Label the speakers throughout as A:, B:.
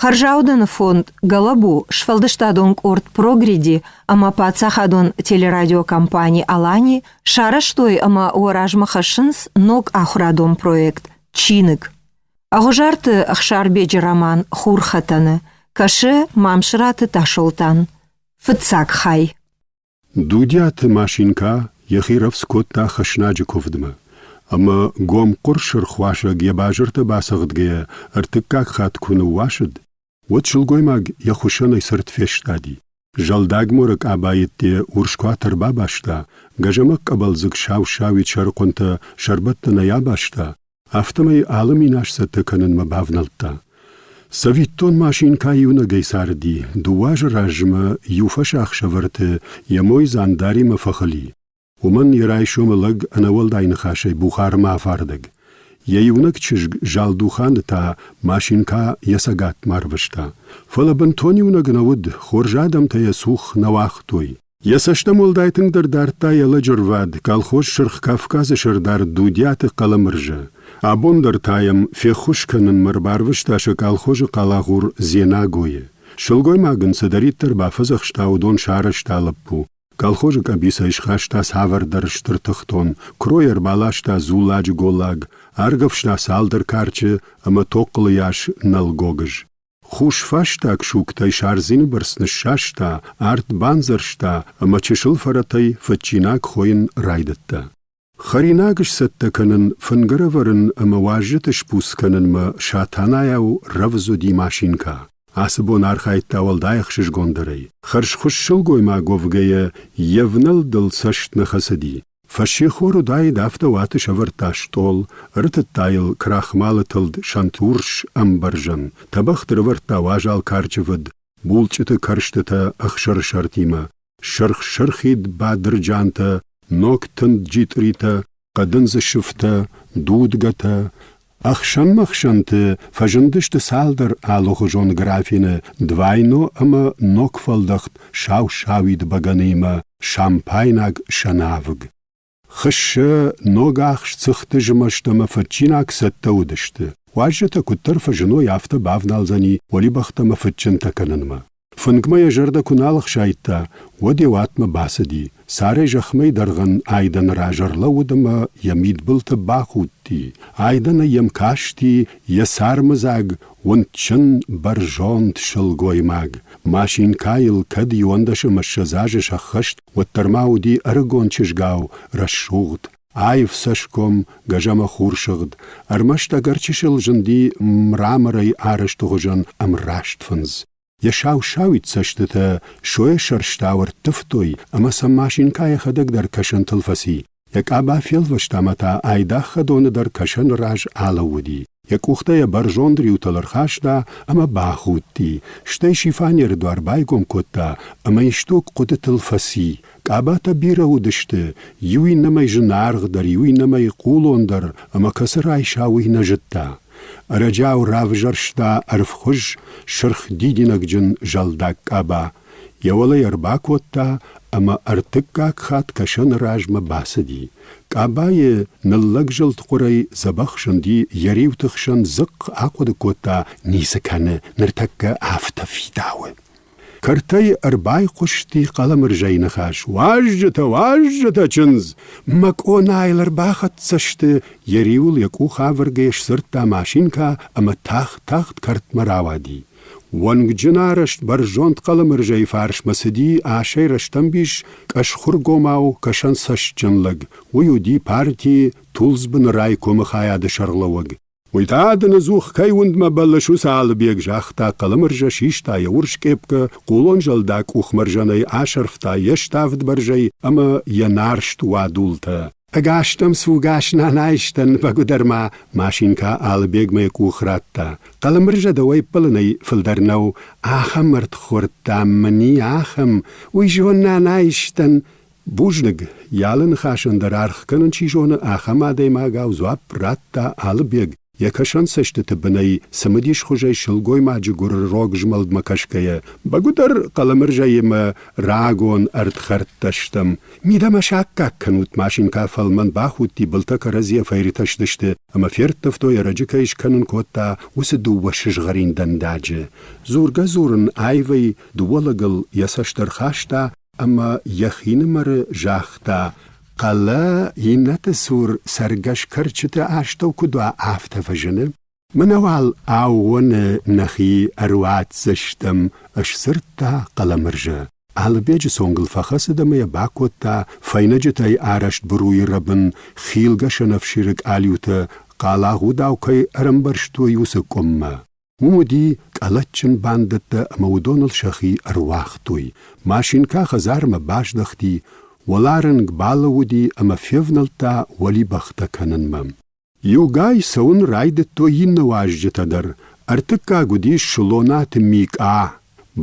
A: Хӕрзаудӕны фонд «Гӕлӕбу», сфӕлдыстадон къорд «Прогреди» ӕмӕ паддзахадон телерадиокомпани «Алани» сарӕзтой ӕмӕ уӕ размӕ хӕссынц ног ахуырадон проект «Чиныг». Ӕгъуызарты Ӕхсарбеджы роман «Хурхӕтӕны» кӕсы Мамсыраты Тасолтан. Фыццаг хай.
B: Дудиаты Машинкӕ йӕхи рӕвдз кодта хӕснаджы куывдмӕ, ӕмӕ гомхъуыр сырх уасӕг йӕ базыртӕ бацӕгъдгӕйӕ ӕртыккаг хатт куы ныууасыд, уӕд сылгоймаг йӕ хуыссӕнӕй цырд фестади. Зӕлдаг морӕ къабайы ӕдде урс куат ӕрбабаста, гӕзӕмӕ къӕбӕлдзыг сау-сауид сӕрыхъуынтӕ сӕрбӕттӕнӕй абаста, афтӕмӕй алы минас цӕттӕ кӕнынмӕ бавнӕлдта. Цӕвиттон, машинкӕ иунӕгӕй царди, дыууӕ азы размӕ иу фӕсахсӕвӕрты йӕ мой Дзандаримӕ фӕхыли. Уымӕн йӕ райсомы лӕг ӕнӕуӕлдай ныхасӕй Бухармӕ афардӕг. Йӕ иунӕг чызг Залдуханы та машинкӕ йӕ цӕгатмӕ арвыста. Фӕлӕ бынтон иунӕг нӕ уыд, хорз адӕмтӕ йӕ цух нӕ уагътой. Йӕ цӕстӕм уӕлдай тынгдӕр дардта йӕ лӕджы рвад, колхоз Сырх Кавказы сӕрдар Дудиаты Хъӕлӕмырзӕ. Абон дӕр та йӕм феххуыс кӕнынмӕ ӕрбарвыста сӕ колхозы хъалагъур Дзенагойы. Сылгоймаг ын цыдӕриддӕр бафӕдзӕхста, уыдон сарӕзта лӕппу. Колхозы къӕбицӕй схаста цавӕрдӕр стыр тыхтон, куырой ӕрбаласта дзулладжы голлаг, аргӕвста цалдӕр карчы ӕмӕ тохъхъылыйас нӕлгогыз. Хус фӕстаг сугтӕй сардзины бӕрц ныссаста, арт бандзӕрста ӕмӕ чысыл фӕрӕтӕй фӕччинаг хойын райдыдта. Хӕринаг сцӕттӕ кӕнын, фынг ӕрӕвӕрын ӕмӕ уазджыты сбуц кӕнынмӕ Сатанайау рӕвдз уыди Машинкӕ. Ацы бон архайдта уӕлдай ӕхсызгондӕрӕй. Хӕрзхуыз сылгоймаг уӕвгӕйӕ йе внӕлдыл цӕст нӕ хӕцыди. Фӕссихор уыдаид, афтӕ уаты сӕвӕрдта стъол, ӕртыдта йыл крахмалы тылд сӕнт урс ӕмбӕрзӕн, тӕбӕгъты рывӕрдта уазал карчы фыд, булчъыты кӕрстытӕ ӕхсӕрысӕртимӕ, сырх-сырхид бадырджантӕ, ног тынд джитъритӕ, хъӕдындзы сыфтӕ, дудгӕтӕ. Ӕхсӕнмӕ-хсӕнты фӕзындысты цалдӕр алыхуызон графины двайно ӕмӕ ногфӕлдӕхт сау-сауид бӕгӕныимӕ шампайнаг сӕнавыг. Хыссӕ ногахст цыхты змӕст ӕмӕ фӕччинаг цӕттӕ уыдысты. Уазджытӕ куыддӕр фӕзыной, афтӕ бавналдзӕни уӕлибӕхтӕ ӕмӕ фыдджынтӕ кӕнынмӕ. Фынгмӕ йӕ зӕрдӕ куы нал ӕхсайдта, уӕд йӕ уатмӕ бацыди, царӕй зӕхмӕ дӕргъӕн айдӕны раз ӕрлӕууыд ӕмӕ йӕ мидбылты бахудти. Айдӕнӕй йӕм касти йӕ цармыдзаг, уындджын, бӕрзонд сылгоймаг. Машинкӕйыл кӕд 21 ӕмӕ 20 азы сӕххӕст, уӕддӕр ма уыди ӕрыгон чызгау рӕсугъд, аив цӕсгом, гӕзӕмӕ хурсыгъд, ӕрмӕст ӕгӕр чысыл зынди мраморӕй арӕзты хуызӕн ӕмраст фындз. Йӕ сау-сауид цӕстытӕ сойӕ сӕрстау ӕрттывтой ӕмӕ сӕм машинкӕ йӕхӕдӕг дӕр кӕсӕнтыл фӕци. Йӕ къаба фелвӕста ӕмӕ та айдагъ хӕдоны дӕр кӕсӕны раз алӕууыди. Йӕ къухтӕ йӕ бӕрзонд риутыл ӕрхаста ӕмӕ бахудти, стӕй шифанеры дуар байгом кодта ӕмӕ исдуг хъуыдытыл фӕци. Къабатӕ бирӕ уыдысты, иу иннӕмӕй зынаргъдӕр, иу иннӕмӕй хъулондӕр, ӕмӕ кӕцы райса, уый нӕ зыдта. Ӕрӕджиау равзӕрста ӕрвхуыз, сырх дидинӕгджын зӕлдаг къаба, йӕ уӕлӕ йӕ ӕрбакодта ӕмӕ ӕртыккаг хатт кӕсӕны размӕ бацыди. Къабайы ныллӕгзылд хъуырӕй дзӕбӕх зынди йӕ риуты хсӕн дзыхъхъ ахъуыды кодта, ницы кӕны, ныртӕккӕ афтӕ фидауы. Кӕртӕй ӕрбайхъуысти Хъӕлӕмырзӕйы ныхас: «Уазджытӕ, уазджытӕ, чындз! Мӕ къонайыл ӕрбахӕццӕ сты!» Йӕ риуыл йӕ къух авӕргӕйӕ сдзырдта Машинкӕ ӕмӕ тагъд-тагъд кӕртмӕ рауади. Уӕнгджын арӕзт бӕрзонд Хъӕлӕмырзӕйы фарсмӕ цыди асӕй рӕстӕмбис къӕсхуыргомау кӕсӕнцӕстджын лӕг. Уый уыди партийы Тулдзбыны райкомы хайады сӕргълӕууӕг. Уый та дын ӕдзух кӕй уындмӕ бӕллыс, уыцы Алыбег, загъта Хъӕлӕмырзӕ, систа йӕ урс къепкӕ, хъулон зӕлдаг къухмӕрзӕнӕй асӕрфта йе ставд бӕрзӕй ӕмӕ йӕ нарст уадултӕ. Ӕгӕстӕм цугӕс нанайыстӕн, бӕгуыдӕр ма Машинкӕ Алыбегмӕ йӕ къух радта. Хъӕлӕмырзӕ дӕуӕй ӕппӕлынӕй фылдӕр нӕу, ахӕм ӕрдхорд, дам, мын и, ахӕм, уый зон нанайыстӕн. Бузныг, йӕ алы ныхасӕн дӕр аргъ кӕнын чи зоны, ахӕм адӕймагау дзуапп радта Алыбег. Йӕ кӕсӕнцӕстыты бынӕй цымыдисхуызӕй сылгоймаджы гуыры рог змӕлдмӕ кӕсгӕйӕ, бӕгуыдӕр Хъӕлӕмырзӕимӕ рагон ӕрдхӕрдтӕ стӕм. Мидӕмӕ саккаг кӕнут, машинкӕ фӕлмӕн бахудти, былтӕ кӕрӕдзийӕ фӕиртӕстысты ӕмӕ ферттывтой, ӕрӕджы кӕй скӕнын кодта, уыцы дыууӕ сызгъӕрин дӕндаджы. Дзургӕ-дзурын аивӕй дыууӕ лӕгыл йӕ цӕст ӕрхаста ӕмӕ йӕхинымӕры загъта: Хъӕлӕ иннӕты цур цӕргӕс кӕрчыты астӕу куыд уа, афтӕ фӕзыны. Мӕнӕ уал аууоны нӕхи ӕруадздзыстӕм, сдзырдта Хъӕлӕмырзӕ. Алыбеджы цонгыл фӕхӕцыд ӕмӕ йӕ бакодта фӕйнӕджытӕй арӕзт быруйы рӕбын хилгӕ сӕнӕфсиры къалиутӕ хъалагъудау кӕй ӕрӕмбӕрзтой, уыцы къуыммӕ. Уым уыди къӕлӕтджын бандӕттӕ ӕмӕ уыдоныл сӕхи ӕруагътой. Машинкӕ хӕдзармӕ баздӕхти, уӕларынг балӕууыди ӕмӕ февнӕлдта уӕлибӕхтӕ кӕнынмӕ. Иугай цӕуын райдыдтой иннӕ уазджытӕ дӕр. Ӕртыккаг уыдис Слонаты Микъа.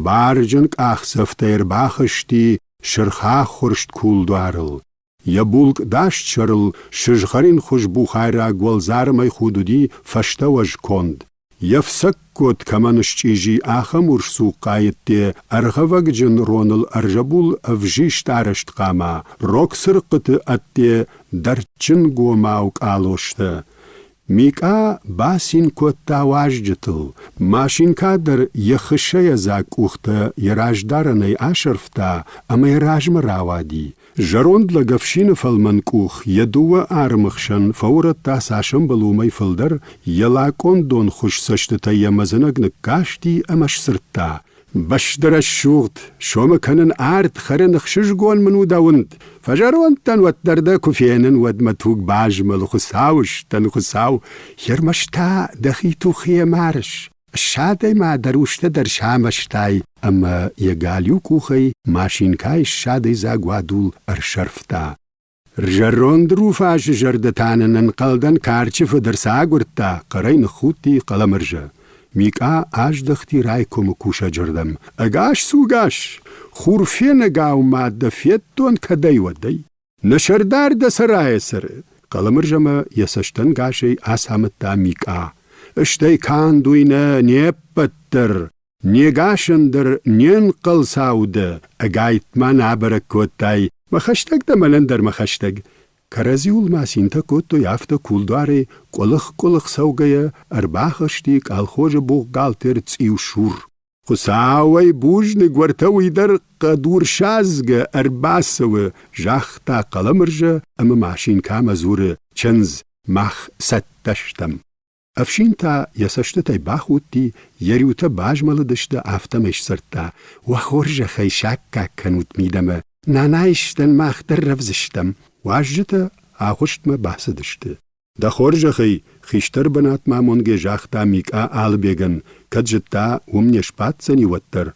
B: Барджын къахдзӕфтӕй ӕрбахызти сырхахуырст кулдуарыл. Йӕ булкъ даст сӕрыл сызгъӕринхуыз бухайраг уӕлдзармӕй худ уыди фӕстӕуӕз конд. Йе фцӕггот кӕмӕн счъизи, ахӕм урс цухъхъайы ӕдде ӕргъӕвӕгджын роныл ӕрзӕбул ӕвзист арӕзт хъама, рог цырыхъхъыты ӕдде дӕрдджынгомау къалостӕ. Микъа бацин кодта уазджытыл, машинкӕ дӕр йӕ хыссӕйӕ дзаг къухтӕ йӕ раздарӕнӕй асӕрфта ӕмӕ йӕ размӕ рауади. Зӕронд лӕг ӕфсины фӕлмӕн къух йӕ дыууӕ армы хсӕн фӕурӕдта цас ӕмбӕлы, уымӕй фылдӕр, йӕ лакъон донхуыз цӕстытӕй йӕм ӕдзынӕг ныккасти ӕмӕ сдзырдта: Бӕстырӕсугъд, сомы кӕнын ард хӕрын ӕхсызгон мын у дӕ уынд. Фӕзӕронд дӕн, уӕддӕр дӕ куы фенын, уӕд мӕ туг базмӕлы, Хуыцауыстӕн, Хуыцау, ӕрмӕст та дӕхи тухийӕ марыс. Ссадӕй ма дӕ рустӕ дӕр самӕстай ӕмӕ йӕ галиу къухӕй машинкӕйы ссадӕй дзаг уадул ӕрсӕрфта. Зӕронд Руфасы зӕрдӕ та нын ӕнхъӕлдӕн карчы фыд ӕрцагуырдта, хъӕрӕй ныххудти Хъӕлӕмырзӕ. Микъа аздӕхти райкомы кусӕджырдӕм. Ӕгас цу, гас! Хурфенӕгау ма дӕ федтон кӕдӕй-уӕдӕй. Нӕ сӕрдар дӕ сӕрайӕ цӕры, Хъӕлӕмырзӕмӕ йӕ цӕстӕнгасӕй ацамыдта Микъа. Стӕй канд уый нӕ, не ппӕт дӕр, не гасӕн дӕр не нхъӕлцау дӕ, ӕгайтма нӕ абӕрӕг кодтай, мӕ хӕстӕг дӕ мӕнӕн дӕр мӕ хӕстӕг. Кӕрӕдзиуыл ма цинтӕ кодтой, афтӕ кулдуарӕй къуылых-къуылых цӕугӕйӕ ӕрбахызти къалхозы бухгалтер Цъиусур. Хуыцауӕй бузныг, уӕртӕ уый дӕр хъӕдурсадзгӕ ӕрбацӕуы, загъта Хъӕлӕмырзӕ ӕмӕ машинкӕмӕ дзуры: Чындз, мах цӕттӕ стӕм. Ӕфсин та йӕ цӕстытӕй бахудти, йӕ риутӕ базмӕлыдысты, афтӕмӕй сдзырдта: Уӕ хорзӕхӕй саккаг кӕнут мидӕмӕ, нанайыстӕн мах дӕр рӕвдз стӕм. Уазджытӕ агъуыстмӕ бацыдысты. Дӕ хорзӕхӕй, хистӕр бынатмӕ амонгӕ загъта Микъа Алыбегӕн, кӕд зыдта, уым не сбаддзӕни, уӕддӕр.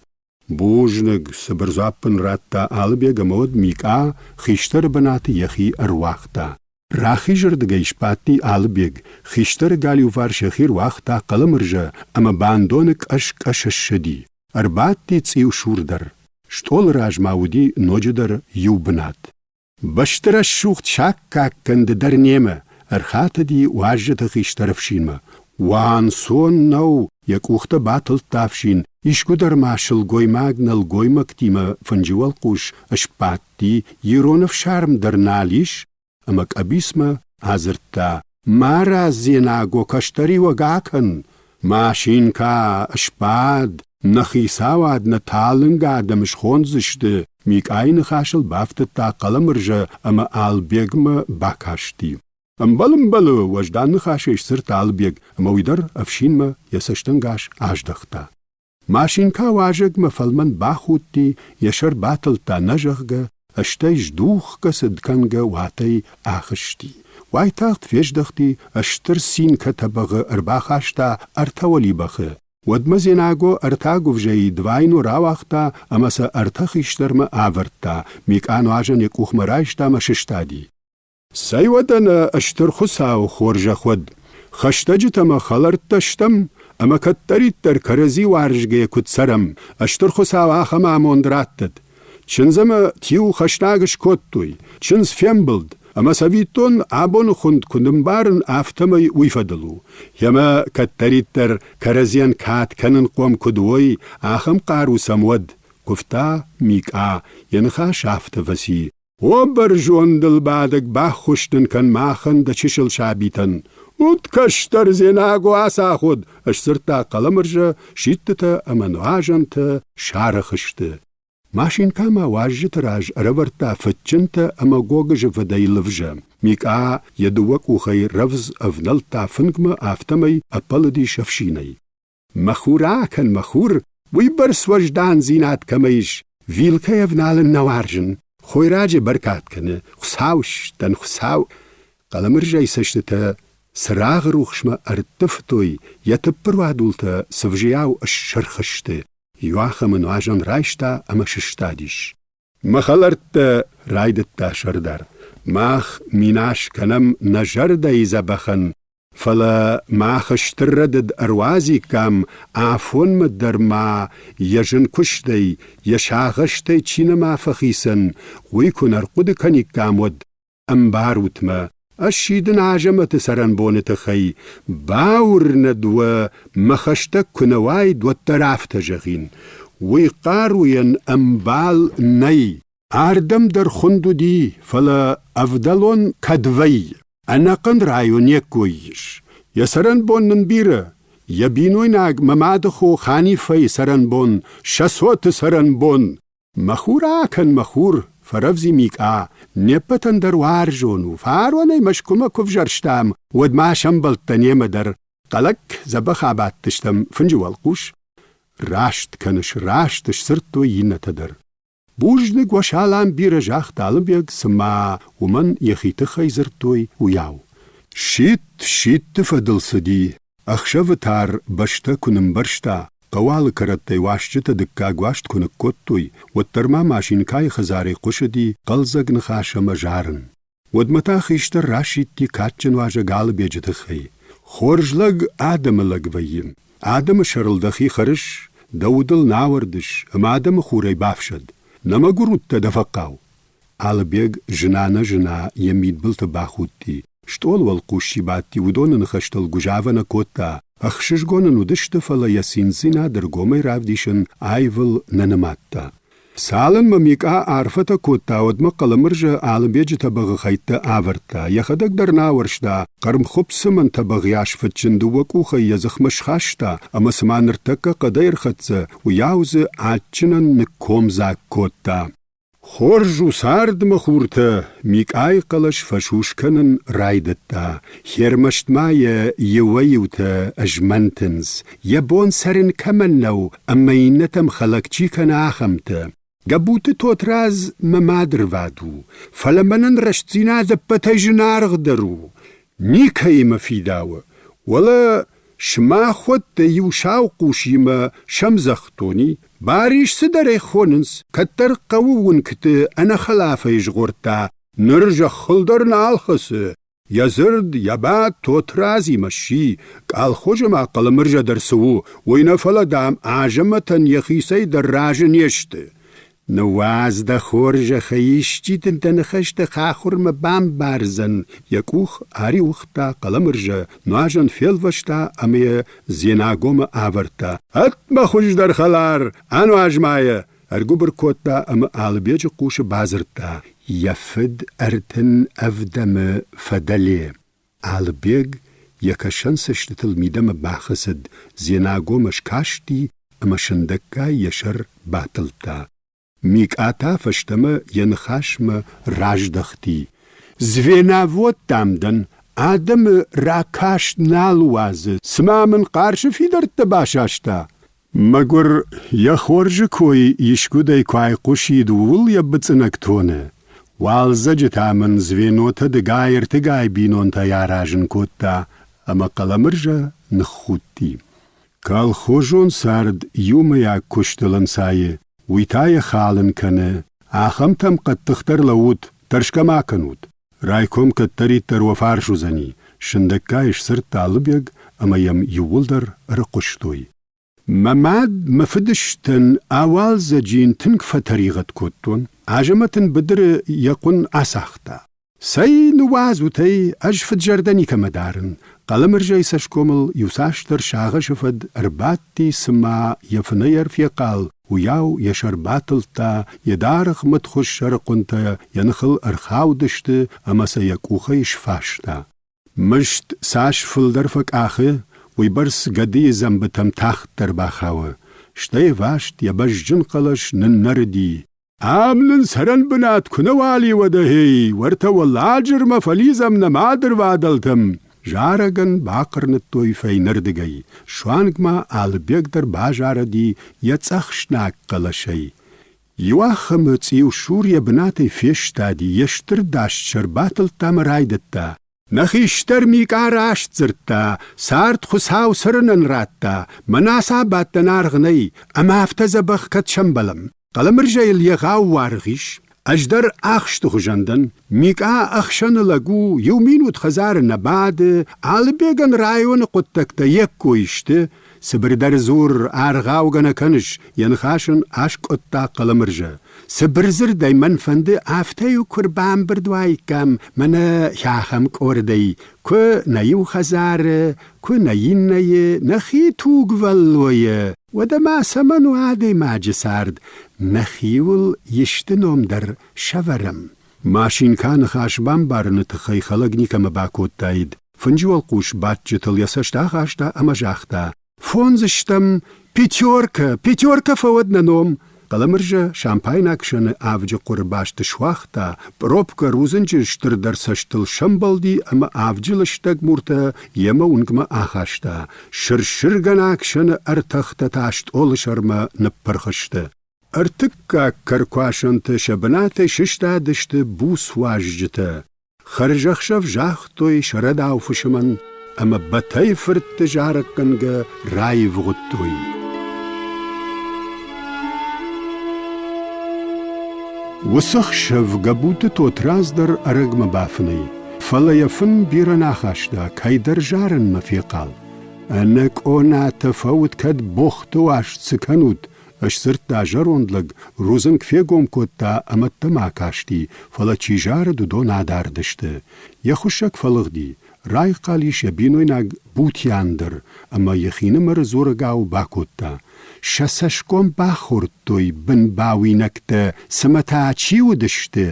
B: Бузныг, цыбыр дзуапп ын радта Алыбег ӕмӕ уӕд Микъа хистӕры бынаты йӕхи ӕруагъта. Рахизырдыгӕй сбадти Алыбег, хистӕры галиуварс йӕхи руагъта Хъӕлӕмырзӕ ӕмӕ бандоны къӕс-къӕс ссыди. Ӕрбадти цъиусур дӕр. Стъолы размӕ уыди ноджыдӕр иу бынат. Бӕстырӕсугъд саккаг кӕн ды дӕр немӕ, ӕрхатыди уазджыты хистӕр ӕфсинмӕ. Уанцон нӕу, йӕ къухтӕ батылдта ӕфсин, искуыдӕр ма сылгоймаг нӕлгоймӕгтимӕ фынджы уӕлхъус сбадти, ирон ӕфсарм дӕр нал ис, ӕмӕ къӕбицмӕ адзырдта: Марадз, Дзенаго, кӕстӕриуӕг акӕн! Машинкӕ, сбад, нӕ хицауад нӕ талынг адӕм схондзысты, Микъайы ныхасыл бафтыдта Хъӕлӕмырзӕ ӕмӕ Албегмӕ бакасти. Ӕмбал ӕмбӕлы, уӕздан ныхасӕй сдзырдта Албег, ӕмӕ уый дӕр ӕфсинмӕ йӕ цӕстӕнгас аздӕхта. Машинкӕ уазӕгмӕ фӕлмӕн бахудти, йӕ сӕр батылдта нӕ зӕгъгӕ, стӕй здухгӕ цыд кӕнгӕ уатӕй ахызти. Уайтагъд фездӕхти, стыр цинкӕ тӕбӕгъы ӕрбахаста ӕртӕ уӕлибӕхы. Уӕдмӕ Дзенаго ӕртӕ агуывзӕйы двайно рауагъта ӕмӕ сӕ ӕртӕ хистӕрмӕ авӕрдта, Микъа нуазӕн йӕ къухмӕ райста ӕмӕ сыстади. Цӕй уӕдӕ нӕ Стыр Хуыцауы хорзӕх уӕд! Хӕстӕджытӕ мӕ хӕлӕрттӕ стӕм, ӕмӕ кӕддӕриддӕр кӕрӕдзи уарзгӕйӕ куыд цӕрӕм, Стыр Хуыцау ахӕм амонд раттӕд. Чындз ӕмӕ тиу хӕснаг скодтой, чындз фембылд. Ӕмӕ цӕвиттон, абоны хуынд куы нымбарын, афтӕмӕй уый фӕдыл у. Ӕмӕ кӕддӕриддӕр кӕрӕдзийӕн кад кӕнынхъом куыд уой, ахӕм хъару сӕм уӕд, куывта Микъа, йӕ ныхас афтӕ фӕци. О бӕрзондыл бадӕг, баххуыс нын кӕн махӕн дӕ чысыл сабитӕн. Уд кӕстӕр Дзенаго ацахуыд, сдзырдта Хъӕлӕмырзӕ, сидтытӕ ӕмӕ нуазӕнтӕ сарӕх сты. Машинкӕ ма уазджыты раз ӕрӕвӕрдта фыдджынтӕ ӕмӕ гогызы фыдӕй лывзӕ. Микъа йӕ дыууӕ къухӕй рӕвдз ӕвнӕлдта фынгмӕ, афтӕмӕй ӕппӕлыдис ӕфсинӕй. Мӕ хур акӕн, мӕ хур, уыйбӕрц уӕздандзинад кӕмӕ ис, вилкӕй ӕвналын нӕ уарзын, хойраджы бӕркад кӕны, Хуыцауыстӕн, Хуыцау! Хъӕлӕмырзӕйы цӕстытӕ цырагъы рухсмӕ ӕрттывтой, йӕ тыппыр уадултӕ цывзыйау ссырх сты. Иуахӕмы нуазӕн райста ӕмӕ сыстадис. Мӕ хӕлӕрттӕ, райдыдта сӕрдар, мах минас кӕнӕм нӕ зӕрдӕйы дзӕбӕхӕн, фӕлӕ мах стыр рӕдыд ӕруадзиккам, афонмӕ дӕр ма йӕ зын куыстӕй, йӕ сагъӕстӕй чи нӕма фӕхицӕн, уый куы нӕ рхъуыды кӕниккам, уӕд. Ӕмбарут мӕ, ӕз сидын Азӕмӕты цӕрӕнбоны тыххӕй, бауырнӕд уӕ, мӕ хӕстӕг куы нӕ уаид, уӕддӕр афтӕ зӕгъин. Уый хъаруйӕн ӕмбал нӕй. Ардӕм дӕр хуынд уыди, фӕлӕ ӕвдӕлон кӕд вӕййы. Ӕнӕхъӕн район не ккой ис. Йӕ цӕрӕнбон нын бирӕ. Йӕ бинойнаг мӕ мадыхо Ханиффӕйы цӕрӕнбон, сӕ цоты цӕрӕнбон. Мӕ хур акӕн, мӕ хур, фӕрӕвдзи Микъа, не ппӕтӕн дӕр уарзон у. Фаронӕй Мӕскуымӕ куы взӕрстам, уӕд ма сӕмбӕлдтӕ немӕ дӕр. Хъӕлӕкк дзӕбӕх абадтыстӕм фынджы уӕлхъус. Раст кӕныс, раст, сдзырдтой иннӕтӕ дӕр. Бузныг уӕ салам бирӕ загъта Алыбег, цыма уымӕн йӕхи тыххӕй дзырдтой, уыйау. Сидт сидты фӕдыл цыди, ӕхсӕвы тар бӕстӕ куы нымбӕрзта, хъӕуы алы кӕрӕттӕй уасджытӕ дыккаг уаст куы ныккодтой, уӕддӕр ма машинкӕйы хӕдзарӕй хъуысыди хъӕлдзӕг ныхас ӕмӕ зарын. Уӕдмӕ та хистӕр расидти кадджын уазӕг Алыбеджы тыххӕй. Хорз лӕг адӕмы лӕг вӕййы. Адӕмы сӕрыл дӕхи хӕрыс, дӕ удыл нӕ ауӕрдыс ӕмӕ адӕмы хурӕй бафсӕд. Нӕ мӕгуыр удтӕ дӕ фӕхъхъау. Алыбег зына-нӕзына йӕ мидбылты бахудти. Стъолы уӕлхъус чи бадти, уыдоны ныхӕстыл гуызавӕ нӕ кодта. Ӕхсызгон ын уыдысты, фӕлӕ йӕ циндзинад ӕргомӕй равдисын аивыл нӕ нымадта. Цалынмӕ Микъа арфӕтӕ кодта, уӕдмӕ Хъӕлӕмырзӕ Алыбеджы тӕбӕгъы хӕйттӕ авӕрдта, йӕхӕдӕг дӕр нӕ ауӕрста, хъӕрмхуыпп цымӕн тӕбӕгъйас фыдджын дыууӕ къухӕй йӕ дзыхмӕ схаста ӕмӕ цыма ныртӕккӕ хъӕдӕй ӕрхӕццӕ, уыйау дзы адджынӕн ныккомдзаг кодта. Хорз у цард, мӕ хуртӕ, Микъайы хъӕлӕс фӕсус кӕнын райдыдта. Хермӕст ма йӕ иуӕй-иутӕ змӕнтынц, йӕ бон цӕрын кӕмӕн нӕу ӕмӕ иннӕтӕм хӕлӕг чи кӕны, ахӕмтӕ. Гӕбуты Тотрадз мӕ мадырвад у, фӕлӕ мӕнӕн рӕстдзинад ӕппӕтӕй зынаргъдӕр у. Никӕимӕ фидауы. Уӕлӕ сымахуӕттӕ иу сау хъусимӕ сӕмдзӕхдони. Барис цыдӕр ӕй хонынц, кӕддӕр хъӕуы уынгты ӕнӕхӕлафӕй згъордта, ныр зӕххыл дӕр нал хӕцы. Йӕ дзырд, йӕ бадт Тотрадзимӕ сси, къалхозы ма Хъылымырзӕ дӕр цы у, уый нӕ фӕлӕ, дам, Азӕмӕтӕн йӕхицӕй дӕр разы не сты. Ныууадз дӕ хорзӕхӕй, исчи дын дӕ ныхӕстӕ хахуырмӕ бамбардзӕн, йӕ къух ӕриуыгъта Хъӕлӕмырзӕ, нуазӕн фелвӕста ӕмӕ йӕ Дзенагомӕ авӕрдта. Ӕтт, мӕ хуыздӕр хӕлар, ануаз ма йӕ! ӕргуыбыр кодта ӕмӕ Алыбеджы хъусы бадзырдта, йӕ фыд 37-ӕмы фӕдӕле. Алыбег йӕ кӕсӕнцӕстытыл мидӕмӕ бахӕцыд, Дзенагомӕ скасти ӕмӕ сындӕггай йӕ сӕр батылдта. Микъа та фӕстӕмӕ йӕ ныхасмӕ раздӕхти. Звеновод, дам, дӕн, адӕмы ракаст нал уадзы, цыма мын Хъарсы фидӕрттӕ басаста. Мӕгуыр, йӕ хорзы кой искуыдӕй куы айхъуысид, ууыл йӕ быцъынӕг тоны. Уалдзӕджы та мын звенотӕ дыгай-ӕртыгай бинонтӕй аразын кодта, ӕмӕ Хъӕлӕмырзӕ ныххудти. Колхозон цард иумӕйаг куыстыл ӕнцайы, уый та йӕ халын кӕны. Ахӕмтӕм хъӕддыхдӕр лӕуут, тӕрсгӕ ма кӕнут. Райком кӕддӕриддӕр уӕ фарс уыдзӕни, сындӕггай сдзырдта Алыбег ӕмӕ йӕм иууылдӕр ӕрыхъуыстой. Мӕ мад мӕ фыдыстӕн ауалдзӕджы йын тынг фӕтӕригъӕд кодтон. Азӕмӕт ын быдыры йӕ хъуын ацагъта. Цӕй, ныууадзут ӕй, ӕз фыд-зӕрдӕ никӕмӕ дарын. Хъӕлӕмырзӕйы цӕсгомыл иуцасдӕр сагъӕсы фӕд ӕрбадти, цыма йӕ фынӕй ӕрфехъал, уыйау йӕ сӕр батылдта, йӕ даргъ мыдхуыз сӕрыхъуынтӕ йӕ ныхыл ӕрхаудысты ӕмӕ сӕ йӕ къухӕй сфаста. Мыст цас фылдӕр фӕкъахы, уыйбӕрц гӕдыйы дзӕмбытӕм тагъддӕр бахауы. Стӕй ӕваст йӕ бӕзджын хъӕлӕс ныннӕрыди. Ам нын цӕрӕнбынат куы нӕ уал и, уӕдӕ, гъей, уӕртӕ Уӕлладжырмӕ фӕлидзӕм нӕ мадырвадӕлтӕм! Зарӕгӕн бахъырныдтой фӕйнӕрдыгӕй, суанг ма Алыбег дӕр базарыди йӕ цъӕхснаг хъӕлӕсӕй. Иуахӕмы цъиусур йӕ бынатӕй фестади, йе стыр даст сӕр батылдта ӕмӕ райдыдта. Нӕ хистӕр Микъа раст дзырдта, цард Хуыцау цӕрынӕн радта, мӕнӕ ацы абадтӕн аргъ нӕй, ӕмӕ афтӕ дзӕбӕх кӕд сӕмбӕлӕм. Хъӕлӕмырзӕйыл егъау уаргъ ис. Ӕз дӕр ахсты хуызӕн дӕн. Микъа ӕхсӕны лӕг у, иу минут хӕдзары нӕ бады, Алыбегӕн районы хъуыддӕгтӕ йе ккой сты. Цыбырдӕр дзур, аргъаугӕ нӕ кӕныс, йӕ ныхас ын аскъуыдта Хъӕлӕмырзӕ. Цыбырдзырдӕй мӕн фӕнды, афтӕ-иу куы рбамбырд уаиккам мӕнӕ ахӕм къордӕй, куы нӕ иу хӕдзары, куы нӕ иннӕйы, нӕхи тугвӕллойы. Уӕдӕ ма цӕмӕн у адӕймаджы цард, нӕхиуыл исты ном дӕр сӕвӕрӕм. Машинкӕ ныхас бамбарыны тыххӕй хӕлӕг никӕмӕ бакодтаид. Фынджы уӕлхъус бадджытыл йӕ цӕст ахаста ӕмӕ загъта: Фондзыстӕм, пятерка, пятерка фӕуӕд нӕ ном! Хъӕлӕмырзӕ шампайнаг сӕны авджы хъуыры баст суагъта, пъробкӕ рудзынджы стырдӕр цӕстыл сӕмбӕлди ӕмӕ авджы лыстӕг муртӕ йемӕ уынгмӕ ахаста. Сыр-сыргӕнаг сӕны ӕртӕхтӕ та стъолы сӕрмӕ ныппырх сты. Ӕртыккаг кӕркуасӕнты сӕ бынатӕй сыстадысты буц уазджытӕ. Хӕрзӕхсӕв загътой сӕ рӕдау фысымӕн ӕмӕ Бӕтӕйы фыртты зарӕггӕнгӕ раивгъуыдтой. Уыцы хсӕв Гӕбуты Тотрадз дӕр ӕрӕгмӕ бафынӕй, фӕлӕ йӕ фын бирӕ нӕ ахаста, кӕйдӕр зарынмӕ фехъал. Ӕнӕ къонатӕ фӕут, кӕд богъты уаст цы кӕнут, Сдзырдта зӕронд лӕг, рудзынг фегом кодта ӕмӕ ӕддӕмӕ акасти, фӕлӕ чи зарыд, уыдон адард сты. Йӕ хуыссӕг фӕлыгъди, райхъал ис йӕ бинойнаг Бутиан дӕр ӕмӕ йӕхинымӕры дзурӕгау бакодта: Сӕ цӕсгом бахордтой бынбауинӕгтӕ, цымӕ та чи уыдысты?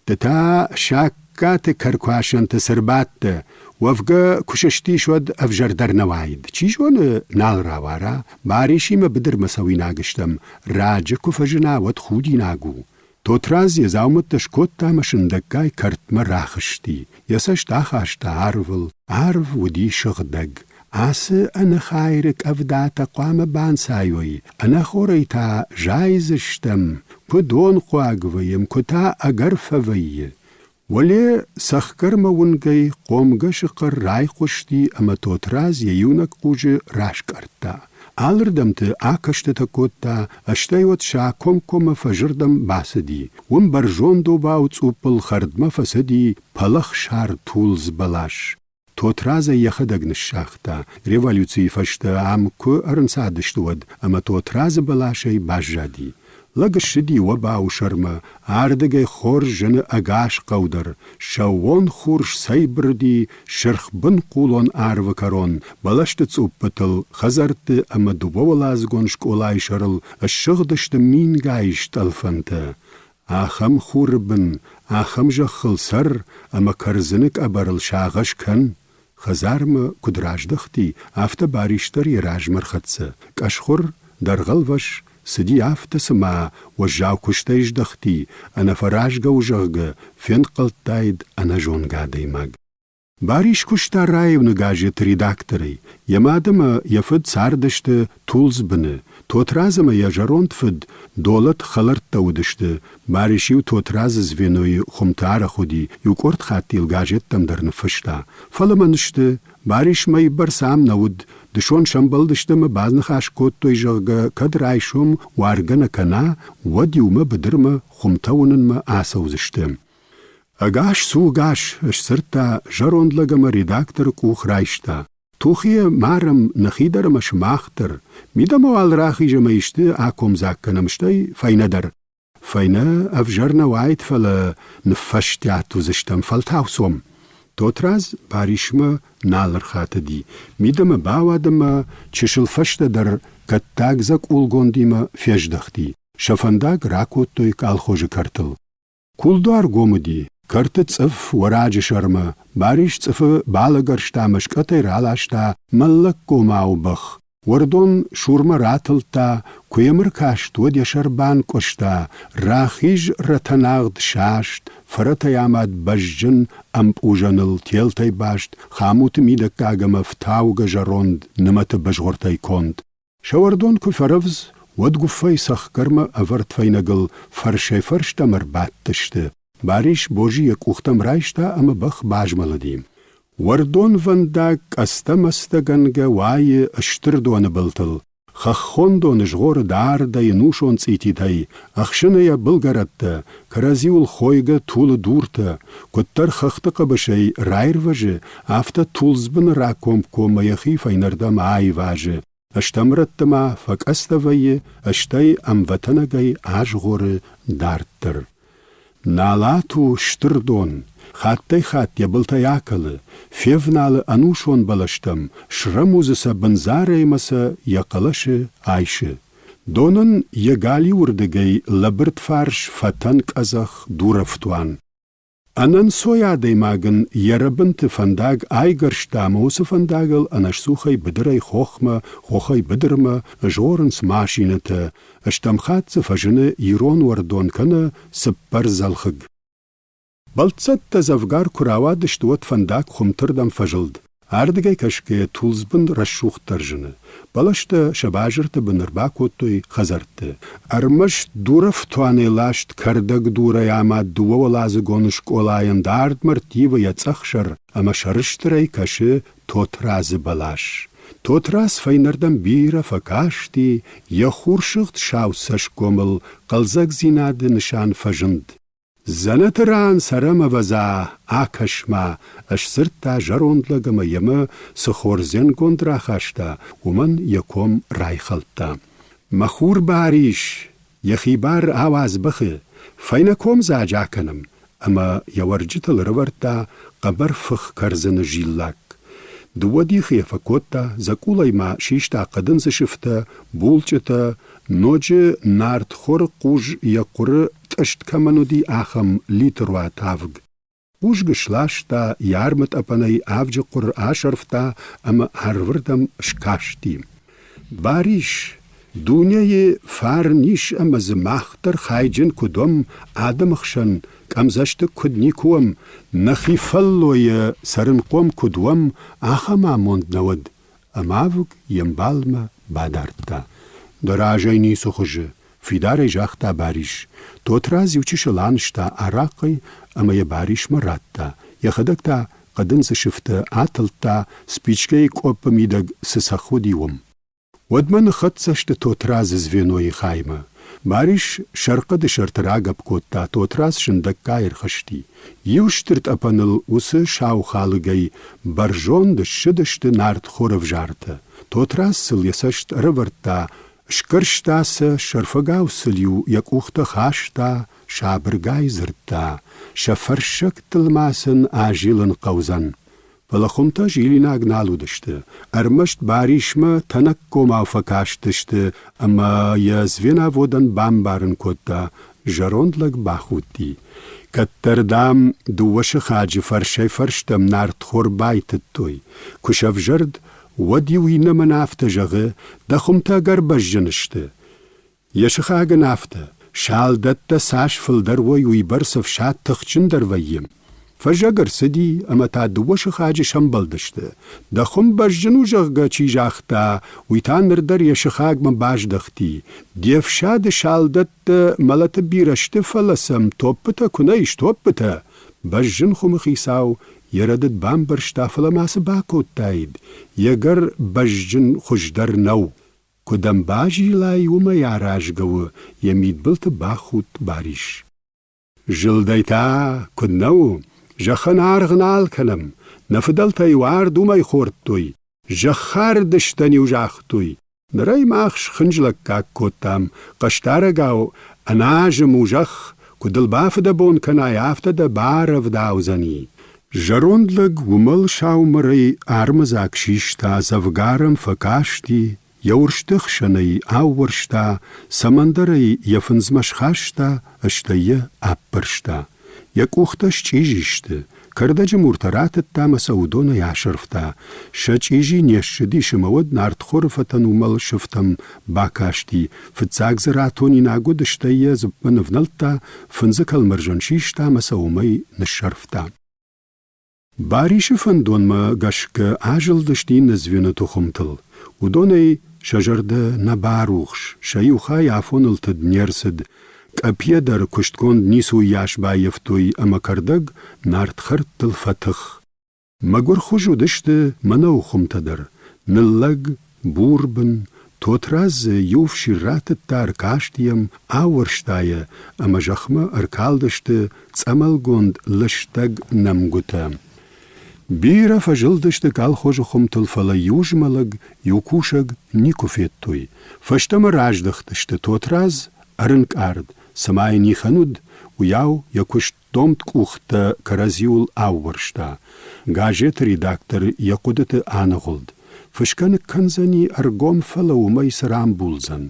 B: Ды та Сагкаты кӕркуасӕнты цы рбадтӕ? Уӕвгӕ, куы сыстис, уӕд ӕвзӕрдӕр нӕ уаид. Чи зоны, нал рауара, Барисимӕ быдырмӕ цӕуинаг стӕм, раджы куы фӕзына, уӕд худинаг у. Тотрадз йӕ дзаумӕттӕ скодта ӕмӕ сындӕггай кӕртмӕ рахызти. Йӕ цӕст ахаста арвыл. Арв уыди сыгъдӕг. Ацы ӕнӕхайыры къӕвдатӕ хъуамӕ банцайой, ӕнӕхорӕй та зайдзыстӕм, куы донхъуаг вӕййӕм, куы та ӕгӕр фӕвӕййы. Уӕле цӕхгӕрмӕ уынгӕй хъомгӕсы хъӕр райхъуысти ӕмӕ Тотрадз йӕ иунӕг хъуджы раскъӕрдта. Алырдӕмты акӕстытӕ кодта, стӕй уӕд сӕ акомкоммӕ фӕзырдӕм бацыди. Уым бӕрзонд обау цъуппыл хӕрдмӕ фӕцыди пӕлӕхсар тулдз бӕлас. Тотрадз ӕй йӕхӕдӕг ныссагъта, революцийы фӕстӕ ам куы ӕрынцадысты, уӕд, ӕмӕ Тотрадзы бӕласӕй баззади. Лӕг ссыди уӕбауы сӕрмӕ, ардыгӕй хорз зыны ӕгас хъӕу дӕр, сӕууон хур сцӕйбырыди сырхбын хъулон арвы кӕрон, бӕлӕсты цъуппытыл, хӕдзӕртты ӕмӕ дыууӕуӕладзыгон скъолайы сӕрыл ссыгъдысты мингай стъӕлфӕнтӕ. Ахӕм хуры бын, ахӕм зӕххыл цӕр ӕмӕ кӕрдзыны къӕбӕрыл сагъӕс кӕн. Хӕдзармӕ куыд раздӕхти, афтӕ Барис дӕр йӕ размӕ рхӕццӕ. Къӕсхуыр, дӕргъӕлвӕс, цыди афтӕ, цыма уӕззау куыстӕй здӕхти, ӕнӕфӕразгӕ у, зӕгъгӕ, фенхъӕлдтаид ӕнӕзонгӕ адӕймаг. Барис куыста районы газеты редакторӕй. Йӕ мад ӕмӕ йӕ фыд цардысты Тулдзбыны. Тотрадз ӕмӕ йӕ зӕронд фыд Долӕт хӕлӕрттӕ уыдысты. Барис-иу Тотрадзы звенойы хуымты арӕх уыди, иу къорд хатт-иу газеттӕм дӕр ныффыста. Фӕлӕ мӕн сты, Барис мӕйы бӕрц ам нӕ уыд. Дысон сӕмбӕлдысты ӕмӕ баныхас кодтой, зӕгъгӕ, кӕд райсом уаргӕ нӕ кӕна, уӕд иумӕ быдырмӕ хуымтӕ уынынмӕ ацӕудзысты. Ӕгас цу, ӕгас! сдзырдта зӕронд лӕг ӕмӕ редакторы къух райста. Тухийӕ марӕм нӕхи дӕр ӕмӕ сымах дӕр. Мидӕмӕ уал рахиз ӕмӕ исты акомдзаг кӕнӕм, стӕй фӕйнӕ дӕр. Фӕйнӕ ӕвзӕр нӕ уаид, фӕлӕ ныффӕстиат уыдзыстӕм, фӕлтау цом. Тотрадз Барисмӕ нал ӕрхатыди, мидӕмӕ бауад ӕмӕ чысыл фӕстӕдӕр кӕттаг дзӕкъулгондимӕ фездӕхти. Сӕ фӕндаг ракодтой колхозы кӕртыл. Кулдуар гом уыди, кӕрты цъыф уӕраджы сӕрмӕ, Барис цъыфы балӕгӕрста ӕмӕ скъӕтӕй раласта мӕллӕггомау бӕх. Уӕрдон сурмӕ ратылдта, куы йӕм ӕркаст, уӕд йӕ сӕр банкъуыста, рахиз рӕтӕнагъд саст, фӕрӕтӕй амад бӕзджын ӕмпъузӕныл телтӕй баст хамуты мидӕггаг ӕмӕ фтаугӕ зӕронд нымӕты бызгъуыртӕй конд. Сӕ уӕрдон куы фӕрӕвдз, уӕд гуыффӕйы цӕхгӕрмӕ ӕвӕрд фӕйнӕгыл фӕрсӕй-фӕрстӕм ӕрбадтысты. Барис бози йӕ къухтӕм райста ӕмӕ бӕх базмӕлыди. Уӕрдонвӕндаг къӕдзтӕ-мӕдзтӕгӕнгӕ уайы стыр доны былтыл. Хӕххон доны згъоры дардӕй ӕнусон цъититӕй, ӕхсыны йӕ былгӕрӕттӕ, кӕрӕдзиуыл хойгӕ тулы дуртӕ. Куыддӕр хӕхты хъӕбысӕй раирвӕзы, афтӕ тулдзбыны ракомкоммӕ йӕхи фӕйнӕрдӕм аивазы, стӕм рӕтты ма фӕкъӕдзтӕ вӕййы, стӕй ӕмвӕтӕнӕгӕй азгъоры дарддӕр. Налат у стыр дон, хаттӕй-хатт йӕ былтӕй акӕлы, февналы ӕнусон бӕлӕстӕм, срӕмудзы сӕ бындзарӕй ӕмӕ сӕ йӕ хъӕлӕсы айсы. Донӕн йӕ галиуырдыгӕй лӕбырд фарс фӕтӕн къӕдзӕх дурӕфтуан. Ӕнӕнцой адӕймаг ын йӕ рӕбынты фӕндаг айгӕрста ӕмӕ уыцы фӕндагыл ӕнӕсцухӕй быдырӕй хохмӕ, хохӕй быдырмӕ згъорынц машинӕтӕ, стӕм хатт дзы фӕзыны ирон уӕрдон кӕнӕ цыппӕрдзӕлхыг. Бӕлццӕттӕ дзӕвгар куы рауадысты, уӕд фӕндаг хуымтырдӕм фӕзылд. Ардыгӕй кӕсгӕйӕ тулдзбын рӕсугъддӕр зыны. Бӕлӕстӕ сӕ базырты бын ӕрбакодтой хӕдзӕртты. Ӕрмӕст дурӕфтуанӕй ласт кӕрдӕг дурӕй амад дыууӕуӕладзыгон скъолайӕн дардмӕ ӕрттивы йӕ цъӕхсӕр ӕмӕ сӕрыстырӕй кӕсы Тотрадзы бӕлас. Тотрадз фӕйнӕрдӕм бирӕ фӕкасти, йӕ хурсыгъд сау цӕсгомыл хъӕлдзӕгдзинады нысан фӕзынд. Дзӕнӕты ран цӕрӕм ӕвӕдза, акӕс-ма, сдзырдта зӕронд лӕг ӕмӕ йемӕ цы хордзенгонд рахаста, уымӕн йӕ ком райхӕлдта. Мӕ хур Барис, йӕхи бар ауадз бӕхы, фӕйнӕ комдзаджы акӕнӕм, ӕмӕ йӕ уӕрджытыл ӕрӕвӕрдта хъӕбӕр фых кӕрдзыны зиллакк. Дыууӕ дихы йӕ фӕкодта, дзӕкъулӕй ма систа хъӕдындзы сыфтӕ, булчъытӕ, ноджы нартхоры хъуз йӕ хъуыры тъыст кӕмӕн уыди, ахӕм литруат авг. Хъузг сласта, йӕ армытъӕпӕнӕй авджы хъуыр асӕрфта ӕмӕ арвырдӕм скасти. Барис, дунейы фарн ис ӕмӕ дзы мах дӕр хайджын куыд уӕм, адӕмы хсӕн къӕмдзӕстыг куыд никуы уӕм, нӕхи фӕллойӕ цӕрынхъом куыд уӕм, ахӕм амонд нӕ уӕд. Ӕмӕ авг йе мбалмӕ бадардта. Дӕ разӕй ницы хуызы, фидарӕй загъта Барис. Тотрадз иучысыл анызта арахъхъӕй ӕмӕ йӕ Барисмӕ радта, йӕхӕдӕг та хъӕдындзы сыфтӕ атылдта, спичкӕйы къоппы мидӕг цы цӕхх уыди, уым. Уӕдмӕ ныххӕццӕ сты Тотрадзы звенойы хаймӕ. Барис сӕрхъӕды сӕрты рагӕпп кодта, Тотрадз сындӕггай ӕрхызти. Иу стыр тъӕпӕныл уыцы сау хӕлыгӕй бӕрзонд ссыдысты нартхоры ӕвзартӕ. Тотрадз сыл йӕ цӕст ӕрӕвӕрдта, скӕрста сӕ, сӕрфӕгау сыл-иу йӕ къухтӕ хаста, сабыргай дзырдта, сӕ фӕрссӕгтыл ма сын азилын хъӕудзӕн. Фӕлӕ хуымтӕ зилинаг нал уыдысты, ӕрмӕст Барисмӕ тӕнӕггомау фӕкастысты ӕмӕ йӕ звеноводӕн бамбарын кодта, зӕронд лӕг бахудти. Кӕддӕр, дам, дыууӕ сыхаджы фӕрсӕй-фӕрстӕм нартхор байтыдтой. Куы сӕвзӕрд, уӕд иу иннӕмӕн афтӕ зӕгъы, дӕ хуымтӕ ӕгӕр бӕзджын сты. Йӕ сыхаг ын афтӕ, салдӕттӕ цас фылдӕр уой, уыйбӕрц ӕфсад тыхджындӕр вӕййы. Фӕззӕг ӕрцыди, ӕмӕ та дыууӕ сыхаджы сӕмбӕлдысты. Дӕ хуым бӕзджын у, зӕгъгӕ, чи загъта, уый та ныр дӕр йӕ сыхагмӕ баздӕхти. Де фсады салдӕттӕ мӕлӕты бирӕ сты, фӕлӕ сӕм топпытӕ куы нӕ ис, топпытӕ! Бӕзджын хуымы хицау йӕ рӕдыд бамбӕрста, фӕлӕ ма цы бакодтаид, йе гӕр бӕзджын хуыздӕр нӕу. Куыд ӕм базилай, уымӕй аразгӕ у, йӕ мидбылты бахудт Барис. Зылдӕй та куыд нӕ у, зӕххӕн аргъ нал кӕнӕм, нӕ фыдӕлтӕ-иу ард уымӕй хордтой, зӕххардыстӕн-иу загътой. Ныр ӕй мах схынджылӕггаг кодтам, хъӕстарӕгау ӕназым у зӕхх, куы дыл бафыдӕбон кӕнай, афтӕ дӕ барӕвдаудзӕни. Зӕронд лӕг уымӕл саумӕрӕй армыдзаг систа, дзӕвгар ӕм фӕкасти, йӕ уырзты хсӕн ӕй аууӕрста, цӕмӕндӕр ӕй йӕ фындзмӕ схаста, стӕй йӕ аппӕрста. Йӕ къухтӕ счъизи сты, кӕрдӕджы муртӕ ратыдта ӕмӕ сӕ уыдонӕй асӕрфта. Сӕ чъизи не ссыдис ӕмӕ уӕд нартхоры фӕтӕн уымӕл сыфтӕм бакасти, фыццаг дзы ратонинаг уыд, стӕй йӕ дзыппмӕ нывнӕлдта, фындзы кӕлмӕрзӕн систа ӕмӕ сӕ уымӕй ныссӕрфта. Барисы фӕндонмӕ гӕсгӕ азылдысты иннӕ звеноты хуымтыл. Уыдонӕй сӕ зӕрдӕ нӕ барухс, сӕ иу хай афоныл тыд не рцыд. Къӕпийӕ дӕр куыстгонд ницы уыйас баййӕфтой ӕмӕ кӕрдӕг нартхӕрттыл фӕтых. Мӕгуырхуыз уыдысты мӕнӕуы хуымтӕ дӕр, ныллӕг, бурбын, Тотрадз дзы иу ӕфсир ратыдта, ӕркасти йӕм, аууӕрста йӕ, ӕмӕ зӕхмӕ ӕркалдысты цъӕмӕлгонд лыстӕг нӕмгуытӕ. Бирӕ фӕзылдысты колхозы хуымтыл, фӕлӕ иу змӕлӕг, иу кусӕг никуы федтой. Фӕстӕмӕ раздӕхтысты Тотрадз ӕрынкъард, цыма йын ихӕн уыд, уыйау йӕ куыст домд къухтӕ кӕрӕдзиуыл аууӕрста. Газеты редактор йӕ хъуыдыты аныгъуылд. Фысгӕ ныккӕндзӕни ӕргом, фӕлӕ уымӕй цы рамбулдзӕн?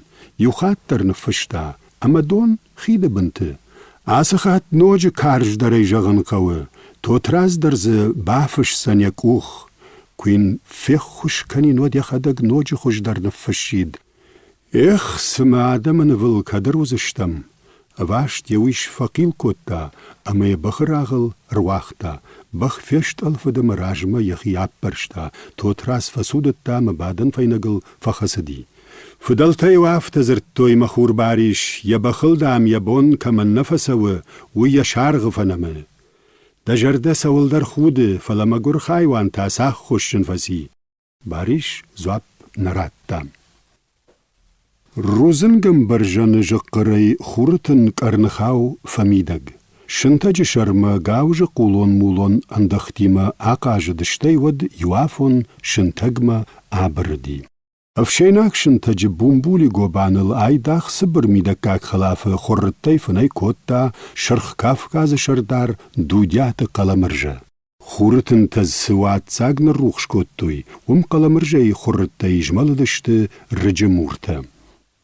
B: Иу хатт дӕр ныффыста, ӕмӕ дон хиды бынты. Ацы хатт ноджы карздӕрӕй зӕгъын хъӕуы, Тотрадз дӕр дзы бафысдзӕн йӕ къух. Куы йын феххуыс кӕнин, уӕд йӕхӕдӕг ноджы хуыздӕр ныффыссид. Эх, цымӕ адӕмы нывыл кӕд ӕруыдзыстӕм? Ӕваст йӕ уис фӕхъил кодта ӕмӕ йӕ бӕхы рагъыл ӕруагъта. Бӕх фестъӕлфыд ӕмӕ размӕ йӕхи аппӕрста, Тотрадз фӕцудыдта ӕмӕ бадӕн фӕйнӕгыл фӕхӕцыди. Фыдӕлтӕ-иу афтӕ дзырдтой, мӕ хур Барис, йӕ бӕхыл, дам, йӕ бон кӕмӕн нӕ фӕцӕуы, уый йӕ саргъы фӕнӕмы. Дӕ зӕрдӕ цӕуылдӕр худы, фӕлӕ мӕгуыр хайуан та цы аххосджын фӕци? Барис дзуапп нӕ радта. Рудзынгӕмбӕрзӕны зыхъхъырӕй хуры тын къӕрныхау фӕмидӕг. Сынтӕджы сӕрмӕ гауызы хъулон-мулон ӕндӕхтимӕ ахъазыд, стӕй уӕд иуафон сынтӕгмӕ абырыди. Ӕфсӕйнаг сынтӕджы бумбули гобаныл айдагъ цыбыр мидӕггаг хӕлафы хуыррыттӕй фынӕй кодта Сырх Кавказы сӕрдар Дудиаты Хъӕлӕмырзӕ. Хуры тынтӕ цы уадздзаг ныррухс кодтой, уым Хъӕлӕмырзӕйы хуыррыттӕй змӕлыдысты рыджы муртӕ.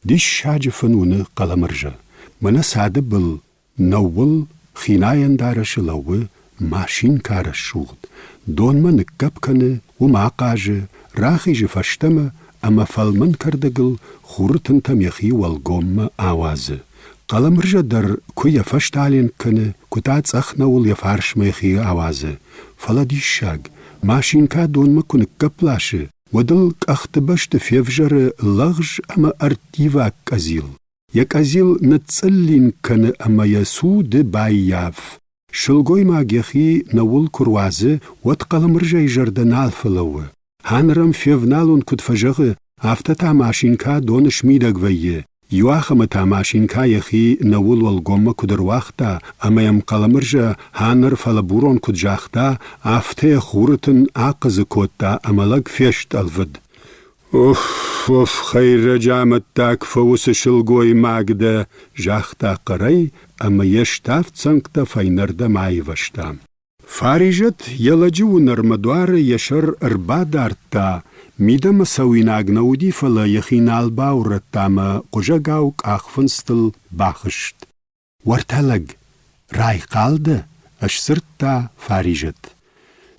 B: Диссаджы фын уыны Хъӕлӕмырзӕ. Мӕнӕ цады был нӕууыл хинайӕн дарӕсы лӕууы машинкӕ рӕсугъд. Донмӕ ныггӕпп кӕны, уым ахъазы, рахизы фӕстӕмӕ ӕмӕ фӕлмӕн кӕрдӕгыл хуры тынтӕм йӕхи уӕлгоммӕ ауадзы. Хъӕлӕмырзӕ дӕр куы йӕ фӕстӕ аленк кӕны, куы та цъӕх нӕуыл йӕ фарсмӕ йӕхи ауадзы. Фӕлӕ диссаг, машинкӕ донмӕ куы ныггӕпп ласы, уӕд ыл къӕхты бӕсты февзӕры лӕгъз ӕмӕ ӕрттиваг къӕдзил. Йӕ къӕдзил ныцъцъыллинг кӕны ӕмӕ йӕ цуды баййаф. Сылгоймаг йӕхи нӕуыл куы руадзы, уӕд Хъӕлӕмырзӕйы зӕрдӕ нал фӕлӕууы. Ханрам февналон куыд фӕзӕгъы, афтӕ та машинкӕ доны смидӕг вӕййы. Иуахӕмы та машинкӕ йӕхи нӕуыл уӕлгоммӕ куыд ӕруагъта ӕмӕ йӕм Хъӕлӕмырзӕ Ханыр фӕлӕбурон куыд загъта, афтӕ йӕ хуры тын ахъыдзы кодта ӕмӕ лӕг фестъӕлфыд. Оф, оф, хӕйрӕджы амӕттаг фӕуыцы сылгоймаг дӕ, загъта хъӕрӕй ӕмӕ йе ставд цӕнгтӕ фӕйнӕрдӕм аивӕзта. Фаризӕт йӕ лӕджы уынӕрмӕ дуары йӕ сӕр ӕрбадардта, мидӕмӕ цӕуинаг нӕ уыди, фӕлӕ йӕхи нал баурӕдта ӕмӕ хъуызӕгау къахфындзтыл бахызт. Уӕртӕ лӕг, райхъал дӕ? — сдзырдта Фаризӕт.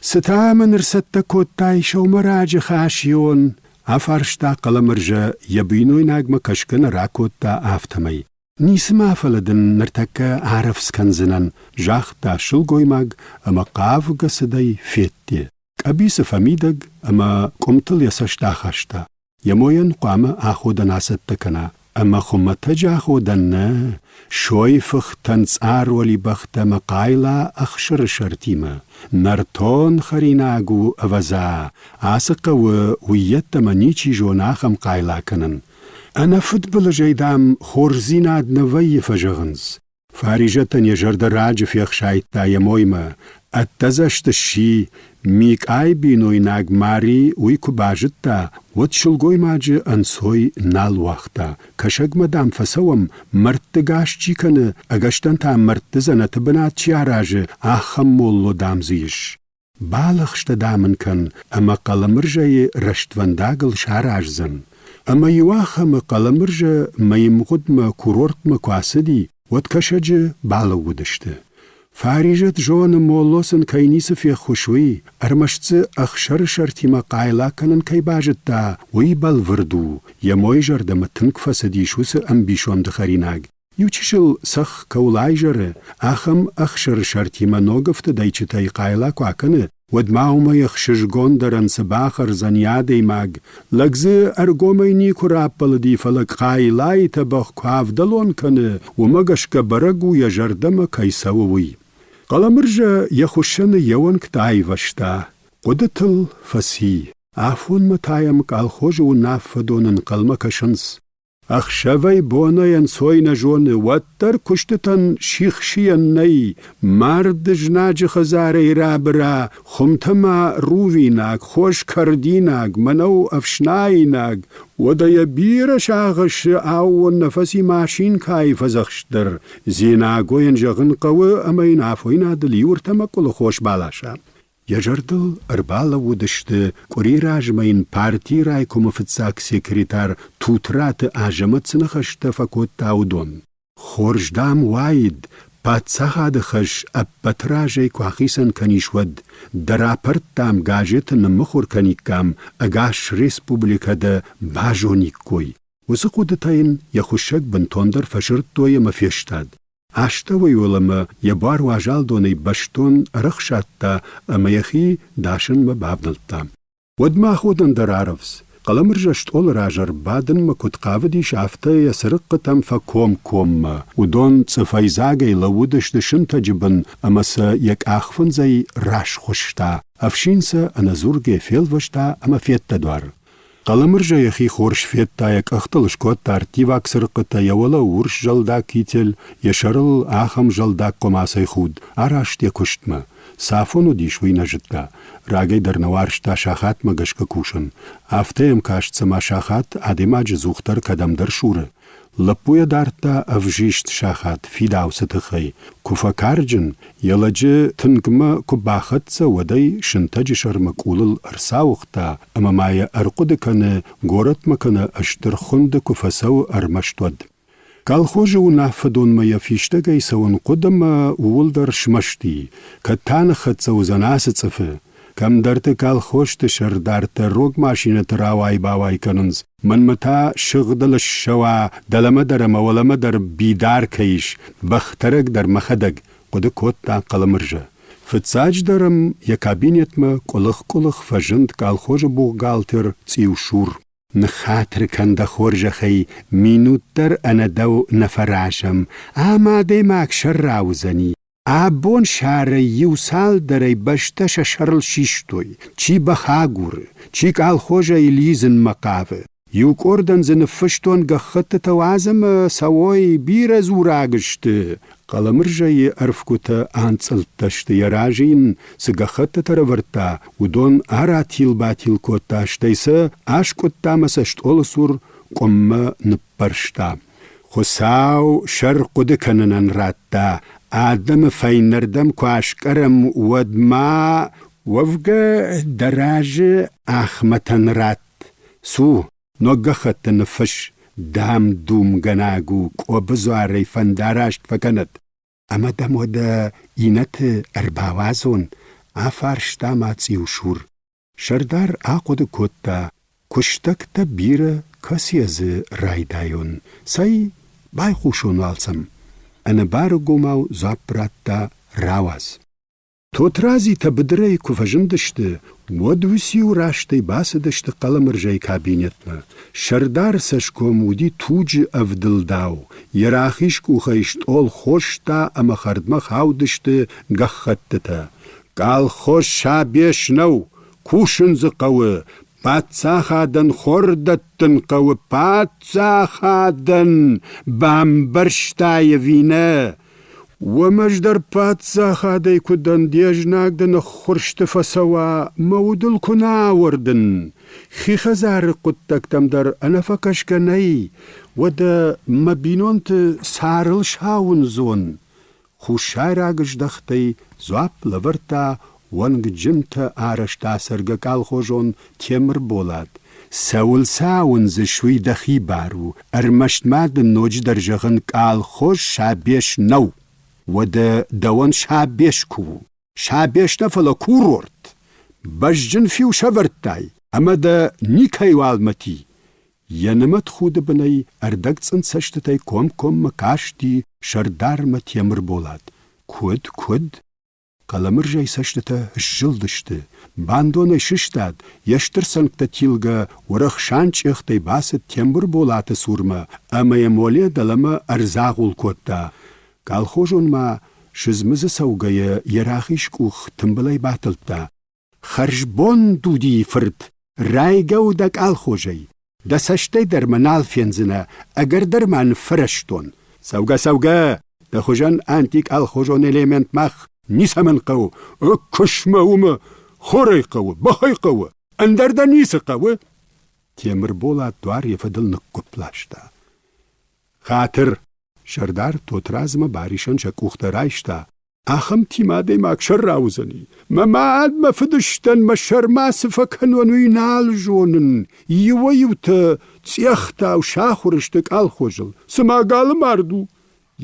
B: Цы та мын ӕрцӕттӕ кодтай сӕумӕраджы хӕсион? — афарста Хъӕлӕмырзӕ, йӕ бинойнагмӕ кӕсгӕ нӕ ракодта, афтӕмӕй. Ницы ма, фӕлӕ дын ныртӕккӕ арӕвдз кӕндзынӕн, загъта сылгоймаг ӕмӕ хъавгӕ цыдӕй федде. Къӕбицы фӕмидӕг ӕмӕ къуымтыл йӕ цӕст ахаста. Йӕ мойӕн хъуамӕ аходӕн ацӕттӕ кӕна. Ӕмӕ хуымӕтӕджы аходӕн нӕ, сойфыхтӕн цъар уӕлибӕхтӕ ӕмӕ хъайла ӕхсыры сӕртимӕ. Нӕртон хӕринаг у, ӕвӕдза, ацы хъӕуы уыййеддӕмӕ ничи зоны ахӕм хъайла кӕнын. Ӕнӕфыдбылызӕй, дам, хорздзинад нӕ вӕййы, фӕзӕгъынц. Фаризӕтӕн йӕ зӕрдӕ раджы фехсайдта йӕ моймӕ, ӕддӕдзӕст сси, Микъайы бинойнаг Мари уый куы базыдта, уӕд сылгоймаджы ӕнцой нал уагъта. Кӕсӕгмӕ, дам, фӕцӕуӕм, мӕрдты гас чи кӕны, ӕгӕстӕн та мӕрдты дзӕнӕты бынат чи аразы, ахӕм молло, дам, дзы ис. Балӕгъстӕ, дам, ын кӕн, ӕмӕ Хъӕлӕмырзӕйы рӕствӕндагыл сараздзӕн. Ӕмӕ иуахӕмы Хъӕлӕмырзӕ мӕймгъуыдмӕ курортмӕ куы ацыди, уӕд кӕсӕджы балӕууыдысты. Фаризӕт зоны, молло сын кӕй ницы феххуыс, уый, ӕрмӕст дзы ӕхсӕрысӕртимӕ хъайла кӕнын кӕй базыдта, уый бӕлвырд у, йӕ мойы зӕрдӕмӕ тынг фӕцыдис уыцы ӕмбисонды хӕринаг. Иу чысыл цӕхх кӕуыл айзӕры, ахӕм ӕхсӕрысӕртимӕ ног ӕфтыд ӕйчытӕй хъайла куы акӕны, уӕд ма уымӕй ӕхсызгондӕрӕн цы бахӕрдзӕни адӕймаг? Лӕг дзы ӕргомӕй никуы раппӕлыди, фӕлӕ хъайлайы тӕбӕгъ куы авдӕлон кӕны, уымӕ гӕсгӕ бӕрӕг у, йӕ зӕрдӕмӕ кӕй цӕуы, уый. Хъӕлӕмырзӕ йӕ хуыссӕны йӕ уӕнгтӕ айвӕзта, хъуыдытыл фӕци. Афонмӕ та йӕм колхозы уынаффӕдон ӕнхъӕлмӕ кӕсынц. Ӕхсӕвӕй-бонӕй ӕнцой нӕ зоны, уӕддӕр куыстытӕн сихсийӕн нӕй, мард знаджы хӕдзарӕй рабыра, хуымтӕ ма рувинаг, хос кӕрдинаг, мӕнӕу ӕфснаинаг, уӕдӕ йӕ бирӕ сагъӕсы аууон нӕ фӕци машинкӕйы фӕдзӕхст дӕр. Дзенагойӕн зӕгъын хъӕуы ӕмӕ йын афойнадыл иуыртӕ мӕкъуылы хос баласа. Йӕ зӕрдыл ӕрбалӕууыдысты, къуыри размӕ йын партийы райкомы фыццаг секретарь Тутраты Азӕмӕт цы ныхӕстӕ фӕкодта, уыдон. Хорз, дам, уаид, паддзахады хӕс ӕппӕт разӕй куы ахицӕн кӕнис, уӕд дӕ рапорт, дам, газеты ныммыхуыр кӕниккам, ӕгас республикӕ дӕ базониккой. Уыцы хъуыдытӕ йын йӕ хуыссӕг бынтондӕр фӕсырдтой ӕмӕ фестад. Астӕуӕй уӕлӕмӕ йӕ буар уазал донӕй бӕстон ӕрӕхсадта ӕмӕ йӕхи дасынмӕ бавнӕлдта. Уӕдмӕ аходӕн дӕр арӕвдз. Хъӕлӕмырзӕ стъолы раз ӕрбадынмӕ куыд хъавыдис, афтӕ йӕ цырыхъхъытӕм фӕкомкоммӕ. Уыдон цъыфӕйдзагӕй лӕууыдысты сынтӕджы бын ӕмӕ сӕ йӕ къахфындзӕй расхуыста. Ӕфсин сӕ ӕнӕдзургӕ фелвӕста ӕмӕ феддӕдуар. Хъӕлӕмырзӕ йӕхи хорз федта, йӕ къӕхтыл скодта ӕрттиваг цырыхъхъытӕ, йӕ уӕлӕ урс зӕлдаг китель, йӕ сӕрыл ахӕм зӕлдаг хъуымацӕй худ, араст йӕ куыстмӕ. Цафон уыдис, уый нӕ зыдта. Рагӕй дӕр нӕ уарзта сахатмӕ гӕсгӕ кусын. Афтӕ йӕм каст, цыма сахат адӕймаджы дзухдӕр кӕдӕмдӕр суры. Лӕппуйӕ дардта ӕвзист сахат фидауцы тыххӕй. Куы фӕкарджын, йӕ лӕджы тынгмӕ куы бахӕццӕ, уӕд ӕй сынтӕджы сӕрмӕ къулыл ӕрцауыгъта ӕмӕ ма йӕ ӕрхъуыды кӕны, горӕтмӕ кӕнӕ стыр хуынды куы фӕцӕуы, ӕрмӕст уӕд. Колхозы уынаффӕдонмӕ йӕ фистӕгӕй цӕуын хъуыд ӕмӕ ууыл дӕр смӕсти, кӕд та ныххӕццӕ уыдзӕн ацы цъыфы. Кӕмдӕрты колхозты сӕрдартӕ рог машинӕты рауай-бауай кӕнынц, мӕнмӕ та сыгъдыл ссӕуа, дӕлӕмӕ дӕр ӕмӕ уӕлӕмӕ дӕр бидар кӕй ис, бӕхтӕрӕг дӕр мӕхӕдӕг, хъуыды кодта Хъӕлӕмырзӕ. Фыццаджыдӕр ӕм йӕ кабинетмӕ къуылых-къуылых фӕзынд колхозы бухгалтер Цъиусур. Ныххатыр кӕн дӕ хорзӕхӕй, минут дӕр ӕнӕ дӕу нӕ фӕразӕм, ам адӕймаг сӕрра уыдзӕни. Абон сӕрӕй иу цалдӕрӕй бӕстӕ сӕ сӕрыл систой, чи бӕх агуры, чи колхозӕй лидзынмӕ хъавы. Иу къордӕн дзы ныффыстон гӕххӕттытӕ уадз ӕмӕ цӕуой, бирӕ дзураг сты. Хъӕлӕмырзӕйы ӕрфгуытӕ анцъылдтӕ сты, йӕ разы йын цы гӕххӕттытӕ ӕрӕвӕрдта, уыдон аратил-батил кодта, стӕй сӕ аскъуыдта ӕмӕ сӕ стъолы цур къуыммӕ ныппӕрста. Хуыцау сӕр хъуыды кӕнынӕн радта, адӕмы фӕйнӕрдӕм куы аскъӕрӕм, уӕд ма уӕвгӕ дӕ разы Ахмӕтӕн ратт. Цу, ног гӕххӕтты ныффысс, дам-думгӕнаг у, Къобы дзуарӕй фӕндараст фӕкӕнӕд. Ӕмӕ дӕм уӕдӕ иннӕты ӕрбауадзон? афарста ма Цъиусур. Сӕрдар ахъуыды кодта, куыстӕгтӕ бирӕ кӕцыйӕ дзы райдайон, цӕй, байхъусон уал сӕм. Ӕнӕбарыгомау дзуапп радта рауадз. Тотрадзитӕ быдырӕй куы фӕзындысты, уӕд уыциу растӕй бацыдысты Хъӕлӕмырзӕйы кабинетмӕ. Сӕрдары цӕсгом уыди туджы ӕвдылдау, йӕ рахиз къухӕй стъол хоста ӕмӕ хӕрдмӕ хаудысты гӕххӕттытӕ. Колхоз сабес нӕу, кусын дзы хъӕуы, паддзахадӕн хор дӕттын хъӕуы, паддзахадӕн, бамбӕрстай ӕви нӕ? Уымӕ ӕз дӕр паддзахадӕй куы дӕн, де знаг дын ӕххуырсты фӕцӕуа, мӕ удыл куы нӕ ауӕрдын. Хи хӕдзары хъуыддӕгтӕм дӕр ӕнӕфӕкӕсгӕ нӕй, уӕдӕ мӕ бинонты царыл сауындзон. Хуссайраг здӕхтӕй дзуапп лӕвӕрдта уӕнгджынтӕ арӕзт ацӕргӕ колхозон Темырболат. Цӕуыл сӕ ауындзыс, уый дӕхи бар у, ӕрмӕст ма дын ноджыдӕр зӕгъын, колхоз сабес нӕу. Уӕдӕ дӕуӕн сабес куы у. Сабес нӕ, фӕлӕ курорт. Бӕзджын фиу сӕвӕрдтай, ӕмӕ дӕ никӕйуал мӕт и. Йӕ нымӕт худы бынӕй ӕрдӕгцъынд цӕстытӕй комкоммӕ касти сӕрдармӕ Темырболат. Куыд, куыд? Хъӕлӕмырзӕй цӕстытӕ сзылдысты, бандонӕй сыстад, йе стыр цӕнгтӕ тилгӕ уӕрӕх санчъехтӕй бацыд Темырболаты цурмӕ ӕмӕ йӕ моле дӕлӕмӕ ӕрдзагъул кодта. Колхозон ма сыдзмыдзы цӕугӕйӕ йӕ рахиз къух тымбылӕй батылдта. Хӕрзбон, Дудийы фырт, райгӕ у дӕ къалхозӕй. Дӕ цӕстӕй дӕр мӕ нал фендзынӕ, ӕгӕр дӕр ма ныффӕрӕзтон. Цӕугӕ-цӕугӕ, дӕ хуызӕн антикъалхозон элемент мах ницӕмӕн хъӕуы. Куысмӕ уымӕ хорӕй хъӕуы, бӕхӕй хъӕуы, ӕндӕр дӕ ницы хъӕуы. Темырболат дуар йӕ фӕдыл ныггуыпп ласта. Хатыр! Сӕрдар Тотрадзмӕ Барисӕн сӕ къухтӕ райста, Ахӕмтимӕ адӕймаг сӕрра уыдзӕни. Мӕ мад, мӕ фыдыстӕн, мӕ сӕрмӕ цы фӕкӕнон, уый нал зонын. Иуӕй-иутӕ цъӕхтау сахуыр сты къалхозыл, цыма галы мард у.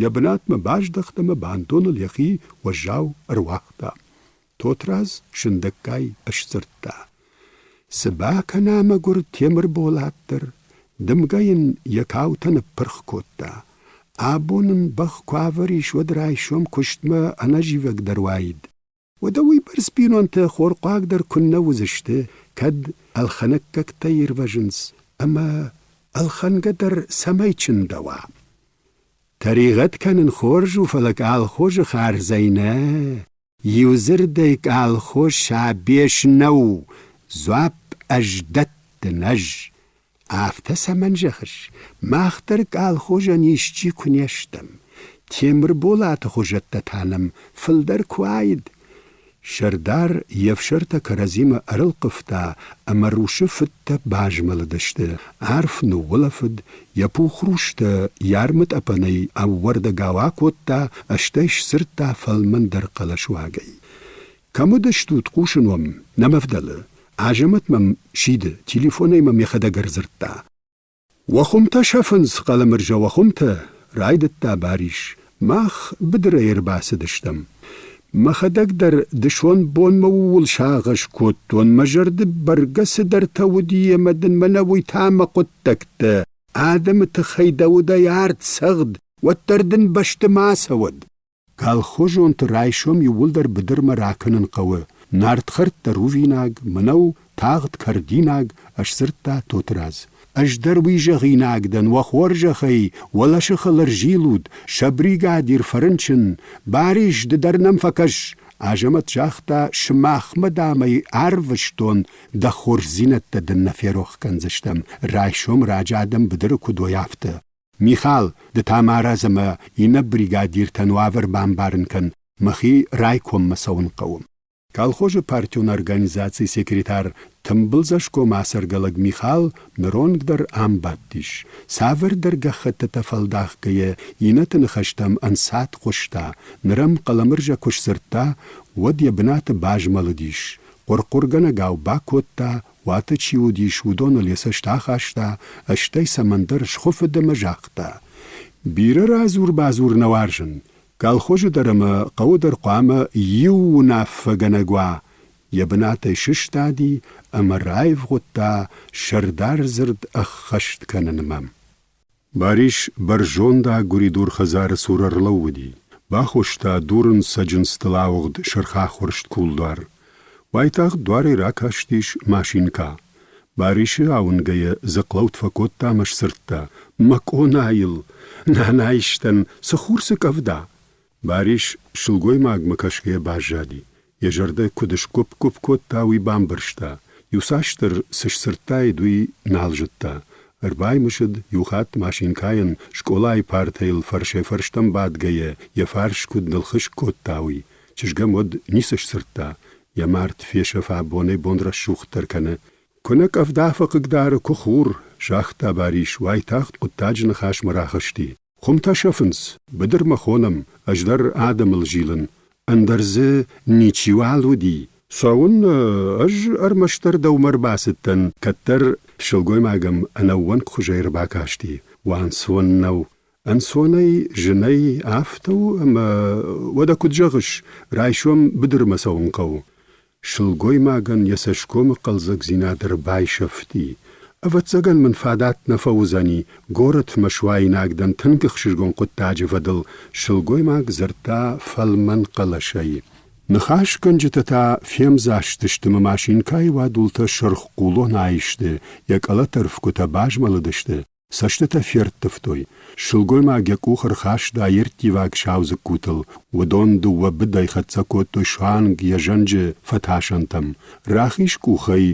B: Йӕ бынатмӕ баздӕхт ӕмӕ бандоныл йӕхи уӕззау ӕруагъта. Тотрадз сындӕггай сдзырдта: Цы бакӕна мӕгуыр Темырболат дӕр, дымгӕ йын йӕ каутӕ ныппырх кодта. Абон ын бӕх куы авӕрис, уӕд райсом куыстмӕ ӕнӕзивӕгдӕр уаид. Уӕдӕ уыйбӕрц бинонтӕ хорхъуаг дӕр куыннӕ уыдзысты, кӕд ӕлхӕнӕггӕгтӕ ирвӕзынц ӕмӕ ӕлхӕнгӕ дӕр цӕмӕй чындӕуа? Тӕригъӕд кӕнын хорз у, фӕлӕ колхозы хардзӕй нӕ, Иудзырдӕй колхоз сабес нӕу, дзуапп ӕз дӕттын, ӕз. Афтӕ цӕмӕн зӕгъыс? Мах дӕр колхозӕн исчи куы не стӕм. Темырболаты хуызӕттӕ та нӕм фылдӕр куы уаид. Сӕрдар йе фсӕртӕ кӕрӕдзимӕ ӕрылхъывта ӕмӕ русы фыдтӕ базмӕлыдысты, арф ныуулӕфыд, йӕ пух рустӕ йӕ армытъӕпӕнӕй ӕууӕрдӕгау акодта, стӕй сдзырдта фӕлмӕндӕр хъӕлӕсуагӕй. Кӕм уыдыстут, хъусын уӕм, нӕ мӕ вдӕлы. Азӕмӕт мӕм сиды, телефонӕй мӕм йӕхӕдӕг ӕрдзырдта. Уӕ хуымтӕ сӕфынц, Хъӕлӕмырзӕ, уӕ хуымтӕ, райдыдта Барис. Мах быдырӕй ӕрбацыдыстӕм. Мӕхӕдӕг дӕр дысон бонмӕ ууыл сагъӕс кодтон, мӕ зӕрды бӕргӕ цыдӕртӕ уыди ӕмӕ дын мӕнӕ уый та мӕ хъуыддӕгтӕ. Адӕмы тыххӕй дӕ удӕй арт цӕгъд, уӕддӕр дын бӕсты ма цӕуӕд. Колхозонты райсом иууылдӕр быдырмӕ ракӕнын хъӕуы. Нартхӕрттӕ рувинаг, мӕнӕу тагъд кӕрдинаг, ӕсдзырдта Тотырадз. Ӕз дӕр уый зӕгъинаг дӕн, уӕ хорзӕхӕй, уӕлӕсыхыл ӕрзилут, сӕ бригадир фӕрынчын. Барис, ды дӕр нӕм фӕкӕс. Азӕмӕт загъта, сымахмӕ, дам ӕй арвыстон, дӕ хорздзинӕдтӕ дын нӕ ферох кӕндзыстӕм, райсом раджы адӕм быдыры куыд уой, афтӕ. Михал, ды та марадз ӕмӕ иннӕ бригадиртӕн уавӕр бамбарын кӕн, мӕхи райкоммӕ цӕуын хъӕуы. Колхозы партион организацийы секретарь тымбылдзӕсгом ацӕргӕ лӕг Михал ныронг дӕр ам бадтис. Цавӕрдӕр гӕххӕттытӕ фӕлдахгӕйӕ иннӕты ныхӕстӕм ӕнцад хъуыста, ныр ӕм Хъӕлӕмырзӕ куы сдзырдта, уӕд йӕ бынаты базмӕлыдис, хъуыр-хъуыргӕнӕгау бакодта, Уаты чи уыдис, уыдоныл йӕ цӕст ахаста, стӕй цӕмӕндӕр схуыфыд ӕмӕ загъта: Бирӕ радзур-бадзур нӕ уарзын. Колхозы дӕр ӕмӕ хъӕуы дӕр хъуамӕ иу уынаффӕгӕнӕг уа. Йӕ бынатӕй сыстади ӕмӕ раивгъуыдта сӕрдар дзырд ӕххӕст кӕнынмӕ. Барис бӕрзонд агуыридур хӕдзары цур ӕрлӕууыди, бахоста дурын цӕджындзтыл ауыгъд сырхахуырст кулдуар. Уайтагъд дуарӕй ракастис машинкӕ. Барисы ауынгӕйӕ дзыхълӕуд фӕкодта ӕмӕ сдзырдта: «Мӕ къонайыл! Нанайыстӕн, цы хур, цы къӕвда!» Барис сылгоймагмӕ кӕсгӕйӕ баззади. Йӕ зӕрдӕ куыд сгуыпп-гуыпп кодта, уый бамбӕрста. Иуцасдӕр цы сдзырдтаид, уый нал зыдта. Ӕрбаймысыд иухатт машинкӕйӕн скъолайы партӕйыл фӕрсӕй-фӕрстӕм бадгӕйӕ йӕ фарс куыд нылхыскъ кодта, уый. Чызг ӕм уӕд ницы сдзырдта, йӕ мард фесӕфа бонӕй-бон рӕсугъддӕр кӕны. Куы нӕ къӕвда фӕхъыгдары, куы хур, загъта Барис, уайтагъд хъуыддаджы ныхасмӕ рахызти. Хуымтӕ сӕфынц, быдырмӕ хонӕм, ӕз дӕр адӕмыл зилын, ӕндӕр дзы ничиуал уыди. Цӕуын ӕз ӕрмӕстдӕр дӕумӕ ӕрбацыдтӕн, кӕддӕр сылгоймаг ӕм ӕнӕууӕнкхуызӕй ӕрбакасти. Уанцон нӕу. Ӕнцонӕй, зынӕй афтӕ у, ӕмӕ уӕдӕ куыд зӕгъыс, райсом быдырмӕ цӕуын хъӕуы. Сылгоймагӕн йӕ цӕсгомы хъӕлдзӕгдзинад ӕрбайсӕфти. Ӕвӕццӕгӕн мын фадат нӕ фӕуыдзӕни, горӕтмӕ суаинаг дӕн тынг ӕхсызгон хъуыддаджы фӕдыл, сылгоймаг дзырдта фӕлмӕн хъӕлӕсӕй. Ныхасгӕнджытӕ та фемдзаст сты мӕ машинкӕйы уадултӕ сырх хъулон аисты, йӕ къӕлӕт ӕрфгуытӕ базмӕлыдысты, Цӕстытӕ ферттывтой. Сылгоймаг йӕ къух ӕрхаста йе рттиваг сау дзыккутыл. Уыдон дыууӕ быдӕй хӕццӕ кодтой суанг йӕ зӕнджы фӕтасӕнтӕм. Рахиз къухӕй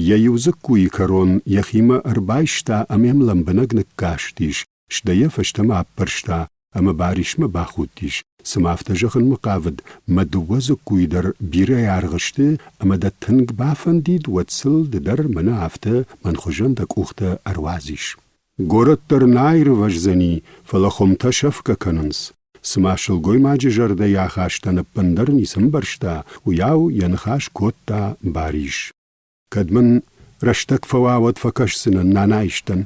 B: йӕ иу дзыккуйы кӕрон йӕхимӕ ӕрбайста ӕмӕ йӕм лӕмбынӕг ныккастис, стӕй йӕ фӕстӕмӕ аппӕрста ӕмӕ Барисмӕ бахудтис, цыма афтӕ зӕгъынмӕ хъавыд, мӕ дыууӕ дзыккуйы дӕр бирӕ аргъ сты ӕмӕ дӕ тынг бафӕндид, уӕд сыл ды дӕр мӕнӕ афтӕ мӕн хуызӕн дӕ къухтӕ ӕруадзис. Горӕт дӕр нӕ аирвӕздзӕни, фӕлӕ хуымтӕ сӕфгӕ кӕнынц. Цыма сылгоймаджы зӕрдӕйы ахастӕн ӕппындӕр ницы ӕмбӕрста, уыйау йӕ ныхас кодта Барис. Кӕд мын рӕстӕг фӕуа, уӕд фӕкӕсдзынӕн нанайыстӕн.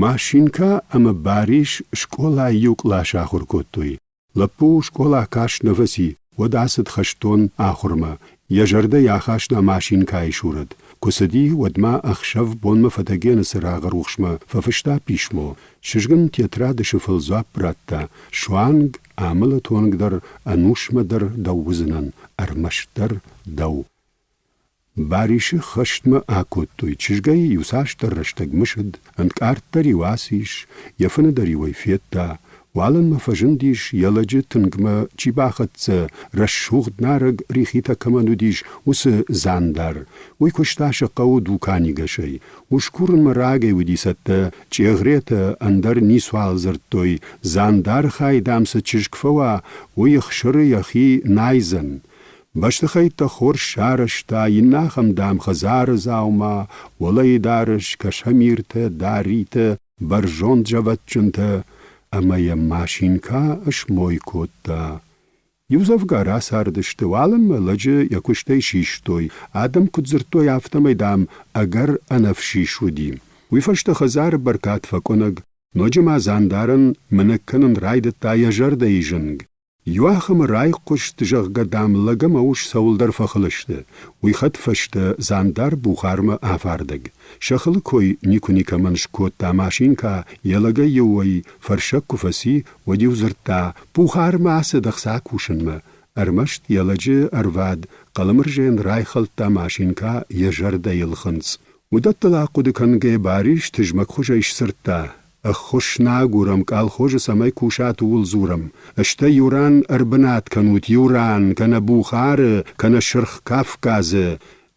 B: Машинкӕ ӕмӕ Барис скъолайы иу къласы ахуыр кодтой. Лӕппу скъола каст нӕ фӕци, уӕд ацыд хӕстон ахуырмӕ. Йӕ зӕрдӕ йӕ ахаста машинкӕйы сурӕт. Куы цыди, уӕд ма ӕхсӕв-бонмӕ фӕтӕгены цырагъы рухсмӕ фӕфыста писмо. Чызг ын тетрады сыфыл дзуапп радта: «Суанг амӕлӕты онг дӕр ӕнусмӕ дӕр дӕу уыдзынӕн, ӕрмӕстдӕр дӕу». Барисы хӕстмӕ акодтой, чызгӕй иуцасдӕр рӕстӕг мысыд, ӕнкъарддӕр-иу ацис, йӕ фыны дӕр-иу ӕй федта. Уалынмӕ фӕзындис, йӕ лӕджы тынгмӕ чи бахӕццӕ, рӕсугъд нарӕг рихитӕ кӕмӕн уыдис, уыцы Дзандар. Уый куыста сӕ хъӕуы дуканигӕсӕй. Ус курынмӕ рагӕй уыди цӕттӕ, чъегъретӕ ӕндӕр ницуал дзырдтой, Дзандар хай, дам, цы чызг фӕуа, уый ӕхсыры йӕхи найдзӕн. Бӕстыхӕйттӕ хорз сарӕзта, иннӕ ахӕм, дам, хӕдзары дзаума, уӕлӕйы дарӕс, кӕсӕмиртӕ, даритӕ, бӕрзонд зӕвӕтджынтӕ, ӕмӕ йӕм машинкӕ смой кодта. Иудзӕвгар ацардысты, уалынмӕ лӕджы йӕ куыстӕй систой, адӕм куыд дзырдтой, афтӕмӕй, дам, ӕгӕр ӕнӕфсис уыди. Уый фӕстӕ хӕдзары бӕркад фӕкъуынӕг, ноджы ма Дзандарӕн мынӕг кӕнын райдыдта йӕ зӕрдӕйы зынг. Иуахӕмы райхъуыст, зӕгъгӕ, дам, лӕг ӕмӕ ус цӕуылдӕр фӕхыл сты. Уый хӕдфӕстӕ Дзандар Бухармӕ афардӕг. Сӕ хылы кой никуы никӕмӕн скодта машинкӕ, йӕ лӕгӕй-иу ӕй фӕрсӕг куы фӕци, уӕд-иу дзырдта, Бухармӕ ацыд ӕхца кусынмӕ. Ӕрмӕст йӕ лӕджы ӕрвад Хъӕлӕмырзӕйӕн райхӕлдта машинкӕ йӕ зӕрдӕйы лхынцъ. Уыдӕттыл ахъуыды кӕнгӕйӕ Барис тызмӕгхуызӕй сдзырдта: Ӕххуыс нӕ агурӕм, къалхозы цӕмӕй кусат, ууыл дзурӕм. Стӕй иу ран ӕрбынат кӕнут, иу ран, кӕнӕ Бухары, кӕнӕ Сырх Кавказы.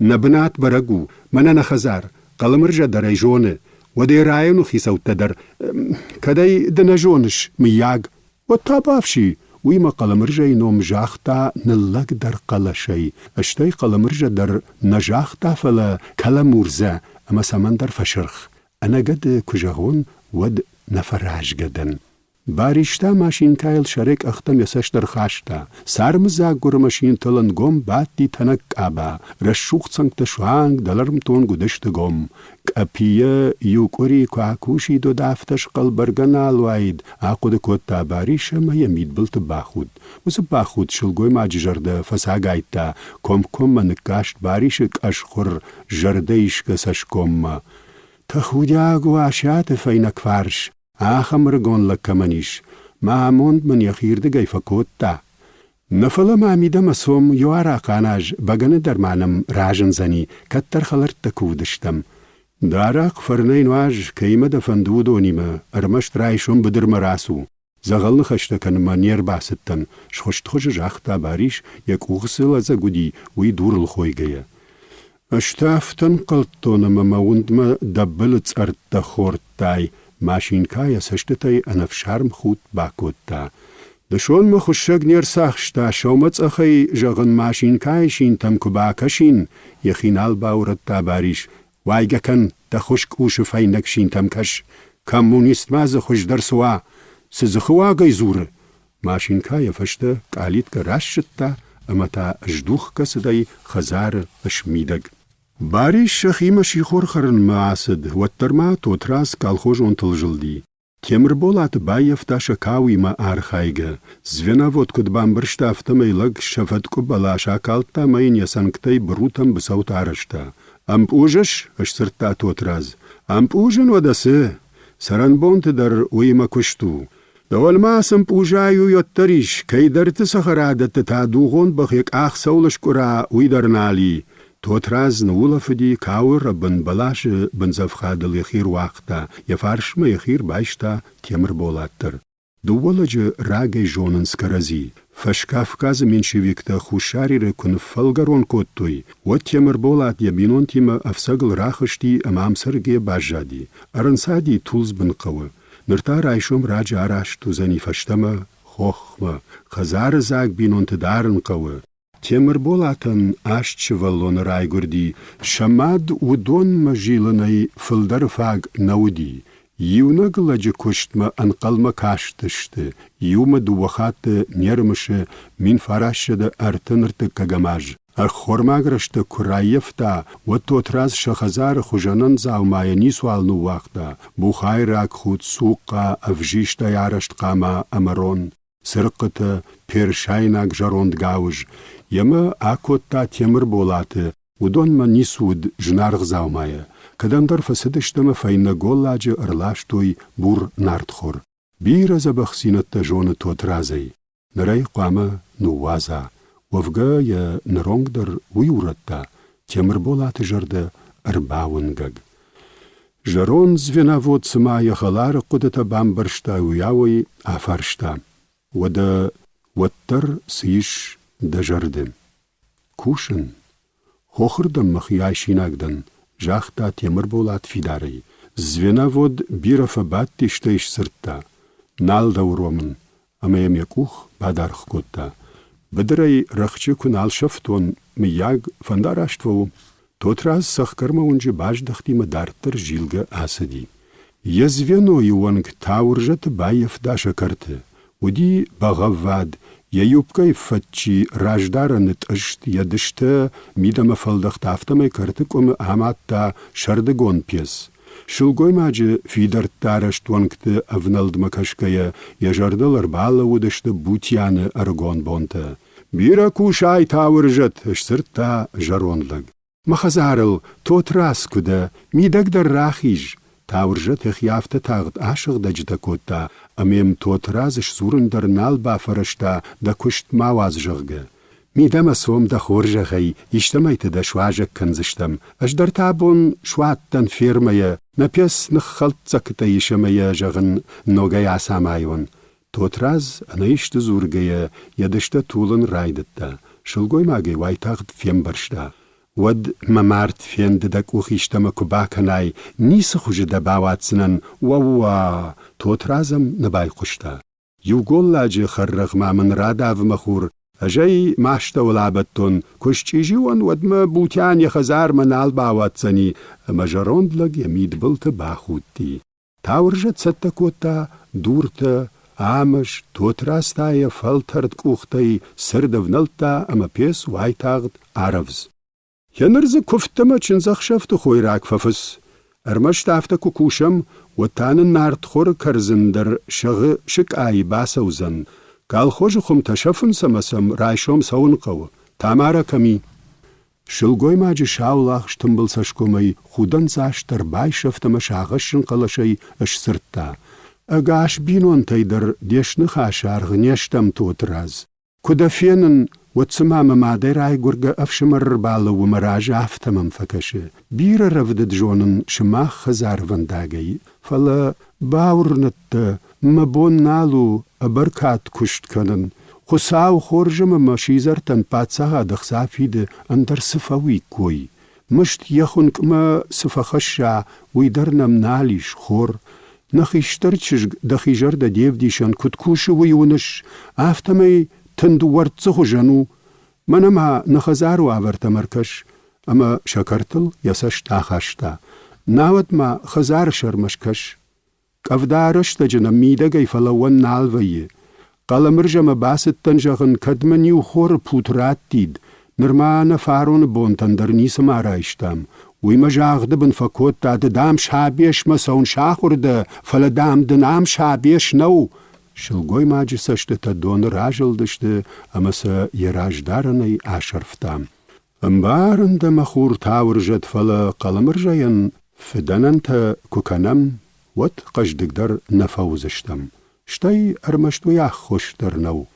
B: Нӕ бынат бӕрӕг у, мӕнӕ нӕ хӕдзар. Хъӕлӕмырзӕ дӕр ӕй зоны. Уӕд ӕй районы хицӕуттӕ дӕр. Кӕд ӕй ды нӕ зоныс, мыййаг, уӕд та бафси. Уый мӕ Хъӕлӕмырзӕйы ном загъта ныллӕгдӕр хъӕлӕсӕй, стӕй Хъӕлӕмырзӕ дӕр нӕ загъта, фӕлӕ Кӕлӕмурзӕ ӕмӕ цӕмӕндӕр фӕсырх. Ӕнӕгӕды куы зӕгъон, уӕд нӕфӕразгӕ дӕн. Бариста машинкӕйыл сӕрӕй къӕхтӕм йӕ цӕст ӕрхаста. Цармыдзаг гуыры машинтыл ӕнгом бадти тӕнӕг къаба, рӕсугъд цӕнгтӕ суанг дӕлӕрмтонг уыдысты гом. Къӕпийӕ иу къуыри куы акусид, уӕд афтӕ схъӕл бӕргӕ нал уаид, ахъуыды кодта Барис ӕмӕ йӕ мидбылты бахудт. Уыцы бахудт сылгоймаджы зӕрдӕ фӕцагайдта, комкоммӕ ныккаст Барисы къӕсхуыр зӕрдӕисгӕ цӕсгоммӕ. Тӕхудиаг у Асиаты фӕйнӕгфарс, ахӕм ӕрыгон лӕг кӕмӕн ис. Мӕ амонд мын йӕхирдыгӕй фӕкодта. Нӕ фӕлӕ ма мидӕмӕ цом, иу арахъ аназ, бӕгӕны дӕр ма нӕм разындзӕни, кӕддӕр хӕлӕрттӕ куы уыдыстӕм. Дӕ арахъ фӕрнӕй нуаз, кӕимӕ дӕ фӕнды, уыдонимӕ, ӕрмӕст райсом быдырмӕ рацу. Дзӕгъӕл ныхӕстӕ кӕнынмӕ не рбацыдтӕн, схуыстхуызы загъта Барис, йӕ къухы цы лӕдзӕг уыди, уый дурыл хойгӕйӕ. Ӕз та афтӕ нхъӕлдтон ӕмӕ мӕ уындмӕ дӕ былы цъӕрттӕ хордтай, машинкӕ йӕ цӕстытӕй ӕнӕфсарм худт бакодта. Дысон мӕ хуыссӕг не рцахста, сӕумӕцъӕхӕй, зӕгъын, машинкӕйы синтӕм куы бакӕсин, йӕхи нал баурӕдта Барис. Уайгӕ кӕн, дӕ хуыскъ усы фӕйнӕг синтӕм кӕс. Коммунист ма дзы хуыздӕр цы уа? Цы дзыхы уагӕй дзуры? Машинкӕ йӕ фӕстӕ къалиткӕ рассыдта ӕмӕ та здухгӕ цыдӕй хӕдзары смидӕг. Барис сӕхимӕ сихор хӕрынмӕ ацыд, уӕддӕр ма Тотрадз колхозонтыл зылди. Темырболаты баййӕфта сӕ кауимӕ архайгӕ. Звеновод куыд бамбӕрста, афтӕмӕй лӕг сӕ фӕткъуы бӕлас акалдта ӕмӕ йын йӕ цӕнгтӕй бырутӕм быцӕутӕ арӕзта. «Ӕмпъузыс?» — сдзырдта Тотрадз. «Ӕмпъузын уӕдӕ цы? Цӕрӕнбонты дӕр уыимӕ куыст у. Дӕуӕн ма цы мпъузӕй уый уӕддӕр ис, кӕйдӕрты цӕхӕрадӕтты та дугъон бӕх йӕ къах цӕуыл скъуыра, уый дӕр нал и. Тотрадз ныуулӕфыди, кауы рӕбын бӕласы бындзӕфхадыл йӕхи руагъта, йӕ фарсмӕ йӕхи ӕрбайста Темырболат дӕр. Дыууӕ лӕджы рагӕй зонынц кӕрӕдзи. Фӕскавказы меньшевиктӕ Хуссар Иры куы ныффӕлгӕрон кодтой, уӕд Темырболат йӕ бинонтимӕ ӕфцӕгыл рахызти ӕмӕ ам цӕргӕйӕ баззади. Ӕрӕнцади Тулдзбын хъӕуы. Ныр та райсом раджы араст уыдзӕни фӕстӕмӕ, хохмӕ. Хӕдзары дзаг бинонты дарын хъӕуы. Темырболатӕн аст сывӕллоны райгуырди, сӕ мад уыдонмӕ зилынӕй фылдӕр фаг нӕ уыди. Иунӕг лӕджы куыстмӕ ӕнхъӕлмӕ кастысты, иумӕ дыууӕ хатты не рымысы 1933 аз. Ӕххормаг рӕстӕг куы раййӕфта, уӕд Тотрадз сӕ хӕдзары хуызӕнӕн дзаумайӕ ницуал ныууагъта: бухайраг худ, цухъхъа, ӕвзистӕй арӕзт хъама ӕмӕ рон, цырыхъхъытӕ, персайнаг зӕронд гауыз. Йемӕ акодта Темырболаты, уыдонмӕ ницы уыд зынаргъ дзаумайӕ. Кӕдӕмдӕр фӕцыдысты ӕмӕ фӕйнӕ голладжы ӕрластой бур нартхор. Бирӕ дзӕбӕхдзинӕдтӕ зоны Тотрадзӕй. Ныр ӕй хъуамӕ ныууадза. Уӕвгӕ йӕ ныронг дӕр уый урӕдта, Темырболаты зӕрдӕ ӕрбауынгӕг. Зӕронд звеновод цыма йӕ хӕлары хъуыдытӕ бамбӕрста, уыйау ӕй афарста: Уӕдӕ уӕддӕр цы ис дӕ зӕрды? Кусын. Хохырдӕм мӕхи айсинаг дӕн, загъта Темырболат фидарӕй. Звеновод бирӕ фӕбадти, стӕй сдзырдта: Нал дӕ уромын, ӕмӕ йӕм йӕ къух бадаргъ кодта. Быдырӕй рӕхджы куы нал сӕфтон, мыййаг, фӕндараст фӕу. Тотрадз цӕхгӕрмӕ уынджы баздӕхти мӕ дарддӕр зилгӕ ацыди. Йӕ звенойы уӕнг Тауырзӕты баййӕфта сӕ кӕрты. Уыди бӕгъӕввад, йӕ юбкӕйы фӕдджи раздарӕны тъыст, йӕ дыстӕ мидӕмӕ фӕлдӕхт, афтӕмӕй кӕрты къуымы амадта сӕрдыгон пец. Сылгоймаджы фидӕрттӕарӕзт уӕнгты ӕвнӕлдмӕ кӕсгӕйӕ, йӕ зӕрдыл ӕрбалӕууыдысты Бутианы ӕрыгон бонтӕ. «Бирӕ кусай, Тауырзӕт!» — сдзырдта зӕронд лӕг. «Мӕ хӕдзарыл, Тотрадз куы дӕ, мидӕгдӕр рахиз!» Тауырзӕт йӕхи афтӕ тагъд асыгъдӕджытӕ кодта, ӕмӕ йӕм Тотрадз сдзурын дӕр нал бафӕрӕзта, дӕ куыст ма уадз, зӕгъгӕ. Мидӕмӕ цом дӕ хорзӕхӕй, истӕмӕйты дӕ суазӕг кӕндзыстӕм. Ӕз дӕр та абон суадтӕн фермӕйӕ, нӕ пец ныххӕлддзӕгтӕ ис ӕмӕ йӕ, зӕгъын, ногӕй ацамайон. Тотрадз ӕнӕисты дзургӕйӕ йӕ дыстӕ тулын райдыдта. Сылгоймаг ӕй уайтагъд фембӕрста. Уӕд мӕ мард фенды дӕ къух истӕмӕ куы бакӕнай, ницы хуызы дӕ бауадздзынӕн, уӕууа! Тотрадз ӕм нӕ байхъуыста. Иу голладжы хӕррӕгъ-ма мын радав, мӕ хур, ӕз ӕй мӕ астӕуыл абӕттон, куы счъизи уон, уӕд мӕ Бутиан йӕ хӕдзармӕ нал бауадздзӕни, ӕмӕ зӕронд лӕг йӕ мидбылты бахудти. Тауырзӕт цӕттӕ кодта дуртӕ, ӕмӕс, Тотрадз та йӕ фӕлтӕрд къухтӕй цырд ӕвнӕлдта ӕмӕ пец уайтагъд арӕвдз. Еныр дзы куывдтӕ мӕ чындзӕхсӕвты хойраг фӕфыц. Ӕрмӕст афтӕ куы кусӕм, уӕд та нын нартхоры кӕрдзын дӕр сӕгъы сыкъайы бацӕудзӕн. Колхозы хуымтӕ сӕфынц ӕмӕ сӕм райсом цӕуын хъӕуы. Тамарӕ кӕм и? Сылгоймаджы саулагъз тымбыл цӕсгомӕй худӕндзаст ӕрбайсӕфт ӕмӕ сагъӕсджын хъӕлӕсӕй сдзырдта: Ӕгас бинонтӕй дӕр де сныхасы аргъ не стӕм, Тотрадз. Куы дӕ фенын, уӕд цыма мӕ мадӕй райгуыргӕ ӕфсымӕр ӕрбалӕууы мӕ разы, афтӕ мӕм фӕкӕсы. Бирӕ рӕвдыд зонын сымах хӕдзарвӕндагӕй, фӕлӕ, бауырныдтӕ, мӕ бон нал у ӕбӕркад куыст кӕнын. Хуыцау хорз ӕмӕ мӕ сидзӕртӕн паддзахад ӕхца фиды, ӕндӕр цы фӕуиккой? Мыст йӕ хуынкъмӕ цы фӕхӕсса, уый дӕр нӕм нал ис, хор. Нӕ хистӕр чызг дӕхи зӕрдӕ де вдисӕн куыд кусы, уый уыныс, афтӕмӕй тынд уӕрццы хуызӕн у. Мӕнӕ ма нӕ хӕдзары уавӕртӕм ӕркӕс, ӕмӕ сӕ кӕртыл йӕ цӕст ахаста. Науӕд ма хӕдзары сӕрмӕ скӕс. Къӕвда рӕстӕджы нӕм мидӕгӕй фӕлӕууӕн нал вӕййы. Хъӕлӕмырзӕмӕ бацыдтӕн, зӕгъын, кӕд мын иу хоры пут раттид, нырма нӕ фароны бонтӕн дӕр ницыма райстам. Уый мӕ загъды бын фӕкодта, ды, дам, сабесмӕ цӕуын сахуыр дӕ, фӕлӕ, дам, дын ам сабес нӕу. Сылгоймаджы цӕстытӕ доны разылдысты ӕмӕ сӕ йӕ раздарӕнӕй асӕрфта. Ӕмбарын дӕ, мӕ хур, Тауырзӕт, фӕлӕ Хъӕлӕмырзӕйӕн фыдӕнӕнтӕ куы кӕнӕм, уӕд хъӕздыгдӕр нӕ фӕуыдзыстӕм. Стӕй ӕрмӕст уый аххос дӕр нӕу.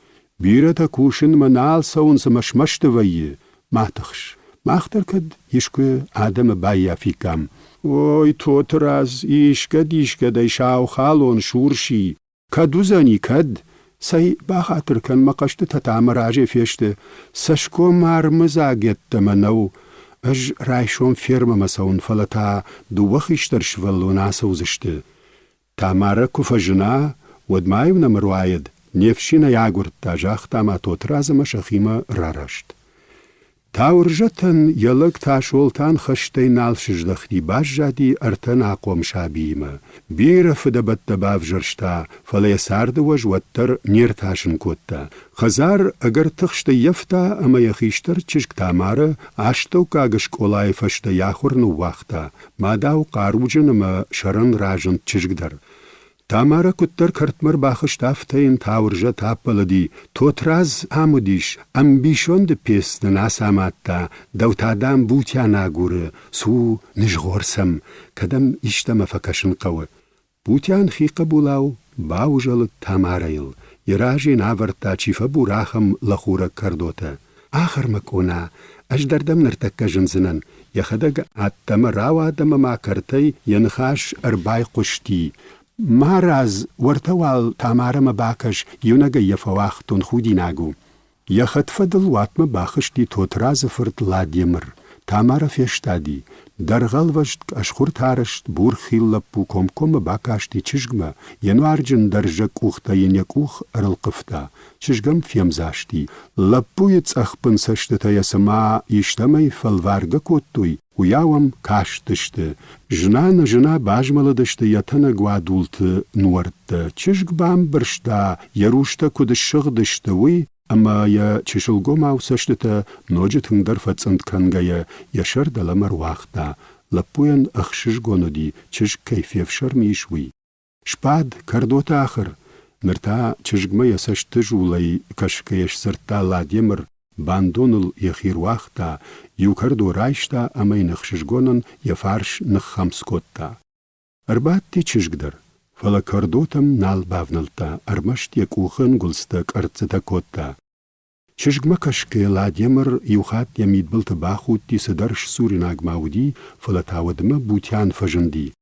B: Бирӕтӕ кусынмӕ нал цӕуынц ӕмӕ смӕсты вӕййы. Ма тыхс, мах дӕр кӕд искуы адӕмы баййафиккам. Ой, Тотырадз, искӕд-искӕдӕй сау халон сурси, Кӕд уыдзӕни, кӕд? Цӕй, бахатыр кӕн, мӕ хъӕстытӕ та мӕ разӕй фесты. Цӕсгом армыдзаг йеддӕмӕ нӕу. Ӕз райсом фермӕмӕ цӕуын, фӕлӕ та дыууӕ хистӕр сывӕллоны ацӕудзысты. Тамарӕ куы фӕзына, уӕд ма-иу нӕм ӕруайӕд, не фсин ӕй агуырдта, загъта ма Тотрадз ӕмӕ сӕхимӕ рараст. Тауырзӕтӕн йӕ лӕг Тасолтан хӕстӕй нал сыздӕхти, баззади ӕртӕ ӕнахъом сабиимӕ. Бирӕ фыдӕбӕттӕ бавзӕрста, фӕлӕ йӕ царды уӕз уӕддӕр не ртасын кодта. Хӕдзар ӕгӕр тыхст ӕййӕфта ӕмӕ йӕ хистӕр чызг Тамарӕ астӕуккаг скъолайы фӕстӕ йӕ ахуыр ныууагъта. Мадау хъаруджын ӕмӕ сӕрӕн разынд чызг дӕр. Тамарӕ куыддӕр кӕртмӕ рбахызт, афтӕ йын Тауырзӕт аппӕлыди: Тотрадз ам уыдис, ӕмбисонды пец нын ацамадта, дӕу та, дам, Бутиан агуры, цу, нызгъор сӕм, кӕдӕм истӕмӕ фӕкӕсын хъӕуы. Бутиан хи хъӕбулау баузӕлыд Тамарӕйыл, йӕ разы йын авӕрдта, чи фӕбур, ахӕм лӕхурӕг кӕрдотӕ. Ахӕр мӕ къона, ӕз дӕр дӕм ныртӕккӕ зындзынӕн, йӕхӕдӕг ӕддӕмӕ рауад ӕмӕ ма кӕртӕй йӕ ныхас ӕрбайхъуысти: «Марадз, уӕртӕ уал Тамарӕмӕ бакӕс, иунӕгӕй йӕ фӕуагътон, худинаг у». Йӕ хӕдфӕдыл уатмӕ бахызти Тотрадзы фырт Ладемыр. Тамарӕ фестади. Дӕргъӕлвӕст къӕсхуыртарӕзт бурхил лӕппу комкоммӕ бакасти чызгмӕ, йӕ нуарджын дӕрзӕг къухтӕ йын йӕ къух ӕрӕлхъывта. Чызг ӕм фемдзасти. Лӕппуйы цъӕхбын цӕстытӕ йӕ цыма истӕмӕй фӕлваргӕ кодтой, уыйау ӕм кастысты. Зына-нӕзына базмӕлыдысты йӕ тӕнӕг уадулты нуӕрттӕ. Чызг бамбӕрста, йӕ рустӕ куыд ссыгъдысты, уый, ӕмӕ йӕ чысылгомау цӕстытӕ ноджы тынгдӕр фӕцъынд кӕнгӕйӕ йӕ сӕр дӕлӕмӕ руагъта. Лӕппуйӕн ӕхсызгон уыди, чызг кӕй фефсӕрмы ис, уый. Сбад, кӕрдоты ахыр! Ныр та чызгмӕ йӕ цӕсты зулӕй кӕсгӕйӕ сдзырдта Ладемыр, бандоныл йӕхи руагъта, иу кӕрдо райста ӕмӕ йын ӕхсызгонӕн йӕ фарс ныххӕмц кодта. Ӕрбадти чызг дӕр, фӕлӕ кӕрдотӕм нал бавнӕлдта, ӕрмӕст йӕ къухы ӕнгуылдзтӕ къӕрццытӕ кодта. Чызгмӕ кӕсгӕйӕ Ладемыр иу хатт йӕ мидбылты бахудти, цыдӕр сдзуринаг ма уыди, фӕлӕ та уӕдмӕ Бутиан фӕзынди.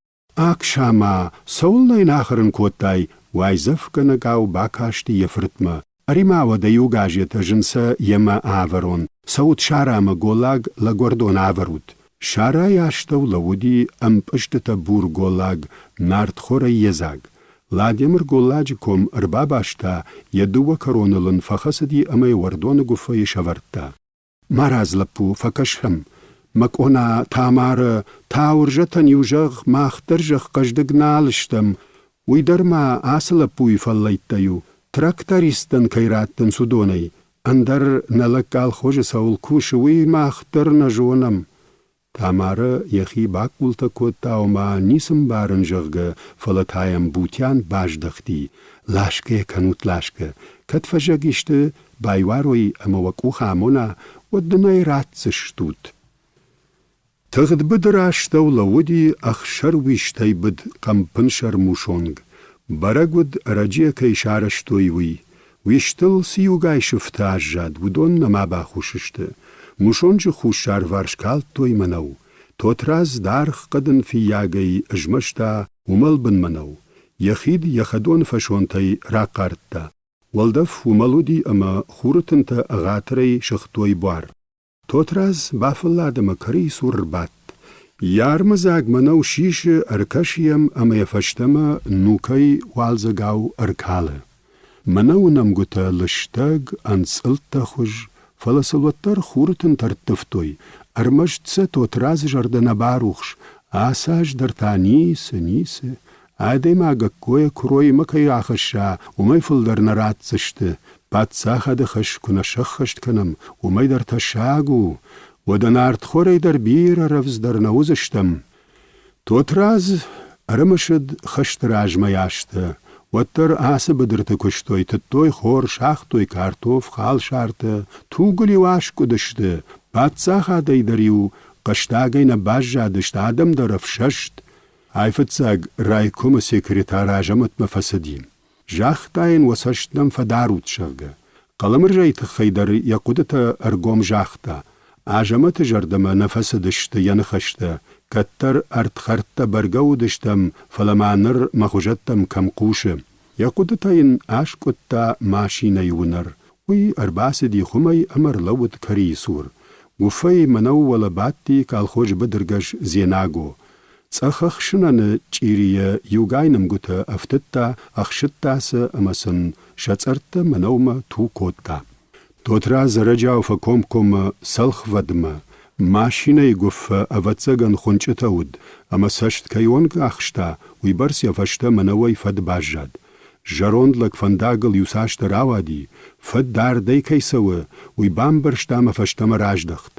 B: Акса-ма, цӕуылнӕ йын ахӕрын кодтай? уайдзӕфгӕнӕгау бакасти йӕ фыртмӕ. Ӕри-ма уӕдӕ иу газет, ӕз ын сӕ йемӕ авӕрон. Цӕут сарамӕ, голлаг лӕгуӕрдон авӕрут. Сарайы астӕу лӕууыди ӕмпъызтытӕ бур голлаг, нартхорӕй йедзаг. Ладемыр голладжы ком ӕрбабаста, йӕ дыууӕ кӕроныл ын фӕхӕцыди ӕмӕ йӕ уӕрдоны гуыффӕйы сӕвӕрдта. Марадз, лӕппу, фӕкӕсӕм. Мӕ къона, Тамарӕ, Тауырзӕтӕн-иу зӕгъ, мах дӕр зӕгъ хъӕздыг нал стӕм. Уый дӕр ма ацы лӕппуйы фӕллӕйттӕй у, трактористтӕн кӕй раттынц, уыдонӕй. Ӕндӕр нӕ лӕг колхозы цӕуыл кусы, уый мах дӕр нӕ зонӕм. Тамарӕ йӕхи бакъултӕ кодта, ома ницы мбарын, зӕгъгӕ, фӕлӕ та йӕм Бутиан баздӕхти: Ласгӕ йӕ кӕнут, ласгӕ. Кӕд фӕзӕг исты байуарой ӕмӕ уӕ къух амона, уӕд дын ӕй ратдзыстут. Тыгъд быдыры астӕу лӕууыди ӕхсӕрвистӕй быд хъӕмпынсӕр мусонг. Бӕрӕг уыд, ӕрӕджыйӕ кӕй сарӕзтой, уый. Уистыл цы иугай сыфтӕ аззад, уыдон нӕма бахус сты. Мусонджы хуссарварс калдтой мӕнӕу. Тотрадз даргъ хъӕдын фыййагӕй ызмӕста уымӕлбын мӕнӕу. Йӕ хид йӕ хӕдоны фӕсонтӕй рахъардта. Уӕлдӕф уымӕл уыди ӕмӕ хуры тынтӕ ӕгъатырӕй сыгътой буар. Тотрадз бафӕллад ӕмӕ кӕрийы цур ӕрбадт. Йӕ армыдзаг мӕнӕу сисы, ӕркӕсы йӕм ӕмӕ йӕ фӕстӕмӕ нукӕй уалдзӕгау ӕркалы. Мӕнӕуы нӕмгуытӕ лыстӕг, ӕнцъылдтӕхуыз, фӕлӕ сыл уӕддӕр хуры тынтӕ ӕрттывтой. Ӕрмӕст сӕ Тотрадзы зӕрдӕ нӕ барухс, ацы аз дӕр та ницы, ницы. Адӕймаг ӕккойӕ куыроймӕ кӕй ахӕсса, уымӕй фылдӕр нӕ ратдзысты. Паддзахады хӕс куы нӕ сӕххӕст кӕнӕм, уымӕй дӕр тӕссаг у. Уӕдӕ нартхорӕй дӕр бирӕ рӕвдздӕр нӕ уыдзыстӕм. Тотрадз ӕрымысыд хӕсты размӕ азтӕ. Уӕддӕр ацы быдырты куыстой, тыдтой хор, сагътой картоф, халсартӕ, тугыл-иу аскъуыдысты, паддзахадӕй дӕр-иу хъӕстагӕй нӕ баззадысты, адӕм дӕр ӕфсӕст. Айфыццаг райкомы секретарь Азӕмӕтмӕ фӕцыди. Загъта йын, уӕ цӕст нӕм фӕдарут, зӕгъгӕ. Хъӕлӕмырзӕйы тыххӕй дӕр йӕ хъуыдытӕ ӕргом загъта. Азӕмӕты зӕрдӕмӕ нӕ фӕцыдысты йӕ ныхӕстӕ. Кӕддӕр ӕрдхӕрдтӕ бӕргӕ уыдыстӕм, фӕлӕ ма ныр мӕ хуызӕттӕм кӕм хъусы. Йӕ хъуыдытӕ йын аскъуыдта машинӕйы уынӕр. Уый ӕрбацыди хуымӕй ӕмӕ ӕрлӕууыд кӕрийы цур. Уыфӕй мӕнӕу уӕлӕ бадти колхозы быдыргӕс Дзенаго. Цъӕх ӕхсынӕны чъирийӕ иугай нӕмгуытӕ ӕфтыдта, ӕхсыдта сӕ ӕмӕ сын сӕ цъӕрттӕ мӕнӕумӕ ту кодта. Тотрадз ӕрӕджиау фӕкомкоммӕ цӕлхвӕдмӕ. Машинӕйы гуыффӕ, ӕвӕццӕгӕн, хуынчъытӕ уыд, ӕмӕ цӕст кӕйонг ахста, уыйбӕрц йӕ фӕстӕ мӕнӕуӕй фӕд баззад. Зӕронд лӕг фӕндагыл иуцасдӕр ауади, фӕд дардӕй кӕй цӕуы, уый бамбӕрста ӕмӕ фӕстӕмӕ раздӕхт.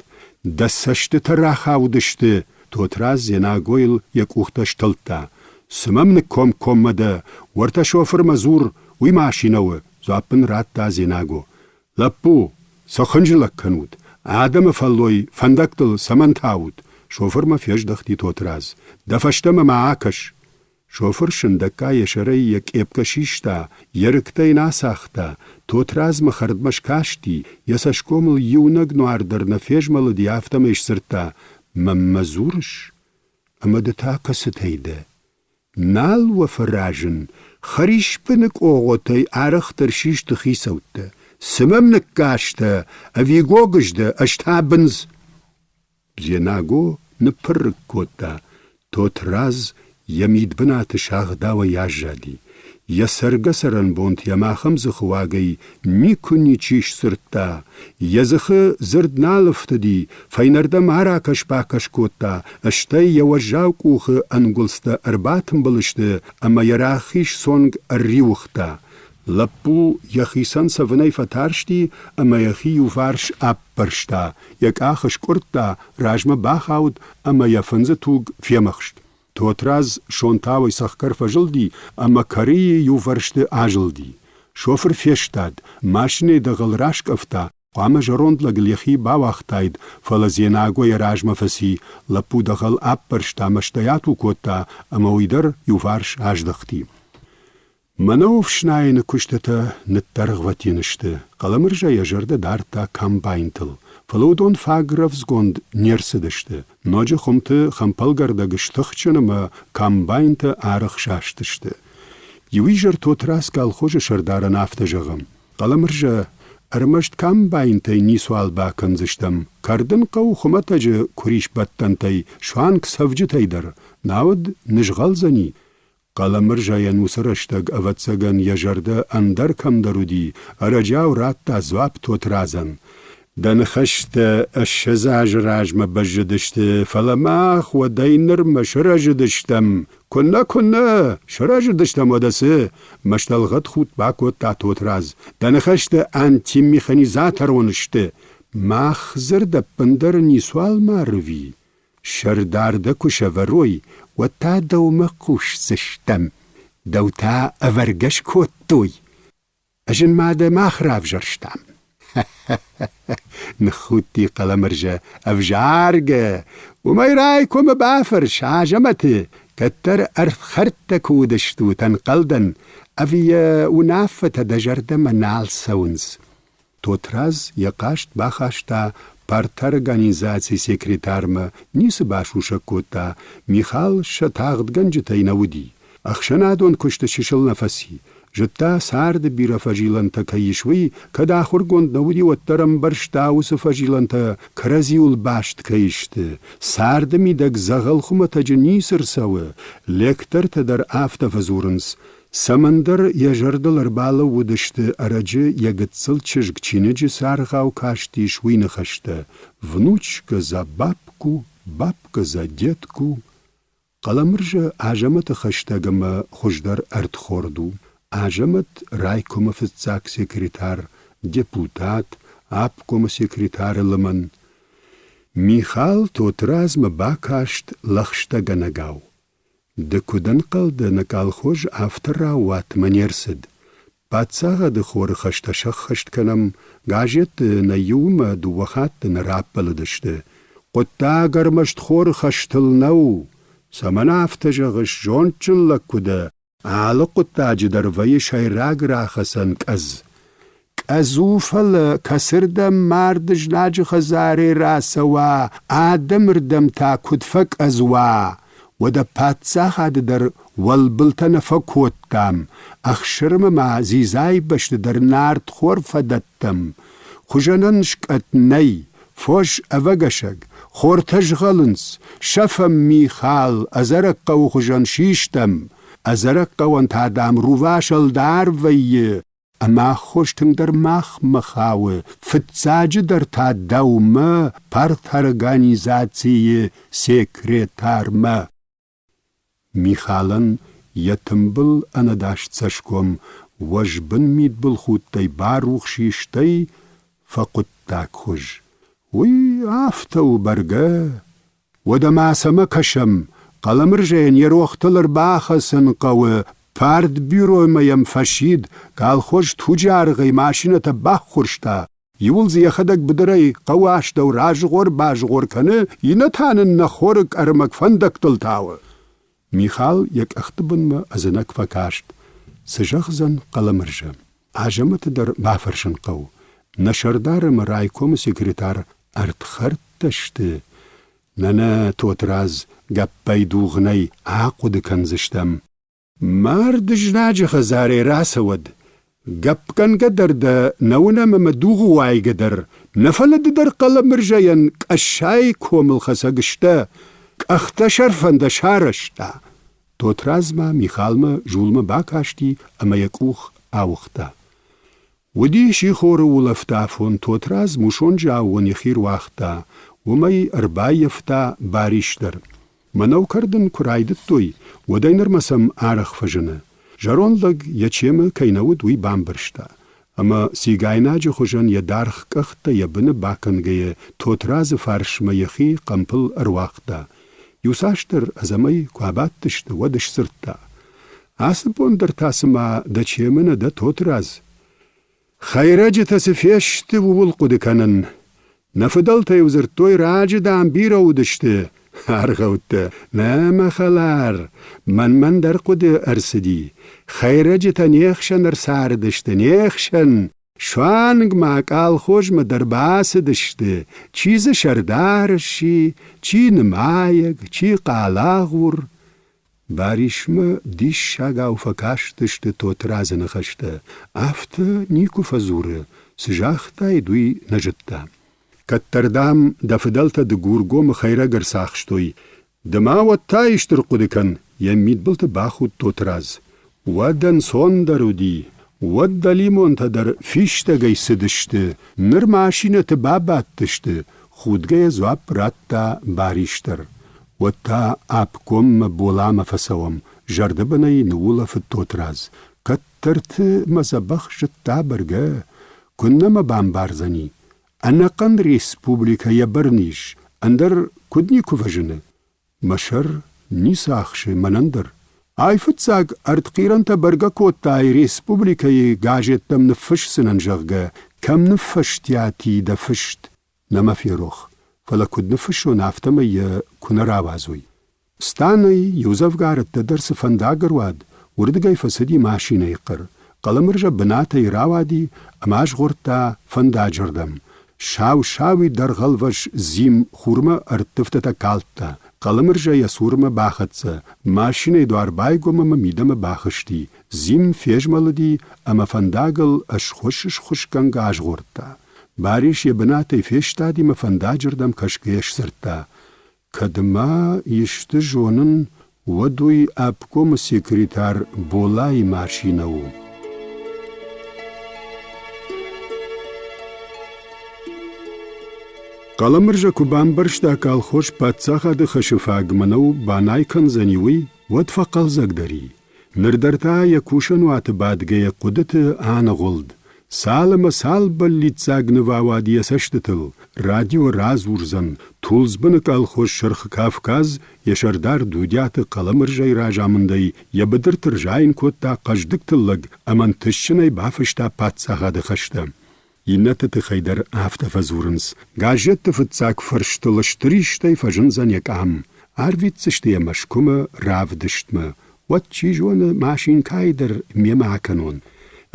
B: Дӕ цӕстытӕ рахаудысты! Тотрадз Дзенагойыл йӕ къухтӕ стылдта. Цы мӕм ныккомкоммӕ дӕ? Уӕртӕ шофырмӕ дзур, уый машинӕ у, дзуапп ын радта Дзенаго. Лӕппу, цы хынджылӕг кӕнут? Адӕмы фӕллой фӕндӕгтыл цӕмӕн таут? Шофырмӕ фездӕхти Тотрадз. Дӕ фӕстӕмӕ ма акӕс! Шофыр сындӕггай йӕ сӕрӕй йӕ къепкӕ систа, йӕ рыгтӕ йын ацагъта, Тотрадзмӕ хӕрдмӕ скасти, йӕ цӕсгомыл иунӕг нуар дӕр нӕ фезмӕлыди, афтӕмӕй сдзырдта: «Мӕнмӕ дзурыс? Ӕмӕ ды та кӕцытӕй дӕ?» Нал уӕ фӕразын, хӕрисбыны къогъотӕй арӕхдӕр систы хицӕуттӕ. Цы мӕм ныккастӕ, ӕви гогыз дӕ, ӕз та бындз? Дзенаго ныппыррыкк кодта. Тотрадз йӕ мидбынаты сагъдауӕй аззади. Йӕ цӕргӕ-цӕрӕнбонты йӕм ахӕм дзыхыуагӕй никуы ничи сдзырдта. Йӕ дзыхы дзырд нал ӕфтыди, фӕйнӕрдӕм аракӕс-бакӕс кодта, стӕй йӕ уӕззау къухы ӕнгуылдзтӕ ӕрбатымбыл сты ӕмӕ йӕ рахиз цонг ӕрриуыгъта. Лӕппу йӕхицӕн цӕвынӕй фӕтарсти ӕмӕ йӕхи иуварс аппӕрста, йӕ къах скъуырдта, размӕ бахауд ӕмӕ йӕ фындзы туг фемӕхст. Тотрадз сонтауӕй цӕхгӕр фӕзылди ӕмӕ кӕрийы иувӕрсты азылди. Шофыр фестад, машинӕйы дӕгъӕл раскъӕфта, хъуамӕ зӕронд лӕгыл йӕхи бауагътаид, фӕлӕ Дзенаго йӕ размӕ фӕци, лӕппу дӕгъӕл аппӕрста, мӕстӕй ату кодта ӕмӕ уый дӕр иуварс аздӕхти. Мӕнӕу ӕфснайыны куыстытӕ ныддӕргъвӕтин сты, Хъӕлӕмырзӕ йӕ зӕрдӕ дардта комбайнтыл, фӕлӕ уыдон фаг рӕвдзгонд не рцыдысты. Ноджы хуымты хӕмпӕлгӕрдӕг стыхджын ӕмӕ комбайнтӕ ӕрыхсастысты. Иу изӕр Тотрадз колхозы сӕрдарӕн афтӕ зӕгъы: Хъӕлӕмырзӕ, ӕрмӕст комбайнтӕй ницуал бакӕндзыстӕм, кӕрдын хъӕуы хуымӕтӕджы куырисбӕттӕнтӕй, суанг цӕвджытӕй дӕр, науӕд нызгъӕлдзӕни. Хъӕлӕмырзӕйӕн уыцы рӕстӕг, ӕвӕццӕгӕн, йӕ зӕрдӕ ӕндӕр кӕмдӕр уыди, ӕрӕджиау радта дзуапп Тотрадзӕн. Дӕ ныхӕстӕ 20 азы размӕ бӕззыдысты, фӕлӕ мах уӕдӕй нырмӕ сырӕзыдыстӕм. Куыннӕ, куыннӕ, сырӕзыдыстӕм уӕдӕ цы? мӕстӕлгъӕд худт бакодта Тотрадз. Дӕ ныхӕстӕ антимеханизаторон сты. Мах дзырд ӕппындӕр ницуал мары ви? Сӕрдар дӕ куы сӕвӕрой, уӕд та дӕумӕ хъусдзыстӕм. Дӕу та ӕвӕргӕ скодтой. Ӕз ын ма дӕ мах равзӕрстам. Ныххудти Хъӕлӕмырзӕ, ӕвзаргӕ. Уымӕй райкомы бафӕрс Азӕмӕты, кӕддӕр ӕрдхӕрдтӕ куы уыдыстут, ӕнхъӕлдӕн, ӕви йӕ уынаффӕтӕ дӕ зӕрдӕмӕ нал цӕуынц. Тотрадз йӕ хъаст бахаста парторганизацийы секретармӕ, ницы басусӕг кодта, Михал сӕ тагъдгӕнджытӕй нӕ уыди. Ӕхсӕнадон куысты чысыл нӕ фӕци. Зыдта, царды бирӕ фӕзилӕнтӕ кӕй ис, уый, кӕд ахуыргонд нӕ уыди, уӕддӕр ӕмбӕрста, уыцы фӕзилӕнтӕ кӕрӕдзиуыл баст кӕй сты. Царды мидӕг дзӕгъӕл хуымӕтӕджы ницы рцӕуы, лектортӕ дӕр афтӕ фӕдзурынц. Цӕмӕндӕр йӕ зӕрдыл ӕрбалӕууыдысты, ӕрӕджы йӕ гыццыл чызг чиныджы цы аргъау кастис, уый ныхӕстӕ: «Внучка за бабку, бабка за детку». Хъӕлӕмырзӕ Азӕмӕты хӕстӕг ӕмӕ хуыздӕр ӕрдхорд у. Азӕмӕт райкомы фыццаг секретарь, депутат, обкомы секретары лымӕн. Михал Тотрадзмӕ бакаст лӕгъстӕгӕнӕгау. Ды куыд ӕнхъӕл дӕ, нӕ колхоз афтӕ раууатмӕ не рцыд. Паддзахады хоры хӕстӕ сӕххӕст кӕнӕм, газетты нӕ иумӕ дыууӕ хатты нӕ раппӕлыдысты. Хъуыддаг ӕрмӕст хоры хӕстыл нӕу. Цӕмӕн афтӕ зӕгъыс, зондджын лӕг куы дӕ, алы хъуыддаджы дӕр вӕййы сӕйраг рахӕцӕн къӕдз. Къӕдз у, фӕлӕ кӕцырдӕм мард знаджы хӕдзарӕй рацӕуа, адӕмырдӕм та куыд фӕкъӕдз уа, уӕдӕ паддзахады дӕр уӕлбылтӕ нӕ фӕкодтам, ӕхсырмӕ ма дзидзайы бӕсты дӕр нартхор фӕдӕттӕм. Хуызӕнӕн скъӕт нӕй, фос ӕвӕгӕсӕг, хортӕ згъӕлынц, сӕфӕм Михал, ӕдзӕрӕг хъӕуы хуызӕн систӕм. Ӕдзӕрӕг хъӕуӕн та, дам, рувас ӕлдар вӕййы, Ӕмӕ аххос тынгдӕр махмӕ хауы, фыццаджыдӕр та дӕумӕ, парторганизацийы секретармӕ. Михалӕн йӕ тымбыл ӕнӕдаст цӕсгом уӕзбын мидбылхудтӕй барухс и, стӕй фӕхъуыддагхуыз. Уый афтӕ у бӕргӕ, Уӕдӕ ма цӕмӕ кӕсӕм? Хъӕлӕмырзӕйӕн йӕ рохтыл ӕрбахӕцын хъӕуы, партбюромӕ йӕм фӕсид, колхоз туджы аргъӕй машинӕтӕ баххуырста, иуыл дзы йӕхӕдӕг быдырӕй хъӕуы астӕу разгъор-базгъор кӕны, иннӕ та нын нӕ хоры къӕрмӕг фӕндӕгтыл тауы. Михал йӕ къӕхты бынмӕ ӕдзынӕг фӕкаст, цы зӕгъдзӕн Хъӕлӕмырзӕ? Азӕмӕты дӕр бафӕрсын хъӕуы. Нӕ сӕрдар ӕмӕ райкомы секретарь ӕрдхӕрдтӕ сты. Нӕ, нӕ, Тотрадз, гӕппӕй дугъ нӕй, ахъуыды кӕндзыстӕм. Мард знаджы хӕдзарӕй рацӕуӕд. Гӕппгӕнгӕ дӕр дӕ нӕ уынӕм ӕмӕ дугъы уайгӕ дӕр, нӕ фӕлӕ ды дӕр Хъӕлӕмырзӕйӕн къӕссайы комыл хӕцӕг сдӕ, къӕхтӕсӕрфӕн дӕ сарӕзта. Тотрадз ма Михалмӕ зулмӕ бакасти ӕмӕ йӕ къух ауыгъта. Уыди сихоры улӕфты афон Тотрадз мусонджы аууон йӕхи руагъта, уымӕй ӕрбаййӕфта Барис дӕр. Мӕнӕу кӕрдын куы райдыдтой, уӕдӕй нырмӕ сӕм арӕх фӕзыны. Зӕронд лӕг йӕ чемы кӕй нӕ уыд, уый бамбӕрста. Ӕмӕ цигайнаджы хуызӕн йӕ даргъ къӕхтӕ йӕ быны бакӕнгӕйӕ Тотрадзы фарсмӕ йӕхи хъӕмпыл ӕруагъта. Иуцасдӕр ӕдзӕмӕй куы абадтысты, уӕд сдзырдта: Ацы бон дӕр та цыма дӕ чемы нӕ дӕ, Тотрадз? Хӕйрӕджытӕ цы фесты, ууыл хъуыды кӕнын. Нӕ фыдӕлтӕ-иу дзырдтой, раджы, дам, бирӕ уыдысты аргъӕуттӕ. Нӕ, мӕ хӕлар, мӕнмӕ ӕндӕр хъуыды ӕрцыди. Хӕйрӕджытӕ не хсӕн ӕрцардысты, не хсӕн. Суанг ма къалхозмӕ дӕр бацыдысты, чи дзы сӕрдар сси, чи нымайӕг, чи хъалагъур. Барисмӕ диссагау фӕкастысты Тотрадзы ныхӕстӕ. Афтӕ никуы фӕдзуры, цы загътаид, уый нӕ зыдта. Кӕддӕр, дам, дӕ фыдӕлтӕ Дыгургомы хӕйрӕг ӕрцахстой. Ды ма уӕд та исты рхъуыды кӕн, йӕ мидбылты бахудт Тотрадз. Уӕд ӕнцондӕр уыди, уӕд дӕлимонтӕ дӕр фистӕгӕй цыдысты, ныр машинӕты бабадтысты, худгӕйӕ дзуапп радта Барис дӕр. Уӕд та обкоммӕ Боламӕ фӕцӕуӕм, зӕрдӕбынӕй ныуулӕфыд Тотрадз. Кӕддӕрты мӕ дзӕбӕх зыдта бӕргӕ, куыннӕ мӕ бамбардзӕни. Ӕнӕхъӕн республикӕ йӕ бӕрны ис, ӕндӕр куыд никуы фӕзыны. Мӕ сӕр ницы ахсы мӕнӕн дӕр. Айфыццаг ӕртхъирӕнтӕ бӕргӕ кодтай республикӕйы газеттӕм ныффысдзынӕн, зӕгъгӕ, кӕм ныффӕстиат и дӕ фыст, нӕ мӕ ферох, фӕлӕ куыд ныффыссон, афтӕмӕй йӕ куы нӕ рауадзой. Станӕй иудзӕвгар ӕддӕдӕр цы фӕндаг ӕруад, уырдыгӕй фӕцыди машинӕйы хъӕр. Хъӕлӕмырзӕ бынатӕй рауади ӕмӕ азгъордта фӕндаджырдӕм. Сау-сауи дӕргъӕлвӕс Зим хурмӕ ӕрттывтытӕ калдта. Хъӕлӕмырзӕ йӕ цурмӕ бахӕццӕ, машинӕйы дуар байгом ӕмӕ мидӕмӕ бахызти, Зим фезмӕлыди ӕмӕ фӕндагыл ӕсхуыс-схуысгӕнгӕ азгъордта. Барис йӕ бынатӕй фестади мӕ фӕндаджырдӕм кӕсгӕйӕ сдзырдта: Кӕд ма исты зонын, уӕд уый обкомы секретарь Болайы машинӕ у. Хъӕлӕмырзӕ куы бамбӕрста, колхоз паддзахады хӕсы фаг мӕнӕу банай кӕндзӕни, уый, уӕд фӕхъӕлдзӕгдӕр и. Ныр дӕр та йӕ кусӕнуаты бадгӕйӕ хъуыдыты аныгъуылд. Цал ӕмӕ цал бӕллиццаг ныв ауад йӕ цӕстытыл, радио радзурдзӕн, Тулдзбыны колхоз Сырх Кавказ йӕ сӕрдар Дудиаты Хъӕлӕмырзӕйы разамындӕй йӕ быдырты рзайын кодта хъӕздыг тыллӕг ӕмӕ ӕнтыстджынӕй бафыста паддзахады хӕстӕ. Иннӕты тыххӕй дӕр афтӕ фӕдзурынц. Газетты фыццаг фӕрстыл стыр истӕй фӕзындзӕн йӕ къам. Арвитдзысты йӕ Мӕскуымӕ равдыстмӕ. Уӕд, чи зоны, машинкӕйы дӕр мемӕ акӕнон.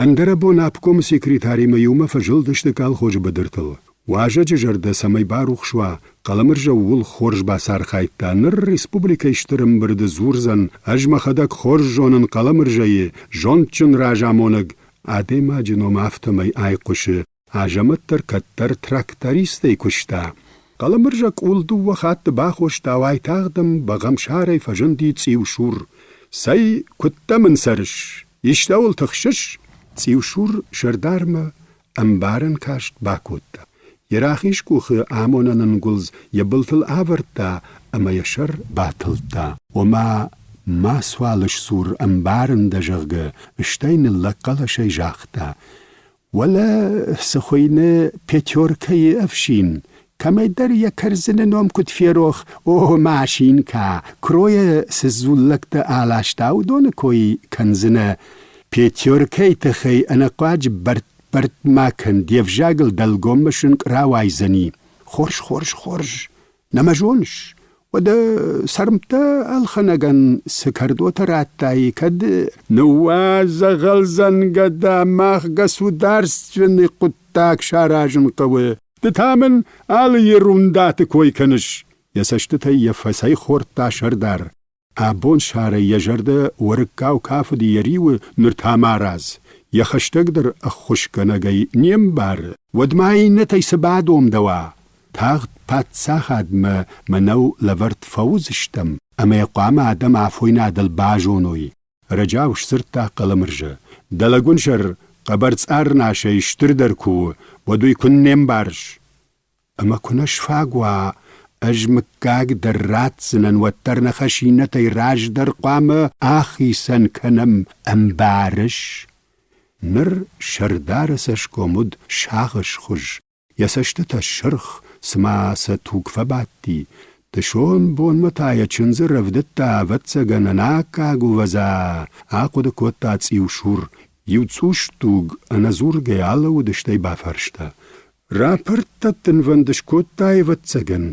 B: Ӕндӕрӕбон обкомы секретаримӕ иумӕ фӕзылдысты колхозы быдыртыл. Уазӕджы зӕрдӕ цӕмӕй барухс уа, Хъӕлӕмырзӕ ууыл хорз бацархайдта. Ныр республикӕйы стыр ӕмбырды дзурдзӕн, ӕз мӕхӕдӕг хорз зонын Хъӕлӕмырзӕйы, зондджын разамонӕг, Адӕймаджы ном афтӕмӕй айхъуысы, Азӕмӕт дӕр кӕддӕр трактористӕй куыста. Хъӕлӕмырзӕ къул дыууӕ хатты бахоста, уайтагъд ӕм бӕгъӕмсарӕй фӕзынди цъиусур. Цӕй, куыдтӕ мын цӕрыс? Истӕуыл тыхсыс? Цъиусур сӕрдармӕ ӕмбарӕн каст бакодта. Йӕ рахиз къухы амонӕн ӕнгуылдз йӕ былтыл авӕрдта ӕмӕ йӕ сӕр батылдта, ома мацуал сдзур, ӕмбарын дӕ, зӕгъгӕ, стӕй ныллӕг хъӕлӕсӕй загъта: Уӕлӕ цы хуыйны Петеркӕйы ӕфсин, кӕмӕйдӕр йӕ кӕрдзыны ном куыд ферох, о, Машинка, куыройӕ цы дзуллӕгтӕ аласта, уыдоны кой кӕндзынӕ. Петеркӕйы тыххӕй ӕнӕхъуаджы бӕртт ма кӕн, де взагыл дӕлгоммӕ сынкъ рауайдзӕни. Хорз, хорз, хорз, нӕ мӕ зоныс? Уӕдӕ цӕрмттӕ ӕлхӕнӕгӕн цы кӕрдотӕ радтай, кӕд ныууадз дзӕгъӕлдзӕнгӕ мах государственный хъуыддаг саразын хъӕуы. Ды та мын алы ерундаты кой кӕныс, йӕ цӕстытӕй йӕ фӕцӕйхордта сӕрдар. Абонсарӕй йӕ зӕрдӕ уӕрыккау кафыди йӕ риуы, ныр та марадз, йӕ хӕстӕгдӕр ӕххуысгӕнӕгӕй не мбары, уӕд ма иннӕтӕй цы бадомдӕуа? Тагъд паддзахадмӕ мӕнӕу лӕвӕрд фӕуыдзыстӕм, ӕмӕ йӕ хъуамӕ адӕм афойнадыл базоной, ӕрӕджиау сдзырдта Хъӕлӕмырзӕ. Дӕ лӕгуынсӕр хъӕбӕрцъар насӕй стырдӕр куы у, уӕд уый куыннӕ мбарыс? Ӕмӕ куы нӕ сфаг уа, ӕз мыггаг дӕр ратдзынӕн, уӕддӕр нӕ хӕс иннӕтӕй раздӕр хъуамӕ ахицӕн кӕнӕм, ӕмбарыс? Ныр сӕрдары цӕсгом уыд сагъӕсхуыз, йӕ цӕстытӕ сырх, цыма сӕ туг фӕбадти. Дысон бонмӕ та йӕ чындзы рӕвдыдта, ӕвӕццӕгӕн, ӕнаккаг ӕвӕдза, ахъуыды кодта цъиусур. Иу цъусдуг ӕнӕдзургӕйӕ алӕууыд, стӕй бафарста: Рапорт дӕттынвӕнд скодта, ӕвӕццӕгӕн.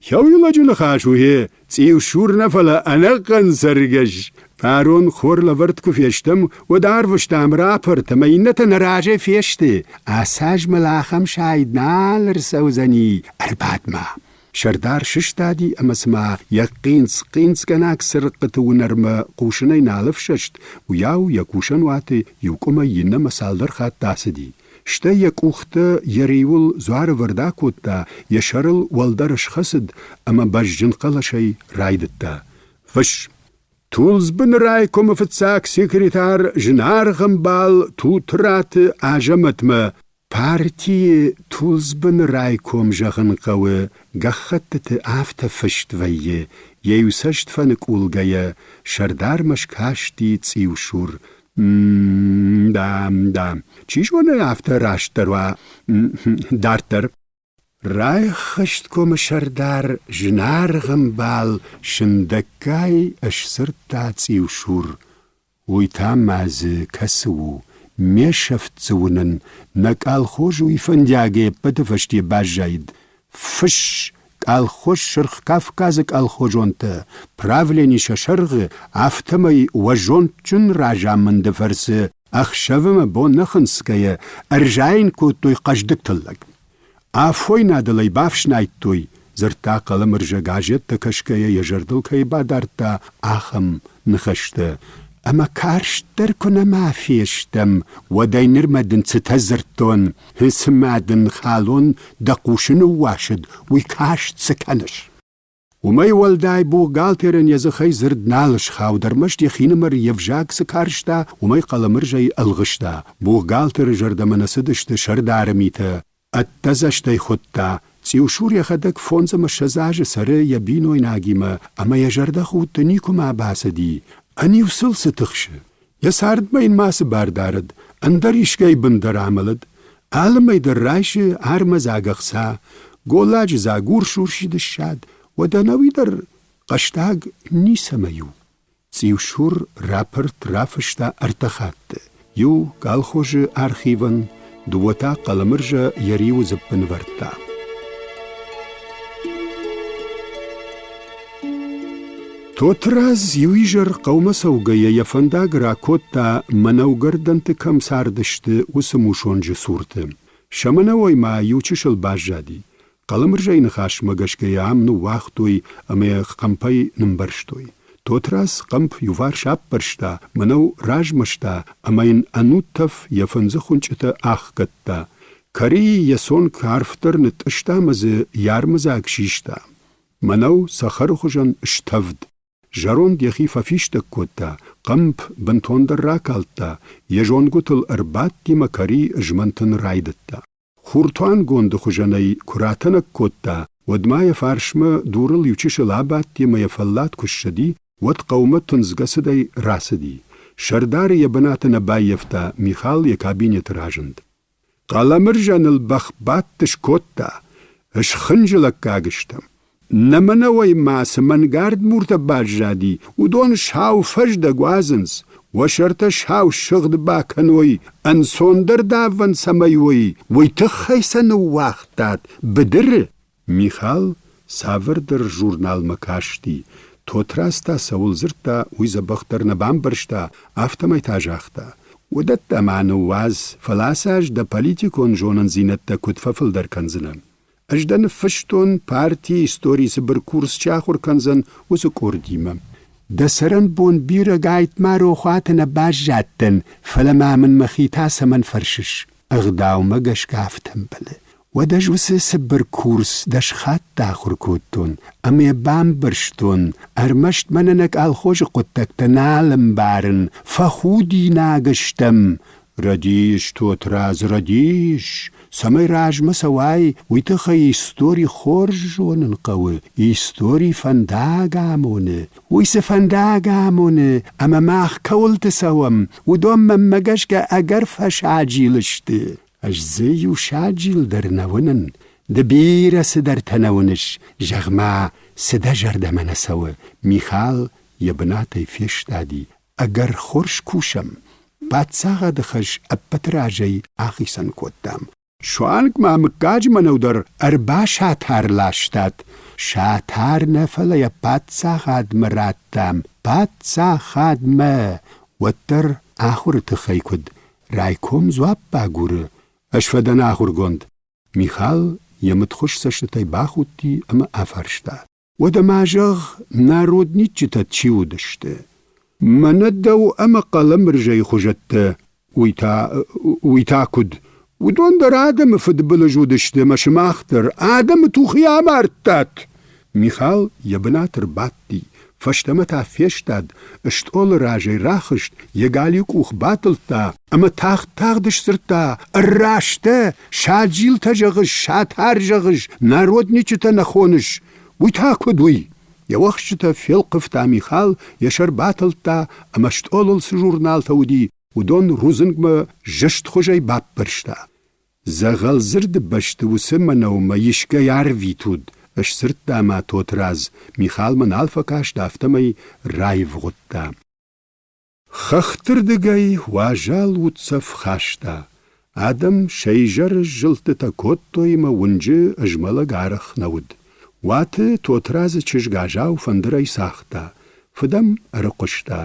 B: Хӕуи лӕджы ныхас у, гъе, цъиусур нӕ, фӕлӕ ӕнӕхъӕн цӕргӕс. Фарон хор лӕвӕрд куы фестӕм, уӕд арвыстам рапорт, ӕмӕ иннӕтӕ нӕ разӕй фесты. Ацы аз мыл ахӕм сайд нал ӕрцӕудзӕни, ӕрбад-ма. Сӕрдар сыстади ӕмӕ цыма йӕ хъинц-хъинцгӕнаг цырыхъхъыты уынӕрмӕ хъусынӕй нал ӕфсӕст, уыйау йӕ кусӕн уаты иу къуымӕй иннӕмӕ цалдӕр хатты ацыди. Стӕй йӕ къухтӕ йӕ риуыл дзуарӕвӕрд акодта, йӕ сӕрыл уӕлдӕр схӕцыд ӕмӕ бӕзджын хъӕлӕсӕй райдыдта: «Фысс! Тулдзбыны райкомы фыццаг секретарь зынаргъ ӕмбал Тутыраты Азӕмӕтмӕ партийы Тулдзбыны райком зӕгъын хъӕуы, гӕххӕттыты афтӕ фыст вӕййы, йӕ иу цӕст фӕныкъулгӕйӕ, сӕрдармӕ скасти цъиусур, Да, да. Чи зоны, афтӕ растдӕр уа. Дарддӕр. Райххӕсткомы сӕрдар зынаргъ ӕмбал сындӕггай сдзырдта цъиусур. Уый та ма дзы кӕцы у? Ме сӕфт дзы уынын, нӕ къалхоз уый фӕндиагӕй ӕппӕты фӕсте баззаид. Фысс, Къалхоз Сырх Кавказы къалхозонтӕ, правлени сӕ сӕргъы, афтӕмӕй уӕ зондджын разамынды фӕрцы ӕхсӕвы мӕ бон нӕ хынцгӕйӕ ӕрзайын кодтой хъӕздыг тыллӕг. Афойнадыл ӕй бафснайдтой. дзырдта Хъӕлӕмырзӕ газеттӕ кӕсгӕйӕ йӕ зӕрдыл кӕй бадардта, ахӕм ныхӕстӕ. Ӕмӕ карстдӕр куы нӕма фестӕм, уӕдӕй нырмӕ дын цытӕ дзырдтон, цымӕ дын халон дӕ хъусы ныууасыд, уый каст цы кӕныс? Уымӕй уӕлдай бухгалтерӕн йӕ дзыхӕй дзырд нал схауд, ӕрмӕст йӕхинымӕр йе взаг цы карста, уымӕй хъӕлӕмырзӕй ӕлгъыста. Бухгалтеры зӕрдӕмӕ нӕ цыдысты сӕрдары митӕ. Ӕддӕдзӕстӕй хуыдта, Цъиусур йӕхӕдӕг 25 азы цӕры йӕ бинойнагимӕ ӕмӕ йӕ зӕрдӕхудты никуыма бацыди. Ӕниу сыл цы тыхсы? Йӕ цардмӕ йын мацы бар дарӕд, ӕндӕр искӕй бын дӕр амӕлӕд. Алы мӕй дӕр райсы армӕдзаг ӕхца, голладжы дзаг урс-урсид ссад, уӕд ӕнӕуи дӕр хъӕстаг ницӕмӕй у. Цъиусур рапорт рафыста ӕртӕ хатты. Иу колхозы архивӕн, дыууӕ та Хъӕлӕмырзӕ йӕ риуы дзыппы нывӕрдта. Тотырадз иу изӕр хъӕумӕ цӕугӕйӕ йӕ фӕндаг ракодта, мӕнӕугӕрдӕнты кӕм цардысты, уыцы мусонджы цурты. Сӕ мӕнӕуӕй ма иу чысыл баззади. Хъӕлӕмырзӕйы ныхасмӕ гӕсгӕ йӕ ам ныууагътой ӕмӕ йӕ хъӕмпӕй нымбӕрзтой. Тотырадз хъӕмп иуварс аппӕрста, мӕнӕу размӕста ӕмӕ йын ӕнуд тӕф йӕ фындзы хуынчъытӕ ахгӕдта. Кӕрийы йӕ цонг арфдӕр нытътъыста ӕмӕ дзы йӕ армыдзаг систа. Мӕнӕу цӕхӕры хуызӕн стӕвд. Зӕронд йӕхи фӕфистӕг кодта, хъӕмп бынтондӕр ракалдта, йӕ зонгуытыл ӕрбадти мӕ кӕри змӕнтын райдыдта. Хуртуангонды хуызӕн ӕй куы ратӕнӕг кодта, уӕд ма йӕ фарсмӕ дурыл иучысыл абадти ӕмӕ йӕ фӕллад куы ссыди, уӕд хъӕумӕ тындзгӕ цыдӕй рацыди. Сӕрдары йӕ бынаты нӕ баййӕфта, Михал йӕ кабинеты разынд. Хъӕлӕмырзӕн ыл бӕхбадт скодта, схынджылӕггаг стӕм. Нӕ мӕнӕуӕй ма цы мӕнгард муртӕ баззади, уыдон сау фӕздӕг уадзынц, уӕ сӕртӕ сау сыгъд бакӕной, ӕнцондӕр давӕн цӕмӕй уой, уый тыххӕй сӕ ныууагътат быдыры. Михал цавӕрдӕр журналмӕ касти, Тотрадз та цӕуыл дзырдта, уый дзӕбӕхдӕр нӕ бамбӕрста, афтӕмӕй та загъта: Уыдӕттӕ ма ныууадз, фӕлӕ ацы аз дӕ политикон зонындзинӕдтӕ куыд фӕфылдӕр кӕндзынӕ? Ӕз дӕ ныффыстон, партийы историйы цыбыр курс чи ахуыр кӕндзӕн, уыцы къордимӕ. Дӕ цӕрӕнбон бирӕ гайтма рохуаты нӕ баззадтӕн, фӕлӕ ма мын мӕхи та цӕмӕн фӕрсыс? Ӕгъдаумӕ гӕсгӕ афтӕ ӕмбӕлы. Уӕд ӕз уыцы цыбыр курс дӕс хатты ахуыр кодтон ӕмӕ йӕ бамбӕрстон, ӕрмӕст мӕнӕ нӕ колхозы хъуыддӕгтӕ нал ӕмбарын, фӕхудинаг стӕм. Рӕдийыс, Тотрадз, рӕдийыс! Цӕмӕй размӕ цӕуай, уый тыххӕй истори хорз зонын хъӕуы, истори фӕндаг амоны. Уый цы фӕндаг амоны, ӕмӕ мах кӕуылты цӕуӕм, уыдон мӕнмӕ гӕсгӕ ӕгӕр фӕсаджил сты. Ӕз дзы иу саджил дӕр нӕ уынын. Ды бирӕ цыдӕртӕ нӕ уыныс. Зӕгъ-ма, цы дӕ зӕрдӕмӕ нӕ цӕуы? Михал йӕ бынатӕй фестади. Ӕгӕр хорз кусӕм. Паддзахады хӕс ӕппӕты разӕй ахицӕн кодтам. Суанг ма мыггаджы мӕнӕу дӕр ӕрбасатар ластат. Сатар нӕ, фӕлӕ йӕ паддзахадмӕ радтам. Паддзахадмӕ! Уӕддӕр ахуыры тыххӕй куыд Райком дзуапп агуры, ӕз фӕдӕн ахуыргонд. Михал йӕ мыдхуыз цӕстытӕй бахудти ӕмӕ афарста: Уӕдӕ ма зӕгъ, народниччытӕ чи уыдысты? Мӕнӕ дӕу ӕмӕ Хъӕлӕмырзӕйы хуызӕттӕ, уый та, уый та куыд? Уыдон дӕр адӕмы фыдбылыз уыдысты ӕмӕ сымах дӕр адӕмы тухи амардтат! Михал йӕ бынаты рбадти, фӕстӕмӕ та фестад, стъолы разӕй рахызт, йӕ галиу къух батылдта ӕмӕ тагъд-тагъд сдзырдта: «Ӕррастӕ, саджилтӕ зӕгъыс, сатар зӕгъыс, народничытӕ нӕ хоныс. Уый та куыд уый?» Йӕ уӕхсчытӕ фелхъывта Михал, йӕ сӕр батылдта ӕмӕ стъолыл цы журналтӕ уыди, уыдон рудзынгмӕ зыстхуызӕй баппӕрста. Дзӕгъӕлдзырды бӕсты уыцы мӕнӕумӕ искӕй арвитут, сдзырдта ма Тотрадз, Михалмӕ нал фӕкаст, афтӕмӕй раивгъуыдта. Хӕхтырдыгӕй уазал уддзӕф хаста. Адӕм сӕ изӕры зылдтытӕ кодтой ӕмӕ уынджы змӕлӕг арӕх нӕ уыд. Уаты Тотрадзы чызг Азау фӕндырӕй цагъта, фыд ӕм ӕрыхъуыста,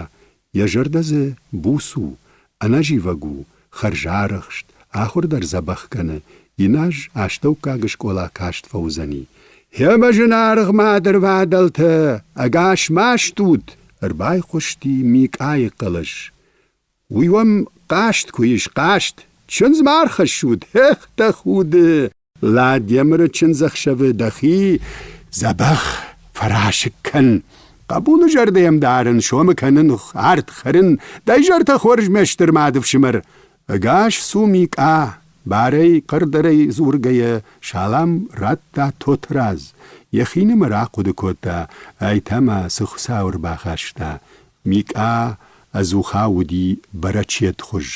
B: Йӕ зӕрдӕ дзы буц у, ӕнӕзивӕг у, хӕрзарӕхст, ахуыр дӕр дзӕбӕх кӕны, иназ астӕуккаг скъола каст фӕуыдзӕни. Ӕмӕ зынаргъ мадырвадӕлтӕ, ӕгас ма стут! ӕрбайхъуысти Микъайы хъӕлӕс. Уый уӕм хъаст куы ис, хъаст! Чындз ма ӕрхӕссут, эх, тӕхуды! Ладемыры чындзӕхсӕвы дӕхи дзӕбӕх фӕрасыг кӕн. Хъӕбулы зӕрдӕ йӕм дарын, сомы кӕнын, ард хӕрын, дӕ изӕртӕ хорз, ме стыр мадыфсымӕр! Ӕгас цу, Микъа! барӕй хъӕрдӕрӕй дзургӕйӕ салам радта Тотрадз. Йӕхинымӕр ахъуыды кодта, ай та ма цы Хуыцау ӕрбахаста. Микъа ӕдзухау уыди бӕрӕчетхуыз.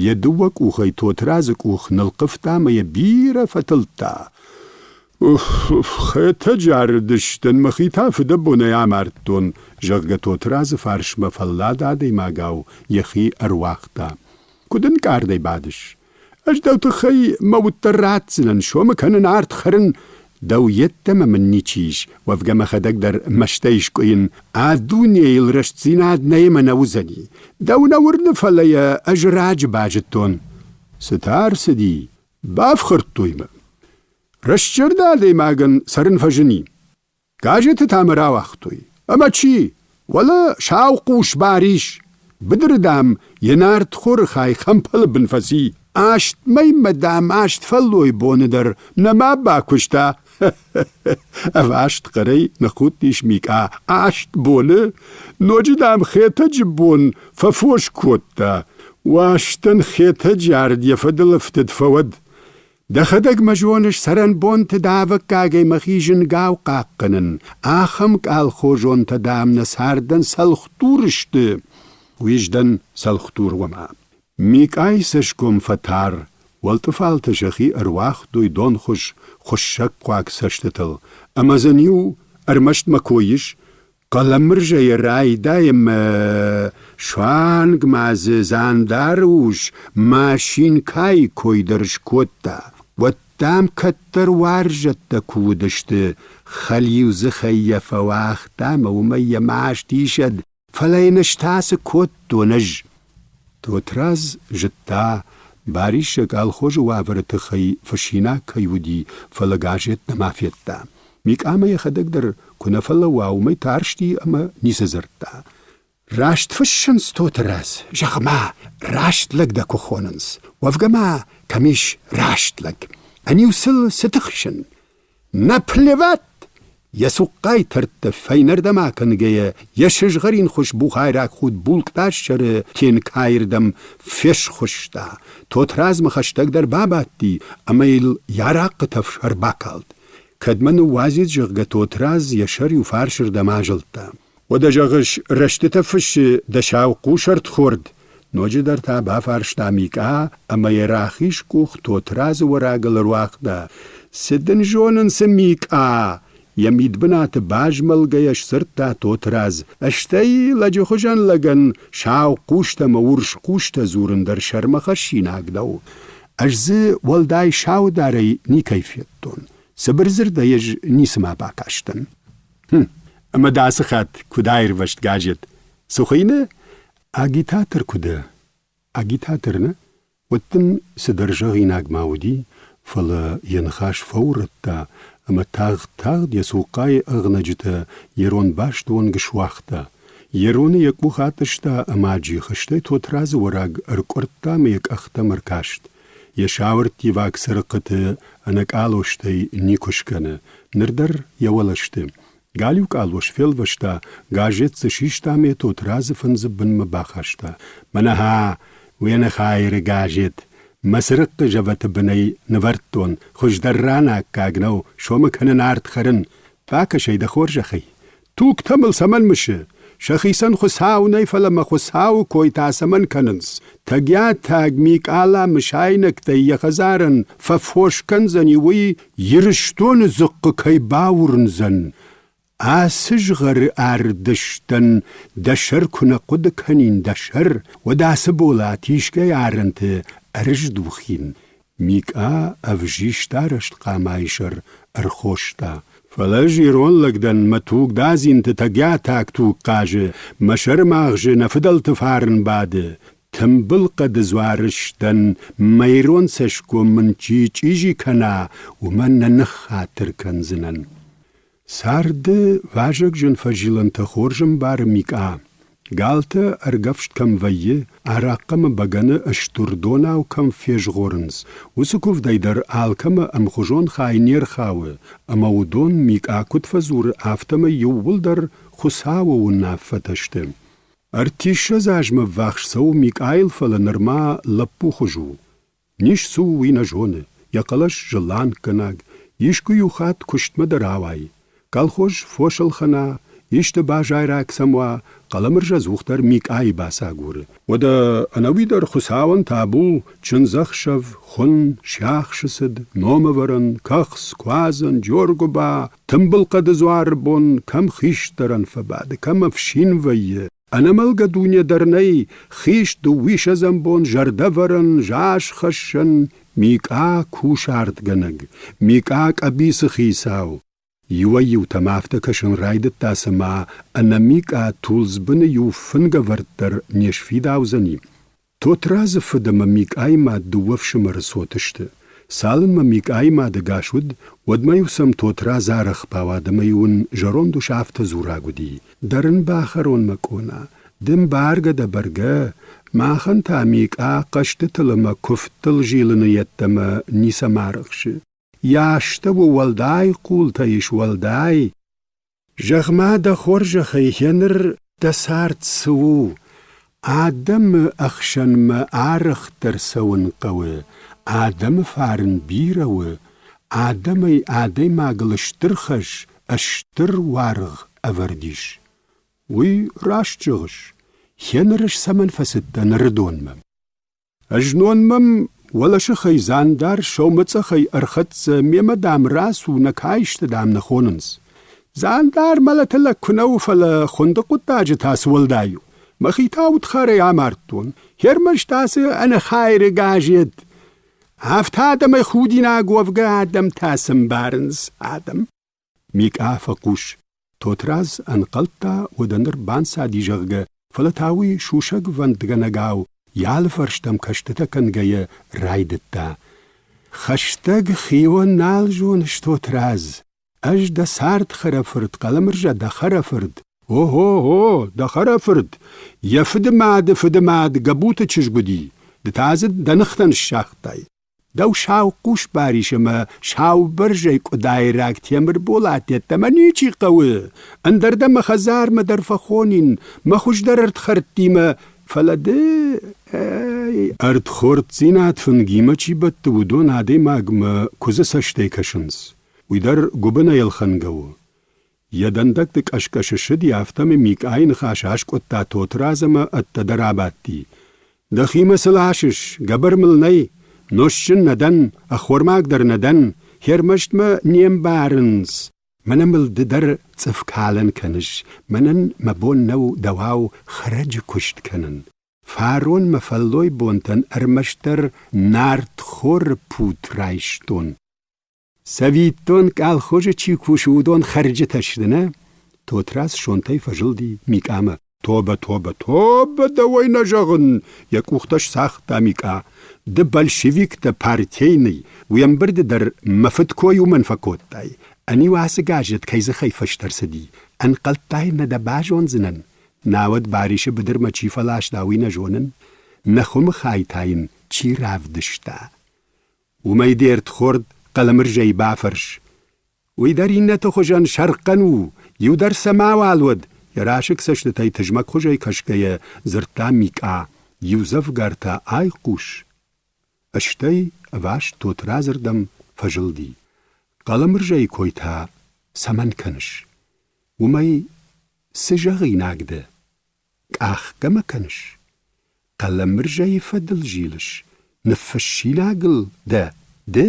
B: Йӕ дыууӕ къухӕй Тотрадзы къух нылхъывта ӕмӕ йӕ бирӕ фӕтылдта. Хетӕджы арыдыстӕн, мӕхи та фыдӕбонӕй амардтон, зӕгъгӕ, Тотрадзы фарсмӕ фӕллад адӕймагау йӕхи ӕруагъта. Куыд ӕнкъардӕй бадыс? Ӕз дӕу тыххӕй мӕ уд дӕр ратдзынӕн, сомы кӕнын, ард хӕрын. Дӕу йеддӕмӕ мын ничи ис, уӕвгӕ мӕхӕдӕг дӕр мӕстӕй скъуыйын. А дунейыл рӕстдзинад нӕй ӕмӕ нӕ уыдзӕни. Дӕу нӕ уырны, фӕлӕ йӕ ӕз раджы базыдтон. Цы та ӕрцыди? Бафхӕрдтой мӕ. Рӕстзӕрдӕ адӕймагӕн цӕрын фӕзыни. Газеты та мӕ рауагътой. Ӕмӕ чи? Уӕлӕ саухъус Барис! Быдыры, дам, йӕ нартхоры хай хӕмпӕлы бын фӕци. Аст мӕймӕ, дам, аст фӕллойы боны дӕр нӕма бакуыста. Ӕваст хъӕрӕй ныххудтис Микъа. Аст боны? Ноджы, дам, Хетӕджы бон фӕфос кодта. Уастӕн Хетӕджы ард йӕ фӕдыл ӕфтыд фӕуӕд. Дӕхӕдӕг мӕ зоныс, цӕрӕнбонты давӕггагӕй мӕхи зынгау хъахъхъӕнын. Ахӕм къалхозонтӕ, дам, нӕ цардӕн цӕлхдур сты. Уый сдӕн цӕлхдур уӕмӕ. Микъайы цӕсгом фӕтар, уӕлтъыфалты сӕхи ӕруагътой донхуыз хуыссӕгхъуаг цӕстытыл, ӕмӕ дзы иу ӕрмӕст мӕ кой ис, Хъӕлӕмырзӕйы райдай ӕмӕ суанг ма дзы Дзандары ус машинкӕйы кой дӕр скодта. Уӕд дам кӕддӕр уарзӕттӕ куы уыдысты, хӕлиудзыхӕй йӕ фӕуагъта ӕмӕ уымӕй йӕ маст исӕд, фӕлӕ йын ӕз та цы кодтон ӕз? Тотрадз зыдта, Барис колхозы уавӕры тыххӕй фыссинаг кӕй уыди, фӕлӕ газет нӕма федта. Микъамӕ йӕхӕдӕг дӕр куы нӕ фӕлӕууа, уымӕй тарсти ӕмӕ ницы дзырдта. Раст фыссынц, Тотырадз, зӕгъ-ма, раст лӕг дӕ куы хонынц. Уӕвгӕ ма кӕм ис раст лӕг? Ӕниу сыл цы тыхсын? Наплевать! Йӕ цухъхъайы тӕрттӕ фӕйнӕрдӕм акӕнгӕйӕ, йӕ сызгъӕринхуыз бухайраг худ булкъдасӕры тенкайырдӕм фесхуыста. Тотрадзмӕ хӕстӕгдӕр бабадти ӕмӕ йыл йӕ арахъхъы тӕф ӕрбакалд. Кӕд мӕ ныууадзид, зӕгъгӕ, Тотрадз йӕ сӕр иу фарсырдӕм азылдта. Уӕдӕ, зӕгъыс, рӕстытӕ фыссы дӕ сау хъус ӕрдхорд? Ноджыдӕр та бафарста Микъа ӕмӕ йӕ рахиз къух Тотрадзы уӕрагыл ӕруагъта. Цы дын зонын, цы, Микъа? Йӕ мидбынаты базмӕлгӕйӕ сдзырдта Тотрадз. Стӕй лӕджы хуызӕн лӕгӕн сау хъустӕ ӕмӕ урс хъустӕ дзурын дӕр сӕрмӕ хӕссинаг нӕу. Ӕз дзы уӕлдай саударӕй никӕй федтон. Цыбыр дзырдӕй ӕз ницыма бакастӕн. Хм, ӕмӕ дӕ ацы хатт куыд аирвӕзт газет? Цы хуыйны? Агитатор куы дӕ, агитатор нӕ? Уӕд дын цыдӕр зӕгъинаг ма уыди, фӕлӕ йӕ ныхас фӕурӕдта ӕмӕ тагъд-тагъд йӕ цухъхъайы ӕгънӕджытӕ йе ронбасты онг суагъта. Йе роны йӕ къух атъыста ӕмӕ аджих, стӕй Тотрадзы уӕраг ӕркъуырдта ӕмӕ йӕ къӕхтӕм ӕркаст. Йӕ сауӕрттиваг цырыхъхъыты ӕнӕкъалостӕй никуы скӕны, ныр дӕр йӕ уӕлӕ сты. Галиу къалос фелвӕста, газет дзы систа ӕмӕ йӕ Тотрадзы фындзы бынмӕ бахаста. Мӕнӕ уе нӕхайыры газет! Мӕ цырыхъхъы зӕвӕты бынӕй нывӕрдтон, хуыздӕр ран аккаг нӕу, сомы кӕнын ард хӕрын. Бакӕс ӕй дӕ хорзӕхӕй. Тугтӕ мыл цӕмӕн мысы? Сӕхицӕн Хуыцау нӕй, фӕлӕ мӕ Хуыцауы кой та цӕмӕн кӕнынц? Тӕгиатаг Микъала мысайнӕгтӕй йӕ хӕдзарӕн фӕфос кӕндзӕни, уый Ирыстоны дзыхъхъы кӕй бауырндзӕн. Ацы згъӕры ардыстӕн дӕ сӕр куы нӕ хъуыды кӕнин, дӕ сӕр, уӕд ацы Болат искӕй арӕнты ӕрыздухин. Микъа ӕвзистарӕзт хъамайы сӕр ӕрхоста. Фӕлӕ ӕз ирон лӕг дӕн, мӕ тугдадзинты тӕгиатаг туг хъазы, мӕ сӕрымагъзы нӕ фыдӕлты фарн бады. Тымбыл хъӕды дзуарыстӕн мӕ ирон цӕсгом мын чи чъизи кӕна, уымӕн нӕ ныххатыр кӕндзынӕн. Царды вазыгджын фӕзилӕнтӕ хорз ӕмбары Микъа. Галтӕ ӕргӕвст кӕм вӕййы, арахъхъ ӕмӕ бӕгӕны стур донау кӕм фезгъорынц, уыцы куывдӕй дӕр алкӕмӕ ӕмхуызон хай не рхауы, ӕмӕ уыдон Микъа куыд фӕдзуры, афтӕмӕй иууылдӕр Хуыцауы уынаффӕтӕ сты. Ӕртиссӕдз азмӕ ввахс цӕуы Микъайыл, фӕлӕ нырма лӕппухуыз у. Низ цы у, уый нӕ зоны, йӕ хъӕлӕс зыланггӕнаг, искуы-иу хатт куыстмӕ дӕр ауай. Колхоз фос ӕлхӕна, исты базайраг сӕм уа, Хъӕлӕмырзӕ ӕдзухдӕр Микъайы бацагуры. Уӕдӕ ӕнӕуи дӕр Хуыцауӕн табу, чындзӕхсӕв, хуын, сиахсы цыд, номӕвӕрӕн, кӕхц, куадзӕн, джоргуыба, тымбыл хъӕды дзуары бон кӕм хистӕрӕн фӕбады, кӕм ӕфсин вӕййы, Ӕнӕмӕлгӕ дуне дӕр нӕй, хист дыууиссӕдзӕм бон зӕрдӕвӕрӕн, зазхӕссӕн, Микъа кусартгӕнӕг, Микъа къӕбицы хицау. Иуӕй-иутӕм афтӕ кӕсын райдыдта, цыма ӕнӕ Микъа тулдзбыны иу фынгӕвӕрд дӕр не сфидаудзӕни. Тотрадзы фыд ӕмӕ Микъайы мад дыууӕ фсымӕры цот сты. Цалынмӕ Микъайы мад ӕгас уыд, уӕдмӕ-иу сӕм Тотрадз арӕх бауад ӕмӕ-иу ын зӕронд ус афтӕ дзураг уыди: Дӕ рын бахӕрон, мӕ къона, ды мбаргӕ дӕ бӕргӕ, махӕн та Микъа хъӕзтытыл ӕмӕ куывдтыл зилыны йеддӕмӕ ницӕмӕ арӕхсы. Йӕ астӕуы уӕлдай хъултӕ ис, уӕлдай. Зӕгъ-ма, дӕ хорзӕхӕй, гъеныр дӕ цард цы у? Адӕмы ӕхсӕнмӕ арӕхдӕр цӕуын хъӕуы, адӕмы фарн бирӕ у, адӕмӕй адӕймагыл стыр хӕс, стыр уаргъ ӕвӕрд ис. Уый раст зӕгъыс, гъеныр ӕз цӕмӕн фӕцыдтӕн Ӕрыдонмӕ? Ӕзнон мӕм уӕлӕсыхӕй Дзандар сӕумӕцъӕхӕй ӕрхӕццӕ, мемӕ, дам, рацу, нӕ каисты, дам, нӕ хонынц. Дзандар мӕлӕты лӕг куы нӕ у, фӕлӕ хуынды хъуыддаджы та цы уӕлдай у? Мӕхи та удхарӕй амардтон. Ӕрмӕст ацы ӕнӕхайыры газет. Афтӕ адӕмӕй худинаг уӕвгӕ адӕмтӕ цы мбарынц, адӕм? Микъа фӕхъус. Тотрадз ӕнхъӕлдта, уӕдӕ ныр банцади, зӕгъгӕ, фӕлӕ та уый сусӕгвӕндгӕнӕгау йӕ алыфӕрстӕм кӕстытӕ кӕнгӕйӕ райдыдта. Хӕстӕг хион нал зоныс, Тотрадз. Ӕз дӕ цард хӕрӕфырт, Хъӕлӕмырзӕ дӕ хӕрӕфырт. Ого-го, дӕ хӕрӕфырт! Йӕ фыдымады фыдымад Гӕбуты чызг уыди, ды та дзы дӕ ныхтӕ ныссагътай. Дӕу сау хъус барис ӕмӕ сау бӕрзӕй къуыдайраг Темырболат йеддӕмӕ ничи хъӕуы, ӕндӕр дӕ мӕ хӕдзармӕ дӕр фӕхонин, мӕ хуыздӕр ӕрдхӕрдтимӕ, фӕлӕ ды, ӕй, Ӕрдхорддзинад фынгимӕ чи бӕтты, уыдон адӕймагмӕ куыдзы цӕстӕй кӕсынц. Уый дӕр гуыбынӕй ӕлхӕнгӕ у. Йӕ дӕндӕгты къӕс-къӕс ссыди, афтӕмӕй Микъайы ныхас аскъуыдта Тотрадз ӕмӕ ӕддӕдӕр абадти. Дӕхимӕ цы ласыс, гӕбӕр мыл нӕй, нозтджын нӕ дӕн, ӕххормаг дӕр нӕ дӕн, ӕрмӕст мӕ не мбарынц. Мӕнӕ мыл ды дӕр цъыф калӕн кӕныс, мӕнӕн мӕ бон нӕу дӕуау хӕрӕджы куыст кӕнын. Фарон мӕ фӕллойбонтӕн ӕрмӕстдӕр нартхоры пут райстон. Цӕвиттон, колхозы чи кусы, уыдон хӕрджытӕ сты, нӕ? Тотрадз сонтӕй фӕзылди Микъамӕ. Тобӕ, тобӕ, тобӕ, дӕуӕй нӕ зӕгъын! йӕ къухтӕ сцагъта Микъа. Ды большевиктӕ, партейный, уе мбырды дӕр мӕ фыдкой уымӕн фӕкодтай. Ӕниу ацы газет кӕй дзыхӕй фыст ӕрцыди? Ӕнхъӕлдтай нӕ дӕ базондзынӕн? Науӕд Барисы быдырмӕ чи фӕласта, уый нӕ зонын? Нӕ хуымы хай та йын чи равдыста? Уымӕй де рдхорд Хъӕлӕмырзӕйы бафӕрс. Уый дӕр иннӕты хуызӕн сӕрхъӕн у, иу дӕр сӕ мауал уӕд, йӕ расыг цӕстытӕй тызмӕгхуызӕй кӕсгӕйӕ дзырдта Микъа. Иудзӕвгар та айхъус, стӕй ӕваст Тотрадзырдӕм фӕзылди. Хъӕлӕмырзӕйы кой та цӕмӕн кӕныс? Уымӕй цы зӕгъинаг дӕ? Къахгӕ мӕ кӕныс? Хъӕлӕмырзӕйы фӕдыл зилыс? Ныффыссинагыл дӕ ды?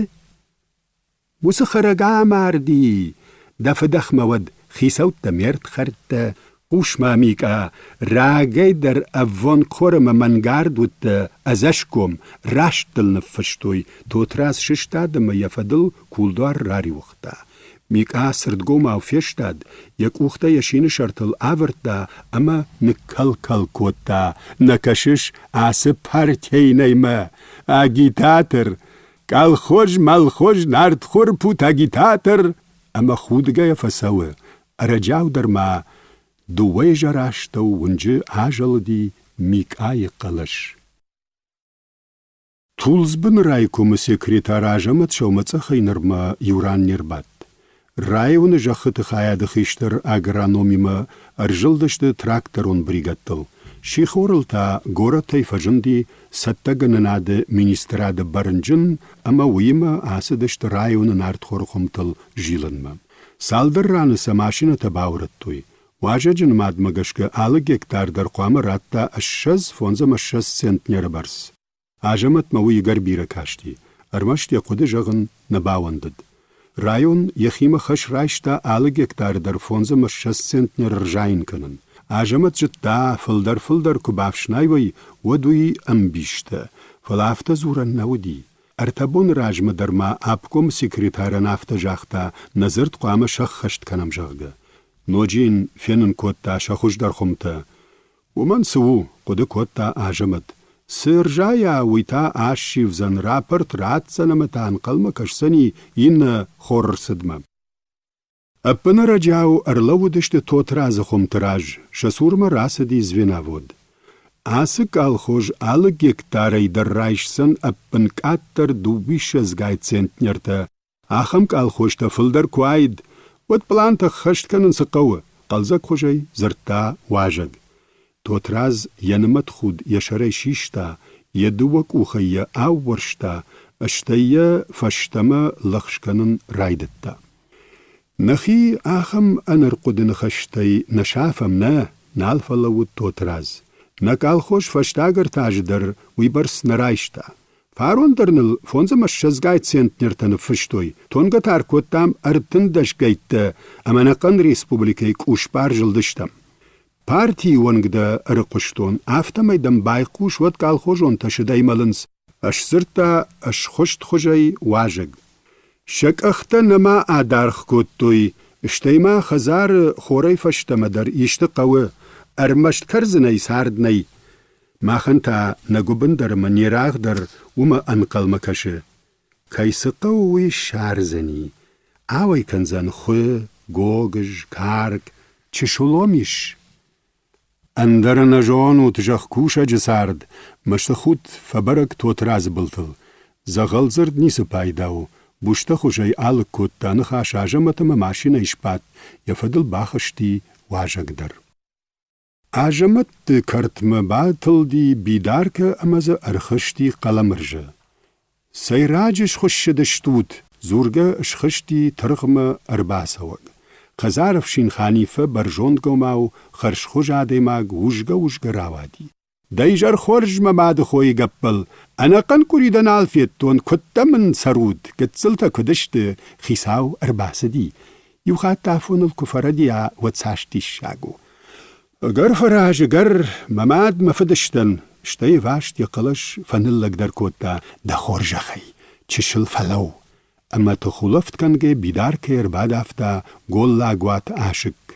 B: Уыцы хӕрӕг амарди! Дӕ фыдӕхмӕ уӕд хицӕуттӕ ме рдхӕрдтӕ, хъус-ма, Микъа, рагӕй дӕр ӕввонгхор ӕмӕ мӕнгард уыдтӕ ӕдзӕсгом, раст дыл ныффыстой, Тотрадз сыстад ӕмӕ йӕ фӕдыл кулдуар рариуыгъта. Микъа цырдгомау фестад, йӕ къухтӕ йӕ сины сӕртыл авӕрдта ӕмӕ ныккӕл-кӕл кодта: «Нӕ кӕсыс ацы партейнӕймӕ? Агитатор! Колхоз-молхоз нартхорпут агитатор!» ӕмӕ худгӕйӕ фӕцӕуы, ӕрӕджиау дӕр ма дыууӕизӕрастӕу уынджы азӕлыди Микъайы хъӕлӕс. Тулдзбыны райкомы секретарь Азӕмӕт сӕумӕцъӕхӕй нырмӕ иу ран не рбадт. Районы зӕххыты хайады хистӕр агрономимӕ ӕрзылдысты тракторон бригӕдтыл. Сихорыл та горӕтӕй фӕзынди цӕттӕгӕнынады министрады бӕрнджын ӕмӕ уыимӕ ацыдысты районы нартхоры хуымтыл зилынмӕ. Цалдӕр раны сӕ машинӕтӕ баурӕдтой. Уазӕджы нымадмӕ гӕсгӕ алы гектар дӕр хъуамӕ радта 25 ӕмӕ 20 центнеры бӕрц. Азӕмӕтмӕ уый ӕгӕр бирӕ касти, ӕрмӕст йӕ хъуыды зӕгъын нӕ бауӕндыд. Район йӕхимӕ хӕс райста алы гектары дӕр 25 центнер ӕрзайын кӕнын. Азӕмӕт зыдта, фылдӕр-фылдӕр куы бафснайой, уӕд уый ӕмбистӕ, фӕлӕ афтӕ дзурӕн нӕ уыди. Ӕртӕ боны размӕ дӕр ма обкомы секретарӕн афтӕ загъта, нӕ дзырд хъуамӕ сӕххӕст кӕнӕм, зӕгъгӕ. Ноджы йын фенын кодта сӕ хуыздӕр хуымтӕ. Уымӕн цы у, хъуыды кодта Азӕмӕт. Цы рзайа, уый та ассивдзӕн, рапорт ратдзӕн ӕмӕ та ӕнхъӕлмӕ кӕсдзӕни иннӕ хорырцыдмӕ. Ӕппынӕрӕджиау ӕрлӕууыдысты Тотрадзы хуымты раз, сӕ цурмӕ рацыди звеновод. Ацы колхоз алы гектарӕй дӕр райсдзӕн ӕппынкъаддӕр дыууиссӕдзгай центнертӕ. Ахӕм колхозтӕ фылдӕр куы уаид, уӕд пълантӕ ӕххӕст кӕнын цы хъӕуы, хъӕлдзӕгхуызӕй дзырдта уазӕг. Тотрадз йӕ нымӕтхуд йӕ сӕрӕй систа, йӕ дыууӕ къухӕй йӕ аууӕрста, стӕй йӕ фӕстӕмӕ лӕгъз кӕнын райдыдта. Нӕхи ахӕм ӕнӕрхъуыды ныхӕстӕй нӕ сафӕм, нӕ, нал фӕлӕууыд Тотрадз. Нӕ колхоз фӕстаг ӕртӕ азы дӕр уыйбӕрц нӕ райста. Фарон дӕр ныл фондз ӕмӕ ссӕдзгай центнертӕ ныффыстой, тонгӕ та ӕркодтам ӕртындӕсгӕйттӕ ӕмӕ ӕнӕхъӕн республикӕйы къусбар зылдыстӕм. Партийы уӕнг дӕ ӕрыхъуыстон, афтӕмӕй дӕм байхъус, уӕд колхозонтӕ сыдӕй мӕлынц, сдзырдта схуыстхуызӕй уазӕг. Сӕ къӕхтӕ нӕма адаргъ кодтой, стӕй ма хӕдзары хорӕй фӕстӕмӕ дӕр исты хъӕуы, ӕрмӕст кӕрдзынӕй цард нӕй. Махӕн та нӕ гуыбын дӕр ӕмӕ не рагъ дӕр уымӕ ӕнхъӕлмӕ кӕсы. Кӕй цы хъӕуы, уый ссардзӕни. Ауӕй кӕндзӕн хуы, гогыз, карк, чысыл ом ис. Ӕндӕр нӕ зонут зӕхкусӕджы цард, мӕсты худт фӕбӕрӕг Тотрадзы былтыл. Дзӕгъӕлдзырд ницы пайда у, бустӕхуызӕй алыг кодта ныхас Азӕмӕт ӕмӕ машинӕйы сбадт, йӕ фӕдыл бахызти уазӕг дӕр. Азӕмӕтты кӕртмӕ батылди бидаркӕ ӕмӕ дзы ӕрхызти хъӕлӕмырзӕ. Сӕйраджы схуыссыдыстут, дзургӕ схызти тыргъмӕ ӕрбацӕуӕг. Хӕдзары фсин Ханиффӕ бӕрзондгомау хӕрзхуыз адӕймаг узгӕ-узгӕ рауади. Дӕ изӕр хорз, мӕ мадыхойы гӕппӕл! Ӕнӕхъӕн къуыри дӕ нал федтон, куыдтӕ мын цӕрут, гыццылтӕ куыд сты, хицау ӕрбацыди. Иу хатт афоныл куы фӕрӕдийа, уӕд цас диссаг у. Ӕгӕр фӕраз, ӕгӕр, мӕ мад, мӕ фыдыстӕн, стӕй ӕваст йӕ хъӕлӕс фӕныллӕгдӕр кодта, дӕ хорзӕхӕй, чысыл фӕлӕуу. Ӕмӕ тыхулӕфтгӕнгӕ бидаркӕй ӕрбадавта голлагуат асыкк.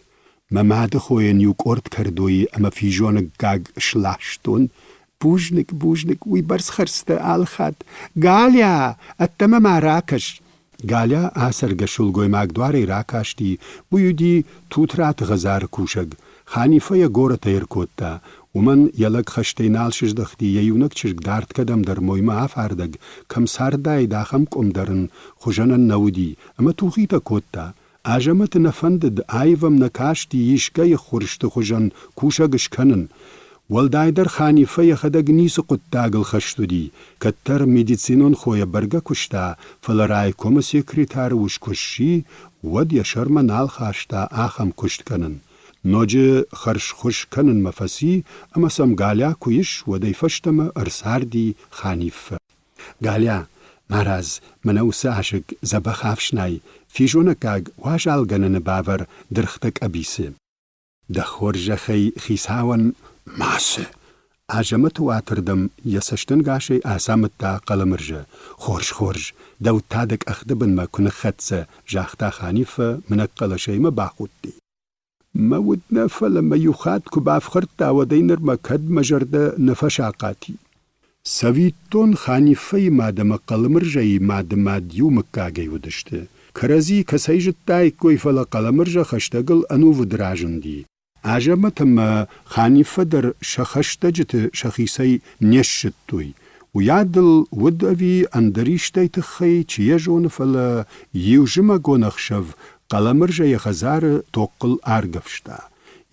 B: Мӕ мадыхойӕн иу къорд кӕрдойы ӕмӕ физонӕггаг сластон. Бузныг, бузныг, уыйбӕрц хӕрзтӕ ӕлхӕд. Галя, ӕддӕмӕ ма ракӕс. Галя ацӕргӕ сылгоймаг дуарӕй ракасти, уый уыди Тутраты хӕдзары кусӕг. Ханиффӕ йӕ горӕтӕй ӕркодта. Уымӕн йӕ лӕг хӕстӕй нал сыздӕхти, йӕ иунӕг чызг дард кӕдӕмдӕр моймӕ афардӕг, кӕм цардаид, ахӕм къуым дӕр ын хуызӕнӕн нӕ уыди, ӕмӕ тухитӕ кодта. Азӕмӕты нӕ фӕндыд, аив ӕм нӕ касти искӕйы ххуырсты хуызӕн кусӕг скӕнын. Уӕлдайдӕр Ханиффӕ йӕхӕдӕг ницы хъуыддагыл хӕст уыди, кӕддӕр медицинон хойӕ бӕргӕ куыста, фӕлӕ райкомы секретары ус куы сси, уӕд йӕ сӕрмӕ нал хаста ахӕм куыст кӕнын. Ноджы хӕрзхуыз кӕнынмӕ фӕци ӕмӕ сӕм Галя куы ис, уӕдӕй фӕстӕмӕ ӕрцарди Ханиффӕ. Галя, марадз, мӕнӕ уыцы асыкк дзӕбӕх ӕфснай, физонӕггаг уазалгӕнӕны бавӕр дыргътӕ къӕбицы. Дӕ хорзӕхӕй хицауӕн мацы! Азӕмӕты уатырдӕм йӕ цӕстӕнгасӕй ацамыдта Хъӕлӕмырзӕ. Хорз, хорз, дӕу та дӕ къӕхты бынмӕ куы ныххӕццӕ, загъта Ханиффӕ мынӕг хъӕлӕсӕй мӕ бахудти. Мӕ уд нӕ, фӕлӕ мӕ иу хатт куы бафхӕрдта, уӕдӕй нырмӕ кӕд мӕ зӕрдӕ нӕ фӕсахъат и. Цӕвиттон, Ханиффӕйы мад ӕмӕ Хъӕлмырзӕйы мады мад иу мыггагӕй уыдысты. Кӕрӕдзи кӕцӕй зыдтаиккой, фӕлӕ Хъӕлӕмырзӕ хӕстӕгыл ӕнувыд разынди. Азӕмӕт ӕмӕ Ханиффӕ дӕр сӕ хӕстӕджыты сӕхицӕй не ссыдтой. Уыйадыл уыд ӕви ӕндӕр истӕй тыххӕй, чи йӕ зоны, фӕлӕ иу зымӕгон ӕхсӕв Хъӕлӕмырзӕ йӕ хӕдзары тохъхъыл аргӕвста.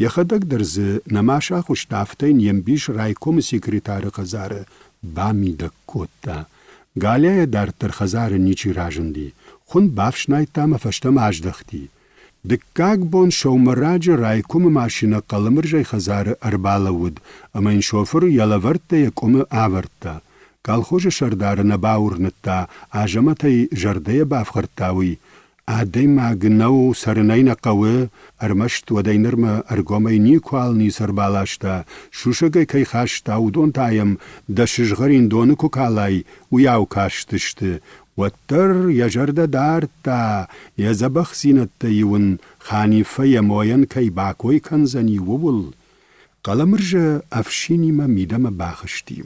B: Йӕхӕдӕг дӕр дзы нӕма сахуыста, афтӕ йын йе мбис райкомы секретары хӕдзары бамидӕг кодта. Галяйӕ дарддӕр хӕдзары ничи разынди. Хуын бафснайдта ӕмӕ фӕстӕмӕ аздӕхти. Дыккаг бон сӕумӕраджы райкомы машинӕ Хъӕлӕмырзӕй хӕдзары ӕрбалӕууыд ӕмӕ йын шофыр йӕ лӕвӕрттӕ йӕ къуымы авӕрдта. Колхозы сӕрдары нӕ бауырныдта, Азӕмӕт ӕй зӕрдӕйӕ бафхӕрдта, уый. Адӕймаг нӕу, цӕрынӕй нӕ хъӕуы, ӕрмӕст уӕдӕй нырмӕ ӕргомӕй никуал ницы ӕрбаласта, сусӕгӕй кӕй хаста, уыдон та йӕм дӕ сызгъӕрин доны куы калай, уыйау кастысты. Уӕддӕр йӕ зӕрдӕ дардта, йӕ дзӕбӕхдзинӕдтӕ-иу ын Ханиффӕ йӕ мойӕн кӕй бакой кӕндзӕни, ууыл. Хъӕлӕмырзӕ ӕфсинимӕ мидӕмӕ бахызти.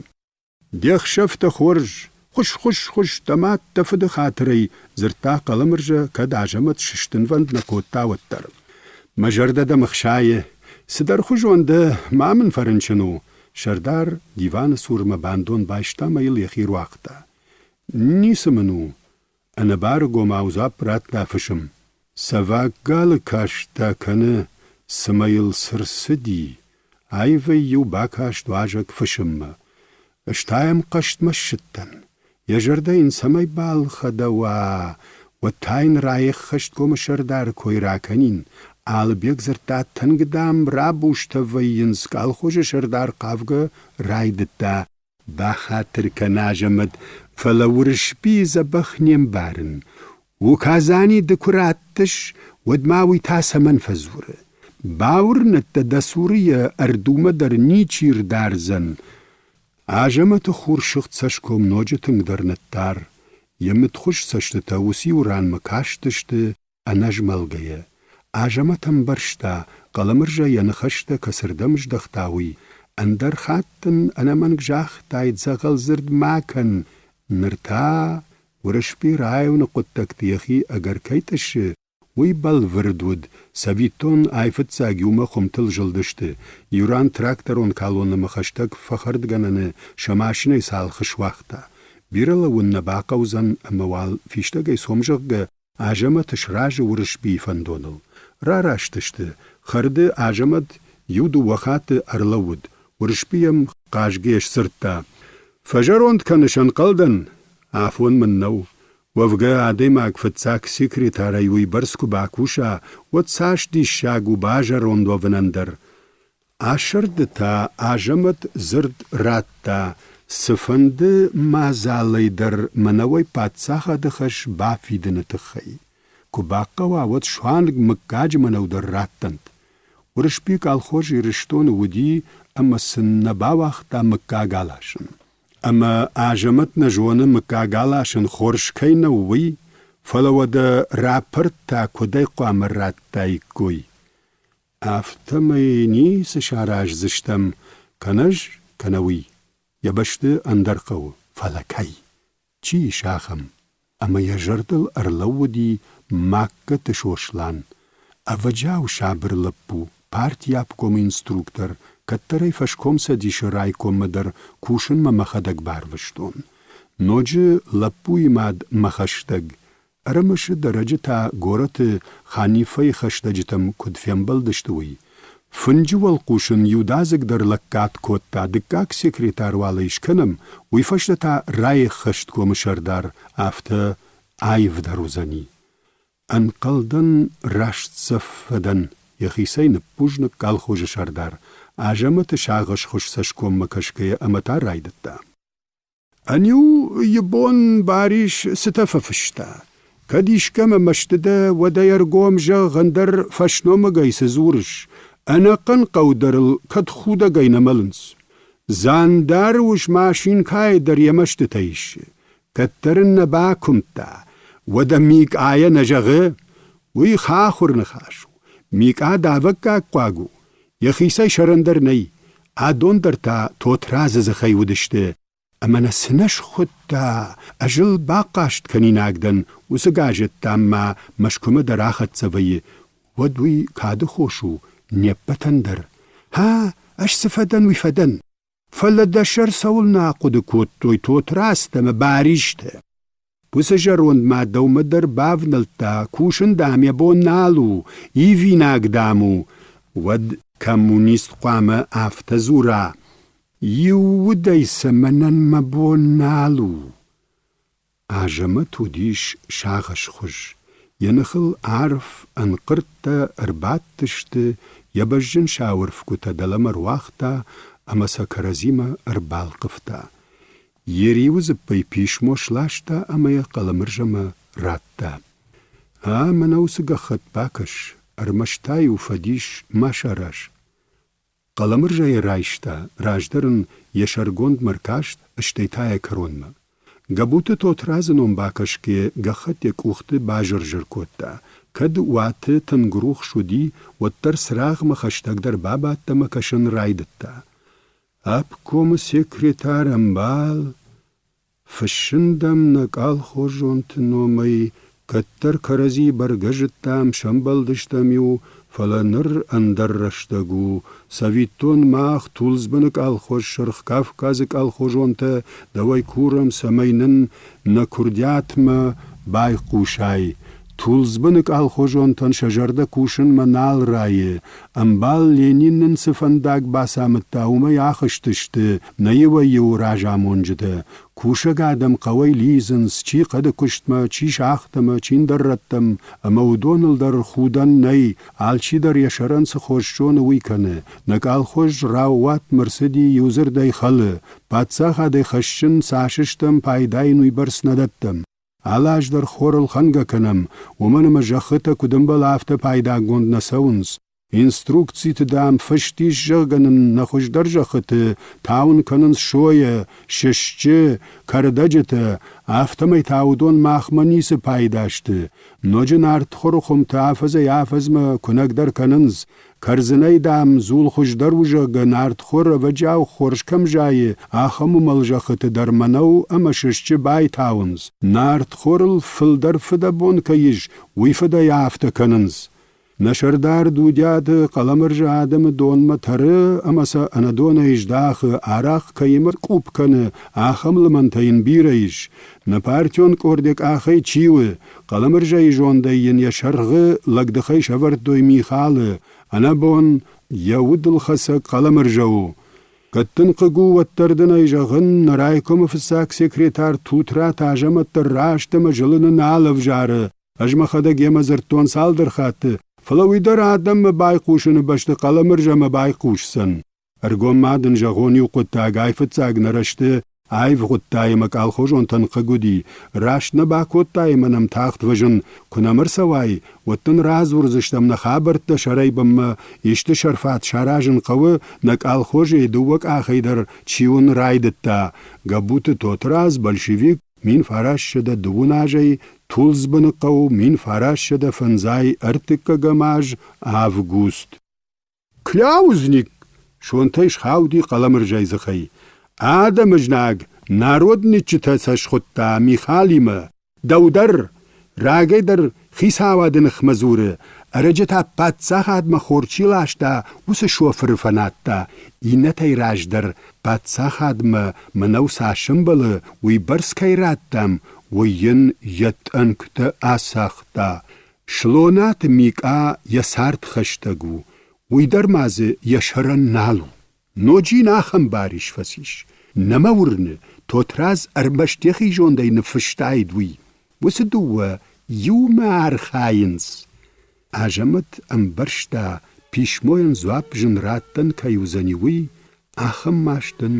B: Де хсӕвтӕ хорз, хуыс-хуыс-хуыс, дӕ мад дӕ фыды хатырӕй, дзырдта Хъӕлӕмырзӕ, кӕд Азӕмӕт сыстынвӕнд нӕ кодта, уӕддӕр. Мӕ зӕрдӕ дӕм ӕхсайы. Цыдӕрхуызон дӕ, ма мын фӕрынчын у. Сӕрдар диваны цурмӕ бандон байста ӕмӕ йыл йӕхи руагъта. Ницы мын у, ӕнӕбарыгомау дзуапп радта фысым. Цӕвӕг галы каст та кӕны, цыма йыл цы рцыди, аивӕй-иу бакаст уазӕг фысыммӕ. Ӕз та йӕм хъӕстмӕ ссыдтӕн. Йӕ зӕрдӕ йын цӕмӕй балхӕдӕуа, уӕд та йын раеххӕстгомы сӕрдары кой ракӕнин. Алыбег дзырдта, тынг, дам, рабустӕ вӕййынц, колхозы сӕрдар хъавгӕ райдыдта. Бахатыр кӕн, Азӕмӕт, фӕлӕ Уырысбийы дзӕбӕх не мбарын. Указани ды куы раттыс, уӕд ма уый та цӕмӕн фӕдзуры? Бауырнӕд дӕ, дӕ цуры йӕ ӕрдумӕ дӕр ничи рдардзӕн. Азӕмӕты хурсыгъд цӕсгом ноджы тынгдӕр ныттар, йӕ мыдхуыз цӕстытӕ уыциу ранмӕ кастысты ӕнӕзмӕлгӕйӕ. Азӕмӕт ӕмбӕрста, Хъӕлӕмырзӕ йӕ ныхӕстӕ кӕцырдӕм здӕхта, уый. Ӕндӕр хатт ын ӕнӕмӕнг загътай, дзӕгъӕлдзырд ма кӕн, ныр та Уырысби районы хъуыддӕгты йӕхи ӕгӕр кӕй тъыссы, уый бӕлвырд уыд. Цӕвиттон, айфыццаг иумӕ хуымтыл зылдысты. Иу ран тракторон колоннӕмӕ хӕстӕг фӕхӕрдгӕнӕны сӕ машинӕйы цалх суагъта. Бирӕ лӕууын нӕ бахъӕудзӕн ӕмӕ уал фистӕгӕй цом, зӕгъгӕ, Азӕмӕт сразы Уырысбийы фӕндоныл. Рараст сты. Хӕрды Азӕмӕт иу-дыууӕ хатты ӕрлӕууыд. Уырысби йӕм хъазгӕ сдзырдта: «Фӕзӕронд кӕныс, ӕнхъӕлдӕн? Афон мын нӕу. Уӕвгӕ адӕймаг фыццаг секретарӕй уыйбӕрц куы бакуса, уӕд цас диссаг у базӕронд уӕвынӕн дӕр. Асырды та Азӕмӕт дзырд радта, цыфӕнды мадзалӕй дӕр мӕнӕуӕй паддзахады хӕс бафидыны тыххӕй. Куы бахъӕуа, уӕд суанг мыггаджы мӕнӕу дӕр раттӕнт. Уырысби колхоз Ирыстоны уыди ӕмӕ сын нӕ бауагъта мыггаг аласын. Ӕмӕ Азӕмӕт нӕ зоны, мыггаг аласын хорз кӕй нӕу, уый, фӕлӕ уӕдӕ рапорт та куыдӕй хъуамӕ радтаиккой? Афтӕмӕй ницы сараздзыстӕм, кӕнӕ ӕз, кӕнӕ уый. Йӕ бӕсты ӕндӕр хъӕуы, фӕлӕ кӕй? Чи ис ахӕм? Ӕмӕ йӕ зӕрдыл ӕрлӕууыди Магкӕты Сослан. Ӕвӕджиау сабыр лӕппу, партийы обкомы инструктор, кӕддӕр ӕй фӕскомцӕдисы райкоммӕ дӕр кусынмӕ мӕхӕдӕг барвыстон. Ноджы лӕппуйы мад мӕ хӕстӕг, Ӕрымысыд ӕрӕджы та горӕты Ханиффӕйы хӕстӕджытӕм куыд фембӕлдысты, уый. Фынджы уӕлхъус ын иудадзыгдӕр лӕггад кодта, дыккаг секретарь уал ӕй скӕнӕм, уый фӕстӕ та райӕххӕсткомы сӕрдар, афтӕ аивдӕр уыдзӕни. Ӕнхъӕлдӕн, рӕстдзӕф фӕдӕн, йӕхицӕй ныббузныг колхозы сӕрдар, Азӕмӕты сагъӕсхуыз цӕсгоммӕ кӕсгӕйӕ ӕмӕ та райдыдта. Ӕниу ибон Барис цытӕ фӕфыста? Кӕд искӕмӕ мӕсты дӕ, уӕд ӕй ӕргом зӕгъ, ӕндӕр фӕсномыгӕй цы дзурыс? Ӕнӕхъӕн хъӕу дӕр ыл кӕд худӕгӕй нӕ мӕлынц. Дзандары ус машинкӕйы дӕр йӕ мӕстытӕ исы. Кӕддӕр ын нӕ бакуымдта. Уӕдӕ Микъайӕ нӕ зӕгъы? Уый хахуыр ныхас у. Микъа давӕггаг хъуаг у. Йӕхицӕй сӕрӕндӕр нӕй. Адон дӕр та Тотрадзы дзыхӕй уыдысты. Ӕмӕ нӕ цы нӕ схуыдта, ӕз ыл бахъаст кӕнинаг дӕн, уыцы газеттӕм ма Мӕскуымӕ дӕр ахӕццӕ вӕййы, уӕд уый кады хос у не ппӕтӕн дӕр. Ха, ӕз цы фӕдӕн, уый фӕдӕн. Фӕлӕ дӕ сӕр цӕуылнӕ ахъуыды кодтой Тотрадзтӕ ӕмӕ Баристӕ? Уыцы зӕронд ма дӕумӕ дӕр бавнӕлдта, кусын, дам, йӕ бон нал у, ивинаг, дам, у. Уӕд коммунист хъуамӕ афтӕ дзура: иу удӕй сӕ мӕнӕн мӕ бон нал у. Азӕмӕт уыдис сагъӕсхуыз, йӕ ныхыл арф ӕнхъырдтӕ ӕрбадтысты, йӕ бӕзджын сау ӕрфгуытӕ дӕлӕмӕ руагъта ӕмӕ сӕ кӕрӕдзимӕ ӕрбалхъывта. Йӕ риуы дзыппӕй писмо сласта ӕмӕ йӕ Хъӕлӕмырзӕмӕ радта. А, мӕнӕ уыцы гӕххӕтт бакӕс, ӕрмӕст та-иу фӕдис ма сараз. Хъӕлӕмырзӕ йӕ райста, раздӕр ын йӕ сӕргондмӕ ркаст, стӕй та йӕ кӕронмӕ. Гӕбуты Тотрадзы ном бакӕсгӕ гӕххӕтт йӕ къухты базыр-зыр кодта. Кӕд уаты тынг рухс уыди, уӕддӕр цырагъмӕ хӕстӕгдӕр бабадт ӕмӕ кӕсын райдыдта. Обкомы секретарь ӕмбал, фыссын дӕм нӕ къалхозонты номӕй, кӕддӕр кӕрӕдзи бӕргӕ зыдтам, сӕмбӕлдыстӕм-иу, фӕлӕ ныр ӕндӕр рӕстӕг у. Цӕвиттон, мах, Тулдзбыны къалхоз Сырх Кавказы къалхозонтӕ, дӕуӕй курӕм, цӕмӕй нын нӕ куырдиатмӕ байхъусай. Тулдзбыны къалхозонтӕн сӕ зӕрдӕ кусынмӕ нал райы. Ӕмбал Ленин нын цы фӕндаг бацамыдта, уымӕй ахызтысты нӕ иуӕй-иу разамонджытӕ. Кусӕг адӕм хъӕуӕй лидзынц, чи хъӕды куыстмӕ, чи шахтӕмӕ, чи ӕндӕр рӕттӕм, ӕмӕ уыдоныл дӕр худӕн нӕй, алчидӕр йӕ сӕрӕн цы хорз зоны, уый кӕны. Нӕ къалхоз раууатмӕ рцыди иудзырдӕй хӕлы, паддзахадӕй хӕссын цас стӕм, пайда йын уыйбӕрц нӕ дӕттӕм. Алы аз дӕр хор ӕлхӕнгӕ кӕнӕм, уымӕн ӕмӕ зӕххытӕ куыд ӕмбӕлы, афтӕ пайдагонд нӕ цӕуынц. Инструкциты, дам, фыст ис, зӕгъгӕ нын нӕ хуыздӕр зӕххыты тауын кӕнынц сойӕ, сысджы, кӕрдӕджытӕ, афтӕмӕй та уыдон махмӕ ницы пайда сты. Ноджы нартхоры хуымтӕ афӕдзӕй-афӕдзмӕ куынӕгдӕр кӕнынц, Кӕрдзынӕй, дам, дзул хуыздӕр у, зӕгъгӕ, нартхор ӕвӕджиау хорз кӕм зайы, ахӕм уымӕл зӕххыты дӕр мӕнӕу ӕмӕ сысджы байтауынц. Нартхорыл фылдӕр фыдӕбон кӕй ис, уый фыдӕй афтӕ кӕнынц. Нӕ сӕрдар Дудиаты Хъӕлӕмырзы адӕмы донмӕ тӕры ӕмӕ сӕ ӕнӕдонӕй здахы, арахъ кӕимӕ къупп кӕны, ахӕм лымӕнтӕ йын бирӕ ис. Нӕ партион къорд йӕ къахӕй чи у, Хъӕлӕмырзӕйы зондӕй йын йӕ сӕргъы лӕгдыхӕй сӕвӕрдтой Михалы, ӕнӕбон, йӕ удылхӕцӕг Хъӕлӕмырзӕ у. Кӕд дын хъыг у, уӕддӕр дын ӕй зӕгъын, нӕ райкомы фыццаг секретарь Тутрат Азӕмӕт дӕр раст ӕмӕ зылыны нал ӕвзары. Ӕз мӕхӕдӕг йемӕ дзырдтон цалдӕр хатты, фӕлӕ уый дӕр адӕммӕ байхъусыны бӕсты Хъӕлӕмырзӕмӕ байхъусдзӕн. Ӕргом ма дын зӕгъон иу хъуыддаг, айфыццаг нӕ рӕзты аивгъуыдтай ӕмӕ колхозонтӕн хъыг уыди, раст нӕ бакодтай ӕмӕ нӕм тагъд фӕзын, куы нӕм ӕрцӕуай, уӕд дын радзурдзыстӕм нӕ хабӕрттӕ сӕрӕй бынмӕ, исты сӕрфат саразын хъӕуы, нӕ колхозӕй дыууӕ къахӕй дӕр чиуын райдыдта. Гӕбуты Тотрадз, большевик, 1920 азӕй Тулдзбыны хъӕу 1953 аз, август. Кляузник! сонтӕй схауди Хъӕлӕмырзӕйы дзыхӕй. Адӕмы знаг, народниччытӕ сӕ схуыдта Михалимӕ. Дӕу дӕр, рагӕй дӕр хицауады ныхмӕ дзуры, ӕрӕджы та паддзахадмӕ хор чи ласта, уыцы шофыры фӕнадта. Иннӕтӕй раздӕр паддзахадмӕ мӕнӕу цас ӕмбӕлы, уыйбӕрц кӕй радтам, уый йын йӕ тъӕнгтӕ ацагъта. Слонаты Микъа йӕ цард хӕстӕг у, уый дӕр ма дзы йӕ сӕрӕн нал у. Ноджы йын ахӕм бар ис фӕцис. Нӕ мӕ уырны, Тотрадз ӕрмӕст йӕхи зондӕй ныффыстаид уый. Уыцы дыууӕ иумӕ архайынц. Азӕмӕт ӕмбӕрста, писмойӕн дзуапп зын раттӕн кӕй уыдзӕни, уый, Ахӕм маст ын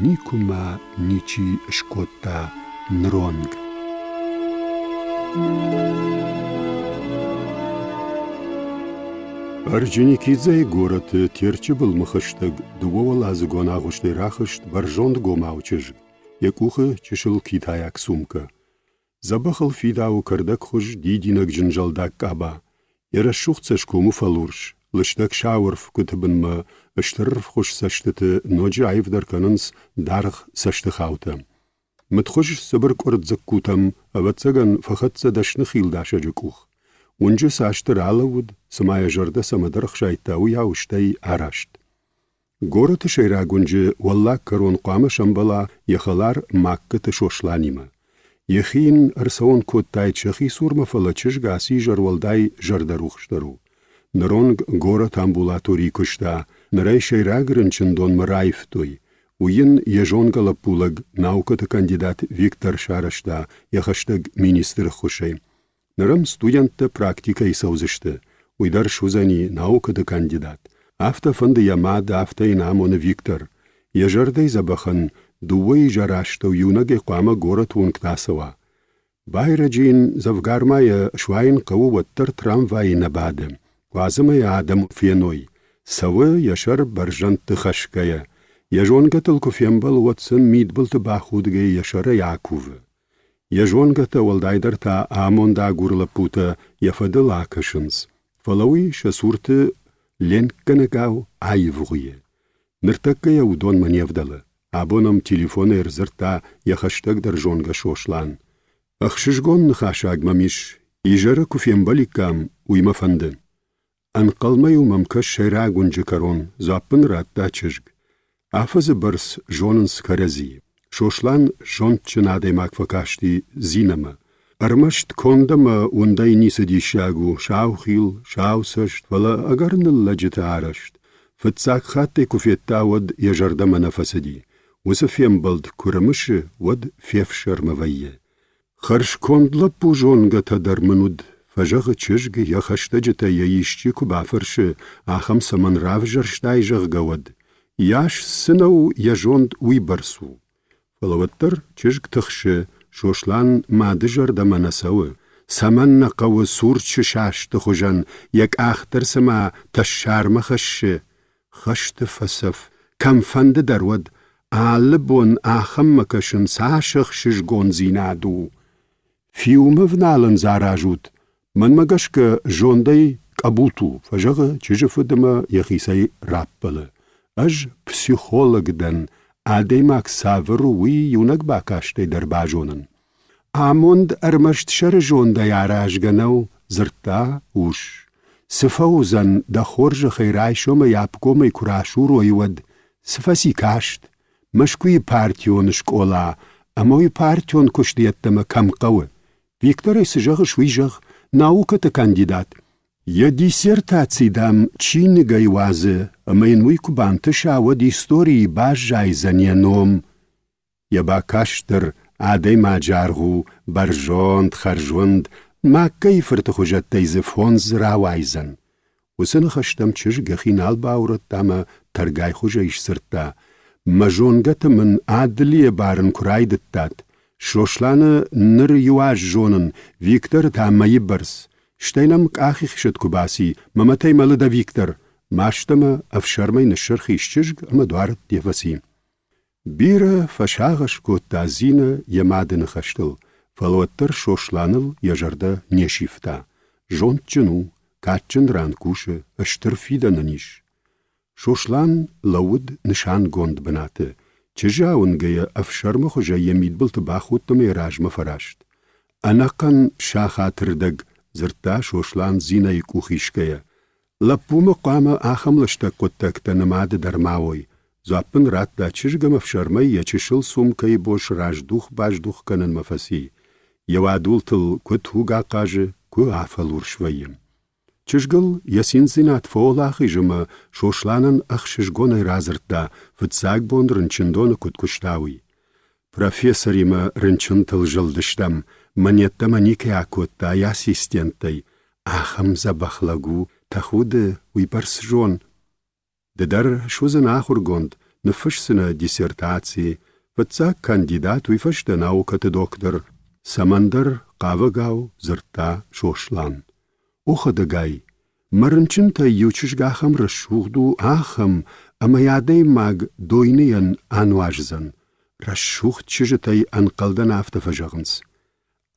B: никуыма ничи скодта ныронг. Орджоникидзейы горӕты Терчы былмӕ хӕстӕг дыууӕуӕладзыгон агъуыстӕй рахызт бӕрзондгомау чызг, йӕ къухы чысыл китайаг сумкӕ. Дзӕбӕх ыл фидауы кӕрдӕгхуыз дидинӕгджын зӕлдаг къаба. Йӕ рӕсугъд цӕсгомы фӕлурс. Лыстӕг сау ӕрфгуыты бынмӕ стыр ӕрвхуыз цӕстыты ноджы аивдӕр кӕнынц даргъ цӕстыхаутӕ. Мыдхуыз цыбыр къуырд дзыккутӕм, ӕвӕццӕгӕн, фӕхӕццӕ дӕсны хилдасӕджы къух. Уынджы цасдӕр алӕууыд, цыма йӕ зӕрдӕ цӕмӕдӕр ӕхсайдта, уыйау стӕй араст. Горӕты сӕйраг уынджы уӕллаг кӕрон хъуамӕ сӕмбӕла йӕ хӕлар Магкӕты Сосланимӕ. Йӕхи йын ӕрцӕуын кодтаид сӕхи цурмӕ, фӕлӕ чызг ацы изӕр уӕлдай зӕрдӕрухсдӕр у. Ныронг горӕт амбулаторийы куыста, ныр ӕй сӕйраг рынчындонмӕ раивтой. Уый йын йӕ зонгӕ лӕппулӕг, наукӕты кандидат Виктор сарӕзта йӕ хӕстӕг министры ххуысӕй. Ныр ӕм студенттӕ практикӕйы цӕудзысты, уый дӕр суыдзӕни наукӕты кандидат. Афтӕ фӕнды йӕ мад, афтӕ йын амоны Виктор. Йӕ зӕрдӕйы дзӕбӕхӕн дыууӕ изӕрастӕу иунӕгӕй хъуамӕ горӕты уынгты ацӕуа. Байрӕджы йын дзӕвгар ма йӕ суайын хъӕуы, уӕддӕр трамвайы нӕ бады. Уадз ӕмӕ йӕ адӕм феной. Цӕуы йӕ сӕр бӕрзӕндты хӕсгӕйӕ. Йӕ зонгӕтыл куы фембӕлы, уӕд сын мидбылты бахудгӕйӕ йӕ сӕрӕй акувы. Йӕ зонгӕтӕ, уӕлдайдӕр та амондагур лӕппутӕ йӕ фӕдыл акӕсынц, фӕлӕ уый сӕ цурты ленкгӕнӕгау аивгъуыйы. Ныртӕккӕ йӕ уыдонмӕ не вдӕлы. Абон ӕм телефонӕй ӕрдзырдта йӕ хӕстӕгдӕр зонгӕ Сослан. Ӕхсызгон ныхасаг мӕм ис, изӕры куы фембӕликкам, уый мӕ фӕнды. Ӕнхъӕлмӕ-иу мӕм кӕс сӕйраг уынджы кӕрон, дзуапп ын радта чызг. Афӕдзы бӕрц зонынц кӕрӕдзийы. Сослан зондджын адӕймаг фӕкасти Зинӕмӕ. Ӕрмӕст конд ӕмӕ уындӕй ницы диссаг у, саухил, сауцӕст, фӕлӕ ӕгӕр ныллӕджыты арӕзт. Фыццаг хатт ӕй куы федта, уӕд йӕ зӕрдӕмӕ нӕ фӕцыди. Уыцы фембӕлд куы рымысы, уӕд фефсӕрмы вӕййы. Хӕрзконд лӕппу зонгӕтӕ дӕр мын уыд, фӕзӕгъы чызг, йӕ хӕстӕджытӕй йӕ исчи куы бафӕрсы, ахӕм цӕмӕн равзӕрстай, зӕгъгӕ, уӕд. Йас цы нӕу, йӕ зонд уыйбӕрц у. Фӕлӕ уӕддӕр чызг тыхсы, Сослан мады зӕрдӕмӕ нӕ цӕуы. Цӕмӕн нӕ хъӕуы цурчы састы хуызӕн, йӕ къах дӕр цыма тӕссармӕ хӕссы. Хӕсты фӕцӕф, кӕмфӕнды дӕр уӕд, алы бон ахӕммӕ кӕсын цас ӕхсызгондзинад у. Фиумӕ вналын дзы аразут, мӕнмӕ гӕсгӕ зондӕй къӕбут у, фӕзӕгъы чызджы фыд ӕмӕ йӕхицӕй раппӕлы. Ӕз психолог дӕн, адӕймаг цавӕр у, уый иунӕг бакастӕй дӕр базонын. Амонд ӕрмӕст сӕры зондӕй аразгӕ нӕу, дзырдта ус. Цы фӕуыдзӕн, дӕ хорзӕхӕй райсомӕй обкомӕй куы расурой, уӕд? Цы фӕци каст? Мӕскуыйы партион скъола ӕмӕ уый партион куысты йеддӕмӕ кӕм хъӕуы? Викторӕй цы зӕгъыс, уый зӕгъ, наукӕты кандидат. Йӕ диссертаци, дам, чиныгӕй уадзы, ӕмӕ йын уый куы бантыса, уӕд историйы баззайдзӕн йӕ ном. Йӕ бакаст дӕр адӕймаджы аргъ у бӕрзонд, хӕрзуынд, Маккайы фырты хуызӕттӕй дзы фондз рауайдзӕн. Уыцы ныхӕстӕм чызг йӕхи нал баурӕдта ӕмӕ тӕргайхуызӕй сдзырдта: «Мӕ зонгӕты мын ӕдылыйӕ барын куы райдыдтат. Сосланы ныр иу аз зонын, Викторы та мӕйы бӕрц. Стӕй нӕм къахихсыд куы баци, мӕ мӕтӕй мӕлы дӕ Виктор!» Маст ӕмӕ ӕфсӕрмӕй ныссырх ис чызг ӕмӕ дуары ӕдде фӕци. Бирӕ фӕсагъӕс кодта Зинӕ йӕ мады ныхӕстыл, фӕлӕ уӕддӕр Сосланыл йӕ зӕрдӕ не сивта. Зондджын у, кадджын ран кусы, стыр фидӕн ын ис. Сослан лӕууыд нысангонд бынаты. Чызджы ауынгӕйӕ ӕфсӕрмы хуызӕй йӕ мидбылты бахудт ӕмӕ йӕ размӕ фӕраст. Ӕнӕхъӕн сахатырдӕг, дзырдта Сослан Зинӕйы къух исгӕйӕ. Лӕппумӕ хъуамӕ ахӕм лыстӕг хъуыддӕгтӕ нымады дӕр ма уой, дзуапп ын радта чызг ӕмӕ ӕфсӕрмӕй йӕ чысыл сумкӕйы бос раздух-баздух кӕнынмӕ фӕци. Йӕ уадултыл куы туг ахъазы, куы афӕлурс вӕййы. Чызгыл йӕ циндзинад фӕуӕлахиз ӕмӕ Сосланӕн ӕхсызгонӕй радзырдта, фыццаг бон рынчындоны куыд куыста, уый. Профессоримӕ рынчынтыл зылдыстӕм, мӕн йеддӕмӕ никӕй акодта йӕ ассистенттӕй. Ахӕм дзӕбӕх лӕг у, тӕхуды, уыйбӕрц зон. Ды дӕр суыдзынӕ ахуыргонд, ныффысдзынӕ диссертаци, фыццаг кандидат, уый фӕстӕ наукӕты доктор, цӕмӕндӕр хъавӕгау дзырдта Сослан. О, хӕдӕгай, Мӕ рынчынтӕй иу чызг ахӕм рӕсугъд у, ахӕм, ӕмӕ йӕ адӕймаг дойныйӕн ануаздзӕн. Рӕсугъд чызджытӕй ӕнхъӕлдӕн афтӕ фӕзӕгъынц.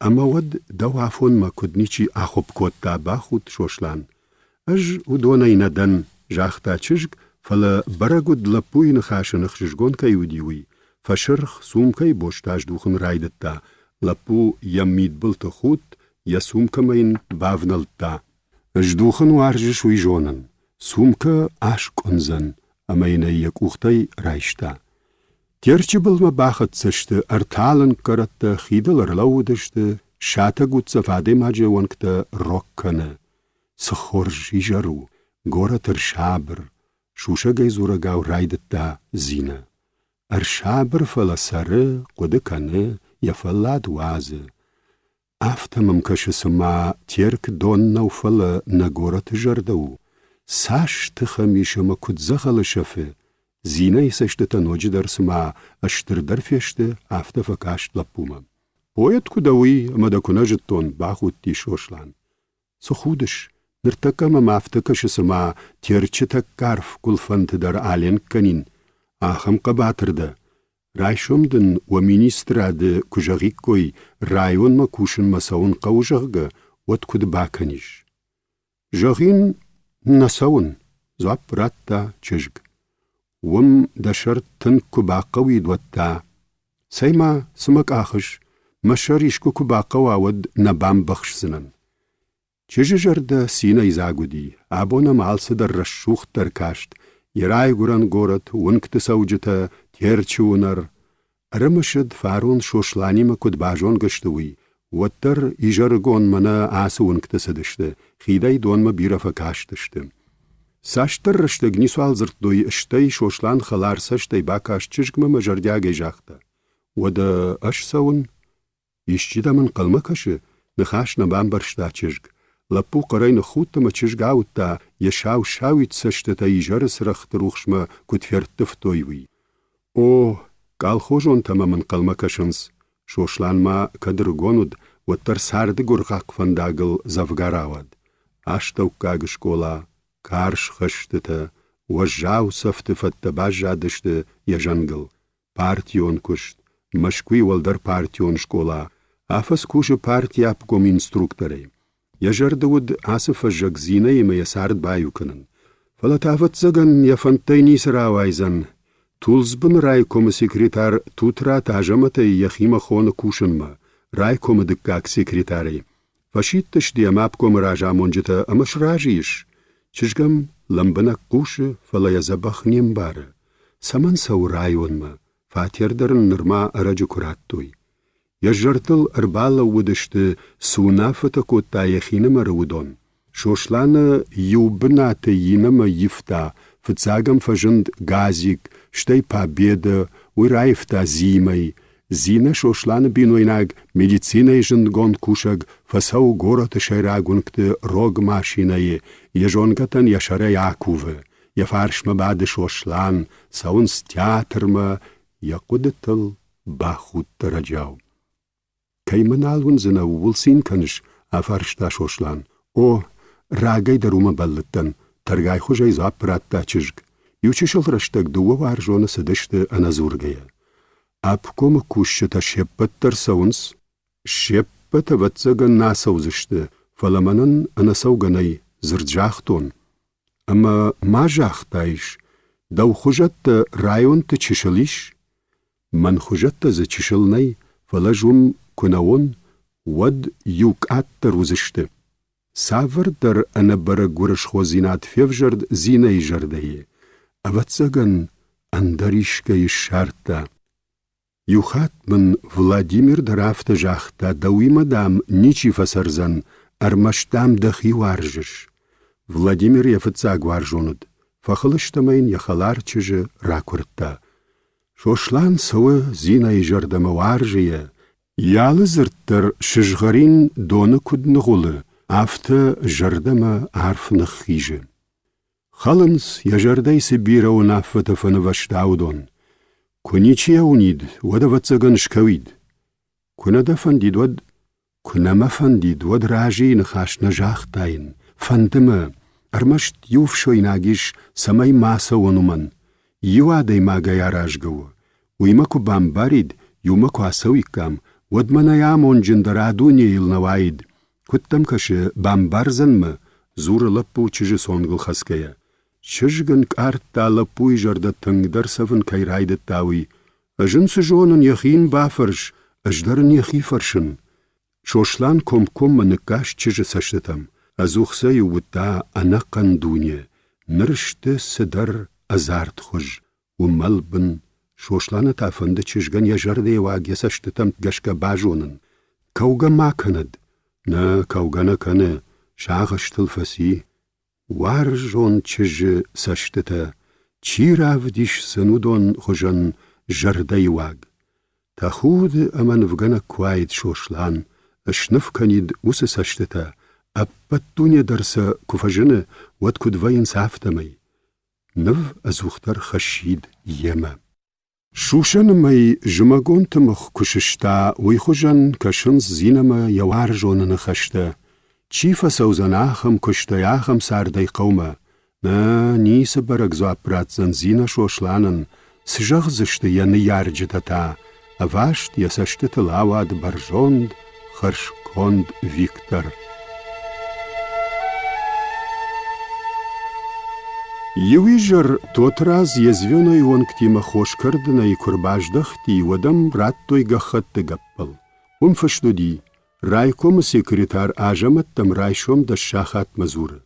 B: Ӕмӕ уӕд дӕу афонмӕ куыд ничи ахуыпп кодта, бахудт Сослан. Ӕз уыдонӕй нӕ дӕн, загъта чызг, фӕлӕ бӕрӕг уыд лӕппуйы ныхасы ӕхсызгон кӕй уыди, уый. Фӕсырх сумкӕйы бостӕ здухын райдыдта. Лӕппу йӕм мидбылты худт, йӕ сумкӕмӕ йын бавнӕлдта. Здухын уарзыс, уый зонын. Сумкӕ аскъуындзӕн, ӕмӕ йын ӕй йӕ къухтӕй райста. Терчы былмӕ бахӕццӕ сты, ӕрталынггӕрӕттӕ хидыл ӕрлӕууыдысты, сатӕг уддзӕф адӕймаджы уӕнгтӕ рог кӕны. Цы хорз изӕр у, горӕт ӕрсабыр, сусӕгӕй дзурӕгау райдыдта Зинӕ. Ӕрсабыр, фӕлӕ цӕры, хъуыды кӕны, йӕ фӕллад уадзы. Афтӕ мӕм кӕсы, цыма Терк дон нӕу, фӕлӕ нӕ горӕты зӕрдӕ у. Цас тых ӕм ис ӕмӕ куыд дзӕгъӕлы сӕфы, Зинӕйы цӕстытӕ ноджыдӕр цыма стырдӕр фесты, афтӕ фӕкаст лӕппумӕ. Поэт куы дӕ уый, ӕмӕ дӕ куы нӕ зыдтон, бахудти Сослан. Цы худыс? Ныртӕккӕ мӕм афтӕ кӕсы, цыма Терчы тӕккӕ арф гуылфӕнты дӕр аленк кӕнин. Ахӕм хъӕбатыр дӕ. Райсом дын уӕ министрады куы зӕгъиккой, районмӕ кусынмӕ цӕуын хъӕуы, зӕгъгӕ, уӕд куыд бакӕнис? Зӕгъин, нӕ цӕуын, дзуапп радта чызг. Уым дӕ сӕр тынг куы бахъӕуид, уӕд та? Цӕй-ма, цы мӕ къахыс? Мӕ сӕр искуы куы бахъӕуа, уӕд нӕ бамбӕхсдзынӕн. Чызджы зӕрдӕ цинӕй дзаг уыди, абон ӕм алцыдӕр рӕсугъддӕр каст, йӕ райгуырӕн горӕт, уынгты цӕуджытӕ, Терчы уынӕр. Ӕрымысыд, фарон Сосланимӕ куыд базонгӕ сты, уый. Уӕддӕр изӕрыгон мӕнӕ ацы уынгты цыдысты, хидӕй донмӕ бирӕ фӕкастысты. Цасдӕр рӕстӕг ницуал дзырдтой, стӕй Сослан хӕлар цӕстӕй бакаст чызгмӕ ӕмӕ зӕрдиагӕй загъта: «Уӕдӕ ӕз цӕуын? Исчи дӕм ӕнхъӕлмӕ кӕсы?» Ныхас нӕ бамбӕрста чызг. Лӕппу хъӕрӕй ныххудт ӕмӕ чызг ауыдта, йӕ сау-сауид цӕстытӕ изӕры цырӕгъты рухсмӕ куыд ферттывтой, уый. О, колхозонтӕ мӕм ӕнхъӕлмӕ кӕсынц. Сослан ма кӕд ӕрыгон уыд, уӕддӕр царды гуыргъахъ фӕндагыл дзӕвгар ауад. Астӕуккаг скъола, карз хӕстытӕ, уӕззау цӕфты фӕдтӕ баззадысты йӕ зӕнгыл. Партион куыст, Мӕскуыйы уӕлдӕр партион скъола, афӕдз кусы партийы обкомы инструкторӕй. Йӕ зӕрды уыд ацы фӕззӕг Зинӕимӕ йӕ цард баиу кӕнын. Фӕлӕ та, ӕвӕццӕгӕн, йӕ фӕндтӕй ницы рауайдзӕн. Тулдзбыны райкомы секретарь Тутраты Азӕмӕтӕй йӕхимӕ хоны кусынмӕ, райкомы дыккаг секретарӕй. Фӕсидтысты йӕм обкомы разамонджытӕ ӕмӕ сразы ис. Чызг ӕм лӕмбынӕг хъусы, фӕлӕ йӕ дзӕбӕх не мбары. Цӕмӕн цӕуы районмӕ, фатер дӕр ын нырма ӕрӕджы куы радтой. Йӕ зӕрдыл ӕрбалӕууыдысты, цы уынаффӕтӕ кодта йӕхинымӕры уыдон. Сосланы иу бынаты иннӕмӕ ивта, фыццаг ӕм фӕзынд Газик, стӕй Победа, уый раивта Зимӕй. Зинӕ Сосланы бинойнаг, медицинӕйы зындгонд кусӕг, фӕцӕуы горӕты сӕйраг уынгты рог машинӕйы, йӕ зонгӕтӕн йӕ сӕрӕй акувы. Йӕ фарсмӕ бады Сослан, цӕуынц театрмӕ, йӕ хъуыдытыл бахудт ӕрӕджиау. Кӕй мӕ нал уындзынӕ, ууыл цин кӕныс? афарста Сослан. О, рагӕй дӕр уымӕ бӕллыдтӕн, тӕргайхуызӕй дзуапп радта чызг. Иучысыл рӕстӕг дыууӕ уарзоны цыдысты ӕнӕдзургӕйӕ. Обкомы кусджытӕ се ппӕт дӕр цӕуынц? Се ппӕт, ӕвӕццӕгӕн, нӕ ацӕудзысты, фӕлӕ мӕнӕн ӕнӕцӕугӕ нӕй, дзырд загътон. Ӕмӕ ма загътаис, дӕу хуызӕттӕ районты чысыл ис? Мӕн хуызӕттӕ дзы чысыл нӕй, фӕлӕ ӕз уым куы нӕ уон, уӕд иу къаддӕр уыдзысты. Цавӕрдӕр ӕнӕбӕрӕг гуырысходзинад февзӕрд Зинӕйы зӕрдӕйы. Ӕвӕццӕгӕн, ӕндӕр искӕй ссардта. Иухатт мын Владимир дӕр афтӕ загъта, дӕуимӕ, дам, ничи фӕцӕрдзӕн, ӕрмӕст, дам, дӕхи уарзыс. Владимир йӕ фыццаг уарзон уыд, фӕхыл сты ӕмӕ йын йӕ хӕлар чызджы ракуырдта. Сослан цӕуы Зинӕйы зӕрдӕмӕ, уарзы йӕ. Йӕ алы дзырд дӕр сызгъӕрин доны куыд ныгъуылы, афтӕ зӕрдӕмӕ арф ныххизы. Хӕлынц, йӕ зӕрдӕйы цы бирӕ уынаффӕтӕ фӕнывӕзта, уыдон. Куы ничи йӕ уынид, уӕд, ӕвӕццӕгӕн, скӕуид. Куы нӕ дӕ фӕндид, уӕд Куы нӕ мӕ фӕндид, уӕд разыйы ныхас нӕ загътаин. Фӕнды мӕ, ӕрмӕст иу ӕфсойнаг ис, цӕмӕй ма цӕуон уымӕн. Иу адӕймагӕй аразгӕ у. Уый мӕ куы бамбарид, иумӕ куы ацӕуиккам, уӕд мӕнӕй амонджындӕр а дунейыл нӕ уаид. Куыд дӕм кӕсы, бамбардзӕн мӕ? дзуры лӕппу чызджы цонгыл хӕцгӕйӕ. Чызг ӕнкъардта, лӕппуйы зӕрдӕ тынгдӕр цӕвын кӕй райдыдта, уый. Ӕз ын цы зонын, йӕхи йын бафӕрс, ӕз дӕр ын йӕхи фӕрсын. Сослан комкоммӕ ныккаст чызджы цӕстытӕм, ӕдзух сӕ-иу уыдта ӕнӕхъӕн дуне, ныр сты цыдӕр ӕдзардхуыз, уымӕлбын. Сосланы та фӕнды чызгӕн йӕ зӕрдӕйы уаг йӕ цӕстытӕм гӕсгӕ базонын. Кӕугӕ ма кӕнӕд. Нӕ, кӕугӕ нӕ кӕны, сагъӕстыл фӕци. Уарзон чызджы цӕстытӕ, чи равдисдзӕн уыдон хуызӕн зӕрдӕйы уаг? Тӕхуды ӕмӕ нывгӕнӕг куы уаид Сослан, сныв кӕнид уыцы цӕстытӕ, ӕппӕт дуне дӕр сӕ куы фӕзыны, уӕд куыд вӕййынц афтӕмӕй. Ныв ӕдзухдӕр хӕссид йемӕ. Сусӕны мӕй зымӕгон тымыгъ куы сыста, уый хуызӕн кӕсынц Зинӕмӕ йӕ уарзоны ныхӕстӕ. Чи фӕцӕудзӕн ахӕм куыстӕй, ахӕм цардӕй хъӕумӕ? Нӕ, ницы бӕрӕг дзуапп ратдзӕн Зинӕ Сосланӕн, цы зӕгъдзысты йӕ ныййарджытӕ та? Ӕваст йӕ цӕстытыл ауад бӕрзонд, хӕрзконд Виктор. Иу изӕр Тотрадз йе звенойы уӕнгтимӕ хос кӕрдынӕй куы рбаздӕхти, уӕд ӕм радтой гӕххӕтты гӕппӕл. Уым фыст уыди: Райкомы секретарь Азӕмӕттӕм райсом дӕс сахатмӕ дзуры.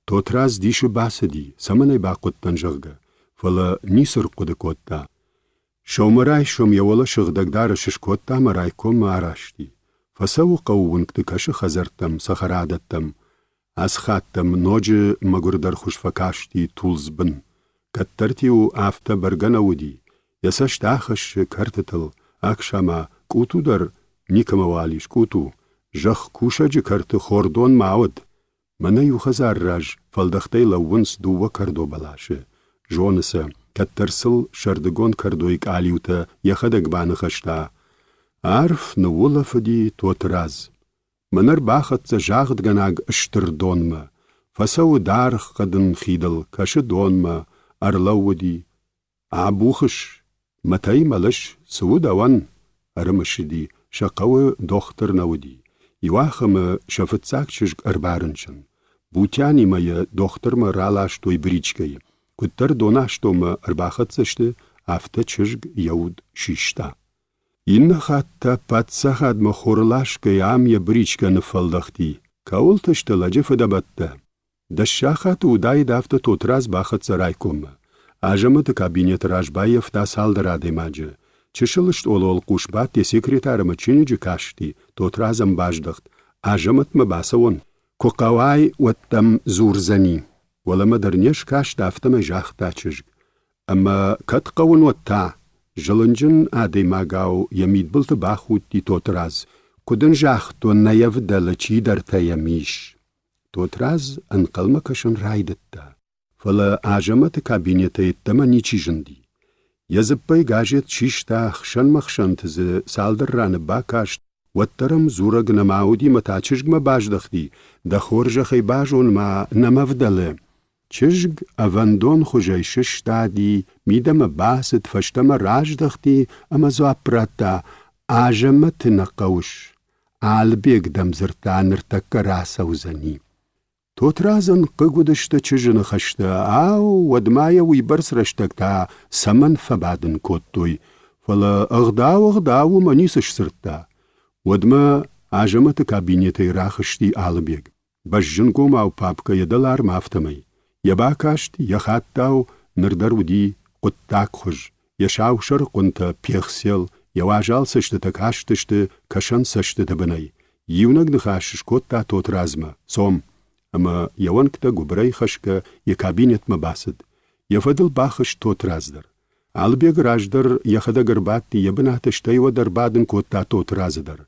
B: Тотрадз дисы бацыди, цӕмӕн ӕй бахъуыдтӕн, зӕгъгӕ, фӕлӕ ницы рхъуыды кодта. Сӕумӕрайсом йӕ уӕлӕ сыгъдӕг дарӕс скодта ӕмӕ райкоммӕ араст и. Фӕцӕуы хъӕуы уынгты, кӕсы хӕдзӕрттӕм, цӕхӕрадӕттӕм. Ацы хатт ӕм ноджы мӕгуырдӕрхуыз фӕкасти тулдзбын. Кӕддӕрты-иу афтӕ бӕргӕ нӕ уыди. Йӕ цӕст ахӕссы кӕртытыл, акса-ма, къуту дӕр никӕмӕуал ис, къуту. Зӕхкусӕджы кӕрты хордон ма уыд. Мӕнӕ иу хӕдзары раз фӕлдӕхтӕй лӕууынц дыууӕ кӕрдо бӕласы. Зоны сӕ, кӕддӕр сыл сӕрдыгон кӕрдойы къалиутӕ йӕхӕдӕг баныхӕста. Арф ныуулӕфыди Тотырадз. Мӕнӕ рбахӕццӕ загъдгӕнӕг стыр донмӕ. Фӕцӕуы даргъ хъӕдын хидыл, кӕсы донмӕ, ӕрлӕууыди. Абухыс, мӕтӕй мӕлыс, цы у дӕуӕн? ӕрымысыди, сӕ хъӕуы дохтыр нӕ уыди. Иуахӕмы сӕ фыццаг чызг ӕрбарынчын. Бутианимӕ йӕ дохтырмӕ раластой бричкӕйы. Куыддӕр донастоммӕ ӕрбахӕццӕ сты, афтӕ чызг йӕ уд систа. Иннӕ хатт та паддзахадмӕ хоры ласгӕйӕ ам йӕ бричкӕ ныффӕлдӕхти. Кӕуылты сты лӕджы фыдӕбӕттӕ? Дӕс сахаты уыдаид, афтӕ Тотрадз бахӕццӕ райкоммӕ. Азӕмӕты кабинеты раз баййӕфта цалдӕр адӕймаджы. Чысыл стъолы уӕлхъус бадт йӕ секретарь ӕмӕ чиныджы касти, Тотрадз ӕм баздӕхт. Азӕмӕтмӕ бацӕуон? Куы хъӕуай, уӕд дӕм дзурдзӕни. Уӕлӕмӕ дӕр не скаст, афтӕмӕй загъта чызг. Ӕмӕ кӕд хъӕуын, уӕд та? Зылынджын адӕймагау йӕ мидбылты бахудти Тотрадз. Куыд ын загътон, нӕ йӕ вдӕлы, чидӕртӕ йӕм ис. Тотрадз ӕнхъӕлмӕ кӕсын райдыдта, фӕлӕ Азӕмӕты кабинетӕй ӕддӕмӕ ничи зынди. Йӕ дзыппӕй газет систа, хсӕнмӕ-хсӕнты дзы цалдӕр раны бакаст, уӕддӕр ӕм дзурӕг нӕма уыди мӕ та чызгмӕ баздӕхти, дӕ хорзӕхӕй базон ма, нӕ мӕ вдӕлы. Чызг ӕвӕндонхуызӕй сыстади, мидӕмӕ бацыд, фӕстӕмӕ раздӕхти ӕмӕ дзуапп радта: Азӕмӕты нӕ хъӕуыс, Алыбег дӕм дзырдта, ныртӕккӕ рацӕудзӕни. Тотрадзӕн хъыг уыдысты чызджы ныхӕстӕ, ау, уӕд ма йӕ уыйбӕрц рӕстӕг та цӕмӕн фӕбадын кодтой, фӕлӕ ӕгъдау ӕгъдау уымӕ ницы сдзырдта. Уӕдмӕ Азӕмӕты кабинетӕй рахызти Алыбег. Бӕзджынгомау папкӕ йӕ дӕларм, афтӕмӕй. Йӕ бакаст, йӕ хаттау ныр дӕр уыди хъуыддагхуыз, йӕ сау сӕрыхъуынтӕ пехцел, йӕ уазал цӕстытӕ кастысты кӕсӕн цӕстыты бынӕй. Иунӕг ныхас скодта Тотрадзмӕ: «Цом!» ӕмӕ йӕ уӕнгтӕ гуыбырӕй хӕсгӕ йӕ кабинетмӕ бацыд. Йӕ фӕдыл бахызт Тотрадз дӕр. Алыбег раздӕр йӕхӕдӕг ӕрбадти йӕ бынаты, стӕй уӕд ӕрбадын кодта Тотрадзы дӕр.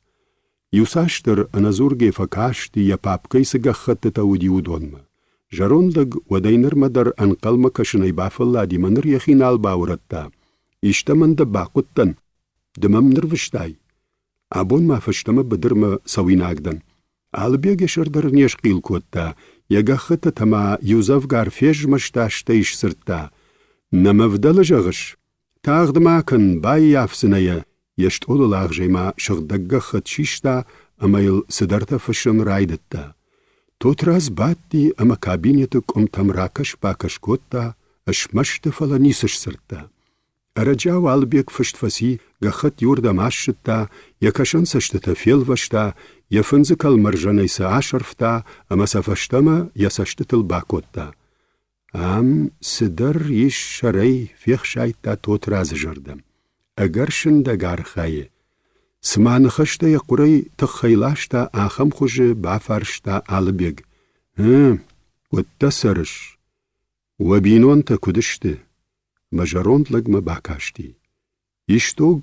B: Иуцасдӕр ӕнӕдзургӕ фӕкасти, йӕ папкӕйы цы гӕххӕттытӕ уыди, уыдонмӕ. Зӕронд лӕг уӕдӕй нырмӕ дӕр ӕнхъӕлмӕ кӕсынӕй бафӕллади мӕ ныр йӕхи нал баурӕдта. Истӕмӕн дӕ бахъуыдтӕн? Ды мӕм нырвыстай? Абон ма фӕстӕмӕ быдырмӕ цӕуинаг дӕн. Алыбег йӕ сӕр дӕр не схъил кодта, йӕ гӕххӕттытӕ ма иудзӕвгар фезмӕста, стӕй сдзырдта: «Нӕ мӕ вдӕлы, зӕгъыс? Тагъд ма кӕн, баййафдзынӕ йӕ, йе стъолы лагъзӕй ма сыгъдӕг гӕххӕтт систа ӕмӕ йыл цыдӕртӕ фыссын райдыдта. Тотрадз бадти ӕмӕ кабинеты къуымтӕм ракӕс-бакӕс кодта, смӕсты, фӕлӕ ницы сдзырдта. Ӕрӕджиау Алыбег фыст фӕци, гӕххӕтт иуырдӕм ассыдта, йӕ кӕсӕнцӕстытӕ фелвӕста, йӕ фындзы кӕлмӕрзӕнӕй сӕ асӕрфта ӕмӕ сӕ фӕстӕмӕ йӕ цӕстытыл бакодта. Ам цыдӕр ис сӕрӕй, фехсайдта Тотрадзы зӕрдӕ. Ӕгӕр сындӕг архайы. Цыма ныхӕстӕ йӕ хъуырӕй тыххӕй ласта, ахӕм хуызы бафарста Алыбег. «Ы, куыдтӕ цӕрыс? Уӕ бинонтӕ куыд сты?» Мӕ зӕронд лӕгмӕ бакасти. Исдуг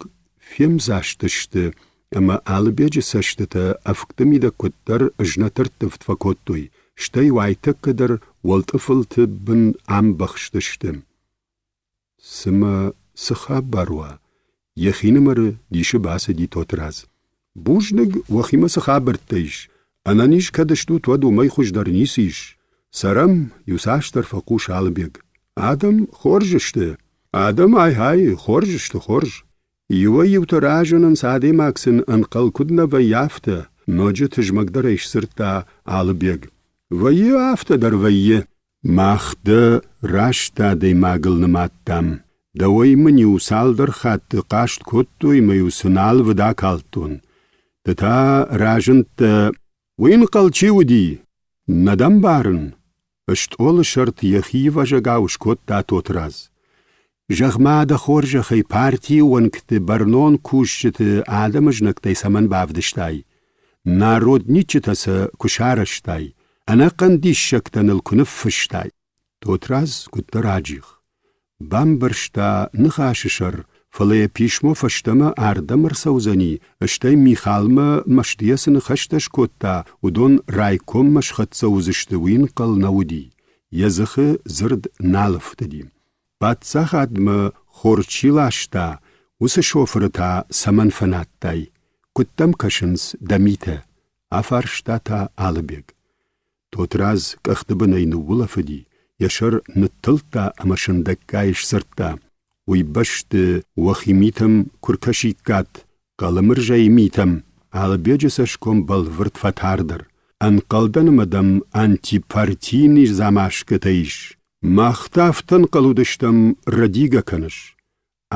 B: фемдзаст сты ӕмӕ Алыбеджы цӕстытӕ ӕвгты мидӕг куыддӕр знӕтӕрттывд фӕкодтой, стӕй уайтӕккӕ дӕр уӕлтъыфылты бын амбӕхстысты. Цымӕ цы хабар уа? Йӕхинымӕры дисы бацыди Тотрадз. Бузныг, уӕхимӕ цы хабӕрттӕ ис? Ӕнӕниз кӕд стут, уӕд уымӕй хуыздӕр ницы ис. Цӕрӕм, иуцасдӕр фӕхъус Алыбег. Адӕм хорз сты. Адӕм, ай-гьай, хорз сты, хорз. Иуӕй-иутӕ разынынц, адӕймаг сын ӕнхъӕл куыд нӕ вӕййы, афтӕ, ноджы тызмӕгдӕрӕй сдзырдта Алыбег. Вӕййы, афтӕ дӕр вӕййы. Мах дӕ раст адӕймагыл нымадтам. Дӕуӕй мын-иу цалдӕр хатты хъаст кодтой ӕмӕ-иу сын алывыд акалдтон. Ды та разындтӕ, уый ӕнхъӕл чи уыди? Нӕ дӕ мбарын? Стъолы сӕрты йӕхи ивӕзӕгау скодта Тотрадз. Зӕгъ-ма, дӕ хорзӕхӕй, партийы уӕнгты бӕрнон кусджыты адӕмы знӕгтӕй цӕмӕн бавдыстай? Народниччытӕ сӕ куы сарӕзтай, ӕнӕхъӕн диссӕгтӕ ныл куы ныффыстай. Тотрадз куыддӕр аджих. Бамбӕрста ныхасы сӕр, фӕлӕ йӕ писмо фӕстӕмӕ ардӕм ӕрцӕудзӕни, стӕй Михалмӕ мӕстыйӕ цы ныхӕстӕ скодта, уыдон райкоммӕ схӕццӕ уыдзысты, уый ӕнхъӕл нӕ уыди. Йӕ дзыхы дзырд нал ӕфтыди. Паддзахадмӕ хор чи ласта, уыцы шофыры та цӕмӕн фӕнадтай? Куыд дӕм кӕсынц дӕ митӕ? афарста та Алыбег. Тотрадз къӕхты бынӕй ныуулӕфыди, йӕ сӕр ныттылдта ӕмӕ сындӕггай сдзырдта: Уый бӕсты уӕхи митӕм куы ркӕсиккат, Хъӕлӕмырзӕйы митӕм Алыбеджы цӕсгом бӕлвырд фӕтардӕр. Ӕнхъӕлдӕн ӕмӕ дӕм антипартийный замашкӕтӕ ис. Мах та афтӕ ӕнхъӕл уыдыстӕм, рӕдигӕ кӕныс.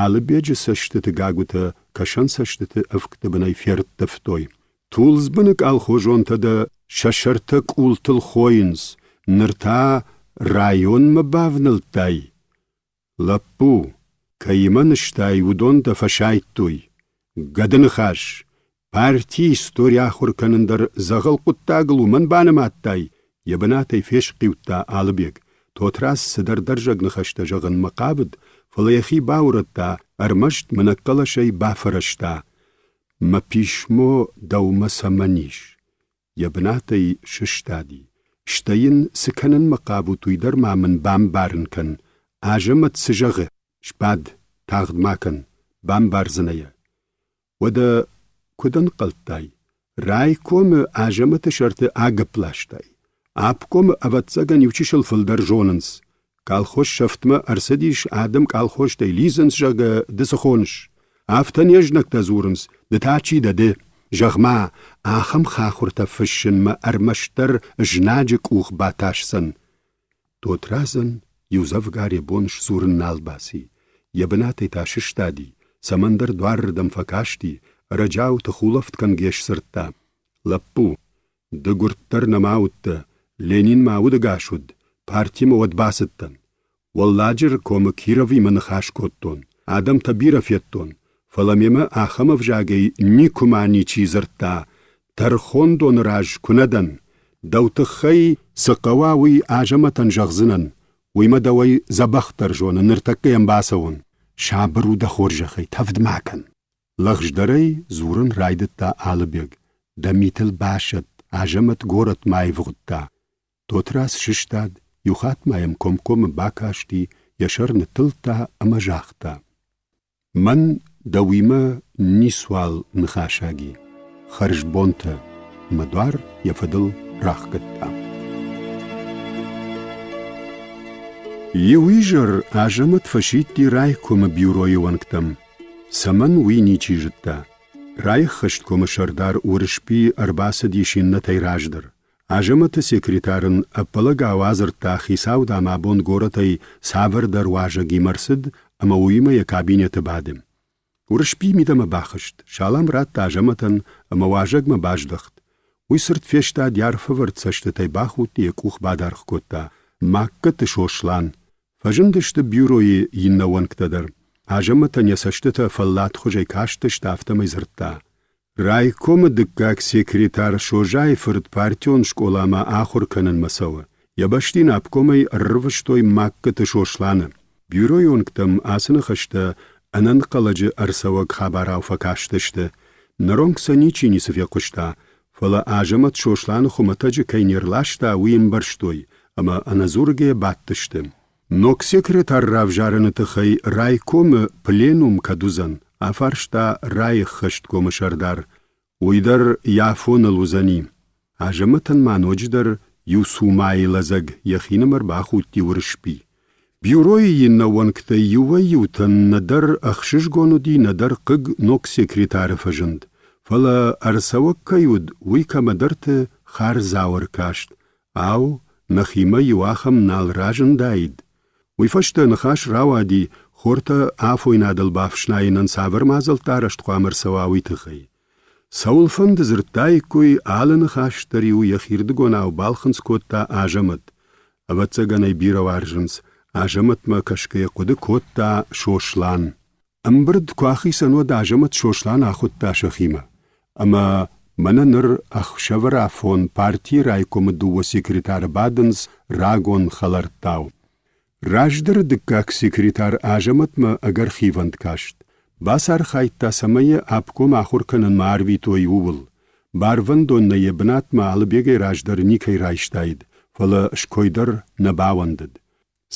B: Алыбеджы цӕстыты гагуытӕ кӕсӕнцӕстыты ӕвгты бынӕй ферттывтой. Тулдзбыны къалхозонтӕ дӕ сӕ сӕртӕ къултыл хойынц, ныр та районмӕ бавнӕлдтай. Лӕппу, кӕимӕ нызтай, уыдон дӕ фӕсайдтой. Гӕдыныхас, партийы истори ахуыр кӕнын дӕр дзӕгъӕл хъуыддагыл уымӕн банымадтай, йӕ бынатӕй фесхъиудта Алыбег. Тотрадз цыдӕр дӕрзӕг ныхӕстӕ зӕгъынмӕ хъавыд, фӕлӕ йӕхи баурӕдта, ӕрмӕст мынӕг хъӕлӕсӕй бафӕрӕзта: «Мӕ писмо дӕумӕ цӕмӕн ис?» Йӕ бынатӕй сыстади. Стӕй йын цы кӕнынмӕ хъавут, уый дӕр ма мын бамбарын кӕн. Азӕмӕт цы зӕгъы? Сбад, тагъд ма кӕн, бамбардзынӕ йӕ. Уӕдӕ куыд ӕнхъӕлдтай, райкомы Азӕмӕты сӕрты агӕпп ластай? Обкомы, ӕвӕццӕгӕн, иучысыл фылдӕр зонынц. Колхоз сӕфтмӕ ӕрцыдис, адӕм колхозтӕй лидзынц, зӕгъгӕ, ды цы хоныс? Афтӕ не знӕгтӕ дзурынц, ды та чи дӕ ды? Зӕгъ-ма, ахӕм хахуыртӕ фыссынмӕ ӕрмӕстдӕр знаджы къух батасдзӕн. Тотрадзӕн иудзӕвгар йӕ бон сдзурын нал баци. Йӕ бынатӕй та сыстади, цӕмӕндӕр дуарырдӕм фӕкасти, ӕрӕджиау тыхулӕфт кӕнгӕ сдзырдта: «Лӕппу, ды гуырддӕр нӕма уыдтӕ, Ленин ма удӕгас уыд, партимӕ уӕд бацыдтӕн. Уӕлладжыры комы Кировимӕ ныхас кодтон, адӕмтӕ бирӕ федтон, фӕлӕ мемӕ ахӕм ӕвзагӕй никуыма ничи дзырдта, тӕрхондоны раз куы нӕ дӕн, дӕу тыххӕй цы хъӕуа, уый Азӕмӕтӕн зӕгъдзынӕн, уый мӕ дӕуӕй дзӕбӕхдӕр зоны, ныртӕккӕ йӕм бацӕуон. Сабыр у дӕ хорзӕхӕй, тӕвд ма кӕн. Лӕгъздӕрӕй дзурын райдыдта Алыбег, дӕ митыл басӕтт, Азӕмӕт горӕтмӕ аивгъуыдта. Тотрадз сыстад, иу хатт ма йӕм комкоммӕ бакасти, йӕ сӕр ныттылдта ӕмӕ загъта: «Мӕн дӕуимӕ ницуал ныхасаг и. Хӕрзбонтӕ!» Мӕ дуар йӕ фӕдыл рахгӕдта. Иу изӕр Азӕмӕт фӕсидти райкомы бюройы уӕнгтӕм. Цӕмӕн, уый ничи зыдта. Райӕххӕсткомы сӕрдар Уырысби ӕрбацыдис иннӕтӕй раздӕр. Азӕмӕты секретар ын ӕппӕлӕгау адзырдта, хицау, дам, абон горӕтӕй цавӕрдӕр уазӕгимӕ ӕрцыд ӕмӕ уыимӕ йӕ кабинеты бады. Уырысби мидӕмӕ бахызт, салам радта Азӕмӕтӕн ӕмӕ уазӕгмӕ баздӕхт. Уый цырд фестад йӕ арфӕвӕрд цӕстытӕй бахудти, йӕ къух бадаргъ кодта. Магкӕты Сослан. Фӕзындысты бюройы иннӕ уӕнгтӕ дӕр. Азӕмӕтӕн йӕ цӕстытӕ фӕлладхуызӕй кастысты, афтӕмӕй дзырдта. Райкомы дыккаг секретарь Созайы фырт партион скъоламӕ ахуыр кӕнынмӕ цӕуы. Йӕ бӕсты йын обкомӕй ӕрырвыстой Магкӕты Сосланы. Бюройы уӕнгтӕм ацы ныхӕстӕ ӕнӕнхъӕлӕджы ӕрцӕуӕг хабарау фӕкастысты. Ныронг сӕ ничи ницы фехъуыста, фӕлӕ Азӕмӕт Сосланы хуымӕтӕджы кӕй не рласта, уый ӕмбӕрстой ӕмӕ ӕнӕдзургӕйӕ бадтысты. Ног секретарь равзарыны тыххӕй райкомы пленум кӕд уыдзӕн, афарста райӕххӕсткомы сӕрдар. Уый дӕр йӕ афоныл уыдзӕни. Азӕмӕтӕн ма ноджыдӕр иу цумайы лӕдзӕг йӕхинымӕр бахудти Уырысби. Бюройы иннӕ уӕнгтӕй иуӕй-иутӕн нӕдӕр ӕхсызгон уыди, нӕдӕр хъыг ног секретары фӕзынд. Фӕлӕ ӕрцӕуӕг кӕй уыд, уый кӕмӕдӕрты хардзау ӕркаст, Ау, нӕхимӕ иу ахӕм нал разындаид? Уый фӕстӕ ныхас рауади, хортӕ афойнадыл бафснайынӕн цавӕр мадзӕлттӕ арӕзт хъуамӕ ӕрцӕуа, уый тыххӕй. Цӕуылфӕнды дзырдтаиккой, алы ныхас дӕр-иу йӕхирдыгонау балхынцъ кодта Азӕмӕт. Ӕвӕццӕгӕн ӕй бирӕ уарзынц, Азӕмӕтмӕ кӕсгӕйӕ хъуыды кодта Сослан. Ӕмбырд куы ахицӕн, уӕд Азӕмӕт Сослан ахуыдта сӕхимӕ. Ӕмӕ мӕнӕ ныр ӕхсӕвӕрафон партийы райкомы дыууӕ секретары бадынц рагон хӕлӕрттау. Раздӕры дыккаг секретарь Азӕмӕтмӕ ӕгӕр хивӕнд каст. Бацархайдта, цӕмӕй йӕ обком ахуыр кӕнынмӕ арвитой, ууыл. Барвӕндон нӕ йӕ бынатмӕ Алыбегӕй раздӕр никӕй райстаид, фӕлӕ ской дӕр нӕ бауӕндыд.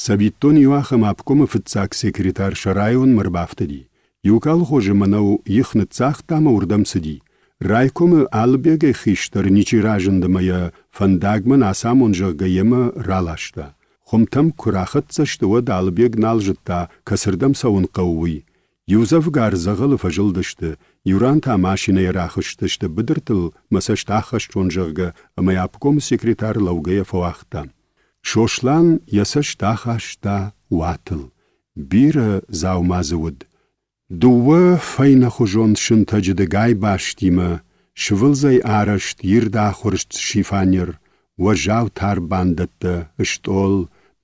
B: Цӕвиттон, иу ахӕм обкомы фыццаг секретарь сӕ районмӕ ӕрбафтыди. Иу колхозы мӕнӕу их ныццагъта ӕмӕ уырдӕм цыди. Райкомы Алыбегӕй хистӕр ничи разынд ӕмӕ йӕ фӕндагмӕ ацамон, зӕгъгӕ, йемӕ раласта. Хуымтӕм куы рахӕццӕ сты, уӕд Алыбег нал зыдта, кӕцырдӕм цӕуын хъӕуы, уый. Иудзӕвгар дзӕгъӕлы фӕзылдысты, иу ран та машинӕйӕ рахызтысты быдыртыл, мӕ цӕст ахӕссон, зӕгъгӕ, ӕмӕ йӕ обкомы секретарь лӕугӕйӕ фӕуагъта. Сослан йӕ цӕст ахаста уатыл. Бирӕ дзаума дзы уыд. Дыууӕ фӕйнӕхуызон сынтӕджы дыгай бастимӕ, сывылдзӕй арӕзт ирд ахуырст шифанер, уӕззау тар бандӕттӕ, стъол,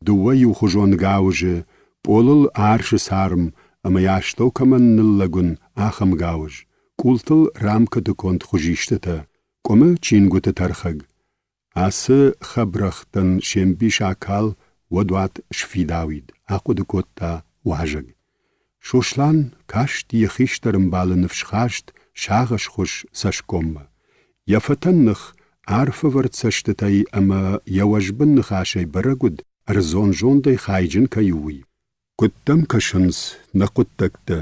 B: дыууӕ иухуызон гауызы, пъолыл арсы царм ӕмӕ йӕ астӕу кӕмӕн ныллӕгуын, ахӕм гауыз, къултыл рамкӕты конд хуызистытӕ, къуымы чингуыты тӕрхӕг. Ацы хӕбрӕгътӕн се мбис акал, уӕд уат сфидауид, ахъуыды кодта уазӕг. Сослан каст йӕ хистӕр ӕмбалы ныфсхаст, сагъӕсхуыз цӕсгоммӕ. Йӕ фӕтӕн ных арфӕвӕрд цӕстытӕй ӕмӕ йӕ уӕзбын ныхасӕй бӕрӕг уыд, ӕрдзон зондӕй хайджын кӕй у, уый. Куыд дӕм кӕсынц нӕ хъуыддӕгтӕ?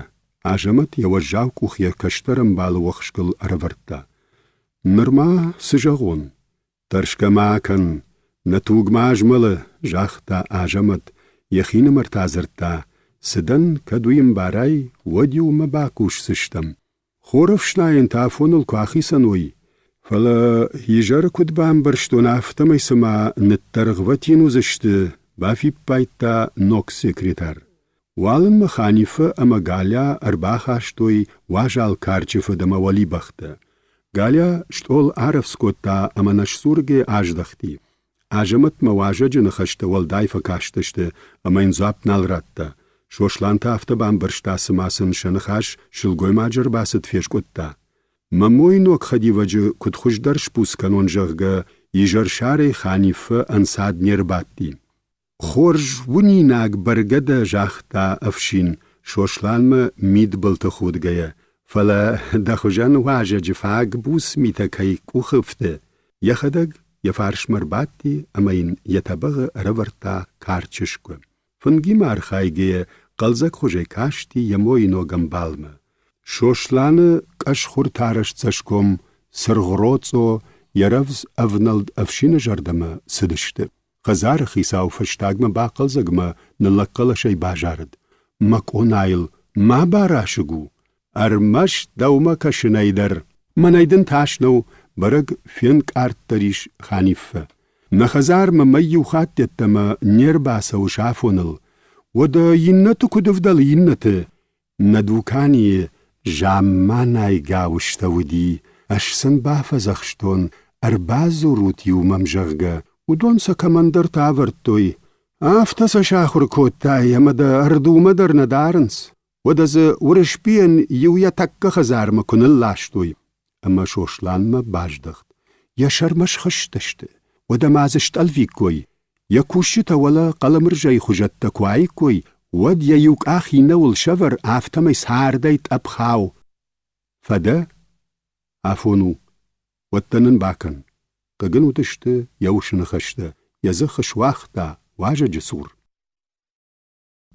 B: Азӕмӕт йӕ уӕззау къух йӕ кӕстӕр ӕмбалы уӕхскыл ӕрӕвӕрдта. Ныр ма цы зӕгъон? Тӕрсгӕ ма акӕн, нӕ туг ма азмӕлы, загъта Азӕмӕт, йӕхинымӕр та дзырдта, цы дӕн, кӕд уый ӕмбарай, уӕд-иу мӕ бакусдзыстӕм. Хорӕфснайӕнтӕ афоныл куы ахицӕн уой, фӕлӕ изӕры куыд бамбӕрстон, афтӕмӕй цыма ныддӕргъвӕтин уыдзысты, бафиппайдта ног секретарь. Уалынмӕ Ханиффӕ ӕмӕ Галя ӕрбахастой уазал карчы фыд ӕмӕ уӕлибӕхтӕ. Галя стъол арӕвдз кодта ӕмӕ нӕсдзургӕ аздӕхти. Азӕмӕтмӕ уазӕджы ныхӕстӕ уӕлдай фӕкастысты ӕмӕ йын дзуапп нал радта. Сослан та афтӕ бамбӕрста, цыма сын сӕ ныхас сылгоймаджы ӕрбацыд фескъуыдта. Мӕ мойы ног хӕдивӕджы куыд хуыздӕр сбуц кӕнон, зӕгъгӕ, изӕрсарӕй Ханиффӕ ӕнцад не рбадти. Хорз уынинаг бӕргӕ дӕ, загъта ӕфсин, Сосланмӕ мидбылты худгӕйӕ, фӕлӕ дӕ хуызӕн уазӕджы фаг буц митӕ кӕй къухы фты. Йӕхӕдӕг йӕ фарсмӕ рбадти ӕмӕ йын йӕ тӕбӕгъы ӕрӕвӕрдта карчы сгуы. Фынгимӕ архайгӕйӕ хъӕлдзӕгхуызӕй касти йӕ мойы ног ӕмбалмӕ. Сосланы къӕсхуыртарӕзт цӕсгом, цыргъроцъо, йӕ рӕвдз ӕвнӕлд ӕфсины зӕрдӕмӕ цыдысты. Хӕдзары хицау фӕстагмӕ бахъӕлдзӕгмӕ ныллӕг хъӕлӕсӕй базарыд: «Мӕ къонайыл ма барасыг у! Ӕрмӕст дӕумӕ кӕсынӕй дӕр! Мӕнӕй дын тас нӕу, Бӕрӕг фенкъарддӕр ис Ханиффӕ. Нӕ хӕдзармӕ мӕй иу хатт йеддӕмӕ не рбацӕуыс афоныл. Уӕдӕ иннӕты куыд ӕвдӕлы иннӕты? Нӕ дуканийы замманай гауызтӕ уыди, ӕз сын бафӕдзӕхстон, ӕрбадзурут-иу мӕм, зӕгъгӕ. Уыдон сӕ кӕмӕндӕрты авӕрдтой. Афтӕ сӕ сахуыр кодтай, ӕмӕ дӕ ӕрдумӕ дӕр нӕ дарынц. Уӕдӕ дзы Уырысбийӕн иу йӕ тӕккӕ хӕдзармӕ куы нылластой. Ӕмӕ Сосланмӕ баздӕхт. Йӕ сӕрмӕ схызтысты. Уӕдӕ ма дзы стъӕлфиккой. Йӕ кусджытӕ уӕлӕ Хъӕлӕмырзӕйы хуызӕттӕ куы аиккой, уӕд йӕ иу къах иннӕуыл сӕвӕр, афтӕмӕй цардӕй тъӕпп хау. Фӕдӕ? Афон у. Уӕддӕр нын бакӕн. Хъыг ын уыдысты йӕ усы ныхӕстӕ, йӕ дзых суагъта уазӕджы цур.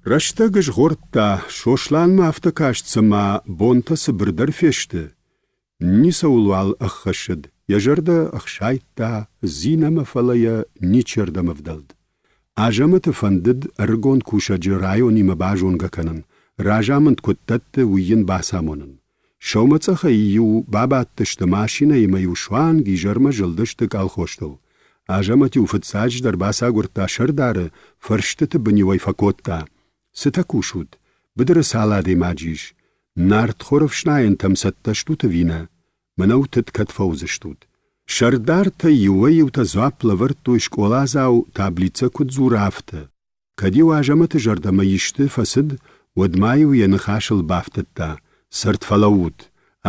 B: Рӕстӕг згъордта, Сосланмӕ афтӕ каст, цыма бонтӕ цыбырдӕр фесты. Ницӕуылуал ӕххӕссыд, йӕ зӕрдӕ ӕхсайдта Зинӕмӕ, фӕлӕ йӕ ничердӕм ӕвдӕлд. Азӕмӕты фӕндыд ӕрыгон кусӕджы районимӕ базонгӕ кӕнын, разамынд куыд дӕтты, уый йын бацамонын. Сӕумӕцъӕхӕй-иу бабадтысты машинӕйы ӕмӕ-иу суанг изӕрмӕ зылдысты колхозтыл. Азӕмӕт-иу фыццаджыдӕр бацагуырдта сӕрдары, фӕрстыты бын-иу ӕй фӕкодта. Цытӕ кусут? Быдыры цал адӕймаджы ис? Нартхор ӕфснайӕнтӕм цӕттӕ стут ӕви нӕ? Мӕнӕу тыд кӕд фӕуыдзыстут? Сӕрдартӕй иуӕй-иутӕ дзуапп лӕвӕрдтой скъоладзау таблицӕ куыд дзура, афтӕ. Кӕд-иу Азӕмӕты зӕрдӕмӕ исты фӕцыд, уӕд ма-иу йӕ ныхасыл бафтыдта: «Цырд фӕлӕуут,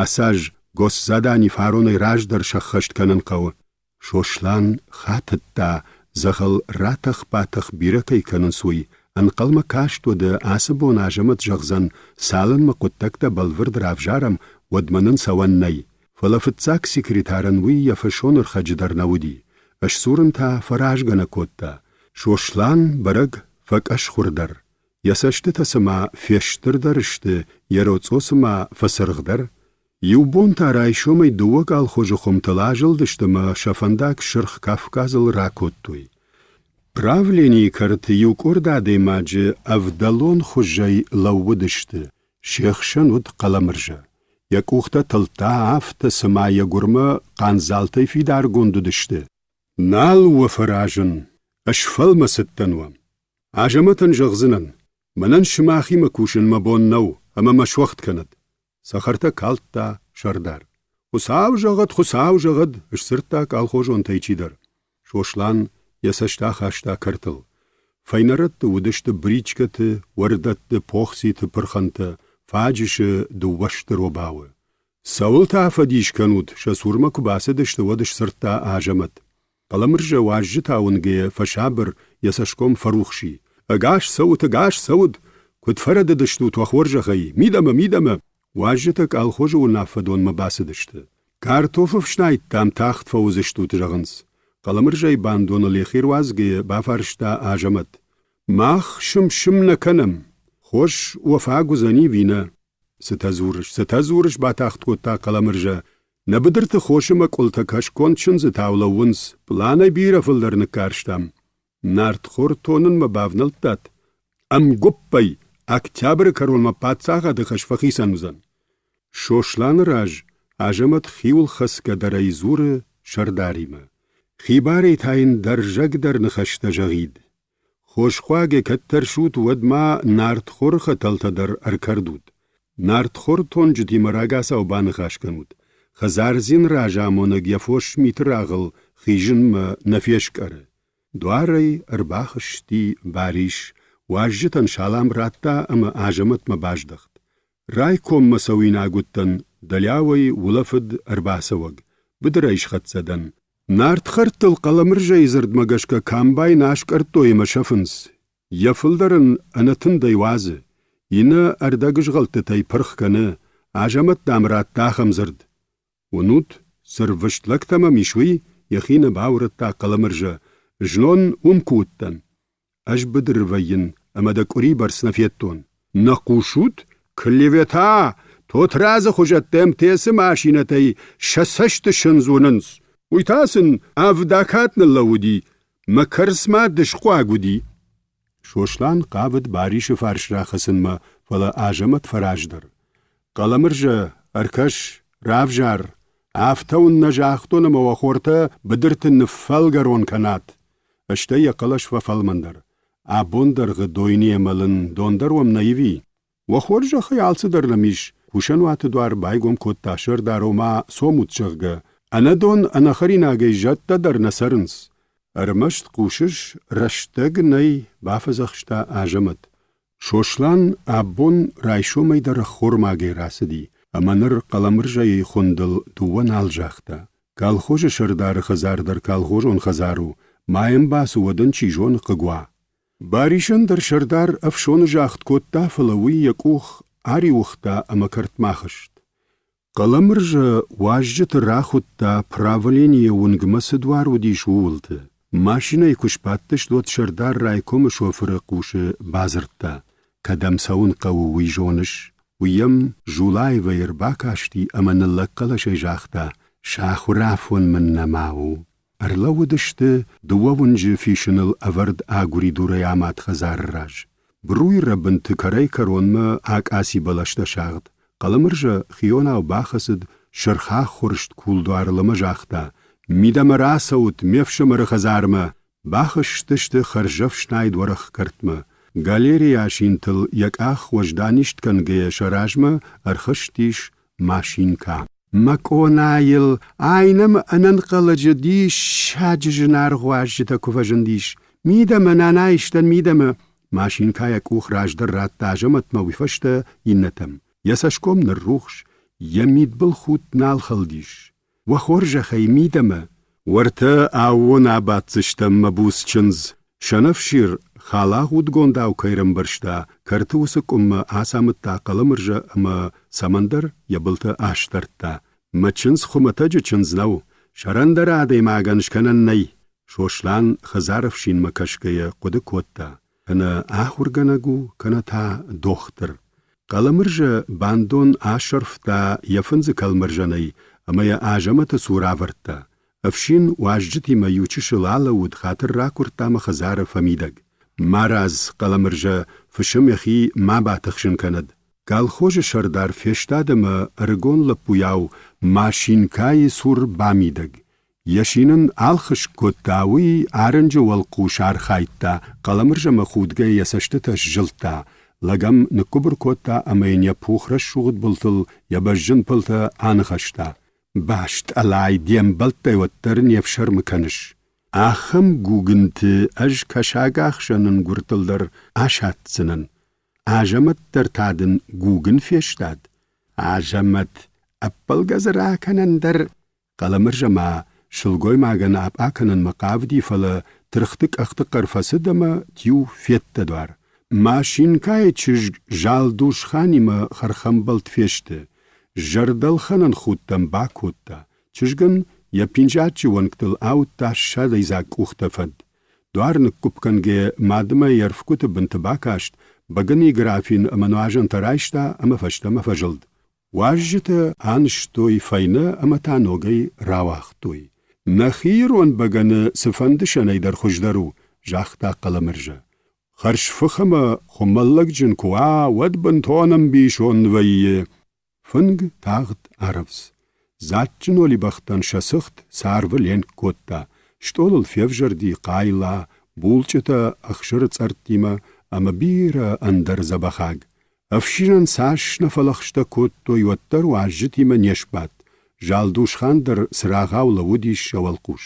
B: ацы аз Госдзадани фаронӕй раздӕр сӕххӕст кӕнын хъӕуы». Сослан хатыдта, дзӕгъӕл ратӕх-батӕх бирӕ кӕй кӕнынц, уый. Ӕнхъӕлмӕ каст уӕдӕ ацы бон Азӕмӕт зӕгъдзӕн, цалынмӕ хъуыддӕгтӕ бӕлвырд равзарӕм, уӕдмӕ нын цӕуӕн нӕй. Фӕлӕ фыццаг секретарӕн уый йӕ фӕсонӕрхӕджы дӕр нӕ уыди. Сдзурын та фӕразгӕ нӕ кодта. Сослан бӕрӕг фӕкъӕсхуырдӕр. Йӕ цӕстытӕ цыма фестырдӕр сты, йӕ роцъо цыма фӕцыргъдӕр. Иу бон та райсомӕй дыууӕ колхозы хуымтыл азылдысты ӕмӕ сӕ фӕндаг Сырх Кавказыл ракодтой. Правленийы кӕрты иу къорд адӕймаджы ӕвдӕлон хуызӕй лӕууыдысты, се хсӕн уыд Хъӕлӕмырзӕ. Йӕ къухтӕ тылдта афтӕ, цыма йӕ гуырмӕ хъандзалтӕй фидаргонд уыдысты. Нал уӕ фӕразын, ӕсфӕлмӕцыдтӕн уӕм. Азӕмӕтӕн зӕгъдзынӕн, мӕнӕн сымахимӕ кусын мӕ бон нӕу ӕмӕ мӕ суӕгъд кӕнӕд. Цӕхӕртӕ калдта сӕрдар. Хуыцау зӕгъӕд, Хуыцау зӕгъӕд, сдзырдта колхозонтӕй чидӕр. Сослан йӕ цӕст ахаста кӕртыл. Фӕйнӕрӕтты уыдысты бричкӕты, уӕрдӕтты, похциты пырхӕнтӕ, фаджысы дыууӕ стыр обауы. Цӕуыл та афӕдис кӕнут, сӕ цурмӕ куы бацыдысты, уӕд сдзырдта Азӕмӕт. Хъӕлӕмырзӕ уазджытӕ уынгӕйӕ фӕсабыр, йӕ цӕсгом фӕрухс и. Ӕгас цӕут, ӕгас цӕут! Куыд фӕрӕдыдыстут уӕ хорзӕхӕй! Мидӕмӕ, мидӕмӕ! Уазджытӕ колхозы уынаффӕдонмӕ бацыдысты. Картофы фснайдтам тагъд фӕуыдзыстут, зӕгъынц. Хъӕлӕмырзӕйы бандоныл йӕхи руадзгӕйӕ бафарста Азӕмӕт. Мах сым-сым нӕ кӕнӕм. Хос уӕ фаг уыдзӕни ӕви нӕ? Цытӕ дзурыс, цытӕ дзурыс, батагъд кодта Хъӕлӕмырзӕ. Нӕ быдырты хосы мӕкъуылтӕ кӕсгон чындзытау лӕууынц, пъланӕй бирӕ фылдӕр ныккарстам. Нартхор тонынмӕ бавнӕлдтат? Ӕмгуыппӕй октябры кӕронмӕ паддзахады хӕс фӕхицӕн уыдзӕн. Сосланы раз Азӕмӕт хиуылхӕцгӕдӕрӕй дзуры сӕрдаримӕ. Хибарӕй та йын дӕрзӕгдӕр ныхӕстӕ зӕгъид. Хосхъуагӕй кӕд тӕрсут, уӕд ма нартхоры хӕтӕлтӕ дӕр ӕркӕрдут. Нартхор тонджытимӕ рагацау баныхас кӕнут. Хӕдзардзин разамонӕг йӕ фос миты рагъыл хизынмӕ нӕ фескъӕры. Дуарӕй ӕрбахызти Барис, уазджытӕн салам радта ӕмӕ Азӕмӕтмӕ баздӕхт. Райкоммӕ цӕуинаг уыдтӕн, дӕлиауӕй улӕфыд ӕрбацӕуӕг, быдырӕй схӕццӕ дӕн. Нартхӕрттыл Хъӕлӕмырзӕйы дзырдмӕ гӕсгӕ комбайн аскъӕрдтой ӕмӕ сӕфынц. Йӕ фылдӕр ын ӕнӕтындӕй уадзы, иннӕ ӕрдӕгызгъӕлдтытӕй пырх кӕны, Азӕмӕт, дам, радта ахӕм дзырд. Уынут, цы рвыст лӕгтӕ мӕм ис, уый? йӕхи нӕ баурӕдта Хъӕлӕмырзӕ. Знон уым куы уыдтӕн. Ӕз быдыры вӕййын ӕмӕ дӕ къуыри бӕрц нӕ федтон. Нӕ хъусут? Клевета! Тотрадзы хуызӕттӕ МТС-ы машинӕтӕй сӕ цӕсты сындз уынынц. Уый та сын ӕвдакат ныллӕууыди, мӕ кӕрц ма дысхъуаг уыди. Сослан хъавыд Барисы фарс рахӕцынмӕ, фӕлӕ Азӕмӕт фӕраздӕр. Хъӕлӕмырзӕ, ӕркӕс, равзар. Афтӕ уын нӕ загътон ӕмӕ уӕ хортӕ быдырты ныффӕлгӕрон кӕнат. Стӕй йӕ хъӕлӕс фӕфӕлмӕндӕр. Абондӕргъы дойныйӕ мӕлын, дон дӕр уӕм нӕ иви? Уӕ хорзӕхӕй алцыдӕр нӕм ис, кусӕнуаты дуар байгом кодта сӕрдар, ома цомут, зӕгъгӕ. Ӕнӕдон, ӕнӕхӕринагӕй зӕдтӕ дӕр нӕ цӕрынц. Ӕрмӕст хъусыс, рӕстӕг нӕй, бафӕдзӕхста Азӕмӕт. Сослан абон райсомӕй дӕр ӕххормагӕй рацыди ӕмӕ ныр Хъӕлӕмырзӕйы хуындыл дыууӕ нал загъта. Колхозы сӕрдары хӕдзар дӕр колхозон хӕдзар у, ма йӕм бацу, уӕд ын чи зоны хъыг уа. Барисӕн дӕр сӕрдар ӕфсоны загъд кодта, фӕлӕ уый йӕ къух ӕриуыгъта ӕмӕ кӕртмӕ ахызт. Хъӕлӕмырзӕ уазджыты рахуыдта, правленийы уынгмӕ цы дуар уыдис, ууылты. Машинӕйы куы сбадтысты, уӕд сӕрдар райкомы шофыры хъусы бадзырдта: «Кӕдӕм цӕуын хъӕуы, уый зоныс?» Уый йӕм Зулаевӕй ӕрбакасти ӕмӕ ныллӕг хъӕлӕсӕй загъта: «Сахуырафон мын нӕма у». Ӕрлӕууыдысты дыууӕ уынджы фисыныл ӕвӕрд агуыридурӕй амад хӕдзары раз. Бруйы рӕбынты кӕрӕй-кӕронмӕ акъаци бӕлӕстӕ сагъд. Хъӕлӕмырзӕ хионау бахӕцыд сырхӕххуырст кулдуарыл ӕмӕ загъта: «Мидӕмӕ рацӕут ме фсымӕры хӕдзармӕ!» Бахызтысты хӕрзӕфснайд уӕрӕх кӕртмӕ. Галерейы асинтыл йӕ къах уӕзданист кӕнгӕйӕ сӕ размӕ ӕрхызтис машинкӕ. Мӕ къонайыл ай нӕм ӕнӕнхъӕлӕджы диссаджы зынаргъ уазджытӕ куы фӕзындис. Мидӕмӕ, нанайыстӕн, мидӕмӕ! Машинкӕ йӕ къух раздӕр радта Азӕмӕтмӕ, уый фӕстӕ иннӕтӕм. Йӕ цӕсгом ныррухс, йӕ мидбылхудт нал хӕлдис. Уӕ хорзӕхӕй, мидӕмӕ! Уӕртӕ аууон абаддзыстӕм, мӕ буц чындз! Сӕнӕфсир халагъудгондау кӕй рӕмбӕрста, кӕрты уыцы къуыммӕ ацамыдта Хъӕлӕмырзӕ ӕмӕ цӕмӕндӕр йӕ былтӕ асдӕрдта. Мӕ чындз хуымӕтӕджы чындз нӕу, сӕрӕндӕр адӕймагӕн скӕнӕн нӕй. Сослан хӕдзары ӕфсинмӕ кӕсгӕйӕ хъуыды кодта, кӕнӕ ахуыргӕнӕг у, кӕнӕ та дохтыр. Хъӕлӕмырзӕ бандон асӕрфта йӕ фындзы кӕлмӕрзӕнӕй ӕмӕ йӕ Азӕмӕты цур авӕрдта. Ӕфсин уазджытимӕ иучысыл алӕууыд, хатыр ракуырдта ӕмӕ хӕдзары фӕмидӕг. Марадз, Хъӕлӕмырзӕ, фысым йӕхи ма батыхсын кӕнӕд. Колхозы сӕрдар фестад ӕмӕ ӕрыгон лӕппуйау машинкӕйы цур бамидӕг. Йӕ син ын ӕлхыскъ кодта, уый арынджы уӕлхъус архайдта, Хъӕлӕмырзӕмӕ худгӕ йӕ цӕстытӕ сзылдта, лӕг ӕм ныггуыбыр кодта ӕмӕ йын йӕ пух рӕсугъд былтыл йӕ бӕзджын пылтӕ аныхӕста. Бастъӕлай, де мбӕлттӕй уӕддӕр не фсӕрмы кӕныс. Ахӕм гугынты ӕз кӕсагахсӕн ӕнгуыртыл дӕр асӕтдзынӕн. Азӕмӕт дӕр та дын гугын фестад. Азӕмӕт, ӕппӕлгӕ дзы ракӕнӕн дӕр Хъӕлӕмырзӕ ма сылгоймагӕн апъа кӕнынмӕ хъавыди, фӕлӕ тыргъты къӕхты хъӕр фӕцыд ӕмӕ тиу феддӕдуар. Машинкӕйы чызг Залдузханимӕ хӕрхӕмбӕлд фесты. Зӕрдӕлхӕнӕн худт ӕм бакодта. Чызг ын йӕ пинджаччы уӕнгтыл ауыдта ссадӕйдзаг къухтӕ фӕд. Дуар ныггуыпп кӕнгӕ мадмӕ йе рфгуыты бынты бакаст, бӕгӕныйы графин ӕмӕ нуазӕнтӕ райста ӕмӕ фӕстӕмӕ фӕзылд. Уазджытӕ анызтой фӕйнӕ ӕмӕ та ногӕй рауагътой. Нӕхи ирон бӕгӕны цыфӕнды сӕнӕй дӕр хуыздӕр у, загъта Хъӕлӕмырзӕ. Хӕрзфых ӕмӕ хуымӕллӕгджын куы уа, уӕд бынтон ӕмбисонд вӕййы. Фынг тагъд арӕвдз. Дзаджджын олибӕхтӕн сӕ цыхт царвы ленк кодта. Стъолыл февзӕрди хъайла, булчъытӕ ӕхсыры цъӕрттимӕ ӕмӕ бирӕ ӕндӕр дзӕбӕхаг. Ӕфсинӕн цас нӕ фӕлӕгъстӕ кодтой, уӕддӕр уазджытимӕ не сбадт. Залдузхан дӕр цырагъау лӕууыдис сӕ уӕлхъус.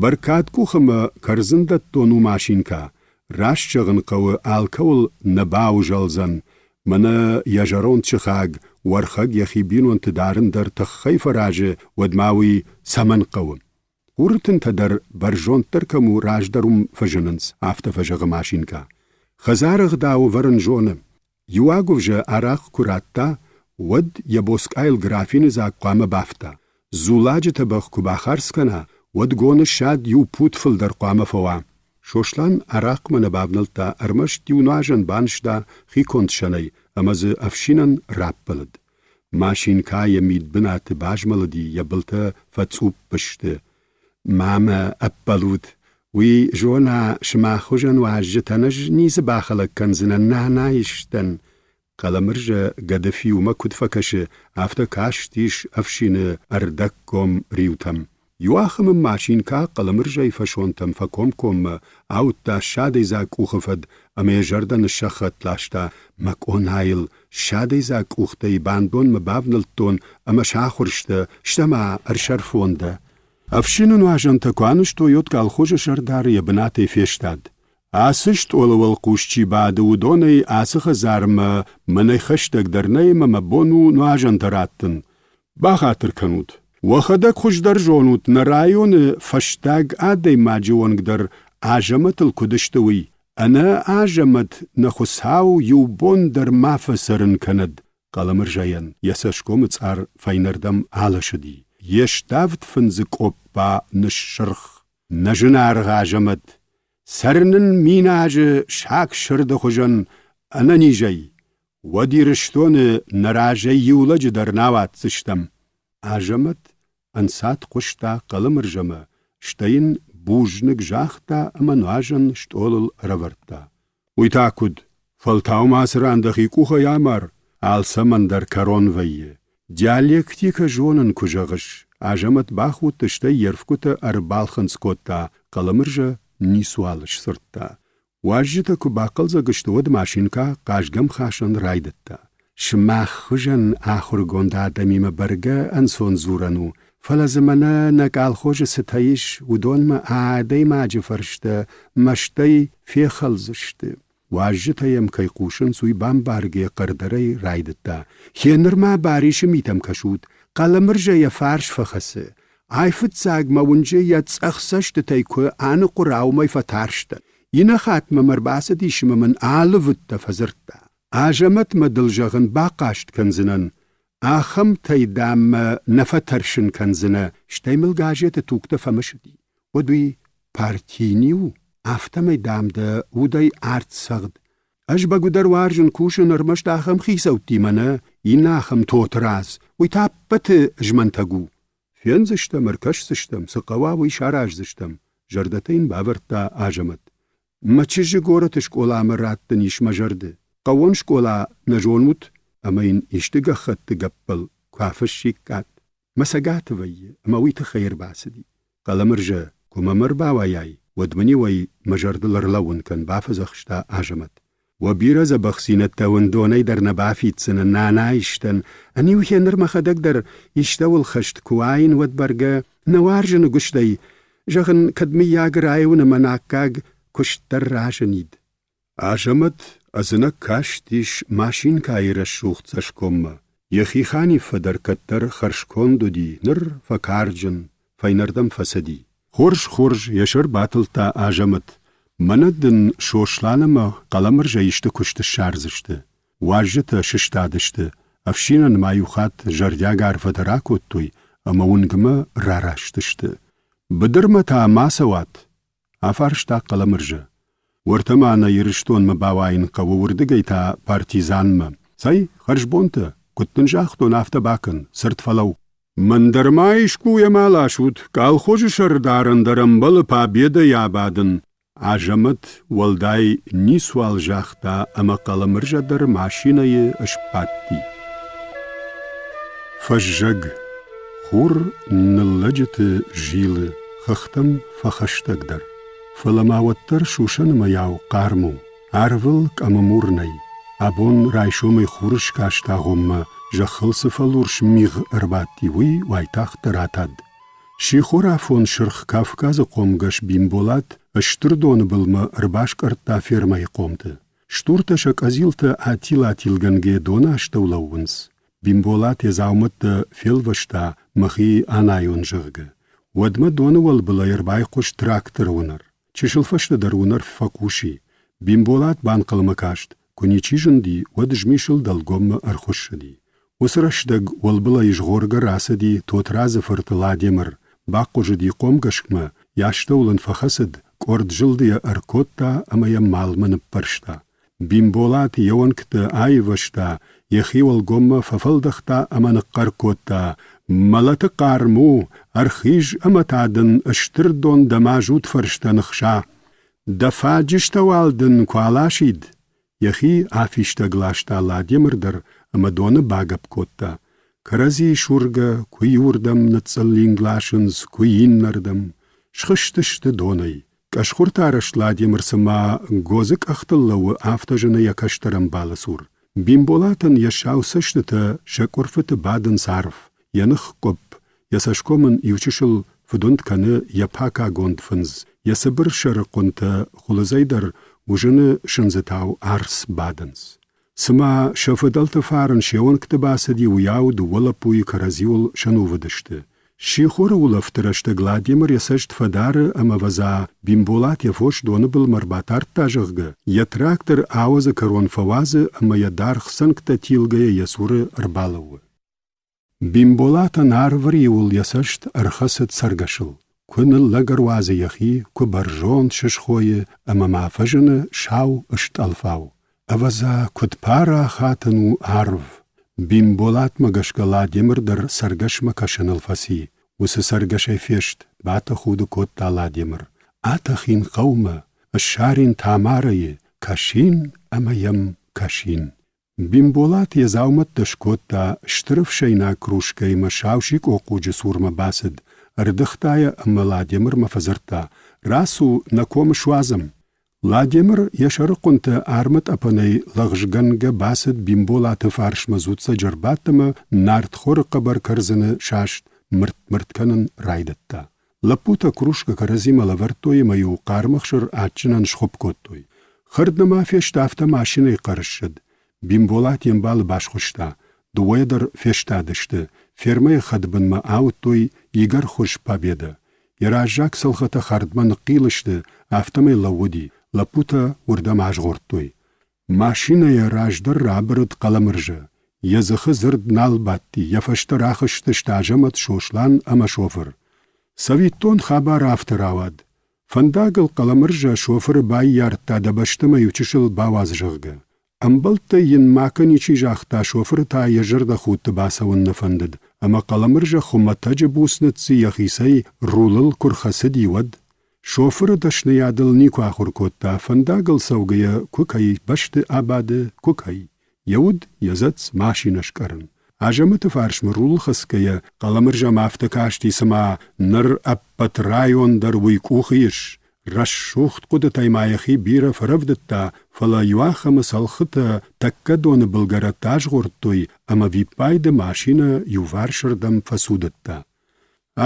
B: Бӕркадкъух ӕмӕ кӕрдзындӕттон у машинкӕ. Раст зӕгъын хъӕуы, алкӕуыл нӕ баузӕлдзӕн. Мӕнӕ йӕ зӕронд сыхаг Уӕрхӕг йӕхи бинонты дарын дӕр тыххӕй фӕразы, уӕд ма уый цӕмӕн хъӕуы? Хуры тынтӕ дӕр бӕрзонддӕр кӕм у, раздӕр уым фӕзынынц, афтӕ фӕзӕгъы машинкӕ. Хӕдзары ӕгъдау ӕвӕрын зоны. Иу агуывзӕ арахъхъ куы радта, уӕд йӕ боцкъайыл графины дзаг хъуамӕ бафта. Дзуладжы тӕбӕгъ куы бахардз кӕна, уӕд гоны ссад иу пут фылдӕр хъуамӕ фӕуа. Сослан арахъмӕ нӕ бавнӕлдта, ӕрмӕст иу нуазӕн банызта хиконд сӕнӕй ӕмӕ дзы ӕфсинӕн раппӕлыд. Машинкӕ йӕ мидбынаты базмӕлыди, йӕ былтӕ фӕцъупп сты. Ма мӕ ӕппӕлут, уый зона, сымах хуызӕн уазджытӕн ӕз ницы бахӕлӕг кӕндзынӕн, нанайыстӕн. Хъӕлӕмырзӕ гӕдыфи уымӕ куыд фӕкӕсы, афтӕ кастис ӕфсины ӕрдӕгком риутӕм. Иуахӕмы машинкӕ Хъӕлӕмырзӕйы фӕсонтӕм фӕкомкоммӕ, ауыдта ссадӕйдзаг къухы фӕд ӕмӕ йӕ зӕрдӕ ныссӕххӕтт ласта: Мӕ къонайыл ссадӕйдзаг къухтӕй бандонмӕ бавнӕлдтон ӕмӕ сахуыр сты, стӕ-ма ӕрсӕрфон дӕ. Ӕфсины нуазӕнтӕ куы анызтой, уӕд колхозы сӕрдар йӕ бынатӕй фестад. Ацы стъолы уӕлхъус чи бады, уыдонӕй ацы хӕдзармӕ мӕнӕй хӕстӕгдӕр нӕй ӕмӕ мӕ бон у нуазӕнтӕ раттын. Бахатыр кӕнут. Уӕхӕдӕг хуыздӕр зонут, нӕ районы фӕстаг адӕймаджы онг дӕр Азӕмӕтыл куыд сты, уый. Ӕнӕ Азӕмӕт нӕ Хуыцау иу бон дӕр ма фӕцӕрын кӕнӕд. Хъӕлӕмырзӕйӕн йӕ цӕсгомы цъар фӕйнӕрдӕм алӕсыди, йе ставд фындзы къоппа ныссырх. Нӕ зынаргъ Азӕмӕт, цӕр нын 1000 азы саг сырды хуызӕн ӕнӕнизӕй, уӕд Ирыстоны нӕ разӕй иу лӕджы дӕр нӕ ауадздзыстӕм. Азӕмӕт ӕнцад хъуыста Хъӕлӕмырзӕмӕ, стӕй йын бузныг загъта ӕмӕ нуазӕн стъолыл ӕрӕвӕрдта. Уый та куыд? Фӕлтау ма ацы ран дӕхи къухӕй амар, алцӕмӕн дӕр кӕрон вӕййы. Диалектикӕ зонын куы зӕгъыс, Азӕмӕт бахудт, стӕй йе рфгуытӕ ӕрбалхынцъ кодта, Хъӕлӕмырзӕ ницуал сдзырдта. Уазджытӕ куы бахъӕлдзӕг сты, уӕд машинкӕ хъазгӕмхасӕн райдыдта. Сымах хуызӕн ахуыргонд адӕмимӕ бӕргӕ ӕнцон дзурӕн у, фӕлӕ дзы мӕнӕ нӕ колхозы цытӕ ис, уыдонмӕ адӕймаджы фӕрстӕ мӕстӕй фехӕлдзысты. Уазджытӕ йӕм кӕй хъусынц, уый бамбаргӕ хъӕрдӕрӕй райдыдта. Гъеныр ма Барисы митӕм кӕсут, Хъӕлӕмырзӕ йӕ фарс фӕхӕцы. Айфыццаг мӕ уынджы йӕ цъӕх цӕстытӕй куы аныхъуыра, уымӕй фӕтарстӕн. Иннӕ хатт мӕм ӕрбацыдис ӕмӕ мын алывыдтӕ фӕдзырдта. Азӕмӕтмӕ дыл, зӕгъын, бахъаст кӕндзынӕн. Ахӕмтӕй, дам, мӕ нӕ фӕтӕрсын кӕндзынӕ, стӕй мыл газеты тугтӕ фӕмысыди. Уӕд уый партийни у, афтӕмӕй, дам, дӕ удӕй арт цӕгъд. Ӕз бӕгуыдӕр уарзын кусын ӕрмӕст ахӕм хицӕуттимӕ нӕ, иннӕ ахӕм Тотырадз, уый та ӕппӕты змӕнтӕг у. Фендзыстӕм, ӕркӕсдзыстӕм, цы хъӕуа, уый сараздзыстӕм, зӕрдӕтӕ йын бавӕрдта Азӕмӕт. Мӕ чызджы горӕты скъоламӕ раттын ис мӕ зӕрды. Хъӕууон скъола нӕ зонут ӕмӕ йын исты гӕххӕтты гӕппӕл куы афыссиккат. Мӕ цӕгаты вӕййы ӕмӕ уый тыххӕй ӕрбацыди. Хъӕлӕмырзӕ, куы мӕм ӕрбауайай, уӕд мын-иу ӕй мӕ зӕрдыл ӕрлӕууын кӕн, бафӕдзӕхста Азӕмӕт. Уӕ бирӕ дзӕбӕхдзинӕдтӕ уын донӕй дӕр нӕ бафиддзынӕн, нанайыстӕн. Ӕниу гъеныр мӕхӕдӕг дӕр истӕуыл хӕст куы уаин, уӕд бӕргӕ нӕ уарзыны гуыстӕй, зӕгъын, кӕд мыййаг районы мӕн аккаг куыст дӕр разынид. Азӕмӕт ӕдзынӕг кастис машинкӕйы рӕсугъд цӕсгоммӕ. Йӕхи Ханиффӕ дӕр кӕддӕр хӕрзконд уыди, ныр фӕкарджын, фӕйнӕрдӕм фӕцыди. Хорз, хорз, йӕ сӕр батылдта Азӕмӕт. Мӕнӕ дын Сослан ӕмӕ Хъӕлӕмырзӕ исты куыст ссардзысты. Уазджытӕ сыстадысты, ӕфсинӕн ма иу хатт зӕрдиаг арфӕтӕ ракодтой ӕмӕ уынгмӕ рараст сты. Быдырмӕ та ма цӕуат? афарста Хъӕлӕмырзӕ. Уӕртӕ ма нӕ Ирыстонмӕ бауайын хъӕуы, уырдыгӕй та партизанмӕ. Цӕй, хӕрзбонтӕ, куыд дын загътон, афтӕ бакӕн, цырд фӕлӕуу. Мӕн дӕр ма искуы уемӕ ласут, колхозы сӕрдарӕн дӕр ӕмбӕлы Победӕйы абадын. Азӕмӕт уӕлдай ницуал загъта ӕмӕ Хъӕлӕмырзӕ дӕр машинӕйы сбадти. Фӕззӕг. Хур ныллӕджыты зилы, хӕхтӕм фӕхӕстӕгдӕр. Фӕлӕ ма уӕддӕр сусӕны мӕйау хъарм у. Арвыл къӕмы мур нӕй. Абон райсомӕй хурыскаст агъоммӕ зӕххыл цы фӕлурс мигъ ӕрбадти, уый уайтагъддӕр атад. Сихорафон Сырх Кавказы хъомгӕс Бимболат стыр доны былмӕ ӕрбаскъӕрдта фермӕйы хъомты. Стуртӕ сӕ къӕдзилтӕ атил-атилгӕнгӕ доны астӕу лӕууынц. Бимболат йӕ дзаумӕттӕ фелвӕста, мӕхи анайон, зӕгъгӕ. Уӕдмӕ доны уӕлбылӕй ӕрбайхъуыст тракторы уынӕр. Чысыл фӕстӕдӕр уынӕр фӕхъус и. Бимболат банхъӕлмӕ каст, куы ничи зынди, уӕд змисыл дӕлгоммӕ ӕрхуыссыди. Уыцы рӕстӕг уӕлбылӕй згъоргӕ рацыди Тотрадзы фырт Ладемыр, бахъуызыди хъомгӕсгмӕ, йӕ астӕуыл ын фӕхӕцыд, къорд зылды йӕ ӕркодта ӕмӕ йӕ малмӕ ныппӕрста. Бимболат йе уӕнгтӕ аивӕзта, йӕхи уӕлгоммӕ фӕфӕлдӕхта ӕмӕ ныхъхъӕр кодта: «Мӕлӕты хъарм у, ӕрхиз ӕмӕ та дын стыр дон дӕ мазут фӕрстӕ ныхса! Дӕ фаджыстӕ уал дын куы аласид!» Йӕхи афистӕг ласта Ладемыр дӕр ӕмӕ доны багӕпп кодта. Кӕрӕдзийы сургӕ куы иуырдӕм ныцъцъыллинг ласынц, куы иннӕрдӕм. Схызтысты донӕй. Къӕсхуырты арӕзт Ладемыр цыма годзы къӕхтыл лӕууы, афтӕ зыны йӕ кӕстӕр ӕмбалы цур. Бимболатӕн йӕ сау цӕстытӕ сӕ къуырфыты бадынц арф, йӕ ных къуыпп, йӕ цӕсгом ын иучысыл фыдуынд кӕны йӕ пакагонд фындз, йӕ цыбыр сӕры хъуынтӕ хуылыдзӕй дӕр уызыны сындзытау арц бадынц. Цыма сӕ фыдӕлты фарн се уӕнгты бацыди, уыйау дыууӕ лӕппуйы кӕрӕдзиуыл сӕнувыд сты. Сихоры улӕфты рӕстӕг Ладемыр йӕ цӕст фӕдары ӕмӕ ӕвӕдза, Бимболат йӕ фос доны былмӕ ӕрбатардта, зӕгъгӕ, йӕ трактор ауӕдзы кӕрон фӕуадзы ӕмӕ йӕ даргъ цӕнгтӕ тилгӕйӕ йӕ цуры ӕрбалӕууы. Бимболатӕн арвы риуыл йӕ цӕст ӕрхӕцыд цӕргӕсыл. Куы ныллӕг ӕруадзы йӕхи, куы бӕрзонд сысхойы ӕмӕ ма фӕзыны сау ыстъӕлфау. Ӕвӕдза, куыд парахат ын у арв! Бимболатмӕ гӕсгӕ Ладемыр дӕр цӕргӕсмӕ кӕсыныл фӕци. Уыцы цӕргӕсӕй фест, батӕхуды кодта Ладемыр. Атӕхин хъӕумӕ, ссарин Тамарӕйы, кӕсин ӕмӕ йӕм кӕсин. Бимболат йӕ дзаумӕттӕ скодта, стыр ӕфсӕйнаг кружкӕимӕ саусикъо хъуджы цурмӕ бацыд, ӕрдыгъта йӕ ӕмӕ Ладемырмӕ фӕдзырдта: «Рацу, нӕ комы суадзӕм!» Ладемыр йӕ сӕрыхъуынтӕ армытъӕпӕнӕй лӕгъзгӕнгӕ бацыд Бимболаты фарсмӕ дзуццӕджы ӕрбадт ӕмӕ нартхоры хъӕбӕр кӕрдзыны саст мыртт-мыртт кӕнын райдыдта. Лӕппутӕ кружкӕ кӕрӕдзимӕ лӕвӕрдтой ӕмӕ-иу хъарм ӕхсыр адджынӕн схуыпп кодтой. Хӕрд нӕма фесты, афтӕ машинӕйы хъӕр ссыд. Бимболат йе мбалы басхуыста. Дыууӕйӕ дӕр фестадысты. Фермӕйы хӕдбынмӕ ауыдтой игӕрхуыз Победа. Йӕ раззаг цӕлхытӕ хӕрдмӕ ныхъхъил сты, афтӕмӕй лӕууыди. Лӕппутӕ уырдӕм азгъордтой. Машинӕйӕ раздӕр рабырыд Хъӕлӕмырзӕ. Йӕ дзыхы дзырд нал бадти, йӕ фӕстӕ рахызтысты Азӕмӕт, Сослан ӕмӕ шофыр. Цӕвиттон хабар афтӕ рауад. Фӕндагыл Хъӕлӕмырзӕ шофыры баййардта дӕ бӕстӕмӕ иучысыл бауадз, зӕгъгӕ. Ӕмбӕлттӕй йын макӕ ничи загъта, шофыры та йӕ зӕрдӕхудты бацӕуын нӕ фӕндыд, ӕмӕ Хъӕлӕмырзӕ хуымӕтӕджы буц ныцци йӕхицӕй рулыл куы рхӕцыди, уӕд. Шофыры дӕсныйадыл никуы ахуыр кодта, фӕндагыл цӕугӕйӕ куы кӕй бӕсты абады, куы кӕй. Йӕ уд, йӕ дзӕцц машинӕ скъӕрын. Азӕмӕты фарсмӕ рулыл хӕцгӕйӕ, Хъӕлӕмырзӕмӕ афтӕ касти, цыма ныр ӕппӕт район дӕр уый къухы ис. Рӕсугъд хъуыдытӕй ма йӕхи бирӕ фӕрӕвдыдта, фӕлӕ иуахӕмы цӕлхытӕ тӕккӕ доны былгӕрӕтты азгъордтой ӕмӕ виппайды машинӕ иуварсырдӕм фӕцудыдта.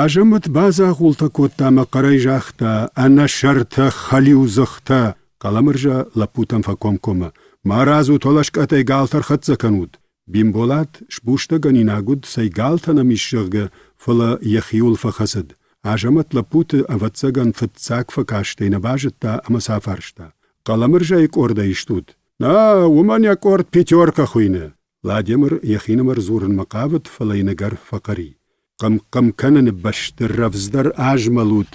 B: Азӕмӕт бадзагъултӕ кодта ӕмӕ хъӕрӕй загъта: «Ӕнӕсӕртӕ, хӕлиудзыхтӕ!» Хъӕлӕмырзӕ лӕппутӕм фӕкомкоммӕ: «Марадзут, уӕлӕскъӕтӕй галтӕ ӕрхӕццӕ кӕнут!» Бимболат сбустӕгӕнинаг уыд, цӕй галтӕ нӕм ис, зӕгъгӕ, фӕлӕ йӕхиуыл фӕхӕцыд. Азӕмӕт лӕппуты, ӕвӕццӕгӕн, фыццаг фӕкастӕй нӕ базыдта ӕмӕ сӕ афарста: «Хъӕлӕмырзӕйы къордӕй стут?» «Нӕ, уымӕн йӕ къорд «Пятерка» хуыйны. Ладемыр йӕхинымӕр дзурынмӕ хъавыд, фӕлӕ йын ӕгӕр фӕхъӕр и. Хъым-хъым кӕныны бӕсты рӕвдздӕр азмӕлут,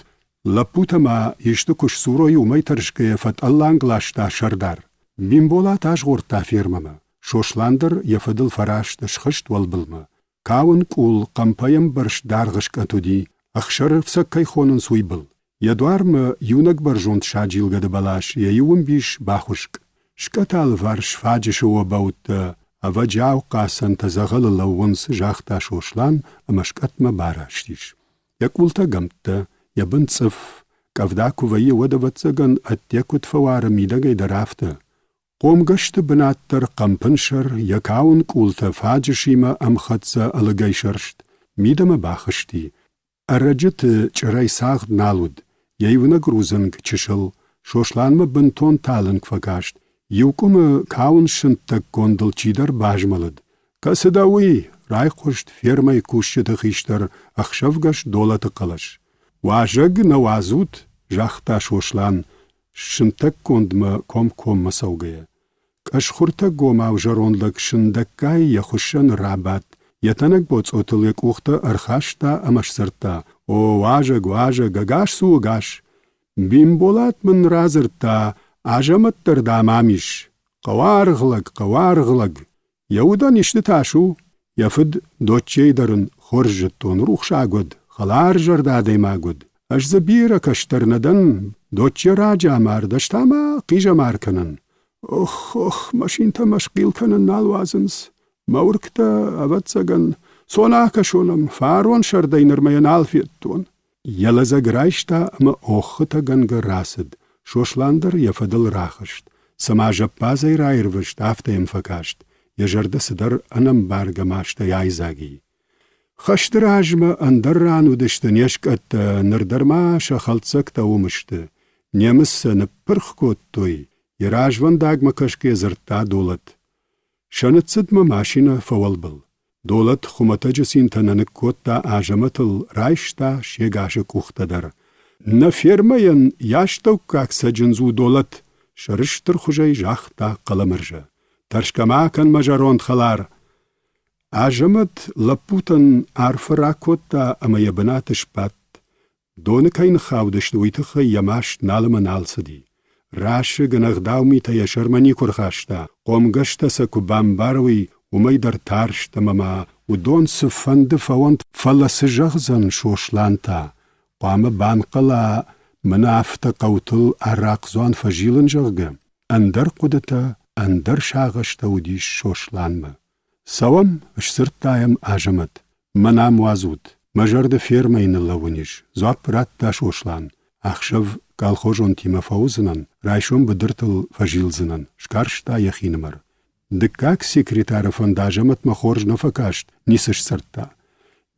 B: лӕппутӕ ма исты куы сдзурой, уымӕй тӕрсгӕйӕ фӕтъӕлланг ласта сӕрдар. Бимболат азгъордта фермӕмӕ. Сослан дӕр йӕ фӕдыл фӕраст, схызт уӕлбылмӕ. Кауын къул хъӕмпӕй ӕмбӕрзт даргъ скъӕт уыди, ӕхсӕрӕфцӕг кӕй хонынц, уый был. Йӕ дуармӕ иунӕг бӕрзонд саджилгӕды бӕлас йӕ иу ӕмбис бахуыскъ. Скъӕты алыварс фаджысы обӕуттӕ, ӕвӕджиау хъацӕнтӕ дзӕгъӕлы лӕууынц, загъта Сослан ӕмӕ скъӕтмӕ бараст ис. Йӕ къултӕ гӕмттӕ, йӕ бын цъыф, къӕвда куы вӕййы, уӕд, ӕвӕццӕгӕн, ӕдде куыд фӕуары, мидӕгӕй дӕр афтӕ. Хъомгӕсты бынат дӕр хъӕмпынсӕр, йӕ кауын къултӕ фаджысимӕ ӕмхӕццӕ ӕлыгӕй сӕрст, мидӕмӕ бахызти. Ӕрӕджыты чъырӕй цагъд нал уыд, йӕ иунӕг рудзынг чысыл, Сосланмӕ бынтон талынг фӕкаст. Иу къуымы кауын сынтӕггондыл чидӕр базмӕлыд. «Кӕцы дӕ уый?» — райхъуыст фермӕйы кусджыты хистӕр ӕхсӕвгӕс Долӕты хъӕлӕс. «Уазӕг нӕ уадзут?» — загъта Сослан, сынтӕггондмӕ комкоммӕ цӕугӕйӕ. Къӕсхуыртӕггомау зӕронд лӕг сындӕггай йӕ хуыссӕны рабадт, йӕ тӕнӕг боцъотыл йӕ къухтӕ ӕрхаста ӕмӕ сдзырдта: «О, уазӕг, уазӕг, ӕгас цу, ӕгас! Бимболат мын радзырдта, Азӕмӕт дӕр, дам, ам ис. Хъӕуаргъ лӕг, хъӕуаргъ лӕг! Йӕ удӕн исты тас у? Йӕ фыд Доччей дӕр ын хорз зыдтон, рухсаг уӕд, хӕларзӕрдӕ адӕймаг уыд. Ӕз дзы бирӕ кӕстӕр нӕ дӕн, Дочче раджы амард, ӕз та ма хъизӕмар кӕнын. Ох-ох, машинтӕ мӕ схъил кӕнын нал уадзынц. Мӕ уыргтӕ, ӕвӕццӕгӕн, цон акӕсон ӕм, фарон сӕрдӕй нырмӕ йӕ нал федтон. Йӕ лӕдзӕг райста ӕмӕ оххытӕгӕнгӕ рацыд. Сослан дӕр йӕ фӕдыл рахызт. Цыма зӕппадзӕй раирвӕзт, афтӕ йӕм фӕкаст. Йӕ зӕрдӕ цыдӕр ӕнӕмбаргӕ мастӕй айдзаг и. Хӕсты размӕ ӕндӕр ран уыдысты не скъӕттӕ, ныр дӕр ма сӕ хӕлддзӕгтӕ уым сты. Немыц сӕ ныппырх кодтой, йӕ развӕндагмӕ кӕсгӕ дзырдта Долӕт. Сӕ ныццыдмӕ машинӕ фӕуӕлбыл. Долӕт хуымӕтӕджы цинтӕ нӕ ныккодта Азӕмӕтыл, райста се гасы къухтӕ дӕр. Нӕ фермӕйӕн йӕ астӕуккаг цӕджындз у Долӕт, сӕрыстырхуызӕй загъта Хъӕлӕмӕрзӕ. Тӕрсгӕ ма кӕн, мӕ зӕронд хӕлар! Азӕмӕт лӕппутӕн арфӕ ракодта ӕмӕ йӕ бынаты сбадт. Доны кӕй ныххаудысты, уый тыххӕй йӕ маст нал ӕмӕ нал цыди. Расыг ӕнӕгъдау митӕ йӕ сӕрмӕ никуы рхаста, хъомгӕстӕ сӕ куы бамбарой, уымӕй дӕр тарст ӕмӕ ма уыдон цыфӕнды фӕуӕнт, фӕлӕ цы зӕгъдзӕн Сослан та? Хъуамӕ банхъӕла мӕнӕ афтӕ хъӕутыл арахъдзуан фӕзилын, зӕгъгӕ? Ӕндӕр хъуыдытӕ, ӕндӕр сагъӕстӕ уыдис Сосланмӕ. Цӕуӕм, сдзырдта йӕм Азӕмӕт. Мӕн ам уадзут, мӕ зӕрды фермӕйы ныллӕууын ис, дзуапп радта Сослан. Ӕхсӕв колхозонтимӕ фӕуыдзынӕн, райсом быдыртыл фӕзилдзынӕн, скарста йӕхинымӕр. Дыккаг секретары фӕнд Азӕмӕтмӕ хорз нӕ фӕкаст, ницы сдзырдта.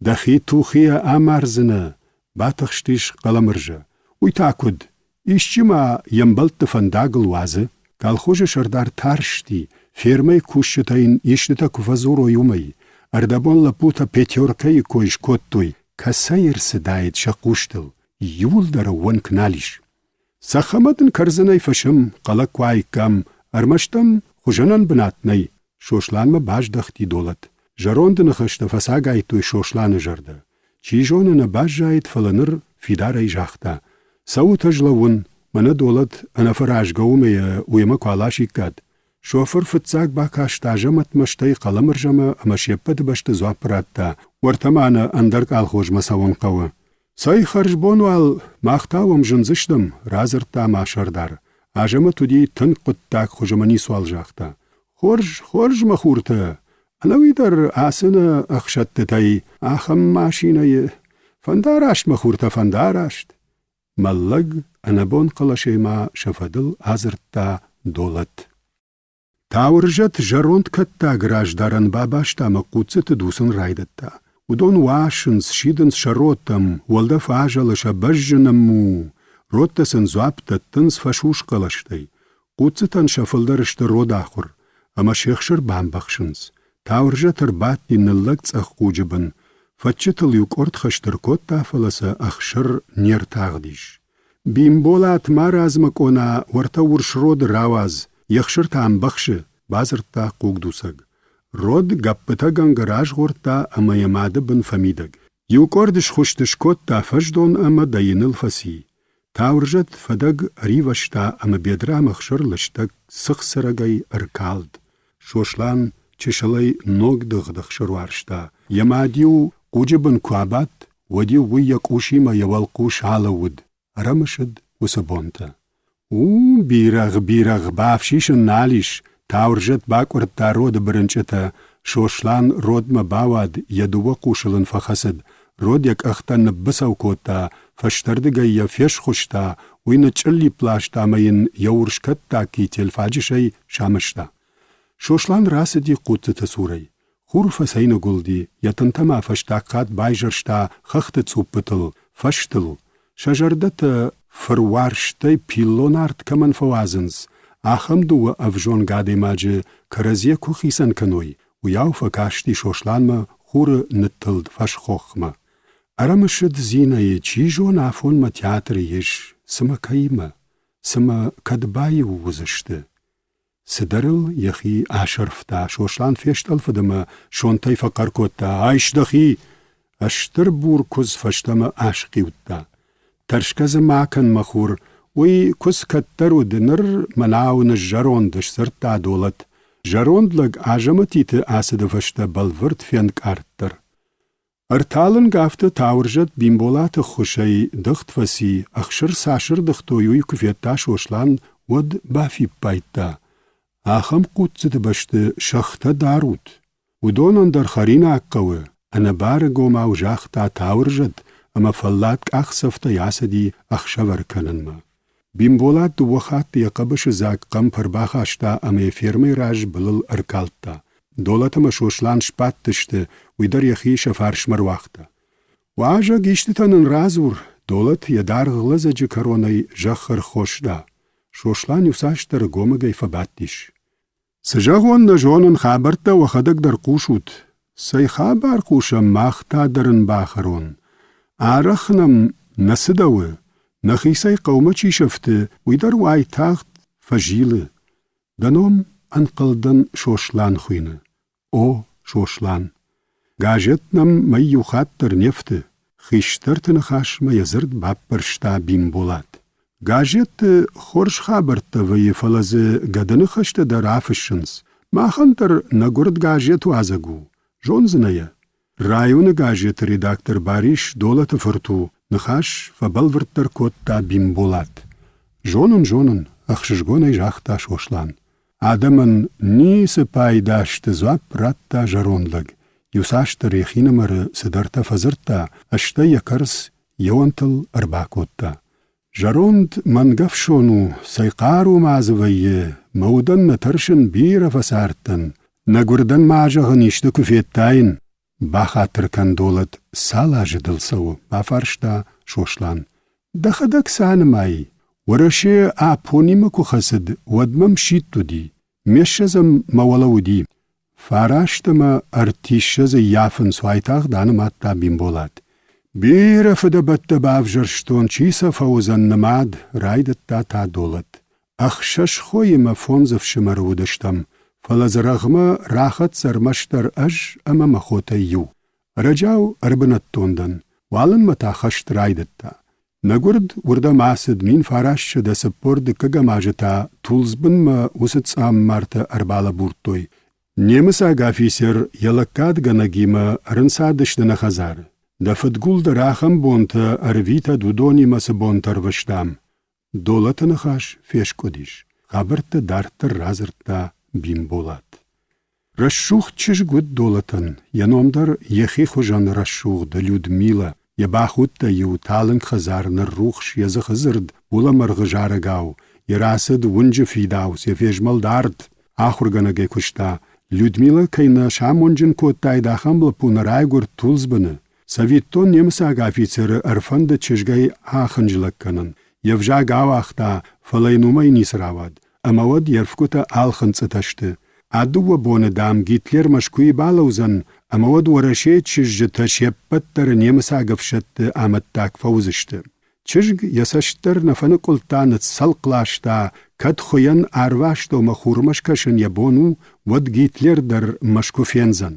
B: Дӕхи тухийӕ амардзынӕ, батыхстис Хъӕлӕмырзӕ. Уый та куыд? Исчи ма йе мбӕлтты фӕндагыл уадзы? Колхозы сӕрдар тарсти, фермӕйы кусджытӕ йын истытӕ куы фӕдзурой, уымӕй. Ӕрдӕбон лӕппутӕ пятеркӕйы кой скодтой, кӕцӕй ӕрцыдаид сӕ хъустыл, иууылдӕр ӕууӕнк нал ис. Цӕхх ӕмӕ дын кӕрдзынӕй фысым, хъӕлӕкк уаиккам, ӕрмӕст ӕм хуызӕнӕн бынат нӕй. Сосланмӕ баздӕхти Долӕт. Зӕронды ныхӕстӕ фӕцагайдтой Сосланы зӕрдӕ. Чи зоны, нӕ баззаид, фӕлӕ ныр фидарӕй загъта: Цӕут, ӕз лӕууын, мӕнӕ Долӕт ӕнӕфӕразгӕ уымӕ уемӕ куы аласиккат. Шофыр фыццаг бакаст Азӕмӕтмӕ, стӕй Хъӕлӕмырзӕмӕ ӕмӕ се ппӕты бӕсты дзуапп радта: Уӕртӕ ма нӕ ӕндӕр къалхозмӕ цӕуын хъӕуы. Цӕй хӕрзбон уал, мах та уӕм зындзыстӕм, радзырдта ма сӕрдар. Азӕмӕт уыди тынг хъуыддагхуыз ӕмӕ ницуал загъта. Хорз, хорз, мӕ хуртӕ, ӕнӕуи дӕр ацы нӕ ӕхсӕдтытӕй ахӕм машинӕйы. Фӕндараст, мӕ хуртӕ, фӕндараст! Мӕллӕг ӕнӕбон хъӕлӕсӕй ма сӕ фӕдыл адзырдта Долӕт. Тауырзӕт зӕронд кӕттаг раздарӕн бабаста ӕмӕ хъуццыты дуцын райдыдта. Уыдон уасынц, сидынц сӕ родтӕм, уӕлдӕф азӕлы сӕ бӕзджын ӕмму. Родтӕ сын дзуапп дӕттынц фӕсус хъӕлӕстӕй. Хъуццытӕн сӕ фылдӕр сты родахуыр, ӕмӕ се хсыр бамбӕхсынц. Тауырзӕт ӕрбадти ныллӕг цъӕх хъуджы бын. Фӕччытыл иу къорд хӕсты ркодта, фӕлӕ сӕ ӕхсыр не ртагъдис. Бимболат, марадз мӕ къона, уӕртӕ урс роды рауадз, йе хсыр та ӕмбӕхсы, бадзырдта хъугдуцӕг. Род гӕппытӕгӕнгӕ разгъордта ӕмӕ йӕ мады бын фӕмидӕг. Иу къорд схуыст скодта фӕздон ӕмӕ дӕйыныл фӕци. Тауырзӕт фӕдӕг ӕривӕзта ӕмӕ бедрамӕ хсыр лыстӕг цыхцырӕгӕй ӕркалд. Сослан чысылӕй ног дыгъд ӕхсыр уарзта. Йӕ мад-иу хъуджы бын куы абадт, уӕд-иу уый йӕ къусимӕ йӕ уӕлхъус алӕууыд, ӕрӕмысыд уыцы бонтӕ. У, бирӕгъ, бирӕгъ, бафсис ын нал ис, Тауырзӕт бакъуырдта роды бырынчъытӕ, Сослан родмӕ бауад, йӕ дыууӕ хъусыл ын фӕхӕцыд, род йӕ къӕхтӕ ныббыцӕу кодта, фӕстӕрдыгӕй йӕ фесхуыста, уый нычъчъыллипп ласта ӕмӕ йын йӕ урс кӕттаг китель фаджысӕй самӕста. Сослан рацыди хъуццыты цурӕй. Хур фӕцӕйныгуылди, йӕ тынтӕ ма фӕстаг хатт байзӕрста хӕхты цъуппытыл, фӕзтыл. Сӕ зӕрдӕтӕ фыруарзтӕй пиллон арт кӕмӕн фӕуадзынц, ахӕм дыууӕ ӕвзонг адӕймаджы кӕрӕдзийӕ куы хицӕн кӕной, уыйау фӕкасти Сосланмӕ хуры ныттылд фӕсхохмӕ. Ӕрӕмысыд Зинӕйы, чи зоны, афонмӕ театры ис, цымӕ кӕимӕ, цымӕ кӕд баиу уыдзысты. Цыдӕр ыл йӕхи асӕрфта, Сослан фестъӕлфыд ӕмӕ сонтӕй фӕхъӕр кодта: «Айс дӕхи!» Стыр бур куыдз фӕстӕмӕ асхъиудта. Тӕрсгӕ дзы ма кӕн, мӕ хур, уый куыдз кӕддӕр уыд, ныр мӕнау ныззӕронд, сдзырдта Долӕт. Зӕронд лӕг Азӕмӕтиты ацыды фӕстӕ бӕлвырд фенкъарддӕр. Ӕрталынг афтӕ Тауырзӕт Бимболаты ххуысӕй дыгъд фӕци, ӕхсыр цас ӕрдыгътой, уый куы федта Сослан, уӕд бафиппайдта. Ахӕм хъуццыты бӕсты сӕгътӕ дарут. Уыдонӕн дӕр хӕринаг хъӕуы, ӕнӕбарыгомау загъта Тауырзӕт ӕмӕ фӕллад къахдзӕфтӕй ацыди ӕхсӕвӕр кӕнынмӕ. Бимболат дыууӕ хатты йӕ хъӕбысы дзаг хъӕмп ӕрбахаста ӕмӕ йӕ фермӕйы раз былыл ӕркалдта. Долӕт ӕмӕ Сослан сбадтысты, уый дӕр йӕхи сӕ фарсмӕ руагъта. Уазӕг, истытӕ нын радзур, Долӕт йӕ даргъ лӕдзӕджы кӕронӕй зӕхх ӕрхоста. Сослан иуцасдӕр ӕгомыгӕй фӕбадтис. Цы зӕгъон, нӕ зонын, хабӕрттӕ уӕхӕдӕг дӕр хъусут. Цӕй хабар хъусӕм, мах та дӕр ын бахӕрон. Арӕх нӕм нӕ цыдӕуы, нӕхицӕй хъӕумӕ чи сӕфты, уый дӕр уайтагъд фӕзилы. Дӕ ном, ӕнхъӕлдӕн, Сослан хуыйны. О, Сослан, газет нӕм мӕй иу хатт дӕр не фты, хистӕрты ныхасмӕ йӕ дзырд баппӕрста Бимболат. Газетты хорз хабӕрттӕ вӕййы, фӕлӕ дзы гӕдыныхӕстӕ дӕр афыссынц. Махӕн дӕр нӕ гуырд газет уадзӕг у, зондзынӕ йӕ. Районы газеты редактор Барис Долӕты фырт у, ныхас фӕбӕлвырддӕр кодта Бимболат. Зонын, зонын, ӕхсызгонӕй загъта Сослан. Адӕмӕн ницы пайда сты, дзуапп радта зӕронд лӕг. Иуцасдӕр йӕхинымӕры цыдӕртӕ фӕдзырдта, стӕй йӕ кӕрц йе уӕнтыл ӕрбакодта. Зӕронд мӕнгӕфсон у, цӕй хъару ма дзы вӕййы, мӕ удӕн нӕ тӕрсын, бирӕ фӕцардтӕн. Нӕ гуырдӕн ма зӕгъын исты куы федтаин. Бахатыр кӕн, Долӕт, цал азы дыл цӕуы? бафарста Сослан. Дӕхӕдӕг цы анымай? Уӕрӕсе Апонимӕ куы хӕцыд, уӕд мӕм сидт уыди. Ме ссӕдзӕм мӕ уӕлӕ уыди. Фараст ӕмӕ ӕртиссӕдзы ййафынц уайтагъд анымадта Бимболат. Бирӕ фыдӕбӕттӕ бавзӕрстон, чи сӕ фӕуыдзӕн нымад, райдыдта та Долӕт. Ӕхсӕз хойы мӕ фондз ӕфсымӕры уыдыстӕм, фӕлӕ дзы рӕгъмӕ рахӕццӕ ӕрмӕстдӕр ӕз ӕмӕ мӕ хотӕй иу. Ӕрӕджиау ӕрбынӕттон дӕн, уалынмӕ та хӕст райдыдта. Нӕ гуырд уырдӕм ацыд 1940 дыккӕгӕм азы та Тулдзбынмӕ уыцы цъаммартӕ ӕрбалӕбурдтой. Немыцаг афицер йӕ лӕггадгӕнӕгимӕ ӕрынцадысты нӕ хӕдзары. Дӕ фыдгул дӕр ахӕм бонтӕ ӕрвитӕд уыдонимӕ цы бонтӕ ӕрвыстам. Долӕты ныхас фескъуыдис, хабӕрттӕ дарддӕр радзырдта Бимболат. Рӕсугъд чызг уыд Долӕтӕн, йӕ ном дӕр йӕхи хуызӕн рӕсугъд Людмилӕ, йӕ бахудтӕй-иу талынг хӕдзар ныррухс йӕ дзыхы дзырд булӕмӕргъы зарӕгау, йӕ рацыд уынджы фидауц, йӕ фезмӕлд арт. Ахуыргӕнӕгӕй куыста. Людмилӕ кӕй нӕ самонджын кодтаид, ахӕм лӕппу нӕ райгуырд Тулдзбыны. Цӕвиттон, немыцаг афицеры ӕрфӕндыд чызгӕй ахынджылӕг кӕнын. Йе взаг ауагъта, фӕлӕ йын уымӕй ницы рауад. Ӕмӕ уӕд йе рфгуытӕ ӕлхынцъытӕ сты. А дыууӕ боны, дам, Гитлер Мӕскуыйы балӕудзӕн, ӕмӕ уӕд Уӕрӕсейы чызджытӕ се ппӕт дӕр немыцаг ӕфсӕдты амӕттаг фӕуыдзысты. Чызг йӕ цӕст дӕр нӕ фӕныкъуылдта, ныццӕлхъ ласта, кӕд хуыйӕн арвӕстомӕ хурмӕ скӕсын йӕ бон у, уӕд Гитлер дӕр Мӕскуы фендзӕн.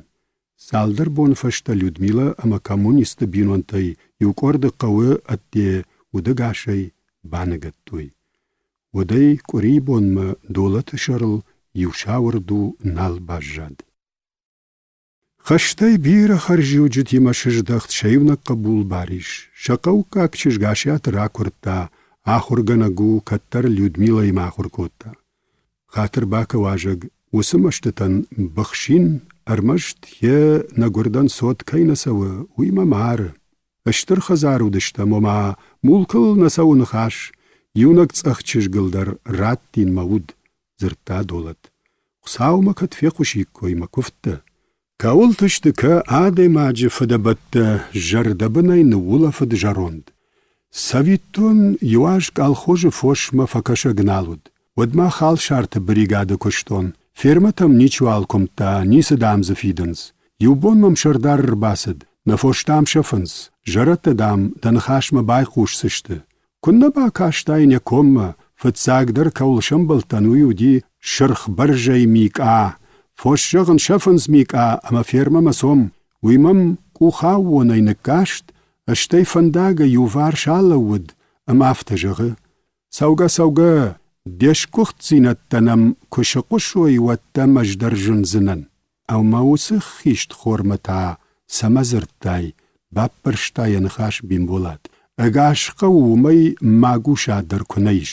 B: Цалдӕр боны фӕстӕ Людмилӕ ӕмӕ коммунистты бинонтӕй иу къорды хъӕуы ӕдде удӕгасӕй баныгӕдтой. Уӕдӕй къуырийы бонмӕ Долӕты сӕрыл иу сауырду нал баззад. Хӕстӕй бирӕ хӕрзиуджытимӕ сыздӕхт сӕ иунӕг хъӕбул Барис. Сӕ хъӕуккаг чызг Асиаты ракуырдта, ахуыргӕнӕг у, кӕддӕр Людмилӕимӕ ахуыр кодта. Хатыр бакӕ уазӕг, уыцы мӕстытӕн быхсин, ӕрмӕст йе нӕгуырдӕн цот кӕй нӕ цӕуы, уый мӕ мары. Стыр хӕдзар уыдыстӕм, ома мулкыл нӕ цӕуы ныхас, иунӕг цъӕх чызгыл дӕр раттин мӕ уд, дзырдта Долӕт. Хуыцаумӕ кӕд фехъусиккой мӕ куывдтӕ? Кӕуылты сты, кӕ, адӕймаджы фыдӕбӕттӕ, зӕрдӕбынӕй ныуулӕфыд зӕронд. Цӕвиттон, иу аз колхозы фосмӕ фӕкӕсӕг нал уыд. Уӕдмӕ халсарты бригады куыстон. Фермӕтӕм ничиуал куымдта, ницы, дам, дзы фидынц. Иу бон мӕм сӕрдар ӕрбацыд, нӕ фос, дам, сӕфынц, зӕрӕдтӕ, дам, дӕ ныхасмӕ байхъусдзысты. Куыннӕ бакастаин йӕ коммӕ, фыццагдӕр кӕуыл сӕмбӕлдтӕн, уый уыди сырх бӕрзӕй Микъа. Фос, зӕгъын, сӕфынц Микъа ӕмӕ фермӕмӕ цом. Уый мӕм къухаууонӕй ныккаст, стӕй фӕндагӕй иуварс алӕууыд ӕмӕ афтӕ зӕгъы: Цӕугӕ-цӕугӕ, де сгуыхтдзинӕдтӕ нӕм куы сыхъуысой, уӕд дӕм ӕз дӕр зындзынӕн. Ӕмӕ уыцы хистхормӕ та цӕмӕ дзырдтай? баппӕрста йӕ ныхас Бимболат. Ӕгас хъӕуы уымӕй магуса дӕр куы нӕ ис.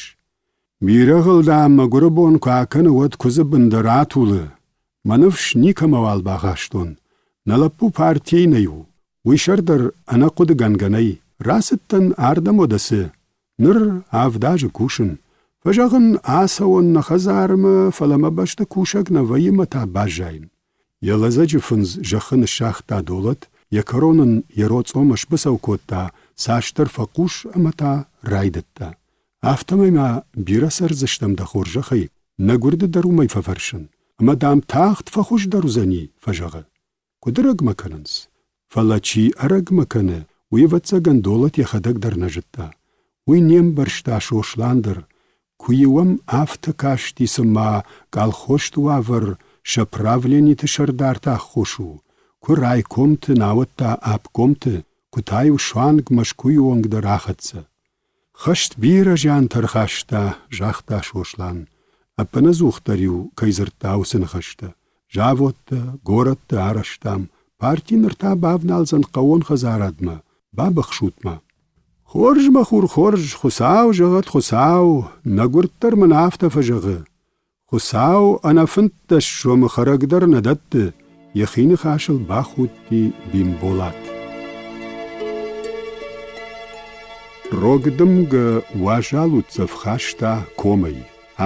B: Бирӕгъыл, дам, мӕгуыры бон куы акӕны, уӕд куыдзы бын дӕр атулы. Мӕ ныфс никӕмӕуал бахастон. Нӕ лӕппу партийы нӕй у, уый сӕр дӕр ӕнӕхъуыдыгӕнгӕ нӕй. Рацыдтӕн ардӕм уӕдӕ цы? Ныр 7 азы кусын. Фӕзӕгъын, ацӕуон нӕ хӕдзармӕ, фӕлӕ мӕ бӕсты кусӕг нӕ вӕййы мӕ та баззайын. Йӕ лӕдзӕджы фындз зӕххы ныссагъта Долӕт, йӕ кӕрон ын йӕ роцъомӕ сбыцӕу кодта, цасдӕр фӕхъус ӕмӕ та райдыдта. Афтӕмӕй ма бирӕ цӕрдзыстӕм дӕ хорзӕхӕй, нӕ гуырды дӕр уымӕй фӕфӕрсын. Ӕмӕ, дам, тагъд фӕхуыздӕр уыдзӕни, фӕзӕгъы. Куыд ӕрӕгмӕ кӕнынц? Фӕлӕ чи ӕрӕгмӕ кӕны, уый, ӕвӕццӕгӕн, Долӕт йӕхӕдӕг дӕр нӕ зыдта. Уый не мбӕрста Сослан дӕр. Куы-иу ӕм афтӕ касти, цыма колхозты уавӕр сӕ правлениты сӕрдарты аххос у, куы райкомты, науӕд та обкомты, куы та-иу суанг Мӕскуыйы онг дӕр ахӕццӕ. Хӕст бирӕ зиантӕ ӕрхаста, загъта Сослан. Ӕппынӕдзухдӕр-иу кӕй дзырдта уыцы ныхӕстӕ. Заводтӕ, горӕттӕ арӕзтам, парти ныр та бавналдзӕн хъӕууон хӕдзарадмӕ, бабыхсут-ма. Хорз, мӕ хур, хорз, Хуыцау зӕгъӕд, Хуыцау, нӕ гуырд дӕр мын афтӕ фӕзӕгъы. Хуыцау ӕнӕ 15 сомы хӕрӕг дӕр нӕ дӕтты, йӕхи ныхасыл бахудти Бимболат. Рог дымгӕ уазал уддзӕф хаста комӕй.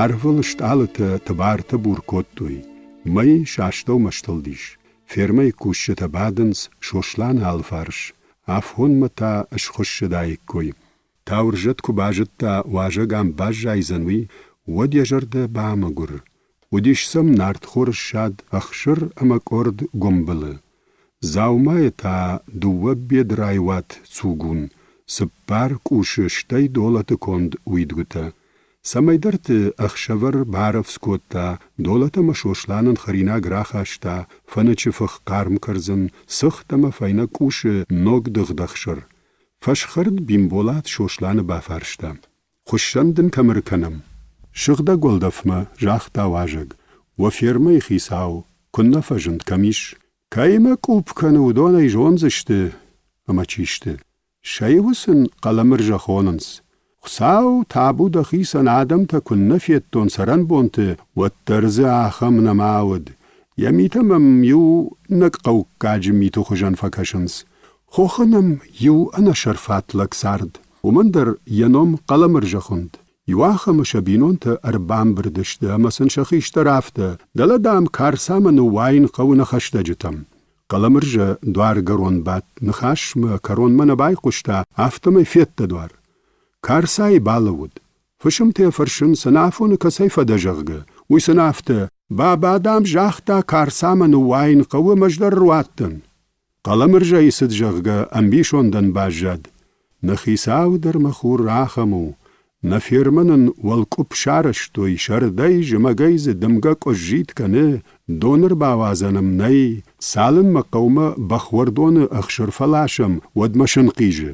B: Арвыл стъалытӕ тыбар-тыбур кодтой. Мӕй сӕ астӕумӕ стылдис. Фермӕйы кусджытӕ бадынц Сосланы алфарс. Афонмӕ та схуыссыдаиккой. Тауырзӕт куы базыдта, уазӕг ам баззайдзӕн, уый, уӕд йӕ зӕрдӕ бамӕгуыр. Уыдис сӕм нартхоры ссад, ӕхсыр ӕмӕ къорд гуымбылы. Дзаумайы та дыууӕ бедрайы уат цугун, цыппар къусы, стӕй долӕты конд уидгуытӕ. Цӕмӕйдӕрты ӕхсӕвӕр барӕвдз кодта, Долӕт ӕмӕ Сосланӕн хӕринаг рахаста, фӕнычы фых хъарм кӕрдзын, цыхт ӕмӕ фӕйнӕ къусы ног дыгъд ӕхсыр. Фӕсхӕрд Бимболат Сосланы бафарста: «Хуыссӕн дын кӕм ӕркӕнӕм?» «Сыгъдӕг уӕлдӕфмӕ», загъта уазӕг. «Уӕ фермӕйы хицау куыннӕ фӕзынд, кӕм ис? Кӕимӕ къупп кӕны, уыдон ӕй зондзысты ӕмӕ чи сты. Сӕ иуы сын Хъӕлӕмырзӕ хонынц. Хуыцау, табу дӕхицӕн, адӕмтӕ куыннӕ федтон цӕрӕнбонты, уӕддӕр дзы ахӕм нӕма уыд. Йӕ митӕ мӕм иу нӕ хъӕуккаджы миты хуызӕн фӕкӕсынц. Хохы нӕм иу ӕнӕсӕрфат лӕг цард. Уымӕн дӕр йӕ ном Хъӕлӕмырзӕ хуынд. Иуахӕмы сӕ бинонтӕ ӕрбамбырд сты ӕмӕ сын сӕ хистӕр афтӕ, дӕлӕ, дам, Карцамӕ ныууайын хъӕуы нӕ хӕстӕджытӕм. Хъӕлӕмырзӕ дуаргӕрон бадт, ныхасмӕ кӕронмӕ нӕ байхъуыста, афтӕмӕй феддӕдуар. Карцайы балӕууыд. Фысымтӕ фӕрсынц, ӕнафоны кӕцӕй фӕдӕ, зӕгъгӕ. Уый сын афтӕ, баба, дам, загъта, Карцамӕ ныууайын хъӕуы ӕмӕ ӕз дӕр руадтӕн. Хъӕлӕмырзӕйы цыд, зӕгъгӕ, ӕмбисондӕн баззад. Нӕ хицау дӕр, мӕ хур, ахӕм у. Нӕ фермӕ нын уӕлкъуыпп сарӕзтой, сӕрдӕй, зымӕгӕй дзы дымгӕ къуыззитт кӕны, дон ӕрбауадзӕн ӕм нӕй, цалынмӕ хъӕумӕ бӕхуӕрдоны ӕхсыр фӕласӕм, уӕдмӕ сӕнхъизы.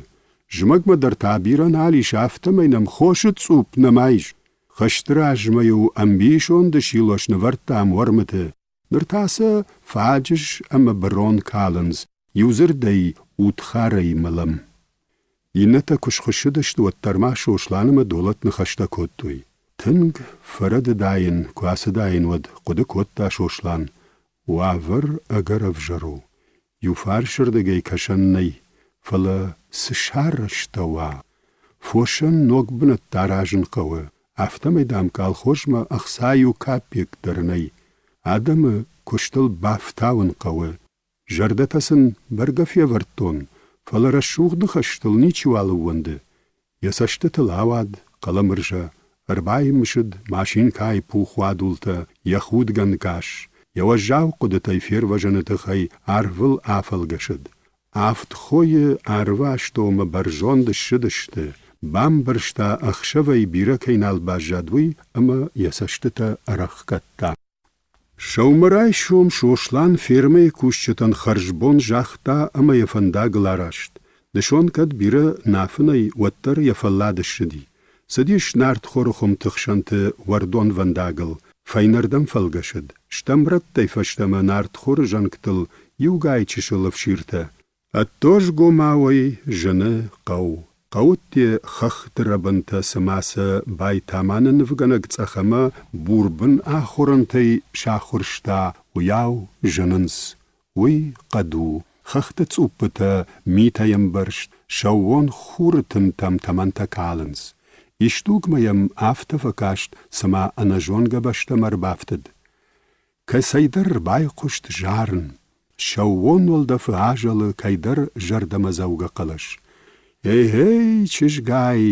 B: Зымӕгмӕ дӕр та бирӕ нал ис, афтӕмӕй нӕм хосы цъупп нӕма ис. Хӕсты размӕ-иу ӕмбисонды силос нывӕрдтам уӕрмыты, Ныр та сӕ фаджыс ӕмӕ бырон калынц, иудзырдӕй удхарӕй мӕлӕм. Иннӕтӕ куы схуыссыдысты, уӕддӕр ма Сослан ӕмӕ Долӕт ныхӕстӕ кодтой. Тынг фӕрӕдыдаин, куы ацыдаин, уӕд, хъуыды кодта Сослан. Уавӕр ӕгӕр ӕвзӕр у. Иуфарсырдыгӕй кӕсӕн нӕй, фӕлӕ цы сарӕзтӕуа? Фосӕн ног бынӕттӕ аразын хъӕуы, афтӕмӕй, дам, колхозмӕ ӕхца иу капекк дӕр нӕй. Адӕмы куыстыл бафтауын хъӕуы. Зӕрдӕтӕ сын бӕргӕ февӕрдтон, фӕлӕ рӕсугъд ныхӕстыл ничиуал ӕууӕнды. Йӕ цӕстытыл ауад Хъӕлӕмырзӕ, ӕрбаймысыд машинкӕйы пух уадултӕ, йӕ худгӕ нгас, йӕ уӕззау хъуыдытӕй фервӕзыны тыххӕй арвыл афӕлгӕсыд. Авд хойы арвы астӕумӕ бӕрзонд ссыдысты, бамбӕрста, ӕхсӕвӕй бирӕ кӕй нал баззад, уый ӕмӕ йӕ цӕстытӕ ӕрӕхгӕдта. Сӕумӕрайсом Сослан фермӕйы кусджытӕн хӕрзбон загъта ӕмӕ йӕ фӕндагыл араст. Дысон кӕд бирӕ нӕ афынӕй, уӕддӕр йӕ фӕллад ссыди. Цыдис нартхоры хуымты хсӕнты уӕрдонвӕндагыл, фӕйнӕрдӕм фӕлгӕсыд, стӕм рӕттӕй фӕстӕмӕ нартхоры зӕнгтыл иугай чысыл ӕфсиртӕ. Ӕддозгомауӕй зыны хъӕу. Хъӕуы хӕхты рӕбынтӕ цыма сӕ Байтаманы нывгӕнӕг цъӕх ӕмӕ бурбын ахорӕнтӕй сахуырста, уыйау зынынц. Уый хъӕд у, хӕхты цъуппытӕ митӕй ӕмбӕрзт, сӕууон хуры тынтӕм тӕмӕнтӕ калынц. Исдугмӕ йӕм афтӕ фӕкаст, цыма ӕнӕзонгӕ бӕстӕм ӕрбафтыд. Кӕцӕйдӕр ӕрбайхъуыст зарын, сӕууон уӕлдӕфы азӕлы кӕйдӕр зӕрдӕмӕдзӕугӕ хъӕлӕс. Эй-эй, чызгай,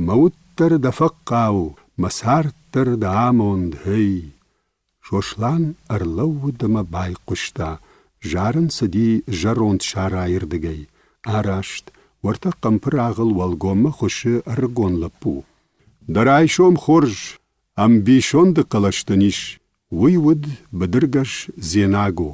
B: мӕ уд дӕр дӕ фӕхъхъау, мӕ цард дӕр дӕ амонд, эй! Сослан ӕрлӕууыд ӕмӕ байхъуыста, зарын цыди зӕронд сарайы рдыгӕй. Араст, уӕртӕ хъӕмпы рагъыл уӕлгоммӕ хуыссы ӕрыгон лӕппу. Дӕ райсом хорз, ӕмбисонды хъӕлӕс дын ис, Уый уыд быдыргӕс Дзенаго,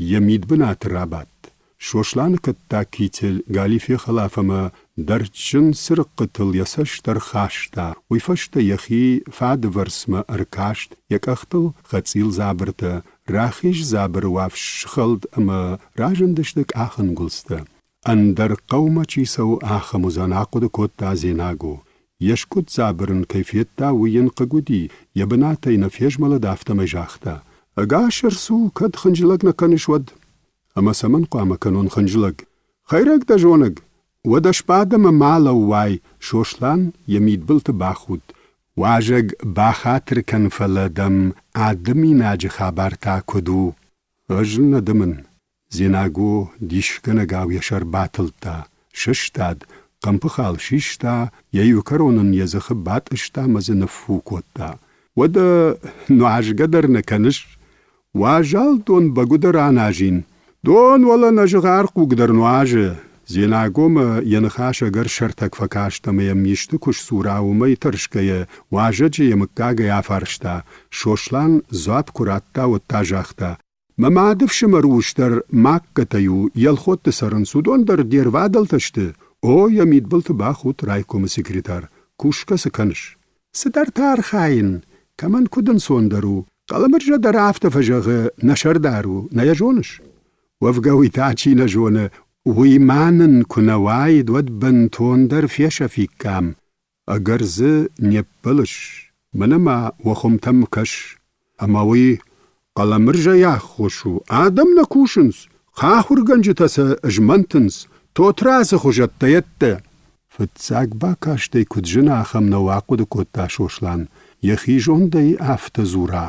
B: йӕ мидбынаты рабадт. Сосланы кӕттаг китель галифе хӕлаф ӕмӕ дӕрдджын цырыхъхъытыл йӕ цӕст ӕрхаста, уый фӕстӕ йӕхи фадывӕрцмӕ ӕркаст, йӕ къӕхтыл хӕцъил дзабыртӕ, рахиз дзабыры уафс схӕлд ӕмӕ разындысты къахӕнгуылдзтӕ. Ӕндӕр хъӕумӕ чи цӕуы, ахӕм уыдзӕн, ахъуыды кодта Дзенаго. Йе скъуыд дзабыр ын кӕй федта, уый йын хъыг уыди, йӕ бынатӕй нӕ фезмӕлыд, афтӕмӕй загъта: «Ӕгас ӕрцу, кӕд хынджылӕг нӕ кӕныс, уӕд». Ӕмӕ цӕмӕн хъуамӕ кӕнон хынджылӕг? Хӕйрӕг дӕ зонӕг! Уӕдӕ сбад ӕмӕ ма лӕууай, Сослан йӕ мидбылты бахудт. Уазӕг бахатыр кӕн, фӕлӕ дӕм адыминаджы хабар та куыд у? Ӕз нӕ дымын. Дзенаго дисгӕнӕгау йӕ сӕр батылдта, сыстад, хъӕмпыхал систа, йӕ иу кӕрон ын йӕ дзыхы батъыста ӕмӕ дзы ныффу кодта. Уӕдӕ нуазгӕ дӕр нӕ кӕныс? Уазал дон бӕгуыдӕр аназин. Дон уӕлӕ нӕ зыгъар хъуг дӕр нуазы. Дзенагомӕ йӕ ныхас ӕгӕр сӕртӕг фӕкаст ӕмӕ йӕм исты куы сдзура, уымӕй тӕрсгӕйӕ, уазӕджы йӕ мыггагӕй афарста. Сослан дзуапп куы радта, уӕд та загъта: Мӕ мады фсымӕр ус дӕр Магкатӕй у, Елхотты цӕрынц, уыдон дӕр де рвадӕлтӕ сты? О, йӕ мидбылты бахудт райкомы секретарь. Кусгӕ цы кӕныс? Цыдӕртӕ архайын, кӕмӕн куыд ӕнцондӕр у. Хъӕлӕмырзӕ дӕр афтӕ фӕзӕгъы, нӕ сӕрдар у, нӕ йӕ зоныс? Уӕвгӕ уый та чи нӕ зоны, уый ма нын куы нӕ уаид, уӕд бынтондӕр фесӕфиккам. Ӕгӕр дзы не ппӕлыс, мӕнӕ ма уӕ хуымтӕм кӕс. Ӕмӕ уый Хъӕлӕмырзӕйы аххос у, адӕм нӕ кусынц, хахуыргӕнджытӕ сӕ змӕнтынц, Тотрадзы хуызӕттӕ-йедтӕ. Фыццаг бакастӕй куыд зына, ахӕм нӕу, ахъуыды кодта Сослан, йӕхи зондӕй афтӕ дзура.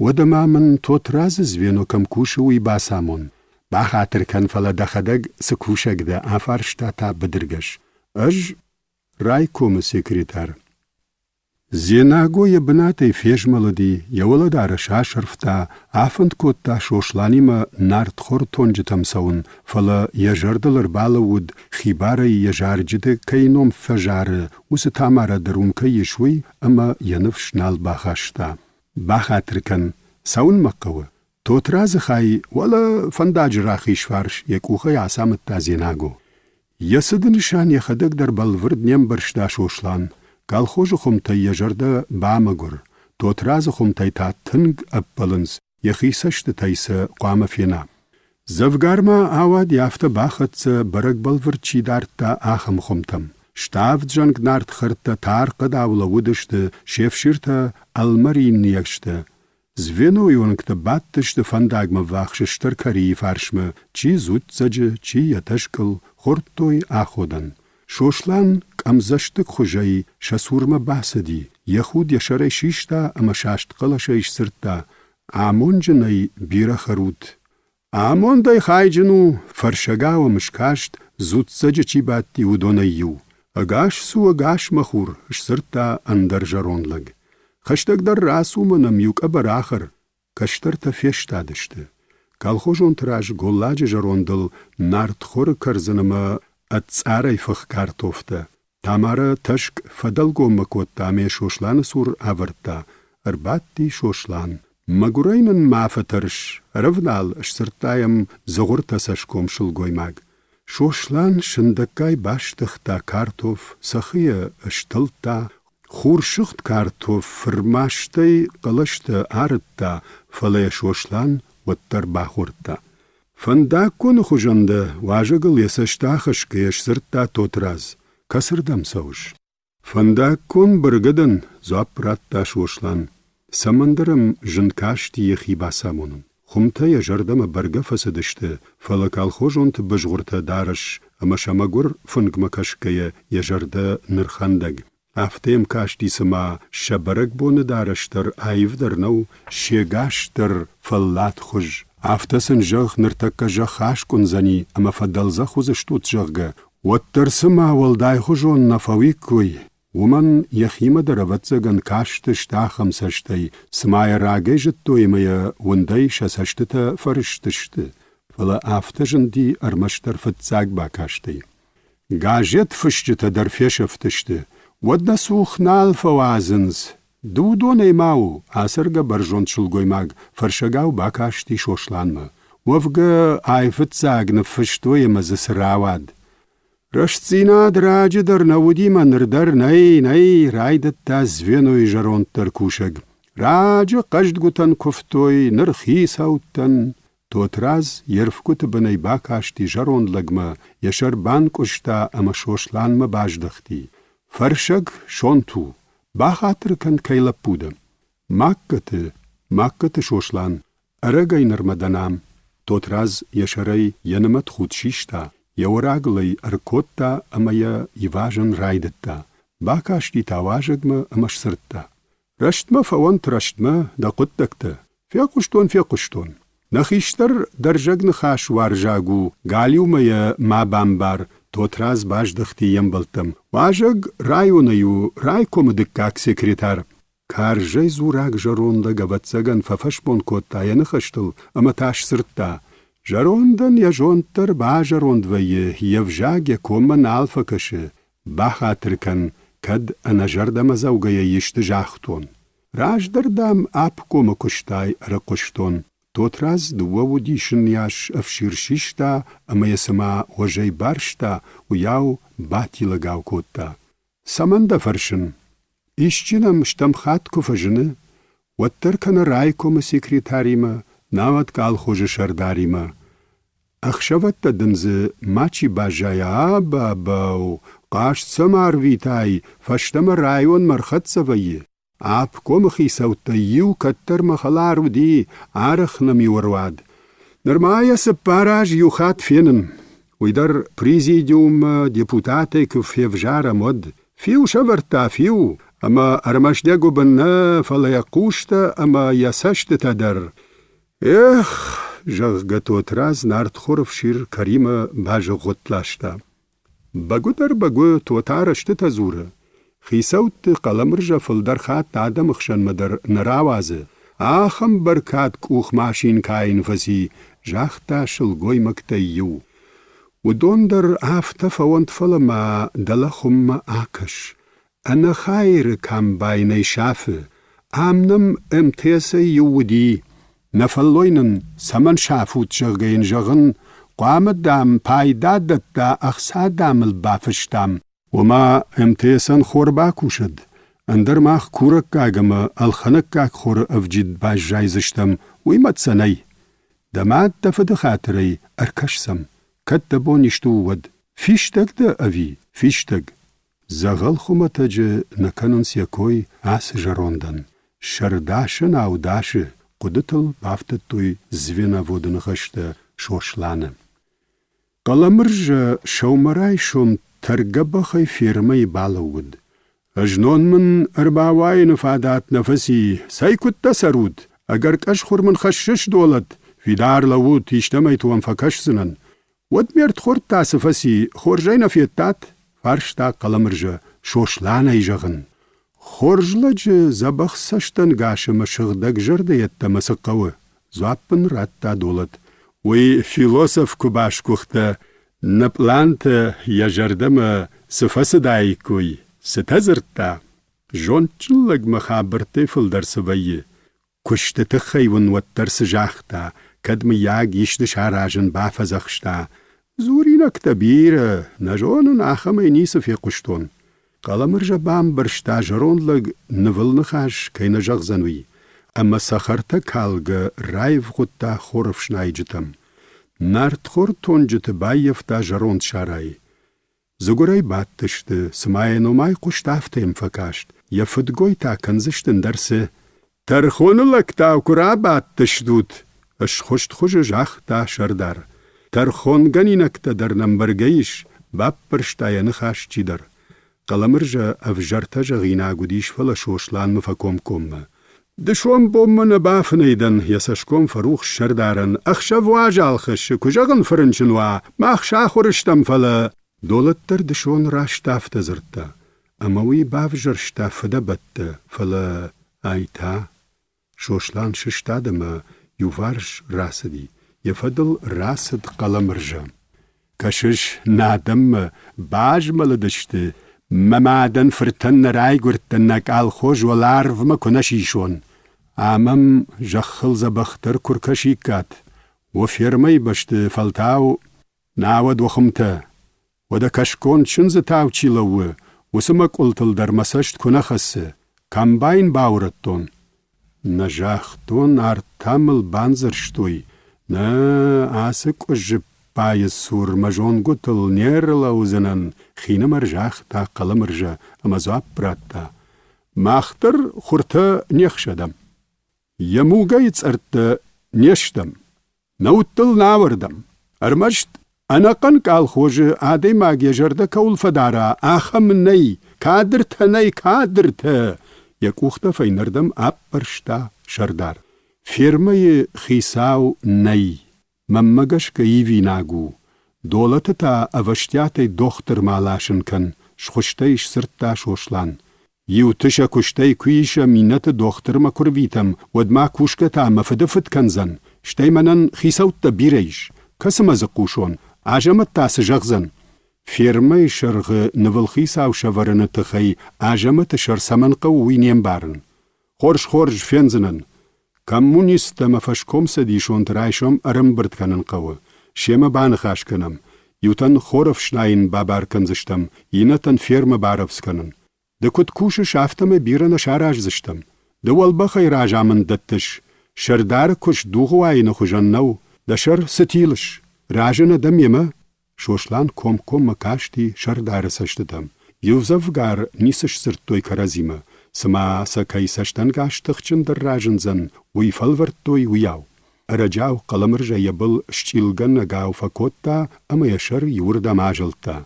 B: Уӕдӕ ма мын Тотрадзы звено кӕм кусы, уый бацамон. Бахатыр кӕн, фӕлӕ дӕхӕдӕг цы кусӕг дӕ, афарста та быдыргӕс. Ӕз райкомы секретарь. Дзенаго йӕ бынатӕй фезмӕлыди, йӕ уӕлӕдарӕс асӕрфта, афӕнд кодта Сосланимӕ нартхор тонджытӕм цӕуын, фӕлӕ йӕ зӕрдыл ӕрбалӕууыд, хибарӕй йӕ зарджыты кӕй ном фӕзары, уыцы Тамарӕ дӕр уым кӕй ис, уый, ӕмӕ йӕ ныфс нал бахаста. Бахатыр кӕн, цӕуын мӕ хъӕуы. Тотрадзы хай уӕлӕ фӕндаджы рахиз фарс йӕ къухӕй ацамыдта Дзенаго. Йӕ цыды нысан йӕхӕдӕг дӕр бӕлвырд не мбӕрста Сослан. Колхозы хуымтӕй йӕ зӕрдӕ бамӕгуыр, Тотрадзы хуымтӕй та тынг ӕппӕлынц, йӕхи цӕстытӕй сӕ хъуамӕ фена. Дзӕвгар ма ауади, афтӕ бахӕццӕ, бӕрӕг бӕлвырд чи дардта, ахӕм хуымтӕм. Ставд-зӕнг нартхӕрттӕ тар хъӕдау лӕууыдысты, се фсиртӕ ӕлмӕринниӕгтӕ. Звенойы уӕнгтӕ бадтысты фӕндагмӕ ввахс стыр кӕрийы фарсмӕ, чи дзуццӕджы, чи йӕ тӕскъыл, хордтой аходӕн. Сослан къӕмдзӕстыгхуызӕй сӕ цурмӕ бацыди, йӕ худ йӕ сӕрӕй систа ӕмӕ саст хъӕлӕсӕй сдзырдта: «Амонджынӕй бирӕ хӕрут. Амондӕй хайджын у, фӕрсӕгау ӕм скаст, дзуццӕджы чи бадти, уыдонӕй иу. Ӕгас цу, ӕгас, мӕ хур, сдзырдта ӕндӕр зӕронд лӕг. Хӕстӕгдӕр рацу мӕ нӕм иу къӕбӕр ахӕр. Кӕстӕртӕ фестадысты. Колхозонты раз голладжы зӕрондыл нартхоры кӕрдзын ӕмӕ ӕдцъарӕй фых картофтӕ. Тамарӕ тӕскъ фӕдӕлгоммӕ кодта ӕмӕ Сосланы цур авӕрдта. Ӕрбадти Сослан. Мӕгуырӕй нын ма фӕтӕрс, ӕрӕвнал, сдзырдта йӕм дзыгъуыртӕ цӕсгом сылгоймаг. Сослан сындӕггай бастыгъта картоф, цӕххы йӕ стылдта, хурсыгъд картоф фырмастӕй хъӕлӕстӕ арыдта, фӕлӕ йӕ Сослан уӕддӕр бахордта. Фӕндаггоны хуызӕн дӕ, уазӕгыл йӕ цӕст ахӕсгӕйӕ сдзырдта Тотрадз. Кӕцырдӕм цӕуыс? Фӕндаггон бӕргӕ дӕн, дзуапп радта Сослан. Цӕмӕндӕр ӕм зын касти йӕхи бацамонын. Хуымтӕ йӕ зӕрдӕмӕ бӕргӕ фӕцыдысты, фӕлӕ колхозонты бызгъуыртӕ дарӕс ӕмӕ сӕ мӕгуыр фынгмӕ кӕсгӕйӕ йӕ зӕрдӕ нырхӕндӕг. Афтӕ йӕм касти, цыма сӕ бӕрӕгбоны дарӕс дӕр аивдӕр нӕу, се гас дӕр фӕлладхуыз. Афтӕ сын зӕгъ, ныртӕккӕ зӕхх аскъуындзӕни ӕмӕ фӕдӕлдзӕх уыдзыстут, зӕгъгӕ, уӕддӕр цыма уӕлдайхуызон нӕ фӕуиккой, уымӕн йӕхимӕ дӕр ӕвӕццӕгӕн кастысты ахӕм цӕстӕй, цыма йӕ рагӕй зыдтой ӕмӕ йӕ уындӕй сӕ цӕстытӕ фӕрыстысты, фӕлӕ афтӕ зынди ӕрмӕстдӕр фыццаг бакастӕй. Газет фысджытӕ дӕр фесӕфтысты, уӕд нӕ цух нал фӕуадзынц. Ды уыдонӕй ма у, ацӕргӕ бӕрзонд сылгоймаг фӕрсӕгау бакасти Сосланмӕ. Уӕвгӕ, айфыццаг ныффыстой ӕмӕ дзы цы рауад. Рӕстдзинад раджы дӕр нӕ уыди мӕ ныр дӕр нӕй, нӕй, райдыдта звенойы зӕронддӕр кусӕг. Раджы хъӕздгуытӕн куывтой, ныр хицӕуттӕн. Тотрадз йе рфгуыты бынӕй бакасти зӕронд лӕгмӕ, йӕ сӕр банкъуыста ӕмӕ Сосланмӕ баздӕхти. Фӕрсӕг сонт у, бахатыр кӕн, кӕй лӕппу дӕ. Магкӕты, Магкӕты Сослан, ӕрӕгӕй нырмӕ дӕн ам. Тотрадз йӕ сӕрӕй йӕ нымӕтхуд систа, йӕ уӕрагыл ӕй ӕркодта ӕмӕ йӕ ивазын райдыдта. Бакасти та уазӕгмӕ ӕмӕ сдзырдта: Рӕстмӕ фӕуӕнт рӕстмӕ дӕ хъуыддӕгтӕ. Фехъуыстон, фехъуыстон. Нӕ хистӕр дӕрзӕг ныхас уарзаг у, галиумӕ йӕ ма бамбар, Тотрадз баздӕхти йе мбӕлттӕм. Уазӕг районӕй у райкомы дыккаг секретарь. Карзӕй дзурӕг зӕронд лӕг ӕвӕццӕгӕн фӕфӕсмон кодта йӕ ныхӕстыл ӕмӕ та сдзырдта: Зӕрондӕн йӕ зонд дӕр базӕронд вӕййы, йе взаг йӕ коммӕ нал фӕкӕсы, Бахатыр кӕн, кӕд ӕнӕзӕрдӕмӕдзӕугӕйӕ исты загътон. Раздӕр, дам, обкомы куыстай ӕрыхъуыстон. Тотрадз дыууӕ удисынйас ӕфсир систа ӕмӕ йӕ цыма уӕзӕй барста, уыйау батилӕгау кодта. Цӕмӕн дӕ фӕрсын? Исчи нӕм стӕм хатт куы фӕзыны, уӕддӕр кӕнӕ райкомы секретаримӕ, науӕд колхозы сӕрдаримӕ. Ӕхсӕвӕттӕ дын дзы мачи баззайа, абабау, хъаст сӕм арвитай, фӕстӕмӕ районмӕ ӕрхӕццӕ вӕййы. Обкомы хицӕуттӕй иу кӕддӕр мӕ хӕлар уыди, арӕх нӕм-иу ӕруад. Нырма йӕ цыппар аз иу хатт фенын. Уый дӕр президиуммӕ депутатӕй куы февзарӕм, уӕд. Фиу сӕвӕрдта, фиу, ӕмӕ ӕрмӕст йӕ гуыбын нӕ, фӕлӕ йӕ хъустӕ ӕмӕ йӕ цӕстытӕ дӕр. Эх, зӕгъгӕ, Тотрадз нартхоры фсир кӕримӕ базыгъгъуытт ласта. Бӕгуыдӕр бӕгуы Тотар ӕстытӕ дзуры. Хицӕутты хъӕлӕмырзӕ фылдӕр хатт адӕмы хсӕнмӕ дӕр нӕ рауадзы. Ахӕм бӕркад къух машинкӕйы йын фӕци, загъта сылгоймӕгтӕй иу. Уыдон дӕр афтӕ фӕуӕнт, фӕлӕ ма дӕлӕ хуыммӕ акӕс. Ӕнӕхайыры комбайнӕй сафы. Ам нӕм МТС-ӕй иу уыди. Нӕ фӕллой нын цӕмӕн сафут, зӕгъгӕ йын зӕгъын, хъуамӕ, дам, пайда дӕтта, ӕхца, дам, ыл бафыстам. Ома МТС-ӕн хор бакусӕд, ӕндӕр мах курӕггаг ӕмӕ ӕлхӕнӕггаг хоры ӕвджид баззайдзыстӕм, уый мӕт сӕ нӕй. Дӕ мад дӕ фыды хатырӕй ӕркӕс сӕм, кӕд дӕ бон исты у, уӕд. Фистӕг дӕ ӕви фистӕг? Дзӕгъӕл хуымӕтӕджы нӕ кӕнынц йӕ кой ацы зӕрондӕн. Сӕрдасӕнау дасы хъуыдытыл бафтыдтой звеноводы ныхӕстӕ Сосланы. Хъӕлӕмырзӕ сӕумӕрайсом тӕргӕбӕхӕй фермӕйы балӕууыд. Ӕзнон мын ӕрбауайыны фадат нӕ фӕци, цӕй куыдтӕ цӕрут, ӕгӕр къӕсхуыр мын хӕссыс долӕт, фидар лӕуут, истӕмӕйты уӕм фӕкӕсдзынӕн. Уӕд ме рдхорд та цы фӕци, хорзӕй нӕ федтат? фарста Хъӕлӕмырзӕ, Сосланӕй зӕгъын. Хорз лӕджы дзӕбӕх цӕстӕнгас ӕмӕ сыгъдӕг зӕрдӕ йеддӕмӕ цы хъӕуы? дзуапп ын радта Долӕт. Уый философ куы басгуыхтӕ, нӕ пълантӕ йӕ зӕрдӕмӕ цы фӕцыдаиккой, цытӕ дзырдта? Зондджын лӕгмӕ хабӕрттӕй фылдӕр цы вӕййы, Куысты тыххӕй уын уӕддӕр цы загъта, кӕд мыййаг исты саразын бафӕдзӕхста. Дзуринӕгтӕ бирӕ, нӕ зонын, ахӕмӕй ницы фехъуыстон. Хъӕлӕмырзӕ бамбӕрста, зӕронд лӕг нывыл ныхас кӕй нӕ зӕгъдзӕн, уый, ӕмӕ цӕхӕртӕ калгӕ раивгъуыдта хорӕфснайджытӕм. Нартхор тонджыты баййӕфта зӕронд сарайы. Дзыгуырӕй бадтысты, цыма йӕ номӕй хъуыст, афтӕ йӕм фӕкаст. Йӕ фыдгой та кӕндзысты ӕндӕр цы. Тӕрхоны лӕгтау куы рабадтыстут, схуыстхуызы загъта сӕрдар. Тӕрхонгӕнинӕгтӕ дӕр нӕм бӕргӕ ис, баппӕрста йӕ ныхас чидӕр. Хъӕлӕмырзӕ ӕвзӕртӕ зӕгъинаг уыдис, фӕлӕ Сосланмӕ фӕкомкоммӕ. Дысон бонмӕ нӕ бафынӕй дӕн, йӕ цӕсгом фӕрухс сӕрдарӕн. Ӕхсӕв уазал хӕссы, куы зӕгъын фӕрынчын уа, мах сахуыр стӕм, фӕлӕ... Долӕт дӕр дысон раст афтӕ дзырдта, ӕмӕ уый бавзӕрста фыдӕбӕттӕ, фӕлӕ ай та... Сослан сыстад ӕмӕ иуварс рацыди, йӕ фӕдыл рацыд Хъӕлӕмырзӕ. Кӕсыс, нӕ адӕммӕ базмӕлыдысты, мӕ мадӕн фыртӕн нӕ райгуырдтӕн нӕ къалхоз уӕларвмӕ куы нӕ сисон. Ӕмӕ м зӕххыл дзӕбӕхдӕр куы ркӕсиккат, уӕ фермӕйы бӕсты фӕлтау науӕд уӕ хуымтӕ. Уӕдӕ кӕсгон чындзытау чи лӕууы, уыцы мӕкъуылтыл дӕр мӕ цӕст куы нӕ хӕцы, комбайн баурӕдтон. Нӕ загътон, арт та мыл бандзӕрстой. Нӕ, ацы къуыззыппайы цур мӕ зонгуытыл не рлӕудзынӕн, хинымӕр загъта Хъӕлӕмырзӕ ӕмӕ дзуапп радта. Мах дӕр хуртӕ не хсӕдӕм. Йӕ мугӕйы цъӕрттӕ не стӕм. Нӕ удтыл нӕ ауӕрдӕм. Ӕрмӕст ӕнӕхъӕн къалхозы адӕймаг йӕ зӕрдӕ кӕуыл фӕдара, ахӕм нӕй, кадртӕ нӕй, кадртӕ! Йӕ къухтӕ фӕйнӕрдӕм аппӕрста сӕрдар. Фермӕйы хицау нӕй. Мӕнмӕ гӕсгӕ ивинаг у. Долӕты та ӕвӕстиатӕй дохтырмӕ аласын кӕн, схуыстӕй сдзырдта Сослан. Иуты сӕ куыстӕй куы исӕм, иннӕты дохтырмӕ куы рвитӕм, уӕд ма кусгӕ та мӕ фыдыфыд кӕндзӕн, стӕй мӕнӕн хицӕуттӕ бирӕ ис, кӕцымӕ дзы хъусон, Азӕмӕт та цы зӕгъдзӕн? Фермӕйы сӕргъы нывыл хицау сӕвӕрыны тыххӕй Азӕмӕты сӕр цӕмӕн хъӕуы, уый не мбарын. Хорз, хорз, фендзынӕн. Коммунисттӕ ӕмӕ фӕскомцӕдисонты райсом ӕрӕмбырд кӕнын хъӕуы, семӕ баныхас кӕнӕм, иутӕн хор ӕфснайын бабар кӕндзыстӕм, иннӕтӕн фермӕ барӕвдз кӕнын. Ды куыд кусыс, афтӕмӕй бирӕ нӕ сараздзыстӕм. Ды уӕлбӕхӕй разамынд дӕттыс. Сӕрдары куыст дугъы уайыны хуызӕн нӕу. Дӕ сӕр цы тилыс? Разы нӕ дӕ мемӕ? Сослан комкоммӕ касти сӕрдары цӕстытӕм. Иудзӕвгар ницы сдзырдтой кӕрӕдзимӕ, цыма сӕ кӕй цӕстӕнгас тыхджындӕр разындзӕн, уый фӕлвӕрдтой, уыйау. Ӕрӕджиау Хъӕлӕмырзӕ йӕ был счъилгӕнӕгау фӕкодта ӕмӕ йӕ сӕр иуырдӕм азылдта.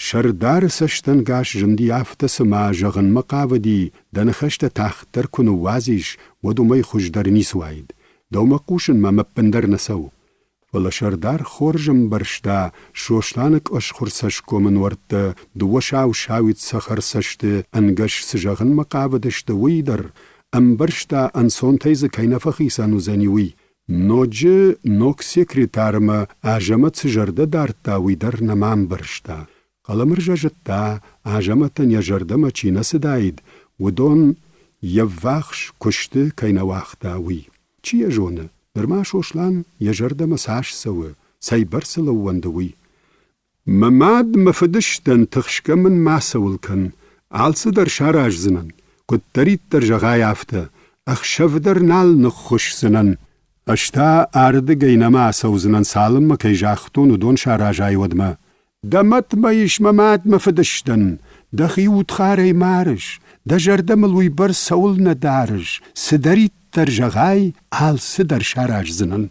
B: Сӕрдары цӕстӕнгас зынди афтӕ, цыма зӕгъынмӕ хъавыди, дӕ ныхӕстӕ тагъддӕр куы ныууадзис, уӕд уымӕй хуыздӕр ницы уаид. Дӕумӕ хъусын мӕм ӕппындӕр нӕ цӕуы. Фӕлӕ сӕрдар хорз ӕмбӕрста, Сосланы къӕсхуыр цӕсгомы нуӕрттӕ дыууӕ сау-сауид цӕхӕр цӕсты ӕнгӕс цы зӕгъынмӕ хъавыдысты, уый дӕр, ӕмбӕрста, ӕнцонтӕй дзы кӕй нӕ фӕхицӕн уыдзӕни, уый. Ноджы ног секретармӕ Азӕмӕт цы зӕрдӕ дардта, уый дӕр нӕма ӕмбӕрста. Хъӕлӕмырзӕ зыдта, Азӕмӕтӕн йӕ зӕрдӕмӕ чи нӕ цыдаид, уыдон йе ввахс куысты кӕй нӕ уагъта, уый. Чи йӕ зоны, нырма Сослан йӕ зӕрдӕмӕ цас цӕуы, цӕйбӕрц ыл ӕууӕнды, уый. Мӕ мад, мӕ фыдыстӕн, тыхсгӕ мын мацӕуыл кӕн, алцыдӕр сараздзынӕн, куыддӕриддӕр зӕгъай, афтӕ, ӕхсӕв дӕр нал ныххуысдзынӕн. Ӕз та ардыгӕй нӕма ацӕудзынӕн, цалынмӕ кӕй загътон, уыдон саразай, уӕдмӕ. Дӕ мӕт мӕ ис, мӕ мад, мӕ фыдыстӕн, дӕхи удхарӕй марыс, дӕ зӕрдӕ мыл уыйбӕрц цӕуылнӕ дарыс, цыдӕриддӕр зӕгъай, алцыдӕр сараздзынӕн.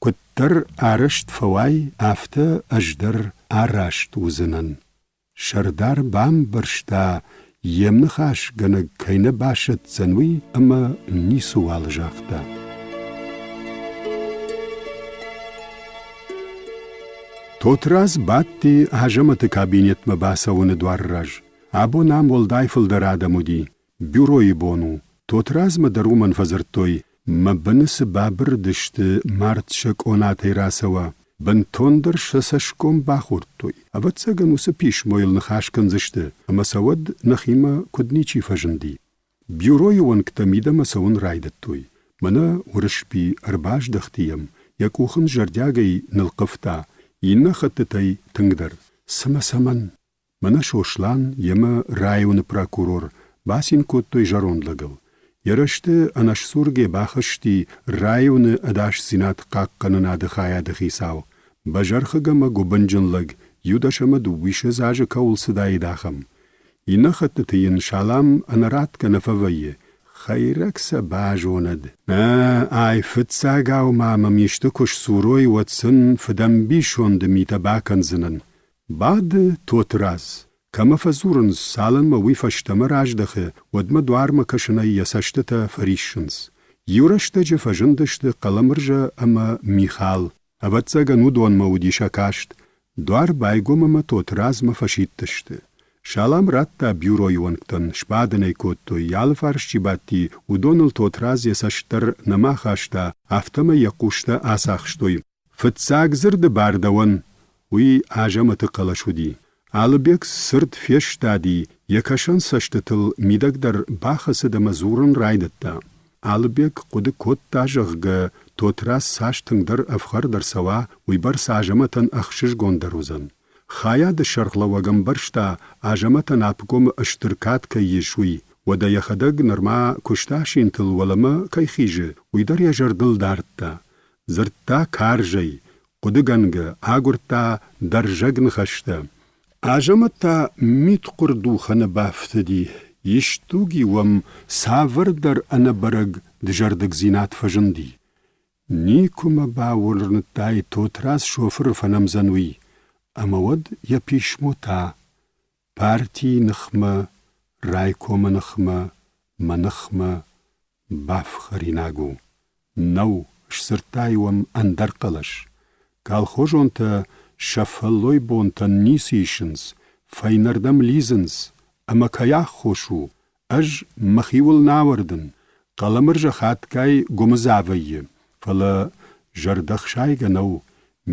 B: Куыддӕр арӕзт фӕуай, афтӕ ӕз дӕр араст уыдзынӕн. Сӕрдар бамбӕрста, йе мныхасгӕнӕг кӕй нӕ басӕтдзӕн, уый ӕмӕ ницыуал загъта. Тотрадз бадти Азӕмӕты кабинетмӕ бацӕуӕны дуары раз. Абон ам уӕлдай фылдӕр адӕм уыди. Бюройы бон у. Тотрадзмӕ дӕр уымӕн фӕдзырдтой, мӕ быны цы бабырыдысты, мард сӕ къонатӕй рацӕуа. Бынтондӕр сӕ цӕсгом бахордтой. Ӕвӕццӕгӕн, уыцы писмойыл ныхас кӕндзысты, ӕмӕ сӕ уӕд нӕхимӕ куыд ничи фӕзынди. Бюройы уӕнгтӕ мидӕмӕ цӕуын райдыдтой. Мӕнӕ Уырысби ӕрбаздӕхти йӕм, йӕ къух ын зӕрдиагӕй нылхъывта, иннӕ хӕттытӕй тынгдӕр. Цымӕ цӕмӕн? Мӕнӕ Сослан йемӕ районы прокурор бацин кодтой зӕронд лӕгыл. Йӕ рӕзты ӕнӕсдзургӕ бахызти районы ӕдасдзинад хъахъхъӕнынады хайады хицау, бӕзӕрхыг ӕмӕ гуыбынджын лӕг. иу-дӕс ӕмӕ дыууиссӕдз азы кӕуыл цыдаид, ахӕм. Иннӕ хӕттыты йын салам ӕнӕратгӕ нӕ фӕвӕййы, хӕйрӕг сӕ базонӕд. Нӕ, ай фыццагау ма мӕм исты куы сдзурой, уӕд сын фыдӕмбисонды митӕ бакӕндзынӕн. Бады Тотырадз. Кӕмӕ фӕдзурынц, цалынмӕ уый фӕстӕмӕ раздӕхы, уӕдмӕ дуармӕ кӕсынӕй йӕ цӕстытӕ фӕриссынц. Иу рӕстӕджы фӕзындысты Хъӕлӕмырзӕ ӕмӕ Михал. Ӕвӕццӕгӕн, уыдонмӕ уыди сӕ каст. Дуар байгом ӕмӕ Тотырадзмӕ фӕсидтысты. Салам радта бюройы уӕнгтӕн, сбадын ӕй кодтой, йӕ алыфарс чи бадти, уыдоныл Тотырадз йӕ цӕст дӕр нӕма хаста, афтӕмӕй йӕ хъустӕ ацахстой. Фыццаг дзырды бар дӕуӕн, уый Азӕмӕты хъӕлӕс уыди. Алыбег цырд фестади, йӕ кӕсӕнцӕстытыл мидӕгдӕр бахӕцыд ӕмӕ дзурын райдыдта. Алыбег хъуыды кодта, зӕгъгӕ, Тотрадз цас тынгдӕр ӕфхӕрд ӕрцӕуа, уыйбӕрц Азӕмӕтӕн ӕхсызгондӕр уыдзӕн. Хайады сӕргълӕууӕг ӕмбӕрста, Азӕмӕтӕн обкомы стыр кад кӕй ис, уый, уӕдӕ йӕхӕдӕг нырма куыста асинтыл уӕлӕмӕ кӕй хизы, уый дӕр йӕ зӕрдыл дардта. Дзырдта карзӕй, хъуыдыгӕнгӕ, агуырдта дӕрзӕг ныхӕстӕ. Азӕмӕт та мидхъуырдухӕны бафтыди, исдуг-иу ӕм цавӕрдӕр ӕнӕбӕрӕг дызӕрдыгдзинад фӕзынди. Никуы мӕ бауырныдтаид Тотрадз шофыры фӕнӕмдзӕн уый, ӕмӕ уӕд йӕ писмо та партийы ныхмӕ, райкомы ныхмӕ, мӕ ныхмӕ бафхӕринаг у. Нӕу, сдзырдта-иу ӕм ӕндӕр хъӕлӕс. Колхозонтӕ сӕ фӕллойбонтӕн ницы исынц, фӕйнӕрдӕм лидзынц, ӕмӕ кӕй аххос у, ӕз мӕхиуыл нӕ ауӕрдын, Хъӕлӕмырзӕ хатгай гуымыдза вӕййы, фӕлӕ зӕрдӕхсайгӕ нӕу.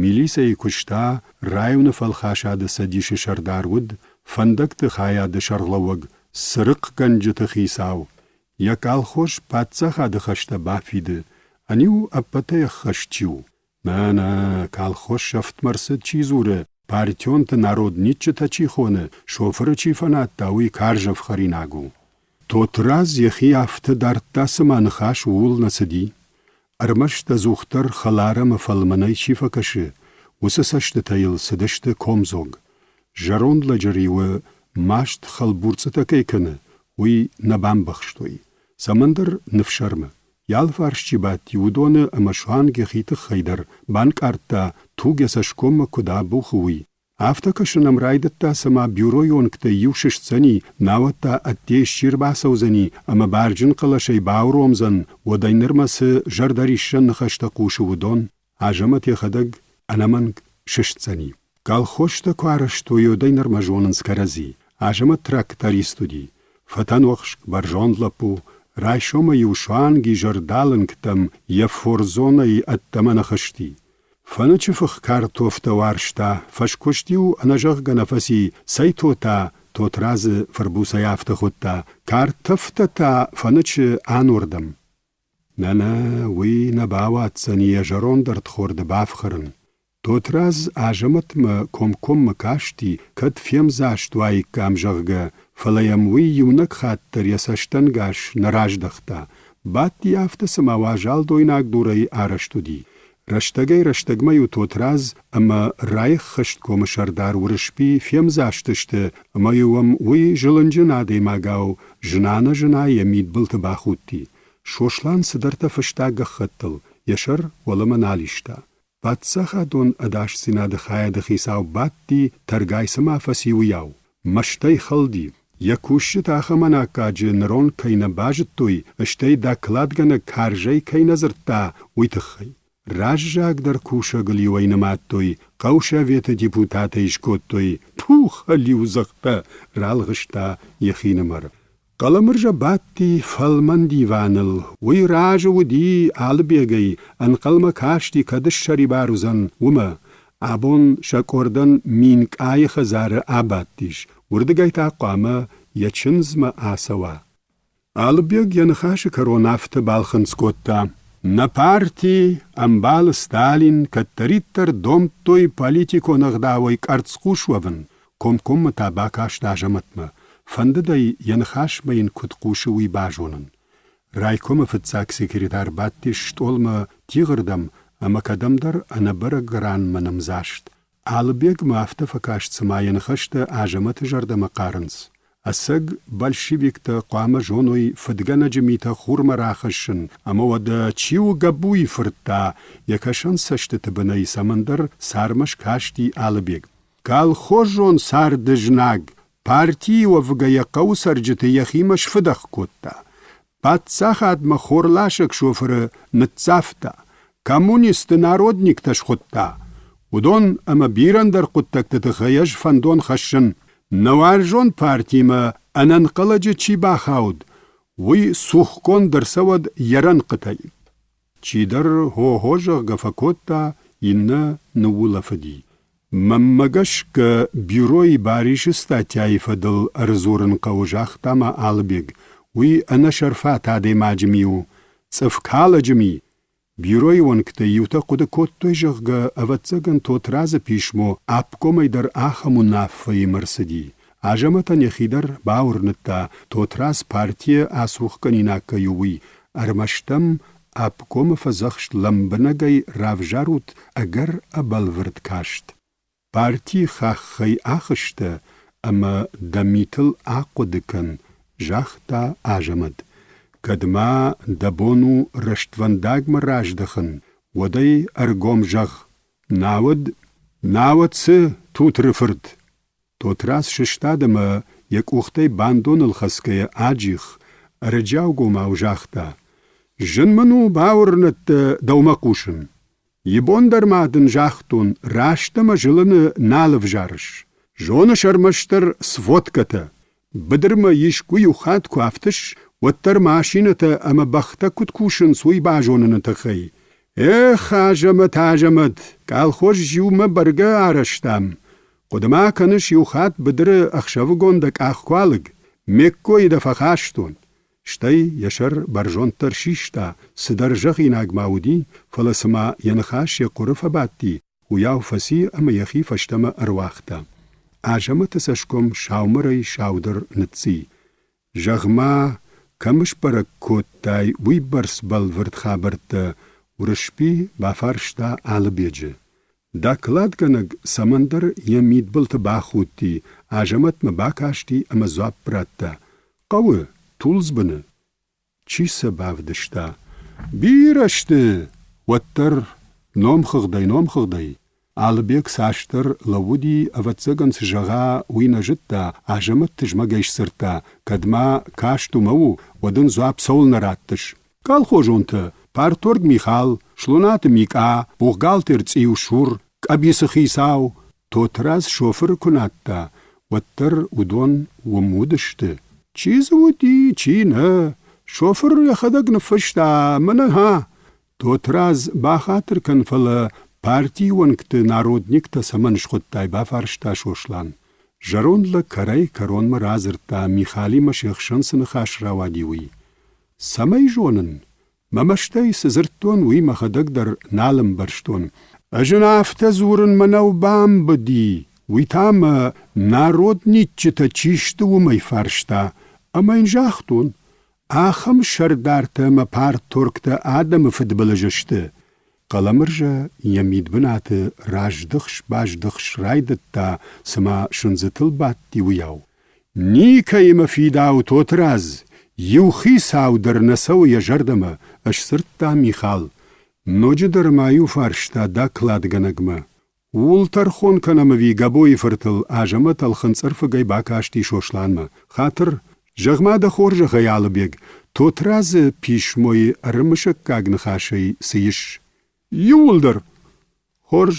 B: Милицӕйы куыста, районы фӕлхасады цӕдисы сӕрдар уыд, фӕндӕгты хайады сӕргълӕууӕг, цырыхъгӕнджыты хицау. Йӕ колхоз паддзахады хӕстӕ бафиды, ӕниу ӕппӕтӕй ӕххӕст чи у? Нӕ-нӕ, колхоз сӕфтмӕ рцыд чи дзуры, партионты народниччытӕ чи хоны, шофыры чи фӕнадта, уый карз ӕфхӕринаг у. Тотрадз йӕхи афтӕ дардта, цыма ныхас ууыл нӕ цыди. Ӕрмӕст ӕдзухдӕр хӕлар ӕмӕ фӕлмӕнӕй чи фӕкӕсы, уыцы цӕстытӕ йыл цыдысты комдзог. Зӕронд лӕджы риуы маст хӕлбурцъытӕ кӕй кӕны, уый нӕ бамбӕхстой. Цӕмӕндӕр ныфсӕрмы. Йӕ алыварс чи бадти, уыдоны ӕмӕ суанг йӕхи тыххӕй дӕр банкъардта, туг йӕ цӕсгоммӕ куыд абухы, уый. Афтӕ кӕсын ӕм райдыдта, цыма бюройы онгтӕй иу сыстдзӕни, науӕд та ӕдде исчи ӕрбацӕудзӕни ӕмӕ барджын хъӕлӕсӕй бауромдзӕн, уӕдӕй нырмӕ цы зӕрдӕриссӕн ныхӕстӕ хъусы, уыдон. Азӕмӕт йӕхӕдӕг ӕнӕмӕнг сыстдзӕни. Колхозтӕ куы арӕзтой, уӕдӕй нырмӕ зонынц кӕрӕдзи. Азӕмӕт тракторист уыди. Фӕтӕнуӕхск бӕрзонд лӕппу, райсомӕй-иу суанг изӕрдалынгтӕм йӕ фордзонӕй ӕддӕмӕ нӕ хызти. Фӕнычы фых картофтӕ уарзта, фӕскуыст-иу ӕнӕзӕгъгӕ нӕ фӕци, цӕй Тота, Тотрадзы фырбуцӕй афтӕ хуыдта, картӕфтӕ та фӕнычы анордӕм. Нӕ-нӕ, уый нӕ бауадздзӕни йӕ зӕронд ӕрдхорды бафхӕрын. Тотрадз Азӕмӕтмӕ комкоммӕ касти, кӕд фемдзаст уаиккам, зӕгъгӕ, фӕлӕ йӕм уый иунӕг хатт дӕр йӕ цӕстӕнгас нӕ раздӕхта. Бадти афтӕ, цыма уазал дойнаг дурӕй арӕзт уыди. Рӕстӕгӕй-рӕстӕгмӕ-иу Тотрадз ӕмӕ райххӕсткомы сӕрдар Уырысби фемдзаст сты ӕмӕ-иу ӕм уый зылынджын адӕймагау зына-нӕзына йӕ мидбылты бахудти. Сослан цыдӕртӕ фыста гӕххӕттыл, йӕ сӕр уӕлӕмӕ нал иста. Паддзахадон ӕдасдзинады хайады хицау бадти, тӕргай цыма фӕци, уыйау. Мӕстӕй хӕлди. Йӕ кусджытӕ ахӕм ӕнаккаджы ныронг кӕй нӕ базыдтой, стӕй докладгӕнӕг карзӕй кӕй нӕ дзырдта, уый тыххӕй. Раззагдӕр кусӕгыл-иу ӕй нымадтой, хъӕусоветы депутатӕй скодтой, пух, хӕлиудзыхтӕ, ралгъыста йӕхинымӕр. Хъӕлӕмырзӕ бадти фӕлмӕн диваныл, уый разы уыди Алыбегӕй, ӕнхъӕлмӕ касти, кӕд ссӕрибар уыдзӕн, уымӕ. Абон сӕ къордӕн Минкъайы хӕдзары абадтис, уырдыгӕй та хъуамӕ йӕ чындзмӕ ацӕуа. Алыбег йӕ ныхасы кӕрон афтӕ балхынцъ кодта: Нӕ парти, ӕмбал Сталин кӕддӕриддӕр домдтой политикон ӕгъдауӕй къӕрцхъус уӕвын, Комкоммӕ та бакаст Азӕмӕтмӕ, фӕндыд ӕй, йӕ ныхасмӕ йын куыд хъусы, уый базонын. Райкомы фыццаг секретарь бадтис стъолмӕ тигъырдӕм ӕмӕ кӕдӕмдӕр ӕнӕбӕрӕг ранмӕ нымдзаст. Алыбегмӕ афтӕ фӕкаст, цыма йӕ ныхӕстӕ Азӕмӕты зӕрдӕмӕ хъарынц. Ӕцӕг большевиктӕ хъуамӕ зоной фыдгӕнӕджы митӕ хурмӕ рахӕссын, ӕмӕ уӕдӕ чи у Гӕбуйы фырт та, йӕ кӕсӕнцӕстыты бынӕй цӕмӕндӕр цармӕ скасти Алыбег. Колхозон царды знаг, партийы уӕвгӕйӕ хъӕуы цӕрджыты йӕхимӕ сфыдӕх кодта. Паддзахадмӕ хорласӕг шофыры ныццавта, коммунисты народниктӕ схуыдта. Уыдон ӕмӕ бирӕ ӕндӕр хъуыддӕгты тыххӕй ӕз фӕндон хӕссын, нӕ уарзон партимӕ ӕнӕнхъӕлӕджы чи бахауд, уый цухгонд ӕрцӕуӕд йӕ рӕнхъытӕй. Чидӕр хо-хо зӕгъгӕ фӕкодта, иннӕ ныуулӕфыди. Мӕнмӕ гӕсгӕ, бюройы Барисы статьяйы фӕдыл ӕрдзурын хъӕуы, загъта ма Алыбег. Уый ӕнӕсӕрфат адӕймаджы ми у, цъыфкалӕджы ми. Бюройы уӕнгтӕй иутӕ хъуыды кодтой, зӕгъгӕ, ӕвӕццӕгӕн Тотрадзы писмо обкомӕй дӕр ахӕм уынаффӕимӕ ӕрцыди. Азӕмӕтӕн йӕхи дӕр бауырныдта, Тотрадз партийӕ ацухгӕнинаг кӕй у, уый. Ӕрмӕст ӕм обкомы фӕдзӕхст лӕмбынӕгӕй равзарут ӕгӕр ӕбӕлвырд каст. Партийы хаххӕй ахызтӕ ӕмӕ дӕ митыл ахъуыды кӕн, загъта Азӕмӕт. Кӕд ма дӕ бон у рӕствӕндагмӕ раздӕхын, уӕд ӕй ӕргом зӕгъ. Науӕд, науӕд цы, Тутыры фырт? Тотрадз сыстад ӕмӕ йӕ къухтӕй бандоныл хӕцгӕйӕ аджих, ӕрӕджиаугомау загъта: «Зын мын у бауырнӕд дӕ дӕумӕ хъусын. Ибон дӕр ма дын загътон, раст ӕмӕ зылыны нал ӕвзарыс. Зоныс ӕрмӕстдӕр сводкӕтӕ. Быдырмӕ искуы иу хатт куы афтыс, уӕддӕр машинӕтӕ ӕмӕ бӕхтӕ куыд кусынц, уый базоныны тыххӕй. Эх, Азӕмӕт, Азӕмӕт, колхоз иумӕ бӕргӕ арӕзтам. Хъуыды ма кӕныс, иу хатт быдыры ӕхсӕвыгон дӕ къах куы алыг, ме ккойы дӕ фӕхастон. Стӕй йӕ сӕр бӕрзонддӕр систа, цыдӕр зӕгъинаг ма уыди, фӕлӕ цыма йӕ ныхас йӕ хъуыры фӕбадти, уыйау фӕци ӕмӕ йӕхи фӕстӕмӕ ӕруагъта. Азӕмӕты цӕсгом саумӕрӕй саудӕр ныцци. Зӕгъ-ма, кӕм сбӕрӕг кодтай уыйбӕрц бӕлвырд хабӕрттӕ? Уырысби бафарста Алыбеджы. Докладгӕнӕг цӕмӕндӕр йӕ мидбылты бахудти, Азӕмӕтмӕ бакасти ӕмӕ дзуапп радта: «Хъӕуы, Тулдзбыны». Чи сӕ бавдыста? Бирӕ сты, уӕддӕр номхыгъдӕй номхыгъдӕй. Алыбег цасдӕр лӕууыди, ӕвӕццӕгӕн цы зӕгъа, уый нӕ зыдта, Азӕмӕт тызмӕгӕй сдзырдта, кӕд ма каст уымӕ у, уӕд ын дзуапп цӕуылнӕ раттыс? Колхозонтӕ, парторг Михал, Слонаты Микъа, бухгалтер Цъиусур, къӕбицы хицау, Тотрадз шофыры куы надта, уӕддӕр уыдон уым уыдысты. Чи дзы уыди, чи нӕ, шофыр йӕхӕдӕг ныффыста, мӕнӕ ха! Тотрадз, бахатыр кӕн, фӕлӕ партийы уӕнгты народниктӕ цӕмӕн схуыдтай, бафарста Сослан. Зӕронд лӕг кӕрӕй-кӕронмӕ радзырдта, Михалимӕ се хсӕн цы ныхас рауади, уый. Цӕмӕй зонын, мӕ мӕстӕй цы дзырдтон, уый мӕхӕдӕг дӕр нал ӕмбӕрстон. Ӕз ын афтӕ дзурын мӕнӕу бамбыди, уый та мӕ народниччытӕ чи сты, уымӕй фарста, ӕмӕ йын загътон, ахӕм сӕрдартӕ ӕмӕ парторгтӕ адӕмы фыдбылыз сты. Хъӕлӕмырзӕ йӕ мидбынаты раздыхс-баздыхс райдыдта, цыма сындзытыл бадти, уыйау. Никӕимӕ фидауы Тотырадз, иу хицау дӕр нӕ цӕуы йӕ зӕрдӕмӕ, сдзырдта Михал. Ноджыдӕр ма иу фарста докладгӕнӕгмӕ. Ууыл тӕрхон кӕнӕм ӕви Габойы-фыртыл Азӕмӕт ӕлхынцъӕрфыгӕй бакасти Сосланмӕ. Хатыр, зӕгъ-ма дӕ хорзӕхӕй, Алыбег, Тотрадзы писмойы ӕрымысӕггаг ныхасӕй цы ис? Иууылдӕр! Хорз,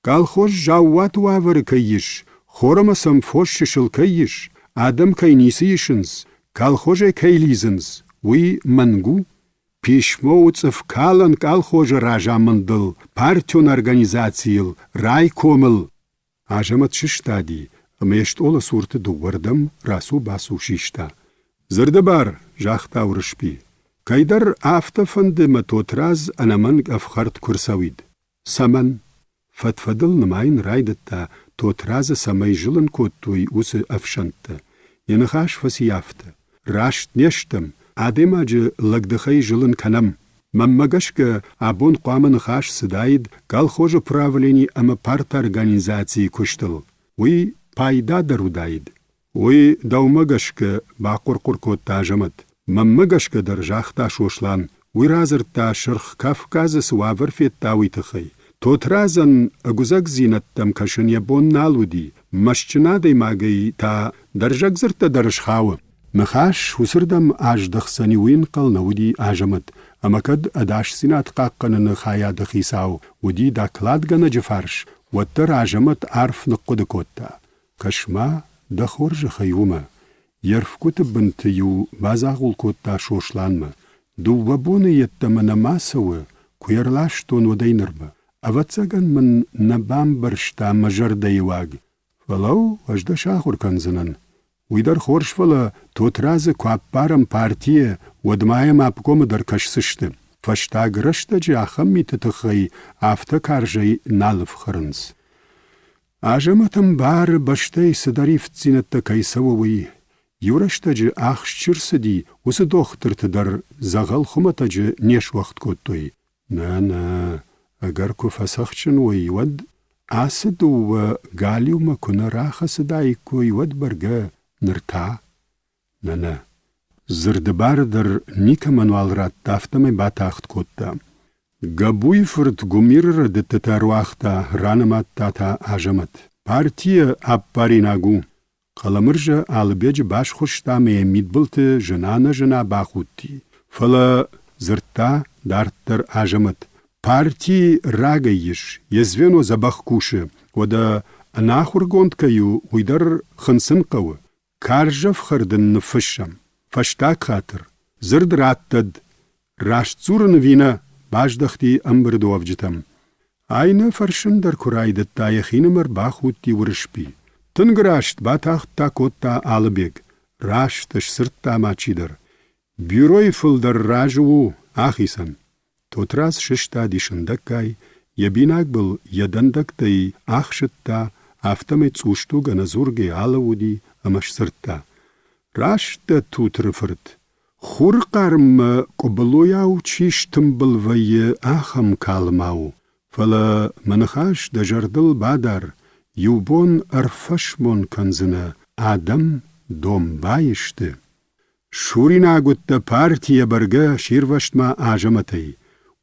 B: колхоз заууат уавӕры кӕй ис, хор ӕмӕ сӕм фос чысыл кӕй ис, адӕм кӕй ницы исынц, колхозӕй кӕй лидзынц, уый мӕнг у? Писмо у цъыфкалӕн колхозы разамындыл, партион организацийыл, райкомыл. Азӕмӕт сыстади ӕмӕ йе стъолы цурты дыууӕрдӕм рацу-бацу систа. «Дзырды бар», загъта Уырысби. «Кӕйдӕр афтӕ фӕнды мӕ Тотрадз ӕнӕмӕнг ӕфхӕрд куы рцӕуид. Цӕмӕн? Фӕд-фӕдыл нымайын райдыдта, Тотрадзы цӕмӕй зылын кодтой, уыцы ӕфсӕнттӕ. Йӕ ныхас фӕци афтӕ: Раст не стӕм, адӕймаджы лӕгдыхӕй зылын кӕнӕм. Мӕнмӕ гӕсгӕ, абон хъуамӕ ныхас цыдаид колхозы правлени ӕмӕ парторганизацийы куыстыл. Уый пайдадӕр уыдаид. Уый дӕумӕ гӕсгӕ, бахъуыр-хъуыр кодта Азӕмӕт. Мӕнмӕ гӕсгӕ дӕр, загъта Сослан. Уый радзырдта, Сырх Кавказы цы уавӕр федта, уый тыххӕй. Тотрадзӕн ӕгуыдзӕгдзинӕдтӕм кӕсын йӕ бон нал уыди, мӕстджын адӕймагӕй та дӕрзӕг дзырдтӕ дӕр схауы. Ныхас уыцырдӕм аздӕхдзӕни, уый ӕнхъӕл нӕ уыди Азӕмӕт, ӕмӕ кӕд ӕдасдзинад хъахъхъӕныны хайады хицау уыди докладгӕнӕджы фарс, уӕддӕр Азӕмӕт арф ныхъхъуыды кодта. Кӕс-ма, дӕ хорзӕхӕй уымӕ! Йе рфгуыты бынты-иу бадзагъул кодта Сосланмӕ. Дыууӕ боны йеддӕмӕ нӕма цӕуы, куы йӕ рластон, уӕдӕй нырмӕ. Ӕвӕццӕгӕн мын нӕ бамбӕрста мӕ зӕрдӕйы уаг. Фӕлӕуу, ӕз дӕ сахуыр кӕндзынӕн. Уый дӕр хорз, фӕлӕ Тотрадзы куы аппарӕм партийӕ, уӕд ма йӕм обкомы дӕр кӕсдзысты. Фӕстаг рӕстӕджы ахӕм миты тыххӕй афтӕ карзӕй нал ӕфхӕрынц. Азӕмӕт ӕмбары, бӕстӕйы цыдӕр ивддзинӕдтӕ кӕй цӕуы, уый. Иу рӕстӕджы ахст чи рцыди, уыцы дохтырты дӕр дзӕгъӕл хуымӕтӕджы не суӕгъд кодтой. Нӕ, нӕ, ӕгӕр куы фӕцӕхджын уой, уӕд ацы дыууӕ галиумӕ куы нӕ рахӕцыдаиккой, уӕд бӕргӕ ныр та? Нӕ, нӕ. Дзырды бар дӕр никӕмӕнуал радта, афтӕмӕй батагъд кодта. Гӕбуйы фырт гуымиры рӕдыдтытӕ ӕруагъта, ранымадта та Азӕмӕт. Партийӕ ӕппаринаг у. Хъӕлӕмырзӕ Алыбеджы басхуыста ӕмӕ йӕ мидбылты зына-нӕзына бахудти. Фӕлӕ, дзырдта дарддӕр Азӕмӕт, парти рагӕй ис, йе звено дзӕбӕх кусы, уӕдӕ ӕнахуыргонд кӕй у, уый дӕр хынцын хъӕуы. Карз ӕфхӕрд ын ныффыссӕм. Фӕстаг хатыр. Дзырд раттӕд. Раст дзурын ӕви нӕ? баздӕхти ӕмбырдуӕвджытӕм. Ай нӕ фӕрсын дӕр куы райдыдта, йӕхинымӕр бахудти Уырысби. Тынг раст батагъд та кодта Алыбег. Раст, сдзырдта ма чидӕр. Бюройы фылдӕр разы у, ахицӕн. Тотрадз сыстади сындӕггай, йӕ бинаг был йӕ дӕндӕгтӕй ӕхсыдта, афтӕмӕй цъусдуг ӕнӕдзургӕ алӕууыди ӕмӕ сдзырдта: «Раст дӕ, Тутыры фырт, хуры хъарммӕ къуыбылойау чи стымбыл вӕййы, ахӕм калмау. Фӕлӕ мӕ ныхас дӕ зӕрдыл бадар, иу бон ӕрфӕсмон кӕндзынӕ, адӕм домбай сты». Суринаг уыдтӕ партийӕ бӕргӕ сирвӕзт ма Азӕмӕтӕй.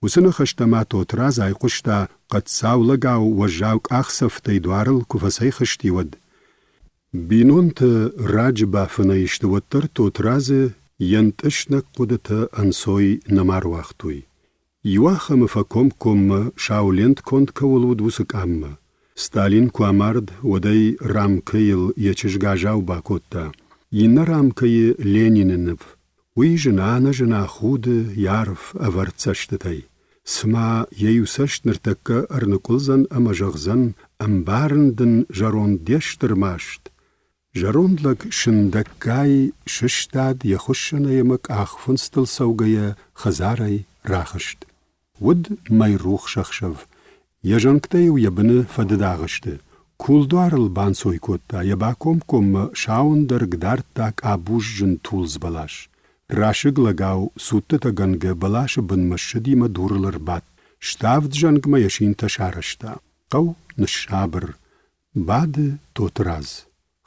B: Уыцы ныхӕстӕ ма Тотрадз айхъуыста, хъӕддзау лӕгау уӕззау къахдзӕфтӕй дуарыл куы фӕцӕйхызти, уӕд. Бинонтӕ раджы бафынӕй сты, уӕддӕр Тотрадзы йе нтъыснӕг хъуыдытӕ ӕнцой нӕма руагътой. Иуахӕмы фӕкомкоммӕ сау лент конд кӕуыл уыд, уыцы къаммӕ. Сталин куы амард, уӕд ӕй рамкӕйыл йӕ чызг Азау бакодта. Иннӕ рамкӕйы Ленины ныв. Уый зына-нӕзына худы йӕ арф ӕвӕрд цӕстытӕй. Цыма йӕ иу цӕст ныртӕккӕ ӕрныкъуылдзӕн ӕмӕ зӕгъдзӕн, ӕмбарын дын, зӕронд, де стыр маст. Зӕронд лӕг сындӕггай сыстад йӕ хуыссӕнӕй ӕмӕ къахфындзтыл цӕугӕйӕ хӕдзарӕй рахызт. Уыд мӕйрухс ӕхсӕв. Йӕ зӕнгтӕ-иу йӕ быны фӕдыдагъ сты. Кулдуарыл банцой кодта, йӕ бакомкоммӕ сауӕндӕрг дардта къабузджын тулдз бӕлас. Расыг лӕгау цудтытӕгӕнгӕ бӕласы бынмӕ ссыди мӕ дурыл ӕрбадт. Ставд зӕнгмӕ йӕ синтӕ сарӕзта. Хъӕу ныссабыр. Бады Тотырадз.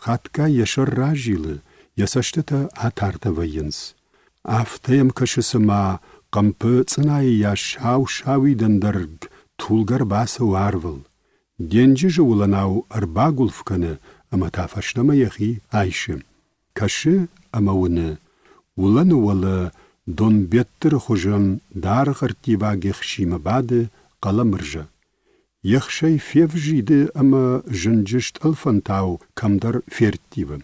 B: Хатгай йӕ сӕр разилы, йӕ цӕстытӕ атартӕ вӕййынц. Афтӕ йӕм кӕсы, цыма хъӕмпы цъынайы йас сау-сауид ӕндӕрг тулгӕ ӕрбацӕуы арвыл. Денджызы уылӕнау ӕрбагуылф кӕны ӕмӕ та фӕстӕмӕ йӕхи айсы. Кӕсы ӕмӕ уыны, уылӕны уӕлӕ Донбеттыры хуызӕн даргъ ӕрттиваг ехсимӕ бады Хъӕлӕмырзӕ. Ехсӕй февзиды ӕмӕ зынджы стъӕлфӕнтау кӕмдӕр ферттивы.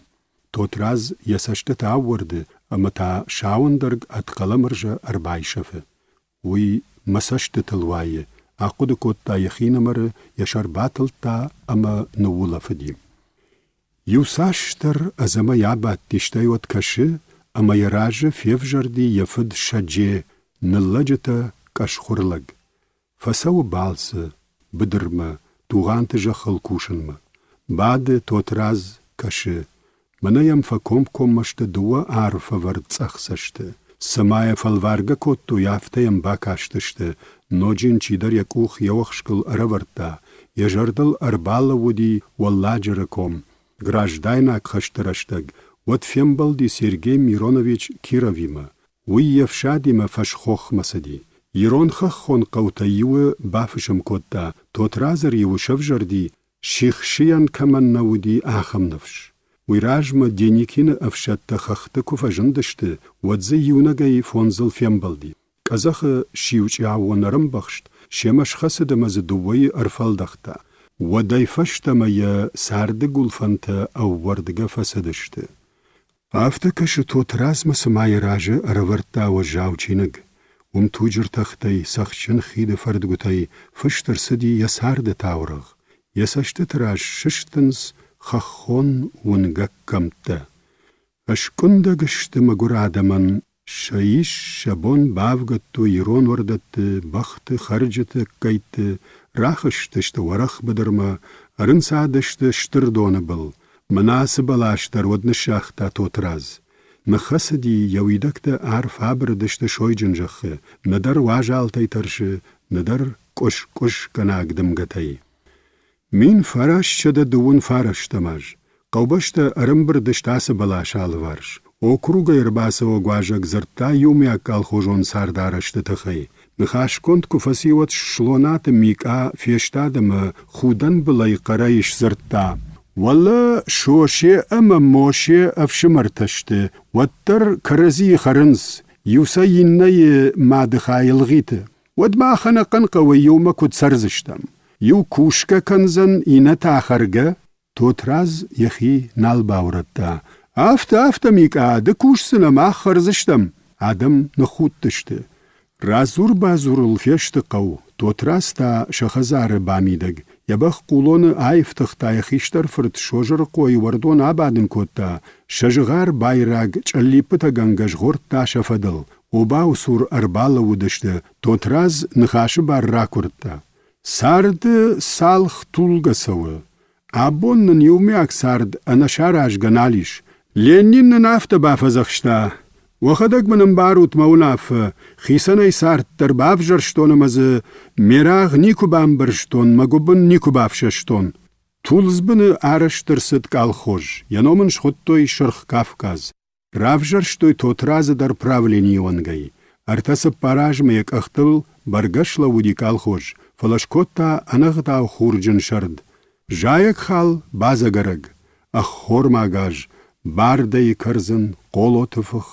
B: Тотрадз йӕ цӕстытӕ аууӕрды ӕмӕ та сауӕндӕрг ӕд хъӕлӕмырзӕ ӕрбайсӕфы. Уый мӕ цӕстытыл уайы, ахъуыды кодта йӕхинымӕры, йӕ сӕр батылдта ӕмӕ ныуулӕфыди. Иуцасдӕр ӕдзӕмӕй абадти, стӕй уӕд кӕсы, ӕмӕ йӕ разы февзӕрди йӕ фыд Сӕдже, ныллӕджытӕ къӕсхуыр лӕг. Фӕцӕуы балцы, быдырмӕ, Тугъанты зӕххыл кусынмӕ. Бады Тотрадз, кӕсы. Мӕнӕ йӕм фӕкомкоммӕ сты дыууӕ арф ӕвӕрд цъӕх цӕсты. Цыма йӕ фӕлваргӕ кодтой, афтӕ йӕм бакастысты. Ноджы йын чидӕр йӕ къух йе уӕхскыл ӕрӕвӕрдта. Йӕ зӕрдыл ӕрбалӕууыди Уӕлладжыры ком. Граждайнаг хӕсты рӕстӕг уӕд фембӕлди Сергей Миронович Кировимӕ. Уый йе фсадимӕ фӕсхохмӕ цыди. Ирон хӕххон хъӕутӕй иуы бафысым кодта, Тотрадзы риуы сӕвзӕрди, сихсийӕн кӕмӕн нӕ уыди, ахӕм ныфс. Уый размӕ Деникины ӕфсӕдтӕ хӕхты куы фӕзындысты, уӕд дзы иунӕгӕй фондзыл фембӕлди. Къӕдзӕхы сиучъи аууон ӕрӕмбӕхст, семӕ схӕцыд ӕмӕ дзы дыууӕйы ӕрфӕлдӕхта. Уӕдӕй фӕстӕмӕ йӕ царды гуылфӕнтӕ ӕууӕрдгӕ фӕцыдысты. Афтӕ кӕсы Тотрадзмӕ, цыма йӕ разы ӕрӕвӕрдта уӕззау чиныг. Уым туджы ртӕхтӕй, цӕхджын хиды фӕрдгуытӕй фыст ӕрцыди йӕ царды таурӕгъ. Йӕ цӕстыты раз сыстынц хӕххон уынгӕг кӕмттӕ. Ӕскъуындӕг сты мӕгуыр адӕмӕн сӕ ис, сӕ бон бавгӕдтой ирон уӕрдӕтты, бӕхты, хӕрджыты ӕккӕйтты, рахызтысты уӕрӕх быдырмӕ, ӕрынцадысты стыр доны был. Мӕнӕ ацы бӕлас дӕр уӕд ныссагъта Тотрадз. Ныххӕцыди, йӕ уидӕгтӕ арф абырыдысты сойджын зӕххы, нӕдӕр уазалтӕй тӕрсы, нӕдӕр къуыс-къуысгӕнаг дымгӕтӕй. 1929 аз хъӕубӕстӕ ӕрӕмбырд сты ацы бӕласы алыварс. Округӕй ӕрбацӕуӕг уазӕг дзырдта иумиаг колхозон цардарӕзты тыххӕй. Ныхасгонд куы фӕци, уӕд Слонаты Микъа фестад ӕмӕ худӕнбылӕй хъӕрӕй сдзырдта: «Уӕлӕ Сосе ӕмӕ Мосе ӕфсымӕртӕ сты, уӕддӕр кӕрӕдзийы хӕрынц, иу сӕ иннӕйы мады хай ӕлгъиты. Уӕд мах ӕнӕхъӕн хъӕуӕй иумӕ куыд цӕрдзыстӕм? Иу кусгӕ кӕндзӕн, иннӕ та хӕргӕ? Тотрадз йӕхи нал баурӕдта. Афтӕ, афтӕ, Микъа, ды кусдзынӕ, мах хӕрдзыстӕм. Адӕм ныххудтысты. Радзур-бадзурыл фесты хъӕу. Тотрадз та сӕ хӕдзары бамидӕг. Йӕ бӕх Хъулоны аифтыгъта йӕ хистӕр фырт Созырыхъойы уӕрдон абадын кодта, сӕ зыгъар байраг чъыллиппытӕгӕнгӕ згъордта сӕ фӕдыл. Обауы цур ӕрбалӕууыдысты, Тотрадз ныхасы бар ракуырдта. Царды цалх тулгӕ цӕуы. Абон нын иумиаг цард ӕнӕсаразгӕ нал ис. Ленин нын афтӕ бафӕдзӕхста: уӕхӕдӕг мын ӕмбарут мӕ уынаффӕ, хицӕнӕй цард дӕр бавзӕрстон ӕмӕ дзы ме рагъ никуы бамбӕрстон, мӕ гуыбын никуы бафсӕстон. Тулдзбыны арӕзт ӕрцыд колхоз, йӕ ном ын схуыдтой Сырх Кавказ. Равзӕрстой Тотрадзы дӕр правленийы уӕнгӕй. Ӕртӕ-цыппар азмӕ йӕ къӕхтыл бӕргӕ слӕууыди колхоз, фӕлӕ скодта ӕнӕгъдау хурджын сӕрд. Зайӕгхал бадзӕгӕрӕг, ӕххормаг аз, бардӕйы кӕрдзын, хъолоты фых.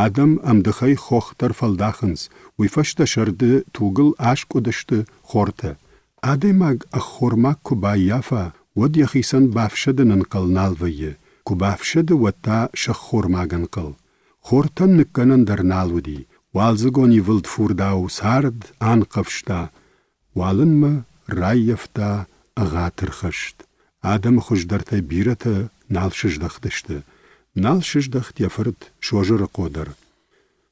B: Адӕм ӕмдыхӕй хох дӕр фӕлдахынц, уый фӕстӕ сӕрды тугыл аскъуыдысты хортӕ. Адӕймаг ӕххормаг куы баййафа, уӕд йӕхицӕн бафсӕдын ӕнхъӕл нал вӕййы, куы бафсӕды, уӕд та сӕххормаг ӕнхъӕл. Хортӕн ныккӕнӕн дӕр нал уыди, уалдзыгон ивылд фурдау цард анхъӕвзта. Уалынмӕ раййӕфта ӕгъатыр хӕст. Адӕмы хуыздӕртӕй бирӕтӕ нал сыздӕхтысты. Нал сыздӕхт йӕ фырт Созырыхъо дӕр.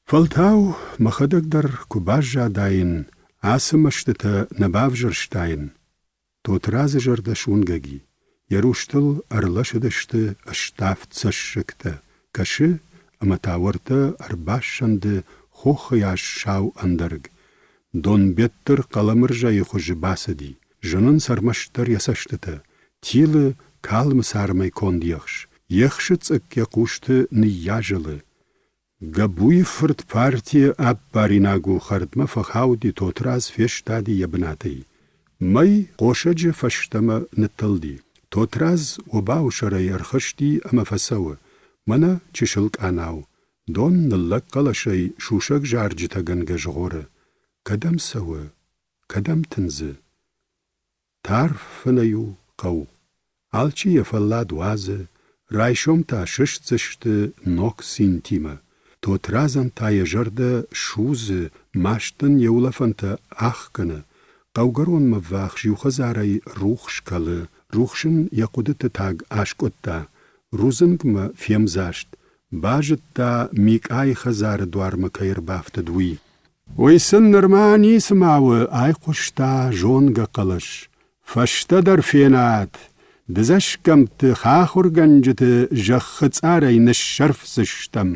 B: Фӕлтау мӕхӕдӕг дӕр куы баззадаин, ацы мӕстытӕ нӕ бавзӕрстаин. Тотрадзы зӕрдӕ суынгӕг и, йӕ рустыл ӕрлӕсыдысты ставд цӕссыгтӕ, кӕсы, ӕмӕ та уӕртӕ ӕрбассӕнды хохыйас сау ӕндӕрг. Донбеттыр Хъӕлӕмырзӕйы хуызы бацыди, зынынц ӕрмӕстдӕр йӕ цӕстытӕ, тилы калмы цармӕй конд ехс, ехсы цъыкк йӕ хъусты ныййазӕлы, Гӕбуйы фырт партийы ӕппаринаг у хӕрдмӕ фӕхауди, Тотрадз фестади йӕ бынатӕй. Мӕй хъосӕджы фӕстӕмӕ ныттылди. Тотрадз обауы сӕрӕй ӕрхызти ӕмӕ фӕцӕуы. Мӕнӕ чысыл къанау. Дон ныллӕг хъӕлӕсӕй сусӕг зарджытӕгӕнгӕ згъоры. Кӕдӕм цӕуы, кӕдӕм тындзы? Тарф фынӕй у хъӕу. Алчи йӕ фӕллад уадзы, райсом та сыстдзысты ног цинтимӕ. Тотрадзӕн та йӕ зӕрдӕ судзы, мастӕн йӕ улӕфӕнтӕ ӕхгӕны. Хъӕугӕронмӕ ввахс иу хӕдзарӕй рухс кӕлы, рухс ын йӕ хъуыдыты таг аскъуыдта. Рудзынгмӕ фемдзаст, базыдта, Микъайы хӕдзары дуармӕ кӕй ӕрбафтыд, уый. Уый сын нырма ницыма у, айхъуыста зонгӕ хъӕлӕс. Фӕстӕдӕр фенат, дыдзӕсгӕмтты хахуыргӕнджыты зӕххы цъарӕй ныссӕрфдзыстӕм.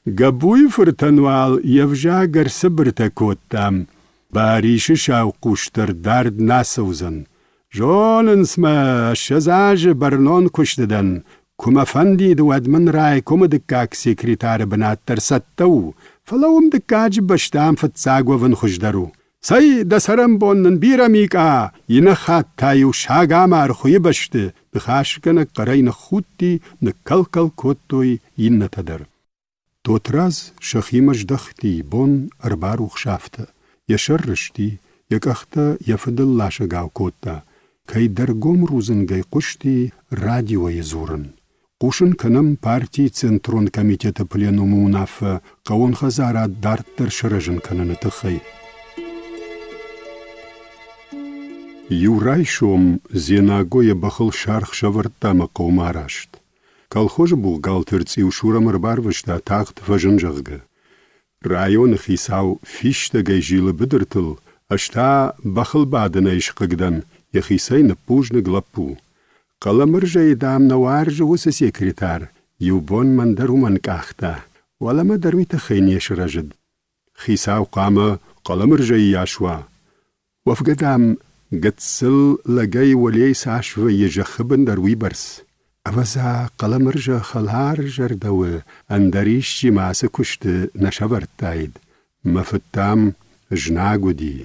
B: Гӕбуйы фыртӕн уал йе взаг ӕрцыбыртӕ кодтам. Барисы сау хъус дӕр дард нӕ ацӕудзӕн. Зонынц мӕ, 20 азы бӕрнон куысты дӕн. Куы мӕ фӕндид, уӕд мын райкомы дыккаг секретары бынат дӕр цӕттӕ у, фӕлӕ уым дыккаджы бӕстӕм фыццаг уӕвын хуыздӕр у. Цӕй, дӕ цӕрӕнбон нын бирӕ, Микъа, иннӕ хатт та-иу саг ӕмӕ ӕрхуыйы бӕсты ныхасгӕнӕг хъӕрӕй ныххудти, ныккӕл-кӕл кодтой иннӕтӕ дӕр. Тотрадз сӕхимӕ здӕхти, бон ӕрбарухс афтӕ. Йӕ сӕр рысти, йӕ къӕхтӕ йӕ фыдыл ласӕгау кодта. Кӕйдӕр гом рудзынгӕй хъуысти радиойы дзурын. Хъусын кӕнӕм партийы Центрон комитеты пленумы уынаффӕ хъӕууон хӕдзарад дарддӕр сырӕзын кӕныны тыххӕй. Иу райсом Дзенаго йӕ бӕхыл саргъ сӕвӕрдта ӕмӕ хъӕумӕ араст. Колхозы бухгалтер цъиусур ӕм ӕрбарвыста тагъд фӕзын, зӕгъгӕ. Районы хицау фистӕгӕй зилы быдыртыл, ӕз та бӕхыл бадынӕй схъыг дӕн, йӕхицӕй ныббузныг лӕппу. Хъӕлӕмырзӕйы, дам, нӕ уарзы уыцы секретарь, иу бон мӕн дӕр уымӕн къахта. Уӕлӕмӕ дӕр уый тыххӕй не сырӕзыд. Хицау хъуамӕ Хъӕлӕмырзӕйы йас уа. Уӕвгӕ, дам, гыццыл лӕгӕй уӕлейы цас вӕййы зӕххы бын дӕр уыйбӕрц. Ӕвӕдза, Хъӕлӕмырзӕ хӕларзӕрдӕ у, ӕндӕр исчи мӕ ацы куысты нӕ сӕвӕрдтаид. Мӕ фыд, дам, знаг уыди.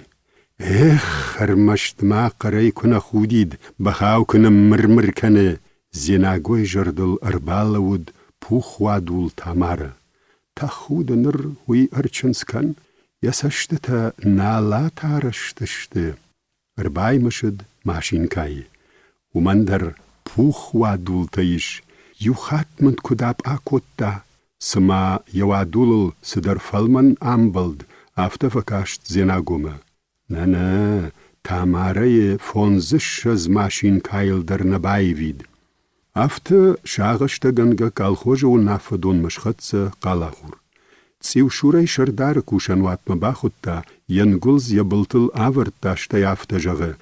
B: Эх, ӕрмӕст ма хъӕрӕй куы нӕ худид, бӕхау куы ныммыр-мыр кӕны, Дзенагойы зӕрдыл ӕрбалӕууыд пухуадул Тамарӕ. Тӕхуды ныр уый ӕрчындз кӕн, йӕ цӕстытӕ налат арӕзт сты, ӕрбаймысыд машинкӕйы. Уымӕн дӕр пух уадултӕ ис, иу хатт мын куыд апъа кодта, цыма йӕ уадулыл цыдӕр фӕлмӕн амбӕлд, афтӕ фӕкаст Дзенагомӕ. Нӕ-нӕ, Тамарӕйы фондзыссӕдз машинкӕйыл дӕр нӕ баивид. Афтӕ сагъӕстӕгӕнгӕ колхозы уынаффӕдонмӕ схӕццӕ хъалагъур. Цъиусурӕй сӕрдары кусӕнуатмӕ бахуыдта, йе нгуылдз йӕ былтыл авӕрдта, стӕй афтӕ зӕгъы: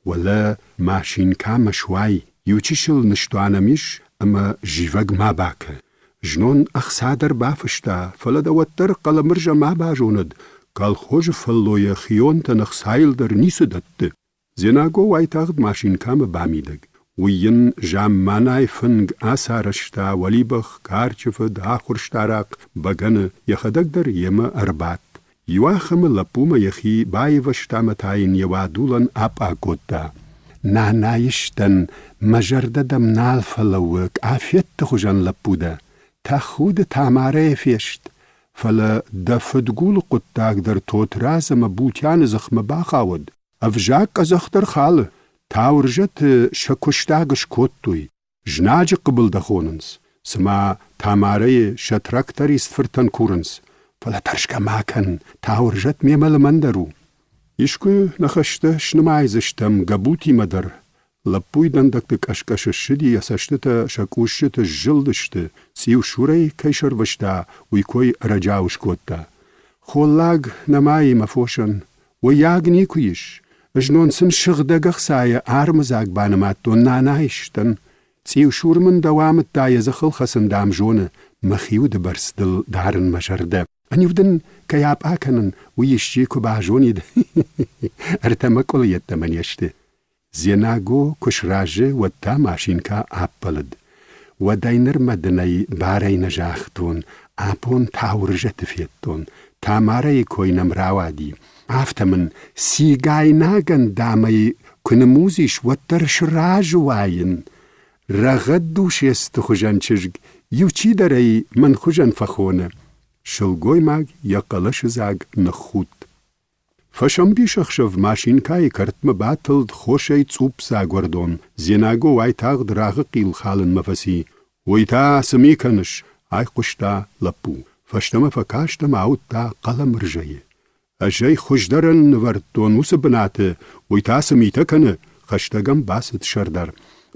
B: «Уӕлӕ машинкӕмӕ суай, иучысыл ныстуан ӕм ис ӕмӕ зивӕг ма бакӕ. Знон ӕхца дӕр бафыста, фӕлӕ дӕ уӕддӕр Хъӕлӕмырзӕ ма базонӕд, колхозы фӕллойӕ хионтӕн ӕхцайыл дӕр ницы дӕтты. Дзенаго уайтагъд машинкӕмӕ бамидӕг. Уый йын замманай фынг ацарӕзта уӕлибӕх, карчы фыд, ахуырст арахъ, бӕгӕны, йӕхӕдӕг дӕр йемӕ ӕрбадт. Иуахӕмы лӕппумӕ йӕхи баивӕзта ӕмӕ та йын йӕ уадулӕн апъа кодта. Нанайыстӕн, мӕ зӕрдӕ дӕм нал фӕлӕууы, къафетты хуызӕн лӕппу дӕ. Тӕхуды Тамарӕйы фест, фӕлӕ дӕ фыдгулы хъуыддаг дӕр Тотрадз ӕмӕ Бутианы дзыхмӕ бахауӕд. Ӕвзаг къӕдзӕхдӕр халы, Тауырзӕты сӕ куыстаг скодтой, знаджы хъыбыл дӕ хонынц, цыма Тамарӕйы сӕ тракторист фыртӕн курынц, фӕлӕ тӕрсгӕ ма кӕн, Тауырзӕт мемӕ лымӕндӕр у. Искуы ныхӕстӕ снымайдзыстӕм Гӕбутимӕ дӕр. Лӕппуйы дӕндӕгты къӕс-къӕс ссыди, йӕ цӕстытӕ сӕ къусджыты сзылдысты, цъиусурӕй кӕй сӕрвыста, уый кой ӕрӕджиау скодта. Холлаг нӕма и мӕ фосӕн, Уыйаг никуы ис. Знон сын сыгъдӕг ӕхцайӕ армыдзаг банымадтон нанайыстӕн. Цъиусур мын дӕу амыдта йӕ дзыхыл хӕцын дам зоны, мӕхи уды бӕрц дыл дарын мӕ зӕрдӕ. Ӕниу дын кӕй апъа кӕнын, уый исчи куы базонид, ӕртӕ мӕкъуылы йеддӕмӕ не сты. Дзенаго куы сразы, уӕд та машинкӕ аппӕлыд. Уӕдӕй нырмӕ дын ӕй барӕй нӕ загътон, абон Тауырзӕты федтон, Тамарӕйы кой нӕм рауади. Афтӕ мын, цигайнагӕн дам ӕй куы нымудзис, уӕддӕр сразы уаин. Рӕгъӕд душесты хуызӕн чызг, иу чидӕр ӕй мӕн хуызӕн фӕхоны. Сылгоймаг йӕ хъӕлӕсыдзаг ныххудт. Фӕсӕмбисӕхсӕв машинкӕйы кӕртмӕ батылд хосӕй цъупдзаг уӕрдон. Дзенаго уайтагъд рагъы хъил халынмӕ фӕци. «Уый та цы ми кӕныс?» – айхъуыста лӕппу. Фӕстӕмӕ фӕкаст ӕмӕ ауыдта Хъӕлӕмырзӕйы. «Ӕз ӕй хуыздӕрӕн нывӕрдтон уыцы бынаты, уый та цы митӕ кӕны?» – хӕстӕг ӕм бацыд сӕрдар.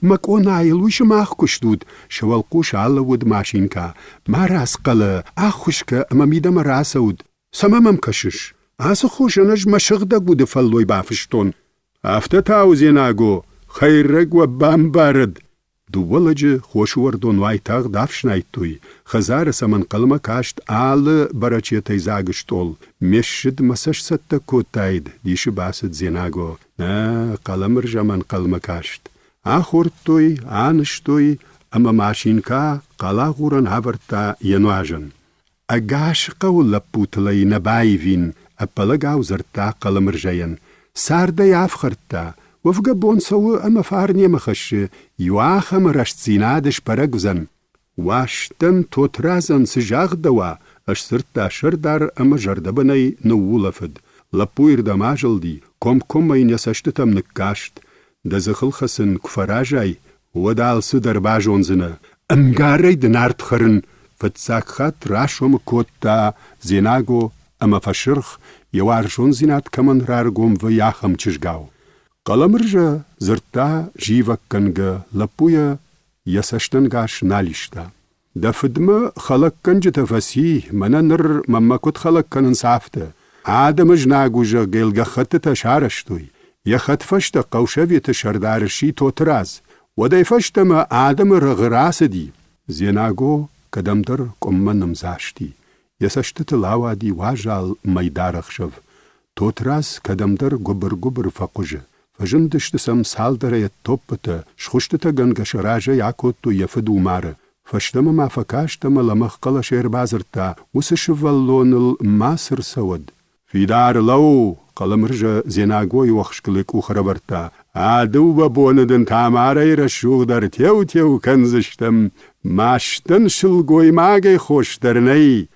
B: «Мӕ къонайыл уый сымах куы стут!» – сӕ уӕлхъус алӕууыд машинкӕ. «Марадз, Хъӕлӕ, аххуыс кӕ ӕмӕ мидӕмӕ рацӕут!» Цӕмӕ мӕм кӕсыс? Ацы хосӕн ӕз мӕ сыгъдӕг уды фӕллой бафыстон. Афтӕ та у, Дзенаго, хӕйрӕг уӕ бамбарӕд. Дыууӕ лӕджы хосы уӕрдон уайтагъд афснайдтой, хӕдзары сӕм ӕнхъӕлмӕ каст алы бӕрӕчетӕй дзаг стъол. Ме ссыдмӕ сӕ сцӕттӕ кодтаид, дисы бацыд Дзенаго. Нӕ, Хъӕлӕмырзӕм ӕнхъӕлмӕ каст. Ахордтой, анызтой, ӕмӕ машинкӕ хъалагъурӕн авӕрдта йӕ нуазӕн. Ӕгас хъӕуы лӕппутыл ӕй нӕ баивин, ӕппӕлӕгау дзырдта Хъӕлӕмырзӕйӕн. Цардӕй ӕфхӕрдта, уӕвгӕ бон цӕуы ӕмӕ фарн йемӕ хӕссы, иуахӕмы рӕстдзинад сбӕрӕг уыдзӕн. Уастӕн Тотрадзӕн цы загъдӕуа, сдзырдта сӕрдар ӕмӕ зӕрдӕбынӕй ныуулӕфыд. Лӕппуйырдӕм азылди, комкоммӕ йын йӕ цӕстытӕм ныккаст. Дӕ дзыхыл хӕцын куы фӕразай, уӕд алцыдӕр базондзынӕ. Ӕмгарӕй дын ард хӕрын, фыццаг хатт расомы кодта Дзенаго ӕмӕ фӕсырх, йӕ уарзондзинад кӕмӕн раргом вӕййы, ахӕм чызгау. Хъӕлӕмырзӕ дзырдта зивӕггӕнгӕ, лӕппуйӕ йӕ цӕстӕнгас нал иста. Дӕ фыдмӕ хӕлӕггӕнджытӕ фӕци, мӕнӕ ныр мӕнмӕ куыд хӕлӕг кӕнынц, афтӕ. Адӕмы знаг у, зӕгъгӕ, йыл гӕххӕттытӕ сарӕзтой. Йӕ хӕдфӕстӕ хъӕусоветы сӕрдар сси Тотырадз. Уӕдӕй фӕстӕмӕ адӕмы рӕгъы рацыди. Дзенаго кӕдӕмдӕр къуыммӕ нымдзасти. Йӕ цӕстытыл ауади уазал мӕйдар ӕхсӕв. Тотрадз кӕдӕмдӕр гуыбыр-гуыбыр фӕхъуызы. Фӕзындысты сӕм цалдӕрӕй ӕд топпытӕ, схуыстытӕгӕнгӕ сӕ разӕй акодтой йӕ фыд Умары. Фӕстӕмӕ ма фӕкаст ӕмӕ лӕмӕгъ хъӕлӕсӕй ӕрбадзырдта, уыцы сывӕллоныл ма цы рцӕуӕд. Фидар лӕуу! Хъӕлӕмырзӕ Дзенагойы уӕхскыл йӕ къух ӕрӕвӕрдта. А дыууӕ боны дын Тамарӕйы рӕсугъдӕр теу-теу кӕндзыстӕм. Мастӕн сылгоймагӕй хос дӕр нӕй.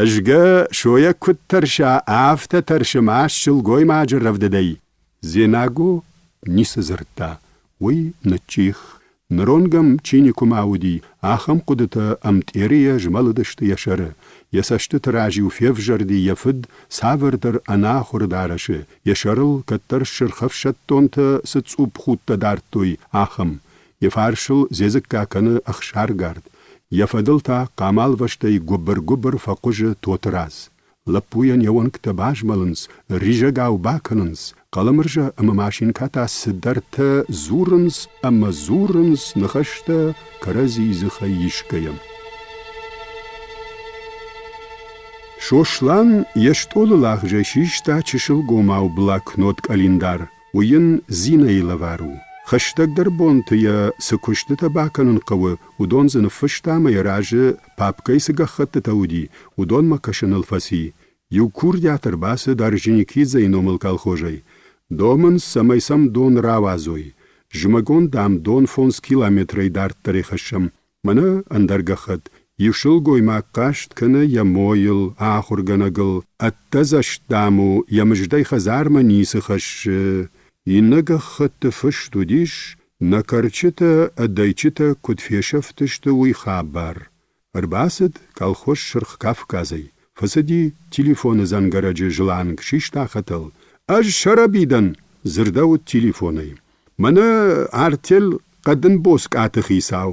B: Ӕзгӕ сойӕ куыд тӕрса, афтӕ тӕрсы маст сылгоймаджы рӕвдыдӕй. Дзенаго ницы дзырдта, уый ныджджих. Ныронг ӕм чи никуыма уыди, ахӕм хъуыдытӕ ӕмтъерыйӕ змӕлыдысты йӕ сӕры. Йӕ цӕстыты раз-иу февзӕрди йӕ фыд цавӕрдӕр ӕнахуыр дарӕсы, йӕ сӕрыл кӕддӕр сырхӕфсӕддонтӕ цы цъупп худтӕ дардтой, ахӕм. Йӕ фарсыл дзедзыкка кӕны ӕхсаргард, йӕ фӕдыл та хъамалвӕстӕй гуыбыр-гуыбыр фӕхъуызы Тотырадз. Лӕппуйӕн йӕ уӕнгтӕ базмӕлынц, ризӕгау бакӕнынц, Хъӕлӕмырзӕ ӕмӕ машинкӕ та цыдӕртӕ дзурынц ӕмӕ дзурынц ныхӕстӕ кӕрӕдзийы дзыхӕй исгӕйӕ. Сослан йе стъолы лагъзӕй систа чысылгомау блокнот-къӕлиндар. Уый йын Зинӕйы лӕвар у. Хӕстӕгдӕр бонты йӕ цы куыстытӕ бакӕнын хъӕуы, уыдон дзы ныффыста ӕмӕ йӕ разы папкӕйы цы гӕххӕттытӕ уыди, уыдонмӕ кӕсыныл фӕци. Иу курдиат ӕрбацыд Орджоникидзейы номыл колхозӕй. Домынц, цӕмӕй сӕм дон рауадзой. Зымӕгон, дам, дон 5 километрӕй дарддӕрӕй хӕссӕм. Мӕнӕ ӕндӕр гӕххӕтт. Иу сылгоймаг хъаст кӕны йӕ мойыл, ахуыргӕнӕгыл, ӕддӕдзӕст, дам, у, йӕ мыздӕй хӕдзармӕ ницы хӕссы. Иннӕ гӕххӕтты фыст уыдис, нӕ кӕрчытӕ ӕдӕйчытӕ куыд фесӕфтысты, уый хабар. Ӕрбацыд колхоз Сырх Кавказӕй, фӕцыди телефоны дзӕнгӕрӕджы зыланг, систа хӕтӕл. «Ӕз Сӕрӕби дӕн!» — дзырдӕуыд телефонӕй. «Мӕнӕ артель хъӕдын боцкъаты хицау.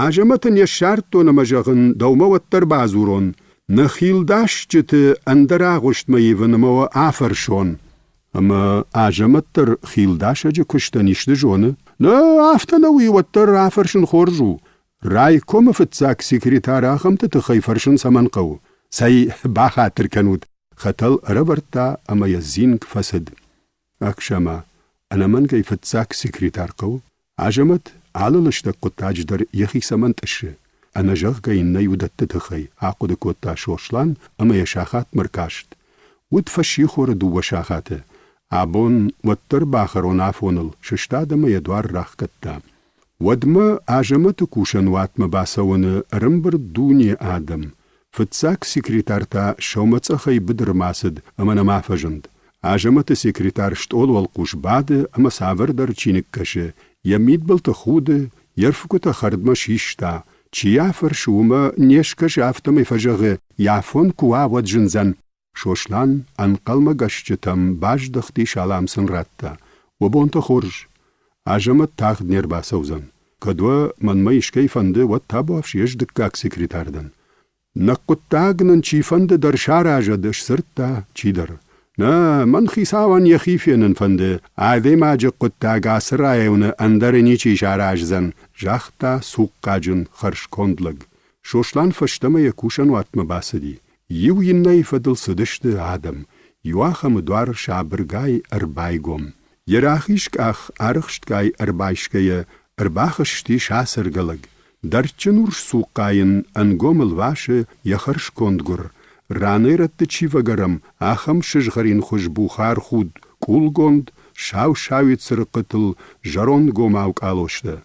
B: Азӕмӕты не ссардтон ӕмӕ, зӕгъын, дӕумӕ уӕддӕр бадзурон. Нӕ хилдасджыты ӕндӕр агъуыстмӕ ивын ӕмӕ уӕ афӕрсон. Ӕмӕ Азӕмӕт дӕр хилдасӕджы куыстӕн исты зоны? Нӕ, афтӕ нӕ уый уӕддӕр афӕрсын хорз у. Райкомы фыццаг секретарь ахӕмты тыххӕй фӕрсын цӕмӕн хъӕуы? Цӕй, бахатыр кӕнут, хӕтӕл ӕрӕвӕрдта ӕмӕ йӕ дзинг фӕцыд. Аксӕмӕ, ӕнӕмӕнгӕй фыццаг секретарь хъӕуы? Азӕмӕт алы лыстӕг хъуыддаджы дӕр йӕхи цӕмӕн тъыссы? Ӕнӕзӕгъгӕ йын нӕй уыдӕтты тыххӕй, ахъуыды кодта Сослан ӕмӕ йӕ сахатмӕ ркаст. Уыд фӕссихоры 2 сахаты. Абон уӕддӕр бахӕрон афоныл, сыстад ӕмӕ йӕ дуар рахгӕдта. Уӕдмӕ Азӕмӕты кусӕн уатмӕ бацӕуӕны ӕрӕмбырд дуне адӕм. Фыццаг секретарь та сӕумӕцъӕхӕй быдырмӕ ацыд ӕмӕ нӕма фӕзынд. Азӕмӕты секретарь стъолы уӕлхъус бады ӕмӕ цавӕрдӕр чиныг кӕсы, йӕ мидбылты худы, йе рфгуытӕ хӕрдмӕ систа. Чи йӕ фӕрсы, уымӕ не скӕсы, афтӕмӕй фӕзӕгъы, йӕ афон куы уа, уӕд зындзӕн. Сослан ӕнхъӕлмӕгӕсджытӕм баздӕхти, салам сын радта. Уӕ бонтӕ хорз! Азӕмӕт тагъд не рбацӕудзӕн. Кӕд уӕ мӕнмӕ искӕй фӕнды, уӕд табуафси ӕз дыккаг секретарь дӕн. Нӕ хъуыддаг нын чифӕнды дӕр саразӕд, сдзырдта чидӕр. Нӕ, мӕн хицауӕн йӕхи фенын фӕнды, адӕймаджы хъуыддаг ацы районы ӕндӕр ничи сараздзӕн, загъта цухъхъаджын хӕрзконд лӕг. Сослан фӕстӕмӕ йӕ кусӕнуатмӕ бацыди. Иу иннӕйы фӕдыл цыдысты адӕм. Иуахӕмы дуар сабыргай ӕрбайгом. Йӕ рахиз къах арӕхстгай ӕрбайсгӕйӕ ӕрбахызтис ацӕргӕ лӕг. Дӕрдджын урс цухъхъа йын ӕнгом ӕлвасы йӕ хӕрзконд гуыр, ранӕй-рӕтты чи фӕгӕрӕм, ахӕм сызгъӕринхуыз бухархуд къулгонд, сау-сауид цырыхъхъытыл зӕрондгомау къалостӕ.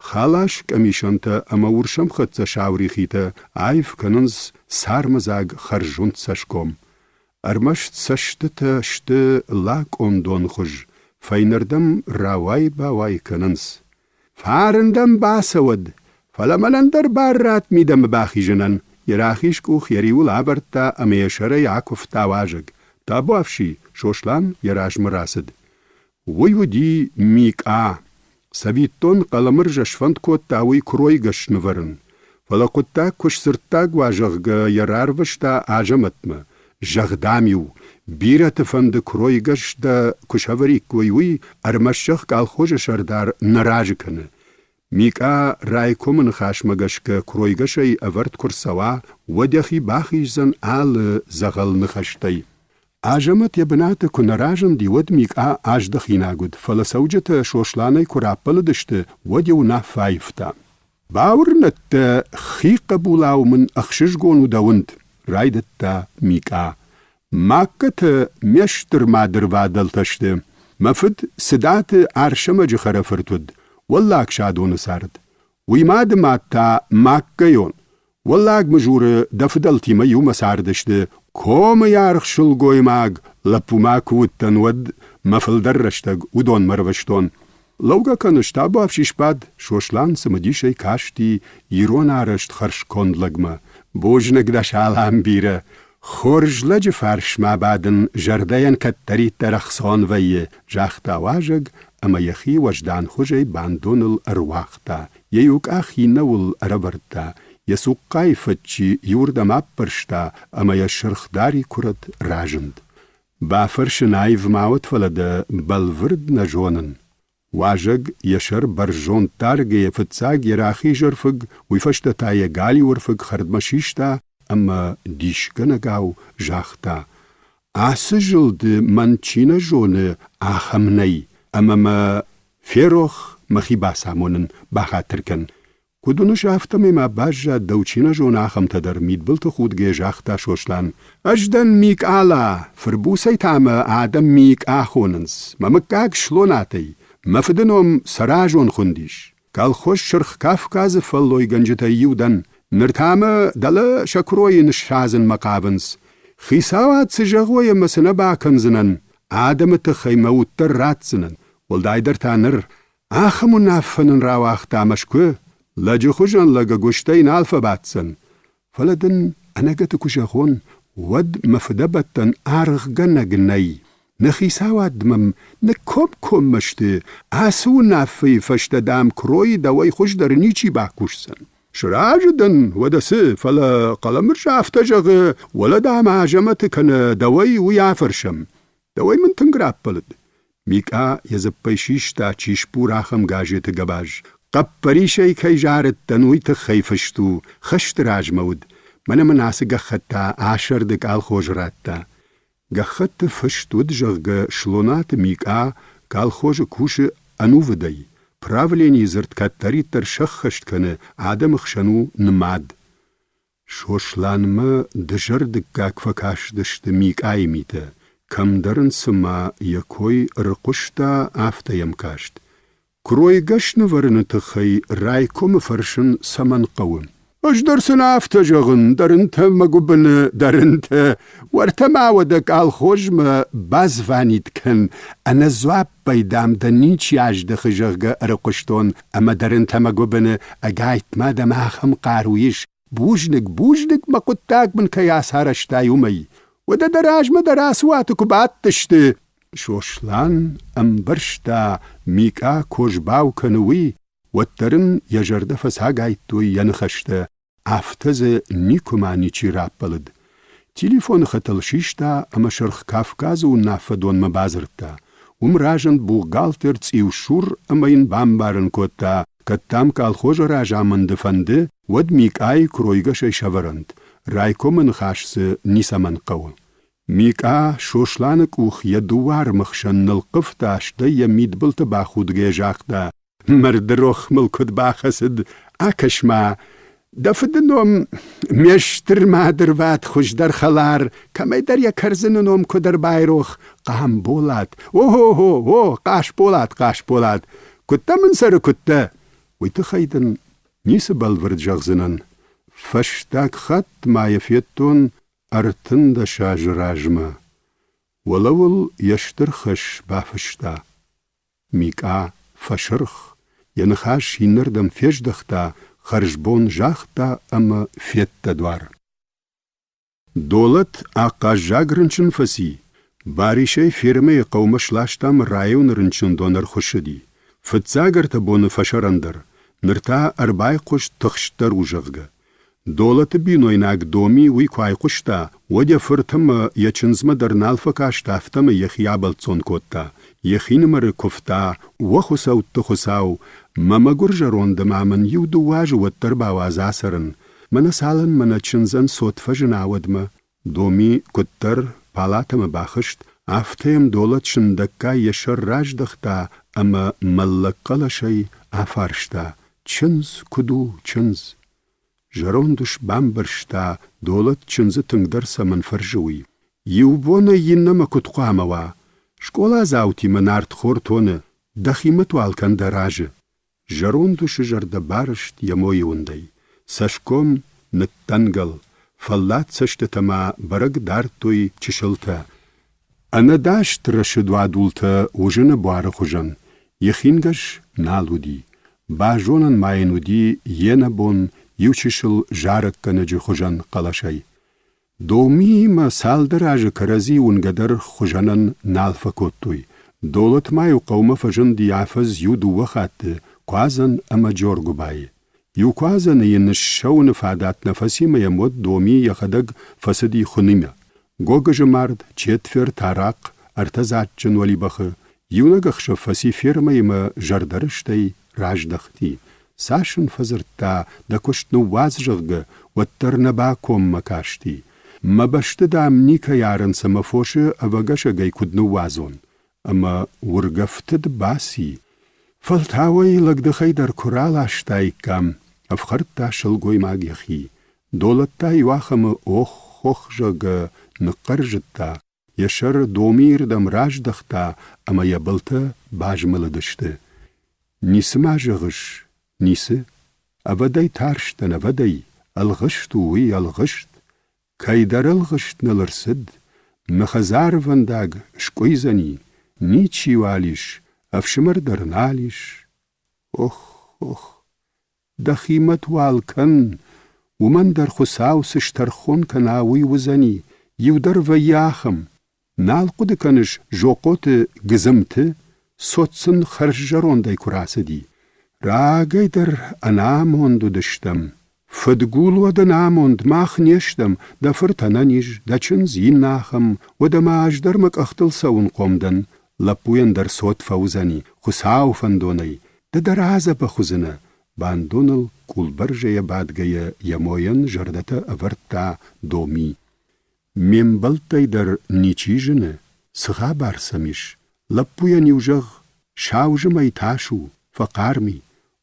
B: Халас къӕмисӕнтӕ ӕмӕ урсӕмхӕццӕ сау рихитӕ аив кӕнынц цармыдзаг хӕрзуынд цӕсгом. Ӕрмӕст цӕстытӕ сты лакъондонхуыз, фӕйнӕрдӕм рауай-бауай кӕнынц. Фарн дӕм бацӕуӕд, фӕлӕ мӕнӕн дӕр бар ратт мидӕмӕ бахизынӕн, йӕ рахиз къух йӕ риуыл авӕрдта ӕмӕ йӕ сӕрӕй акуывта уазӕг. Табуафси, Сослан йӕ размӕ рацыд. Уый уыди Микъа. Цӕвиттон, Хъӕлӕмырзӕ сфӕнд кодта уый куыройгӕс нывӕрын. Фӕлӕ хъуыддаг куы сдзырддаг уа, зӕгъгӕ, йӕ рарвыста Азӕмӕтмӕ. Зӕгъ, дам-иу, бирӕты фӕнды куыройгӕс дӕ куы сӕвӕриккой, уый, ӕрмӕст зӕгъ, колхозы сӕрдар нӕ разы кӕны. Микъа райкомы ныхасмӕ гӕсгӕ куыройгӕсӕй ӕвӕрд куы рцӕуа, уӕд йӕхи бахиздзӕн алы дзӕгъӕл ныхӕстӕй. Азӕмӕт йӕ бынаты куы нӕ разынди, уӕд Микъа аздӕхинаг уыд, фӕлӕ цӕуджытӕ Сосланӕй куы раппӕлыдысты, уӕд йӕ уынаффӕ аивта. Бауырнӕд дӕ, хи хъӕбулау мын ӕхсызгон у дӕ уынд, райдыдта Микъа. Магкӕтӕ ме стыр мадырвадӕлтӕ сты. Мӕ фыд Цыдаты Арсӕмӕджы хӕрӕфырт уыд, Уӕллаг Садоны цард. Уый мады мад та Магкӕйон. Уӕллаг Мызуры дӕ фыдӕлтимӕ иумӕ цардысты. Комы аргъ сылгоймаг, лӕппумӕ куы уыдтӕн, уӕд мӕ фылдӕр рӕстӕг уыдонмӕ рвыстон. Лӕугӕ кӕныс, табуафси сбад, Сослан цымыдисӕй касти ирон арӕзт хӕрзконд лӕгмӕ. Бузныг дӕ салам бирӕ. Хорз лӕджы фарсмӕ бадын зӕрдӕйӕн кӕддӕриддӕр ӕхцон вӕййы, загъта уазӕг ӕмӕ йӕхи уӕзданхуызӕй бандоныл ӕруагъта, йӕ иу къах иннӕуыл ӕрӕвӕрдта, йӕ цухъхъайы фӕччи иуырдӕм аппӕрста ӕмӕ йӕ сырх дари куырӕт разынд. Бафӕрсын аив ма уӕд, фӕлӕ дӕ бӕлвырд нӕ зонын. Уазӕг йӕ сӕр бӕрзонд даргӕйӕ фыццаг йӕ рахиз ӕрфыг, уый фӕстӕ та йӕ галиу ӕрфыг хӕрдмӕ систа ӕмӕ дисгӕнӕгау загъта: «Ацы зылды мӕн чи нӕ зоны, ахӕм нӕй, ӕмӕ мӕ ферох мӕхи бацамонын, бахатыр кӕн. Куыд уыныс, афтӕмӕй ма баззад, дӕу чи нӕ зоны, ахӕмтӕ дӕр, мидбылты худгӕйӕ загъта Сослан. Ӕз дӕн Микъала, фырбуцӕй та мӕ адӕм Микъа хонынц, мӕ мыггаг Слонатӕй. Мӕ фыды ном Цӕразон хуындис. Колхоз Сырх Кавказы фӕллойгӕнджытӕй иу дӕн. Ныр та мӕ дӕлӕ сӕ куыройы ныссадзынмӕ хъавынц. Хицауад цы зӕгъой ӕмӕ цы нӕ бакӕндзынӕн, адӕмы тыххӕй мӕ уд дӕр ратдзынӕн, уӕлдайдӕр та ныр, Ахӕм уынаффӕ нын рауагъта Мӕскуы, лӕджы хуызӕн лӕг ӕгуыстӕй нал фӕбаддзӕн. Фӕлӕ дын ӕнӕгӕты куы зӕгъон, уӕд мӕ фыдӕбӕттӕн аргъгӕнӕг нӕй. Нӕ хицауад мӕм ныккомкоммӕ сты, ацы уынаффӕйы фӕстӕ, дам, куыройы дӕуӕй хуыздӕр ничи бакусдзӕн. Сразы дӕн, уӕдӕ цы, фӕлӕ Хъӕлӕмырзӕ афтӕ зӕгъы, уӕлӕ, дам, Азӕмӕты кӕнӕ дӕуӕй уый афӕрсӕм. Дӕуӕй мын тынг раппӕлыд. Микъа йӕ дзыппӕй систа чисбур ахӕм газеты гӕбаз. Хъӕппӕрисӕй кӕй зарыдтӕн, уый тыххӕй фыст у, хӕсты размӕ уыд. Мӕнӕ мын ацы гӕххӕтт та асӕрды колхоз радта. Гӕххӕтты фыст уыд, зӕгъгӕ, Слонаты Микъа колхозы кусы ӕнувыдӕй, правленийы дзырд кӕддӕриддӕр сӕххӕст кӕны, адӕмы хсӕн у нымад. Сосланмӕ дызӕрдыггаг фӕкастысты Микъайы митӕ, кӕмдӕр ын цыма йӕ кой ӕрыхъуыста, афтӕ йӕм каст. Куыройгӕс нывӕрыны тыххӕй райкомы фӕрсын цӕмӕн хъӕуы? Ӕз дӕр сын афтӕ зӕгъын, дӕ рынтӕ мӕ гуыбыны, дӕ рынтӕ, уӕртӕ ма уӕдӕ колхозмӕ базванит кӕн, ӕнӕдзуаппӕй, дам, дӕ ничи аздӕхы, зӕгъгӕ, ӕрыхъуыстон, ӕмӕ дӕ рынтӕ мӕ гуыбыны, ӕгайтма дӕм ахӕм хъару ис, бузныг, бузныг, мӕ хъуыддаг мын кӕй ацарӕзтай, уымӕй. Уӕдӕ дӕ размӕ дӕр ацы уаты куы бадтысты. Сослан ӕмбӕрста, Микъа козбау кӕны, уый, уӕддӕр ын йӕ зӕрдӕ фӕцагайдтой йӕ ныхӕстӕ, афтӕ дзы никуыма ничи раппӕлыд. Телефоны хӕтӕл систа ӕмӕ Сырх Кавказы уынаффӕдонмӕ бадзырдта. Уым разынд бухгалтер Цъиусур ӕмӕ йын бамбарын кодта, кӕд дам колхозы разамынды фӕнды, уӕд Микъайы куыройгӕсӕй сӕвӕрӕнт, райкомы ныхас дзы ницӕмӕн хъӕуы. Микъа Сосланы къух йӕ дыууӕ армы хсӕн нылхъывта, стӕй йӕ мидбылты бахудгӕйӕ загъта: Мӕрдырох мыл куыд бахӕцыд, акӕс-ма, дӕ фыды ном ме стыр мадырвад хуыздӕр хӕлар, кӕмӕйдӕр йӕ кӕрдзыны ном куыд ӕрбайрох, Хъамболат, о-хо-хо, о, Хъасболат, Хъасболат, куыдтӕ мын цӕры, куыдтӕ? Уый тыххӕй дын ницы бӕлвырд зӕгъдзынӕн. Фӕстаг хатт ма йӕ федтон 13 азы размӕ. Уӕлӕуыл йе стыр хӕс бафыста. Микъа фӕсырх, йӕ ныхас иннӕрдӕм фездӕхта, хӕрзбон загъта ӕмӕ феддӕдуар. Долӕт ахъаззаг рынчын фӕци. Барисӕй фермӕйы хъӕумӕ сластам районы рынчындон ӕрхуыссыди. Фыццаг ӕртӕ боны фӕсӕрӕндӕр, ныр та ӕрбайхъуыст тыхстдӕр у, зӕгъгӕ. Долӕты бинойнаг Доми уый куы айхъуыста, уӕд йӕ фырт ӕмӕ йӕ чындзмӕ дӕр нал фӕкаст, афтӕмӕй йӕхи абӕлццон кодта. Йӕхинымӕры куывта: «Уӕ хуыцӕутты хуыцау, мӕ мӕгуыр зӕронды ма мын иу-дыууӕ азы уӕддӕр бауадз ацӕрын, мӕнӕ цалынмӕ нӕ чындзӕн цот фӕзына, уӕдмӕ». Доми куыддӕр палатӕмӕ бахызт, афтӕ йӕм Долӕт сындӕггай йӕ сӕр раздӕхта ӕмӕ мӕллӕг хъӕлӕсӕй афарста: «Чындз куыд у, чындз?» Зӕронд ус бамбӕрста, Долӕт чындзы тынгдӕр цӕмӕн фӕрсы, уый. Иу бонӕй иннӕмӕ куыд хъуамӕ уа? Скъоладзаутимӕ нартхор тоны, дӕхимӕ туал кӕн дӕ разы. Зӕронд усы зӕрдӕ барызт йӕ мойы уындӕй. Цӕсгом ныддӕнгӕл, фӕллад цӕстытӕ ма бӕрӕг дардтой чысылтӕ. Ӕнӕдаст рӕсыд уадултӕ уызыны буары хуызӕн, йӕхи нгӕс нал уыди. Базонӕн ма йын уыди йе нӕбон иу чысыл зарӕггӕнӕджы хуызӕн хъӕлӕсӕй. Домиимӕ цалдӕр азы кӕрӕдзи уынгӕ дӕр хуызӕнӕн нал фӕкодтой. Долӕт ма-иу хъӕумӕ фӕзынди афӕдз иу-дыууӕ хатты Куадзӕн ӕмӕ Джоргуыбайы. Иу куадзӕны йын ссӕуыны фадат нӕ фӕци мӕ йӕм уӕд Доми йӕхӕдӕг фӕцыди хуынимӕ. Гогызы мард, четверт арахъхъ, ӕртӕ дзаджджын уӕлибӕхы. Иунӕг ӕхсӕв фӕци фермӕйы мӕ зӕрдӕрыстӕй раздӕхти. Цас ын фӕдзырдта, дӕ куыст ныууадз, зӕгъгӕ, уӕддӕр нӕ бакоммӕ касти. Мӕ бӕсты, дам, никӕй арынц ӕмӕ фосы ӕвӕгӕсӕгӕй куыд ныууадзон. Ӕмӕ уыргӕфтыд баци. Фӕлтау ӕй лӕгдыхӕй дӕр куы раластаиккам, ӕфхӕрдта сылгоймаг йӕхи. Долӕт та иуахӕмы ох-ох, зӕгъгӕ, ныхъхъӕрзыдта, йӕ сӕр домийырдӕм раздӕхта ӕмӕ йӕ былтӕ базмӕлыдысты. Ницы ма зӕгъыс, ницы? Ӕвӕдӕй тарстӕн, ӕвӕдӕй, ӕлгъыст у уый, ӕлгъыст. Кӕйдӕр ӕлгъыст ныл ӕрцыд, мӕ хӕдзарвӕндаг скъуыйдзӕни, ничиуал ис, ӕфсымӕр дӕр нал ис. Ох, ох, дӕхи мӕт уал кӕн, уымӕн дӕр Хуыцау цы стӕрхон кӕна, уый уыдзӕни, иу дӕр вӕййы ахӕм. Нал хъуыды кӕныс Зохъоты Гызымты, цот сын хӕрззӕрондӕй куы рацыди. Рагӕй дӕр ӕнамонд уыдыстӕм. Фыдгул уӕд ӕнамонд мах не стӕм, дӕ фырт ӕнӕниз, дӕ чындз иннӕ ахӕм, уӕдӕ ма ӕз дӕр мӕ къӕхтыл цӕуынхъом дӕн. Лӕппуйӕн дӕр цот фӕуыдзӕни, Хуыцауы фӕндонӕй, ды дӕр адзӕбӕх уыдзынӕ, бандоныл къулбӕрзӕйӕ бадгӕйӕ йӕ мойӕн зӕрдӕтӕ ӕвӕрдта Доми. Ме мбӕлттӕй дӕр ничи зыны, цы хабар сӕм ис? Лӕппуйӕн-иу зӕгъ, сау зымӕй тас у, фӕхъарм и,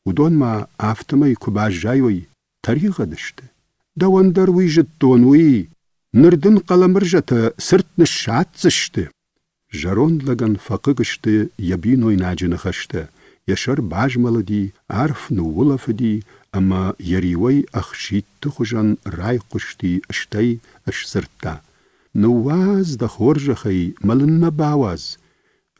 B: уыдон ма афтӕмӕй куы баззайой, тӕригъӕд сты. Дӕуӕн дӕр уый зыдтон, уый, ныр дын хъӕлӕмырзӕтӕ цырт ныссадздзысты. Зӕронд лӕгӕн фӕхъыг сты йӕ бинойнаджы ныхӕстӕ, йӕ сӕр базмӕлыди, арф ныуулӕфыди ӕмӕ йӕ риуӕй ӕхситты хуызӕн райхъуысти, стӕй сдзырдта: «Ныууадз дӕ хорзӕхӕй, мӕлын мӕ бауадз!»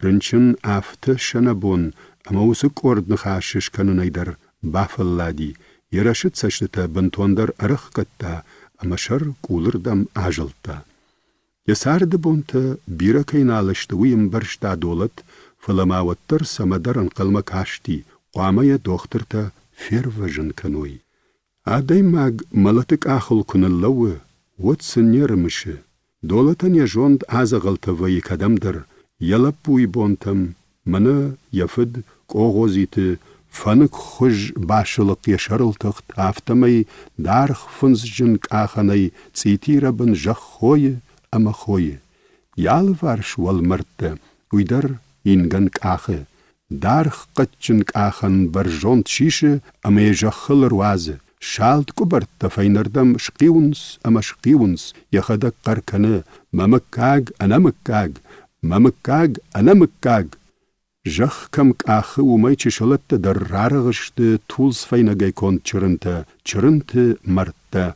B: Рынчын афтӕ сӕнӕбон ӕмӕ уыцы къорд ныхасы скӕнынӕй дӕр бафӕллади, йӕ рӕсыд цӕстытӕ бынтондӕр ӕрӕхгӕдта ӕмӕ сӕр къулырдӕм азылдта. Йӕ царды бонтӕ бирӕ кӕй нал сты, уый ӕмбӕрста Долӕт, фӕлӕ ма уӕддӕр цӕмӕдӕр ӕнхъӕлмӕ касти, хъуамӕ йӕ дохтыртӕ фервӕзын кӕной. Адӕймаг мӕлӕты къахыл куы ныллӕууы, уӕд цы не рымысы. Долӕтӕн йӕ зонд адзӕгъӕлтӕ вӕййы кӕдӕмдӕр, йӕ лӕппуйы бонтӕм, мӕнӕ йӕ фыд Къогъодзиты фӕныкхуыз басылыхъ йӕ сӕрыл тыхт, афтӕмӕй даргъ фындзджын къахӕнӕй цъитирӕбын зӕхх хойы ӕмӕ хойы. Йӕ алыварс уӕлмӕрдтӕ, уый дӕр ингӕн къахы, даргъ хъӕдджын къахӕн бӕрзонд сисы ӕмӕ йӕ зӕххыл ӕруадзы. Салд къуыбӕрттӕ фӕйнӕрдӕм схъиуынц ӕмӕ схъиуынц, йӕхӕдӕг хъӕр кӕны: «Мӕ мыггаг, ӕнӕмыггаг! Мӕ мыггаг, ӕнӕмыггаг!» Зӕхх кӕм къахы, уымӕй чысылӕттӕ дӕр рарӕгъ сты тулдз фӕйнӕгӕй конд чырынтӕ, чырынты мӕрдтӕ.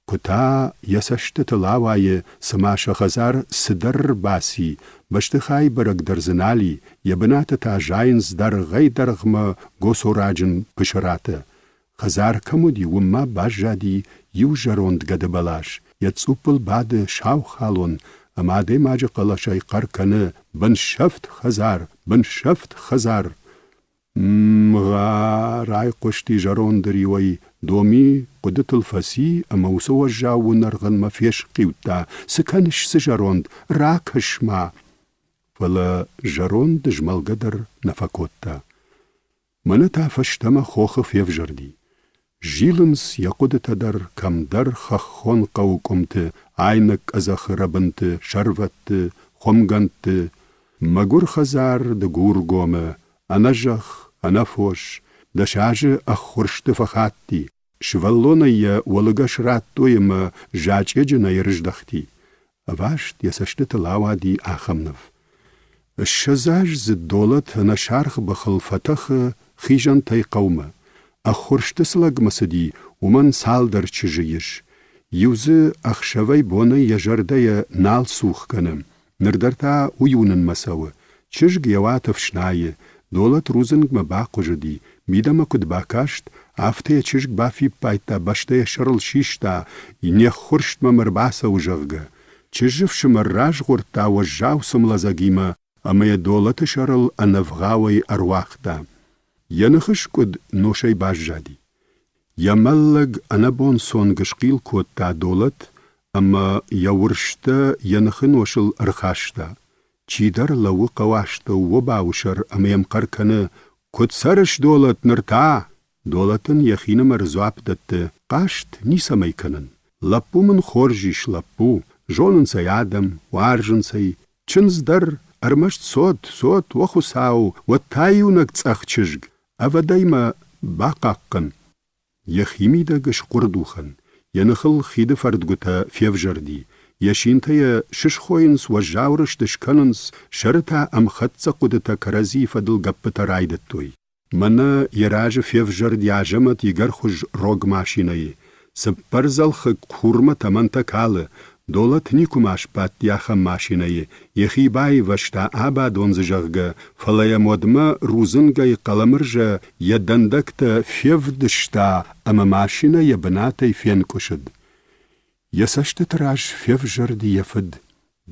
B: Куы та йӕ цӕстытыл ауайы, цыма сӕ хӕдзар цыдӕр ӕрбаци, бӕстыхай бӕрӕг дӕр дзы нал и, йӕ бынаты та зайынц дӕргъӕй-дӕргъмӕ гоцораджын пысыратӕ. Хӕдзар кӕм уыди, уым ма баззади иу зӕронд гӕдыбӕлас, йӕ цъуппыл бады сау халон ӕмӕ адӕймаджы хъӕлӕсӕй хъӕр кӕны: «Бынсӕфт хӕдзар! Бынсӕфт хӕдзар!» Мгъа, райхъуысти зӕронды риуӕй, Доми хъуыдытыл фӕци ӕмӕ уыцы уӕззау уынӕргъынмӕ фесхъиудта: «Цы кӕныс, цы зӕронд, ракӕс-ма!» Фӕлӕ зӕронд змӕлгӕ дӕр нӕ фӕкодта. Мӕнӕ та фӕстӕмӕ хохы февзӕрди. Зилынц йӕ хъуыдытӕ дӕр кӕмдӕр хӕххон хъӕуы къуымты, айнӕг къӕдзӕхы рӕбынты, сӕрвӕтты, хуымгӕндты. Мӕгуыр хӕдзар Дыгургомы, ӕнӕзӕхх, ӕнӕфос, 10 азы ӕххуырсты фӕхатти. Сывӕллонӕй йӕ уӕлыгӕс радтой ӕмӕ зачъеджынӕй ӕрыздӕхти. Ӕваст йӕ цӕстытыл ауади ахӕм ныв. 20-аздзыд Долӕт ӕнӕсаргъ бӕхыл фӕтӕхы хизӕнтӕй хъӕумӕ. Ӕххуырсты цы лӕгмӕ цыди, уымӕн цалдӕр чызджы ис. Иу дзы ӕхсӕвӕй-бонӕй йӕ зӕрдӕйӕ нал цух кӕны. Ныр дӕр та уый уынынмӕ цӕуы. Чызг йӕ уат ӕфснайы. Долӕт рудзынгмӕ бахъуызыди. Мидӕмӕ куыд бакаст, афтӕ йӕ чызг бафиппайдта, бӕстӕ йӕ сӕрыл систа, не ххуырст мӕм ӕрбацӕуы, зӕгъгӕ. Чызджы фсымӕр разгъордта уӕззау цымлӕдзӕгимӕ ӕмӕ йӕ Долӕты сӕрыл ӕнӕвгъауӕй ӕруагъта. Йӕ ныхы скъуыд носӕй баззади. Йӕ мӕллӕг ӕнӕбон цонг схъил кодта Долӕт ӕмӕ йӕ уырзтӕ йӕ ныхы носыл ӕрхаста. Чидӕр лӕууы хъӕуастӕу уобауы сӕр ӕмӕ йӕм хъӕр кӕны: «Куыд цӕрыс, Долӕт, ныр та?» Долӕт ын йӕхинымӕр дзуапп дӕтты: «Хъаст ницӕмӕй кӕнын. Лӕппу мын хорз ис, лӕппу. Зонынц ӕй адӕм, уарзынц ӕй. Чындз дӕр, ӕрмӕст цот, цот, о Хуыцау, уӕд та иунӕг цъӕх чызг. Ӕвӕдӕй мӕ бахъахъхъӕн. Йӕхимидӕг схъуырдухӕн, йӕ ныхыл хиды фӕрдгуытӕ февзӕрди, йӕ синтӕ йӕ сысхойынц, уӕззау рыст скӕнынц, сӕры та ӕмхӕццӕ хъуыдытӕ кӕрӕдзийы фӕдыл гӕппытӕ райдыдтой. Мӕнӕ йӕ разы февзӕрди Азӕмӕт игӕрхуыз рог машинӕйы. Цыппӕрдзӕлхыг хурмӕ тӕмӕнтӕ калы, Долӕт никуыма сбадти ахӕм машинӕйы, йӕхи баивӕзта, абадон дзы, зӕгъгӕ, фӕлӕ йӕм уӕдмӕ рудзынгӕй хъӕлӕмырзӕ йӕ дӕндӕгтӕ февдыста ӕмӕ машинӕ йӕ бынатӕй фенкъуысыд. Йӕ цӕстыты раз февзӕрди йӕ фыд,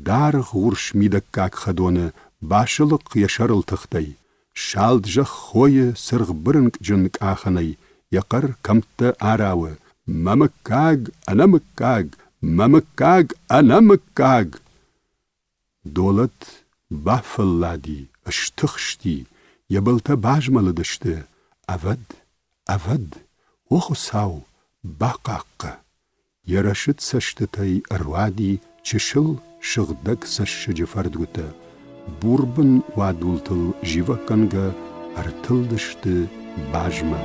B: даргъ урс мидӕггаг хӕдоны басылыхъхъ йӕ сӕрыл тыхтӕй, салд зӕхх хойы цыргъ бырынкъджын къахӕнӕй, йӕ хъӕр кӕмттӕ арауы: «Мӕ мыггаг, ӕнӕмыггаг! Мӕ мыггаг, ӕнӕмыггаг!» Долӕт бафӕллади, стыхсти, йӕ былтӕ базмӕлыдысты. Ӕвӕд, ӕвӕд, о Хуыцау, бахъахъхъӕ! Йӕ рӕсыд цӕстытӕй ӕруади чысыл сыгъдӕг цӕссыджы фӕрдгуытӕ, бурбын уадултыл зивӕггӕнгӕ ӕртылдысты базмӕ.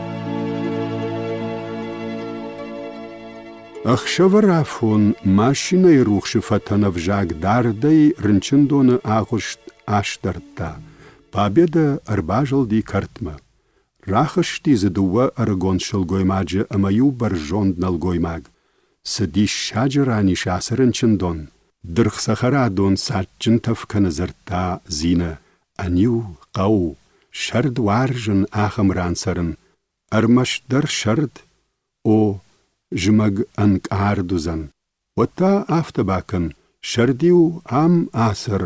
B: Ӕхсӕвӕрафон машинӕйы рухсы фӕтӕн ӕвзаг дардӕй рынчындоны агъуыст асдӕрдта. Победа ӕрбазылди кӕртмӕ. Рахызти дзы дыууӕ ӕрыгон сылгоймаджы ӕмӕ иу бӕрзонд нӕлгоймаг. Цы диссаджы ран ис ацы рынчындон! Дыргъцӕхӕрадон цадджын тӕф кӕны, дзырдта Зинӕ. Ӕниу, хъӕу, сӕрд уарзын ахӕм ран цӕрын. Ӕрмӕстдӕр сӕрд? О, зымӕг ӕнкъард уыдзӕн. Уӕд та афтӕ бакӕн, сӕрд-иу ам ацӕр,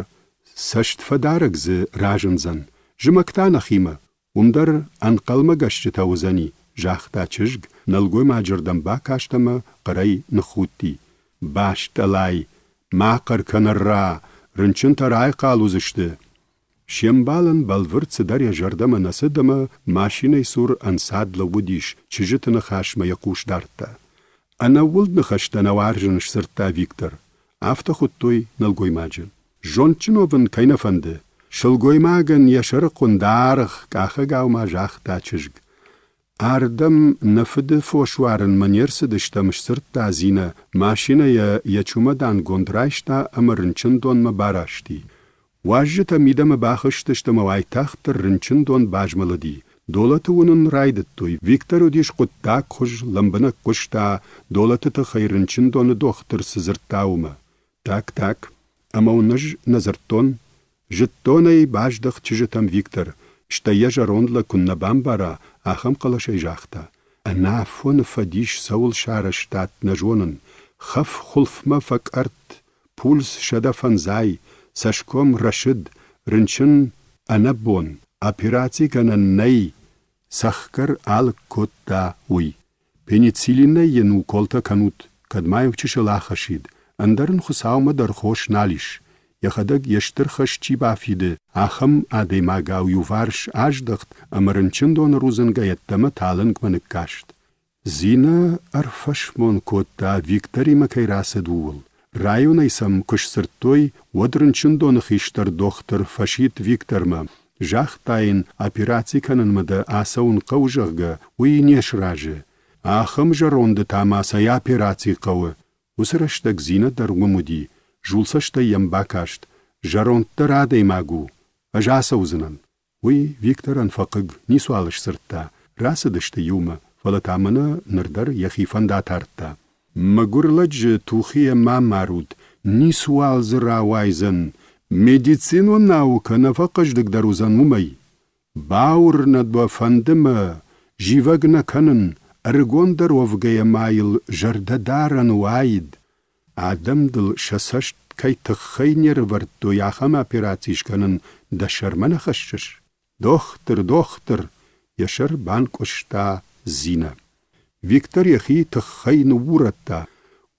B: цӕстфӕдарӕг дзы разындзӕн, зымӕг та нӕхимӕ, уым дӕр ӕнхъӕлмӕгӕсджытӕ уыдзӕни, загъта чызг, нӕлгоймаджырдӕм бакаст ӕмӕ хъӕрӕй ныххудти. Бастъӕлай! Ма хъӕр кӕн ӕрра, рынчынтӕ райхъал уыдзысты. Се мбалӕн бӕлвырд цыдӕр йӕ зӕрдӕмӕ нӕ цыд ӕмӕ машинӕйы цур ӕнцад лӕууыдис, чызджыты ныхасмӕ йӕ хъус дардта. Ӕнӕууылд ныхӕстӕ нӕ уарзын, сдзырдта Виктор. Афтӕ хуыдтой нӕлгоймаджы. Зондджын уӕвын кӕй нӕ фӕнды, сылгоймагӕн йӕ сӕрыхъуын даргъ къахӕгау ма загъта чызг. Ардӕм нӕ фыды фос уарынмӕ не рцыдыстӕм, сдзырдта Зинӕ, машинӕйӕ йӕ чумӕдангонд райста ӕмӕ рынчындонмӕ бараст и. Уазджытӕ мидӕмӕ бахызтысты ӕмӕ уайтагъддӕр рынчындон базмӕлыди. Долӕты уынын райдыдтой. Виктор уыдис хъуыддагхуыз, лӕмбынӕг хъуыста, Долӕты тыххӕй рынчындоны дохтыр цы дзырдта, уымӕ. Так-так, ӕмӕ уын ӕз нӕ дзырдтон? Зыдтон ӕй, баздӕхт чызджытӕм Виктор, стӕй йӕ зӕронд лӕг куыннӕ бамбара, ахӕм хъӕлӕсӕй загъта: Ӕнафоны фӕдис цӕуыл сарӕзтат, нӕ зонын. Хӕф хуылфмӕ фӕкъӕртт, пульс 105, цӕсгом рӕсыд, рынчын ӕнӕбон, операци кӕнӕн нӕй, цӕхгӕр алыг кодта уый. Пенициллинӕй йын уколтӕ кӕнут, кӕд ма иу чысыл ахӕссид, ӕндӕр ын Хуыцаумӕ дӕр хос нал ис. Йӕхӕдӕг йе стыр хӕс чи бафиды, ахӕм адӕймагау иуварс аздӕхт ӕмӕ рынчындоны рудзынгӕй ӕддӕмӕ талынгмӕ ныккаст. Зинӕ ӕрфӕсмон кодта, Викторимӕ кӕй рацыд, ууыл. Районӕй сӕм куы сдзырдтой, уӕд рынчындоны хистӕр дохтыр фӕсидт Виктормӕ. Загъта йын, операци кӕнынмӕ дӕ ацӕуын хъӕуы, зӕгъгӕ, уый не сразы. Ахӕм зӕронды та ма цӕй операци хъӕуы? Уыцы рӕстӕг Зинӕ дӕр уым уыди, зулцӕстӕй йӕм бакаст. Зӕронддӕр адӕймаг у, ӕз ацӕудзынӕн. Уый Викторӕн фӕхъыг, ницуал сдзырдта. Рацыдысты иумӕ, фӕлӕ та мӕнӕ ныр дӕр йӕхи фӕнд атардта. Мӕгуыр лӕджы тухийӕ ма марут, ницуал дзы рауайдзӕн. Медицинон наукӕ нӕ фӕхъӕздыгдӕр уыдзӕн уымӕй. Бауырнӕд уӕ, фӕнды мӕ, зивӕг нӕ кӕнын, ӕрыгондӕр уӕвгӕйӕ ма йыл зӕрдӕдарӕн уаид. Адӕм дыл сӕ цӕст кӕй тыххӕй не рывӕрдтой, ахӕм операци скӕнын дӕ сӕрмӕ нӕ хӕссыс? Дохтыр, дохтыр! йӕ сӕр банкъуыста Зинӕ. Виктор йӕхи тыххӕй ныуурӕдта.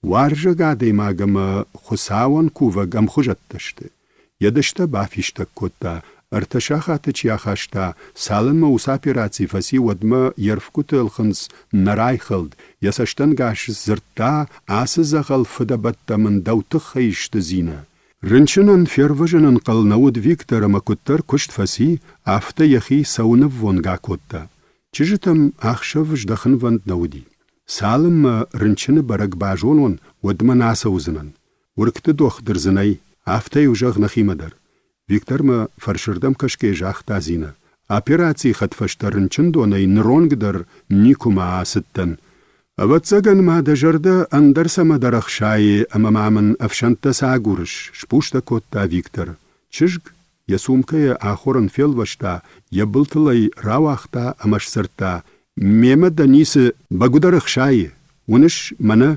B: Уарзӕг адӕймаг ӕмӕ Хуыцауӕн кувӕг ӕмхуызӕттӕ сты. Йӕ дыстӕ бафистӕг кодта, ӕртӕ сахаты чи ахаста, цалынмӕ уыцы операци фӕци, уӕдмӕ йе рфгуыты ӕлхынцъ нӕ райхӕлд, йӕ цӕстӕнгас сдзырдта, ацы дзӕгъӕл фыдӕбӕттӕ мын дӕу тыххӕй сты, Зинӕ. Рынчынӕн фервӕзын ӕнхъӕл нӕ уыд Виктор ӕмӕ куыддӕр куыст фӕци, афтӕ йӕхи цӕуынӕввонг акодта. Чызджытӕм ӕхсӕв здӕхынвӕнд нӕ уыди. Цалынмӕ рынчыны бӕрӕг базонон, уӕдмӕ нӕ ацӕудзынӕн. Уыргты дохтыр дзы нӕй, афтӕ-иу зӕгъ нӕхимӕ дӕр. Виктор мӕ фӕрсырдӕм кӕсгӕйӕ загъта Зинӕ. Операцийы хӕдфӕстӕ рынчындонӕй ныронг дӕр никуыма ацыдтӕн. Ӕвӕццӕгӕн ма дӕ зӕрдӕ ӕндӕр цӕмӕдӕр ӕхсайы ӕмӕ ма мын ӕфсӕнттӕ цы агурыс, сбустӕ кодта Виктор. Чызг йӕ сумкӕйӕ ахорӕн фелвӕста, йӕ былтыл ӕй рауагъта ӕмӕ сдзырдта: «Мемӕ дӕ ницы бӕгуыдӕр ӕхсайы, уыныс мӕнӕ?»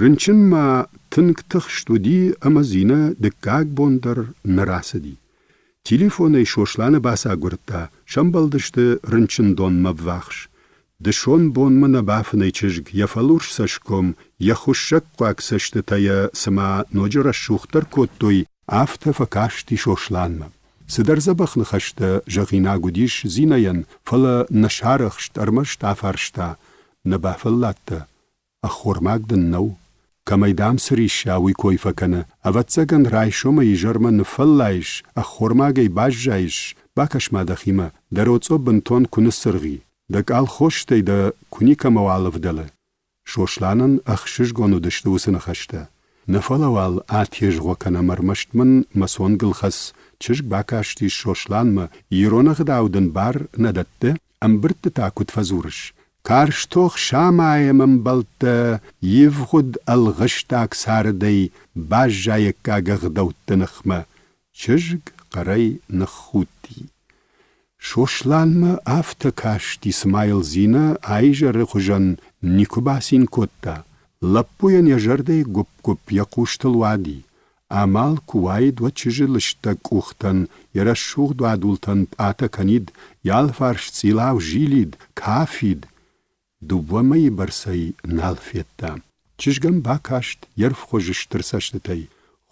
B: Рынчын ма тынг тыхст уыди ӕмӕ Зинӕ дыккаг бон дӕр нӕ рацыди. Телефонӕй Сосланы бацагуырдта, сӕмбӕлдысты рынчындонмӕ ввахс. Дысон бонмӕ нӕ бафынӕй чызг, йӕ фӕлурс цӕсгом, йӕ хуыссӕгхъуаг цӕстытӕ йӕ цыма ноджы рӕсугъддӕр кодтой, афтӕ фӕкасти Сосланмӕ. Цыдӕр дзӕбӕх ныхӕстӕ зӕгъинаг уыдис Зинӕйӕн, фӕлӕ нӕ сарӕхст, ӕрмӕст афарста: «Нӕ бафӕлладтӕ? Ӕххормаг дын нӕу? Кӕмӕй дам цы рисса, уый кой фӕкӕны. Ӕвӕццӕгӕн, райсомӕй изӕрмӕ ныффӕллайыс, ӕххормагӕй баззайыс, бакӕс-ма дӕхимӕ, дӕ роцъо бынтон куы ныццыргъ и, дӕ къалхозтӕй дӕ куы никӕмӕуал ӕвдӕлы. Сосланӕн ӕхсызгон уыдысты уыцы ныхӕстӕ. Нӕ фӕлӕ уал атезгъо кӕнӕм, ӕрмӕст мын мӕ цонгыл хӕц, чызг бакастис Сосланмӕ, ирон ӕгъдау дын бар нӕ дӕтты? Ӕмбырдты та куыд фӕдзурыс? Карз тох самайӕм ӕмбӕлттӕ ивгъуыд ӕлгъыстаг цардӕй баззайӕггаг ӕгъдӕутты ныхмӕ, чызг хъӕрӕй ныххудти. Сосланмӕ афтӕ касти, цыма йыл Зинӕ аизӕры хуызӕн никуы бацин кодта. Лӕппуйӕн йӕ зӕрдӕйы гуыпп-гуыпп йӕ хъустыл уади. Амал куы уаид, уӕд чызджы лыстӕг къухтӕн, йӕ рӕсугъд уадултӕн пъатӕ кӕнид, йӕ алфарс цъилау зилид, кафид. Дыууӕ мӕйы бӕрцӕй нал федта. Чызг ӕм бакаст йе рвхуыз стыр цӕстытӕй.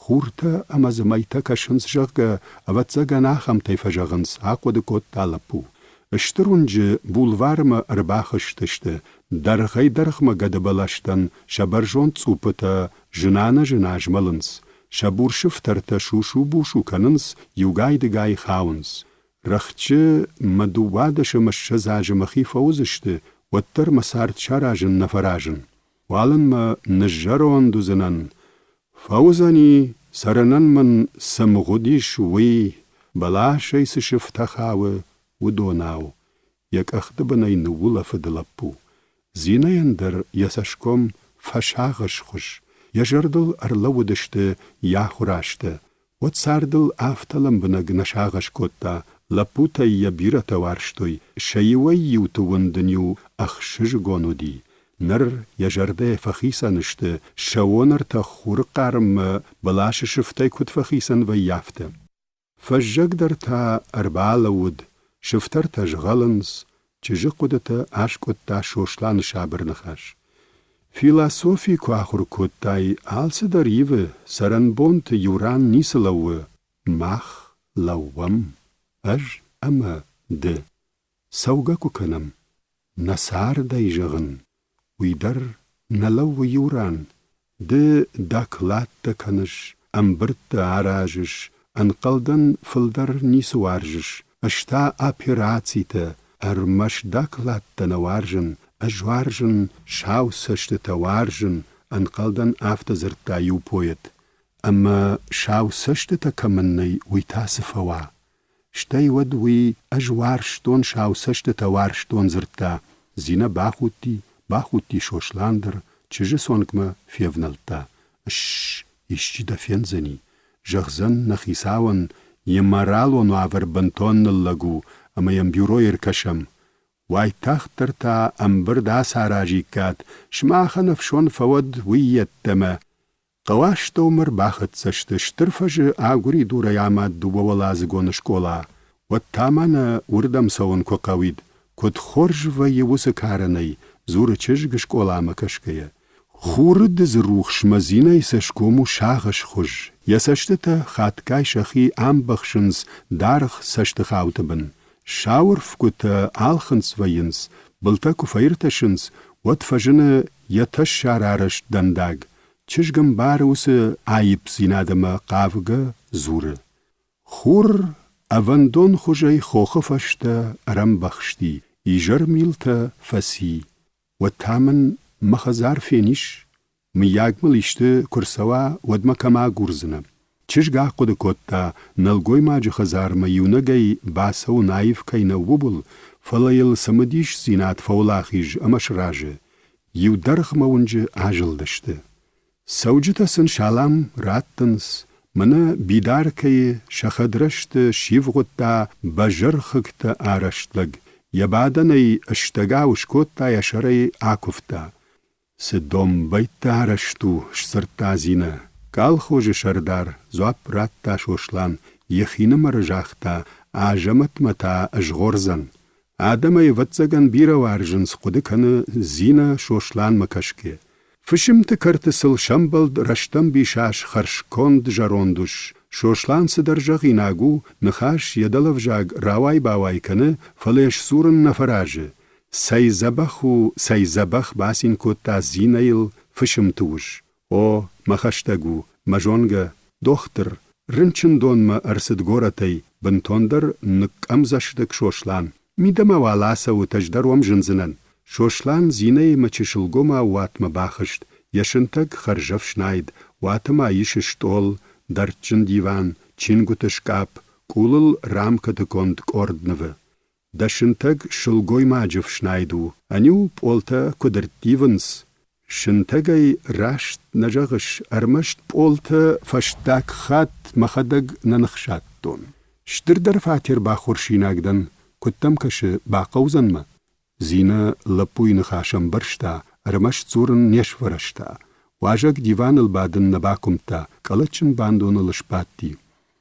B: Хуртӕ ӕмӕ дзы мӕйтӕ кӕсынц, зӕгъгӕ, ӕвӕццӕгӕн ахӕмтӕй фӕзӕгъынц, ахъуыды кодта лӕппу. Стыр уынджы булвармӕ ӕрбахызтысты, дӕргъӕй-дӕргъмӕ гӕдыбӕлӕстӕн сӕ бӕрзонд цъуппытӕ зына-нӕзына змӕлынц, сӕ бур сыфтӕртӕ сусу-бусу кӕнынц, иугай-дыгай хауынц. Рӕхджы мӕ 12 ӕмӕ 20 азы мӕхи фӕуыдзысты, уӕддӕр мӕ цард саразын нӕ фӕразын. Уалынмӕ ныззӕронд уыдзынӕн. Фӕуыдзӕни, цӕрынӕн мын цы мгъуыд ис, уый, бӕласӕй цы сыфтӕ хауы, уыдонау, йӕ къӕхты бынӕй ныуулӕфыд лӕппу. Зинӕйӕн дӕр йӕ цӕсгом фӕсагъӕсхуыз, йӕ зӕрдыл ӕрлӕууыдысты йӕ ахуыр азтӕ. Уӕд цардыл афтӕ лӕмбынӕг нӕ сагъӕс кодта, лӕппутӕй йӕ бирӕтӕ уарзтой, сӕ иуӕй-иуты уынд ын-иу ӕхсызгон уыди. Ныр йӕ зӕрдӕйӕ фӕхицӕн сты, сӕуон ӕртӕх хуры хъарммӕ бӕласы сыфтӕй куыд фӕхицӕн вӕййы, афтӕ. Фӕззӕг дӕр та ӕрбалӕууыд, сыфтӕртӕ згъӕлынц, чызджы хъуыдытӕ аскъуыдта Сосланы сабыр ныхас. Философи куы ахуыр кодтай, алцыдӕр ивы, цӕрӕнбонты иу ран ницы лӕууы, мах лӕууӕм, ӕз ӕмӕ ды. Цӕугӕ куы кӕнӕм, нӕ цардӕй зӕгъын, уый дӕр нӕ лӕууы иу ран. Ды докладтӕ кӕныс, ӕмбырдтӕ аразыс, ӕнхъӕлдӕн фылдӕр ницы уарзыс, ӕз та операцитӕ, ӕрмӕст докладтӕ нӕ уарзын, ӕз уарзын сау цӕстытӕ уарзын, ӕнхъӕлдӕн афтӕ дзырдта иу поэт. Ӕмӕ сау цӕстытӕ кӕмӕн нӕй, уый та цы фӕуа? Стӕй уӕд уый ӕз уарзтон сау цӕстытӕ уарзтон дзырдта. Зинӕ бахудти, бахудти Сослан дӕр, чызджы цонгмӕ февнӕлдта. Сс, исчи дӕ фендзӕни. Зӕгъдзӕн нӕ хицауӕн, йӕ моралон уавӕр бынтон ныллӕг у ӕмӕ йӕм бюройы ӕркӕсӕм. Уайтагъддӕр та ӕмбырд ацаразиккат, сымахӕн ӕфсон фӕуӕд уый йеддӕмӕ. Хъӕуастӕумӕ рбахӕццӕ сты стыр фӕзы агуыридурӕй амад дыууӕуӕладзыгон скъола. Уӕд та ма нӕ уырдӕм цӕуын куы хъӕуид, куыд хорз вӕййы уыцы карӕнӕй, дзуры чызг скъоламӕ кӕсгӕйӕ. Хуры дыдзы рухсмӕ Зинӕйы цӕсгом у сагъӕсхуыз, йӕ цӕстытӕ хатгай сӕхи амбӕхсынц даргъ цӕстыхауты бын. Сау ӕрфгуытӕ алхынцъ вӕййынц, былтӕ куы фӕиртӕсынц, уӕд фӕзыны йӕ тӕссарарӕзт дӕндаг. Чызг ӕмбары уыцы аипдзинад ӕмӕ хъавгӕ дзуры. Хур ӕвӕндонхуызӕй хохы фӕстӕ ӕрӕмбӕхсти, изӕрмилтӕ фӕци. Уӕд та мын мӕ хӕдзар фенис? Мыййаг мыл исты куы рцӕуа, уӕд мӕ кӕм агурдзынӕ? Чызг ахъуыды кодта, нӕлгоймаджы хӕдзармӕ иунӕгӕй бацӕуын аив кӕй нӕу, ууыл, фӕлӕ йыл цымыдисдзинад фӕуӕлахиз ӕмӕ сразы. Иу дӕргъмӕ уынджы азылдысты. Цӕуджытӕ сын салам раттынц, мӕнӕ бидаркӕйы сӕ хӕдрӕзты сивгъуыдта бӕзӕрхыгтӕ арӕзт лӕг, йӕ бадӕнӕй стӕгау скодта, йӕ сӕрӕй акуывта. Цы домбӕйттӕ арӕзт у, сдзырдта Зинӕ. Колхозы сӕрдар, дзуапп радта Сослан, йӕхинымӕры загъта, Азӕмӕтмӕ та згъордзӕн. Адӕм ӕй, ӕвӕццӕгӕн, бирӕ уарзынц, хъуыды кӕны Зинӕ Сосланмӕ кӕсгӕ. Фысымты кӕрты сыл сӕмбӕлд рӕстӕмбис ас хӕрзконд зӕронд ус. Сослан цыдӕр зӕгъинаг у, ныхас йӕ дӕлӕвзаг рауай-бауай кӕны, фӕлӕ йӕ сдзурын нӕ фӕразы. Цӕй дзӕбӕх у, цӕй дзӕбӕх бацин кодта Зинӕйыл фысымты ус. О, мӕ хӕстӕг у, мӕ зонгӕ, дохтыр, рынчындонмӕ ӕрцыд горӕтӕй, бынтондӕр ныкъкъӕмдзӕстыг Сослан. Мидӕмӕ уал ацӕут, ӕз дӕр уӕм зындзынӕн. Сослан Зинӕимӕ чысылгомау уатмӕ бахызт, йӕ сынтӕг хӕрзӕфснайд, уаты ма ис стъол, дӕрдджын диван, чингуыты скъапп, къулыл рамкӕты конд къорд нывы. Дӕ сынтӕг сылгоймаджы фснайд у, ӕниу пъолтӕ куыд ӕрттивынц. Сынтӕгӕй раст нӕ зӕгъыс, ӕрмӕст пъолтӕ фӕстаг хатт мӕхӕдӕг нӕ ныхсадтон. Стырдӕр фатер баххуырсинаг дӕн, куыд дӕм кӕсы, бахъӕудзӕн мӕ? Зинӕ лӕппуйы ныхас ӕмбӕрста, ӕрмӕст дзурын не сфӕрӕзта. Уазӕг диваныл бадын нӕ бакуымдта, къӕлӕтджын бандоныл сбадти.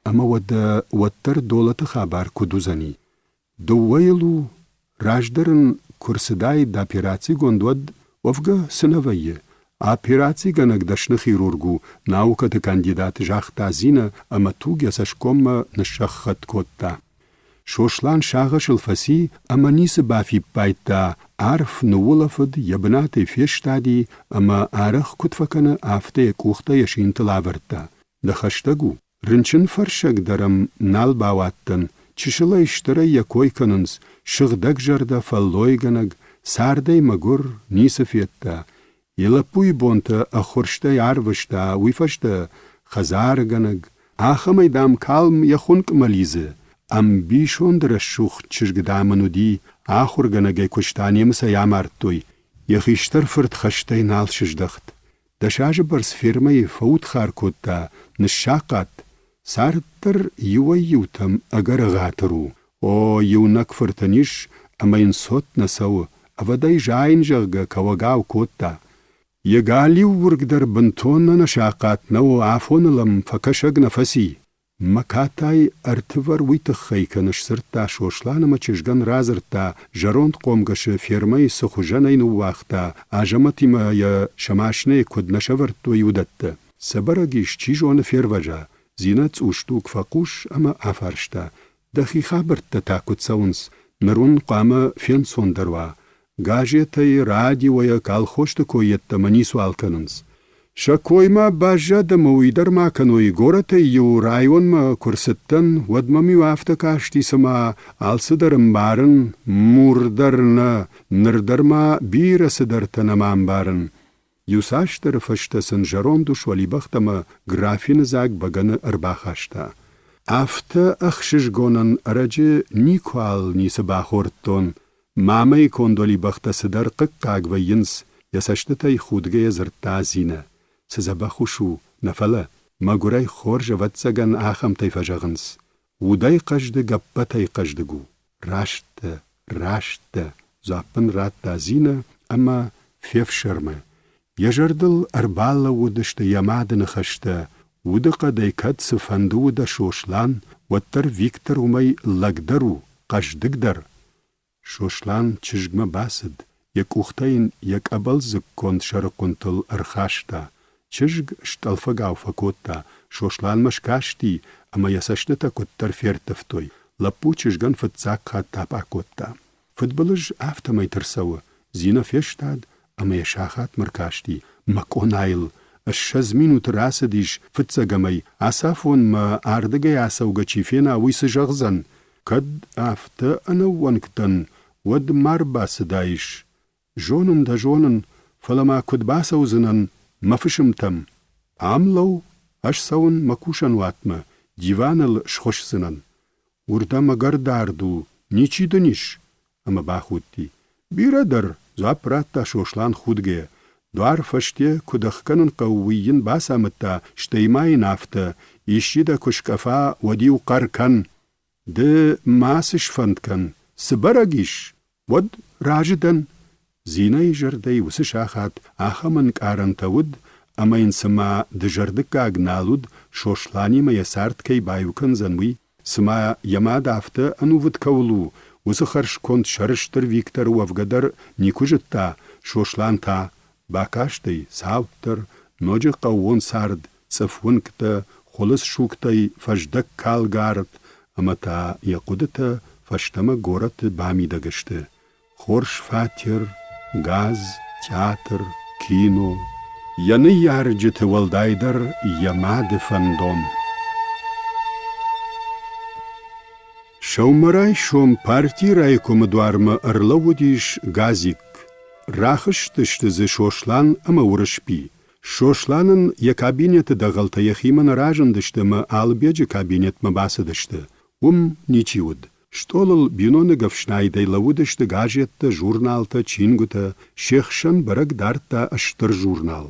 B: Ӕмӕ уӕдӕ уӕддӕр Долӕты хабар куыд уыдзӕни? Дыууӕйыл у, раздӕр ын куы рцыдаид операцигонд, уӕд, уӕвгӕ, цы нӕ вӕййы. Операцигӕнӕг дӕсны хирург у, наукӕты кандидат, загъта Зинӕ ӕмӕ туг йӕ цӕсгоммӕ ныссӕххӕтт кодта. Сослан сагъӕсыл фӕци ӕмӕ ницы бафиппайдта, арф ныуулӕфыд, йӕ бынатӕй фестади ӕмӕ арӕх куыд фӕкӕны, афтӕ йӕ къухтӕ йӕ синтыл авӕрдта. Дӕ хӕстӕг у? Рынчынфӕрсӕг дӕр ӕм нал бауадтӕн, чысылӕй-стырӕй йӕ кой кӕнынц, сыгъдӕгзӕрдӕ фӕллойгӕнӕг, цардӕй мӕгуыр, ницы федта. Йӕ лӕппуйы бонтӕ ӕххуырстӕй арвыста, уый фӕстӕ хӕдзаргӕнӕг, ахӕмӕй, дам, калм йӕ хуынкъмӕ лидзы. Ӕмбисонды рӕсугъд чызг, дам, ын уыди, ахуыргӕнӕгӕй куыста, немыцӕй амардтой. Йӕ хистӕр фырт хӕстӕй нал сыздӕхт. Дӕс азы бӕрц фермӕйы фӕудхар кодта, ныссахъат. Цард дӕр иуӕй-иутӕм ӕгӕр ӕгъатыр у. О, иунӕг фыртӕн ис, ӕмӕ йын цот нӕ цӕуы, ӕвӕдӕй зайын, зӕгъгӕ, кӕуӕгау кодта. Йӕ галиу уырг дӕр бынтон ӕнӕсахъат нӕу, афоныл ӕм фӕкӕсӕг нӕ фӕци. Мӕ катай ӕртывӕр уый тыххӕй кӕны, сдзырдта Сослан ӕмӕ чызгӕн радзырдта, зӕронд хъомгӕсы фермӕйы цы хуызӕнӕй ныууагъта, Азӕмӕтимӕ йӕ сӕ машинӕйы куыд нӕ сӕвӕрдтой, уыдӕттӕ. Цы бӕрӕг ис, чи зоны, фервӕза. Зинӕ цъусдуг фӕхъус ӕмӕ афарста: Дӕхи хабӕрттӕ та куыд цӕуынц? Ныр уын хъуамӕ фенцондӕр уа. Газетӕй, радиойӕ, колхозты кой йеддӕмӕ ницуал кӕнынц. Сӕ коймӕ баззад ӕмӕ уый дӕр ма кӕной, горӕтӕй-иу районмӕ куы рцыдтӕн, уӕд мӕм-иу афтӕ касти, цыма алцыдӕр ӕмбарын, мур дӕр нӕ, ныр дӕр ма бирӕ цыдӕртӕ нӕма ӕмбарын. Иуцасдӕры фӕстӕ сын зӕронд ус уӕлибӕхтӕ ӕмӕ графины дзаг бӕгӕны ӕрбахаста. Афтӕ ӕхсызгонӕн ӕрӕджы никуал ницы бахордтон. Мамӕйы конд уӕлибӕхтӕ цыдӕр хъыггаг вӕййынц, йӕ цӕстытӕй худгӕйӕ дзырдта Зинӕ. Цы дзӕбӕх ус у, нӕ фӕлӕ, мӕгуырӕй хорз, ӕвӕццӕгӕн, ахӕмтӕй фӕзӕгъынц. Удӕй хъӕздыг ӕппӕтӕй хъӕздыг у. Раст дӕ, раст дӕ, дзуапп ын радта Зинӕ ӕмӕ фефсӕрмы. Йӕ зӕрдыл ӕрбалӕууыдысты йӕ мады ныхӕстӕ, удыхъӕдӕй кӕд цыфӕнды у дӕ Сослан, уӕддӕр Виктор уымӕй лӕгдӕр у, хъӕздыгдӕр. Сослан чызгмӕ бацыд, йӕ къухтӕ йын йӕ къӕбӕлдзыггонд сӕрыхъуынтыл ӕрхаста. Чызг стъӕлфӕгау фӕкодта, Сосланмӕ скасти, ӕмӕ йӕ цӕстытӕ куыддӕр ферттывтой. Лӕппу чызгӕн фыццаг хатт апъа кодта. Фыдбылыз афтӕмӕйты рцӕуы. Зинӕ фестад ӕмӕ йӕ сахатмӕ ркасти. Мӕ къонайыл 20 минуты рацыдис фыццӕгӕмӕй. Ацафон мӕ ардыгӕй ацӕугӕ чи фена, уый цы зӕгъдзӕн? Кӕд афтӕ ӕнӕууӕнк дӕн, уӕд ма рбацыдаис. Зонын дӕ, зонын, фӕлӕ ма куыд бацӕудзынӕн мӕ фысымтӕм? Ам лӕуу, ӕз цӕуын мӕ кусӕн уатмӕ, диваныл схуысдзынӕн. Уырдӕм ӕгӕр дард у, ничи дын ис? Ӕмӕ бахудти. Бирӕ дӕр, дзуапп радта Сослан худгӕйӕ. Дуар фӕсте куыд ӕхгӕнын хъӕуы, уый йын бацамыдта, стӕй ма йын афтӕ, исчи дӕ куы скъӕфа, уӕд-иу хъӕр кӕн. Ды мацы сфӕнд кӕн, цы бӕрӕг ис, уӕд разы дӕн. Зинӕйы зӕрдӕйы уыцы сахат ахӕм ӕнкъарӕнтӕ уыд, ӕмӕ йын цыма дызӕрдыггаг нал уыд, Сосланимӕ йӕ цард кӕй баиу кӕндзӕн, уый. Цыма йӕ мад афтӕ ӕнувыд кӕуыл у, уыцы хӕрзконд сӕрыстыр Викторы уӕвгӕ дӕр никуы зыдта, Сослан та, бакастӕй цауддӕр, ноджы хъӕууон цард, цъыф уынгтӕ, хуылыдз сугтӕй фӕздӕгкалгӕ арт, ӕмӕ та йӕ хъуыдытӕ фӕстӕмӕ горӕты бамидӕг сты. Хорз фатер, газ, театр, кино. Йӕ ныййарджыты уӕлдайдӕр йӕ мады фӕндон. Сӕумӕрайсом партийы райкомы дуармӕ ӕрлӕууыдис газикк. Рахызтысты дзы Сослан ӕмӕ Уырысби. Сосланӕн йӕ кабинеты дӕгъӕлтӕ йӕхимӕ нӕ разындысты ӕмӕ Алыбеджы кабинетмӕ бацыдысты. Уым ничи уыд. Стъолыл биноныг ӕфснайдӕй лӕууыдысты газеттӕ, журналтӕ, чингуытӕ, се хсӕн бӕрӕг дардта стыр журнал.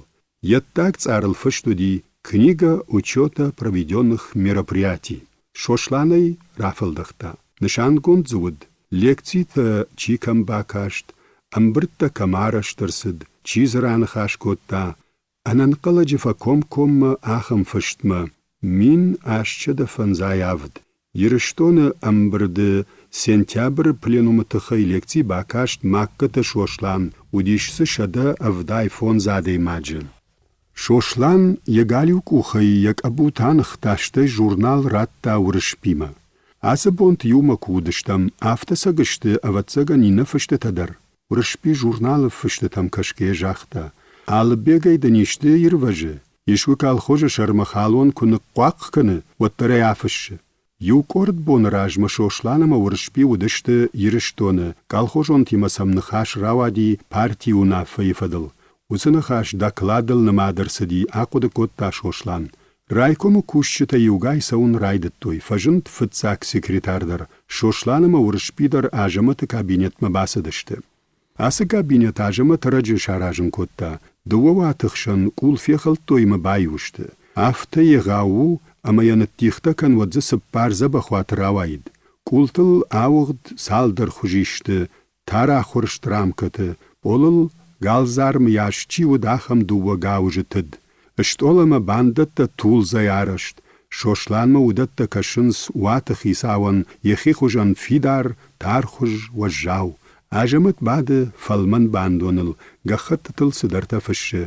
B: Йе ддаг цъарыл фыст уыди «Книга учета проведенных мероприятий». Сослан ӕй рафӕлдӕхта. Нысангонд дзы уыд, лекцитӕ чи кӕм бакаст, ӕмбырдтӕ кӕм арӕзт ӕрцыд, чи дзы раныхас кодта, Ӕнӕнхъӕлӕджы фӕкомкоммӕ ахӕм фыстмӕ 1857 Ирыстоны ӕмбырды. Сентябры пленумы тыххӕй лекци бакаст Магкаты Сослан, уыдис дзы 175 адӕймаджы. Сослан йӕ галиу къухӕй йӕ къӕбут аныхта, стӕй журнал радта Уырысбимӕ. Ацы бонты иумӕ куы уыдыстӕм, афтӕ цӕг сты, ӕвӕццӕгӕн, иннӕ фыстытӕ дӕр. Уырысби журналы фыстытӕм кӕсгӕйӕ загъта: «Алыбегӕй дын исты ирвӕзы? Искуы колхозы сӕрмӕ халон куы ныхъхъуахъхъ кӕны, уӕддӕр ӕй афыссы. Иу къорд боны размӕ Сослан ӕмӕ Уырысби уыдысты Ирыстоны, колхозонтимӕ сӕм ныхас рауади партийы уынаффӕйы фӕдыл. Уыцы ныхас докладыл нымад ӕрцыди, ахъуыды кодта Сослан. Райкомы кусджытӕ иугай цӕуын райдыдтой, фӕзынд фыццаг секретарь дӕр. Сослан ӕмӕ Уырысби дӕр Азӕмӕты кабинетмӕ бацыдысты. Ацы кабинет Азӕмӕт ӕрӕджы саразын кодта. Дыууӕ уаты хсӕн къул фехӕлдтой ӕмӕ баиу сты. Афтӕ егъау у, ӕмӕ йӕ ныддихтӕ кӕн, уӕд дзы цыппар дзӕбӕх уаты рауаид. Къултыл ауыгъд цалдӕр хуызисты, тарахуырст рамкӕты, пъолыл галдзармы йас чи уыд, ахӕм дыууӕ гауызы тыд. Стъол ӕмӕ бандӕттӕ тулдзӕй арӕзт. Сосланмӕ уыдӕттӕ кӕсынц уаты хицауӕн йӕхи хуызӕн фидар, тархуыз, уӕззау. Азӕмӕт бады фӕлмӕн бандоныл, гӕххӕттытыл цыдӕртӕ фыссы.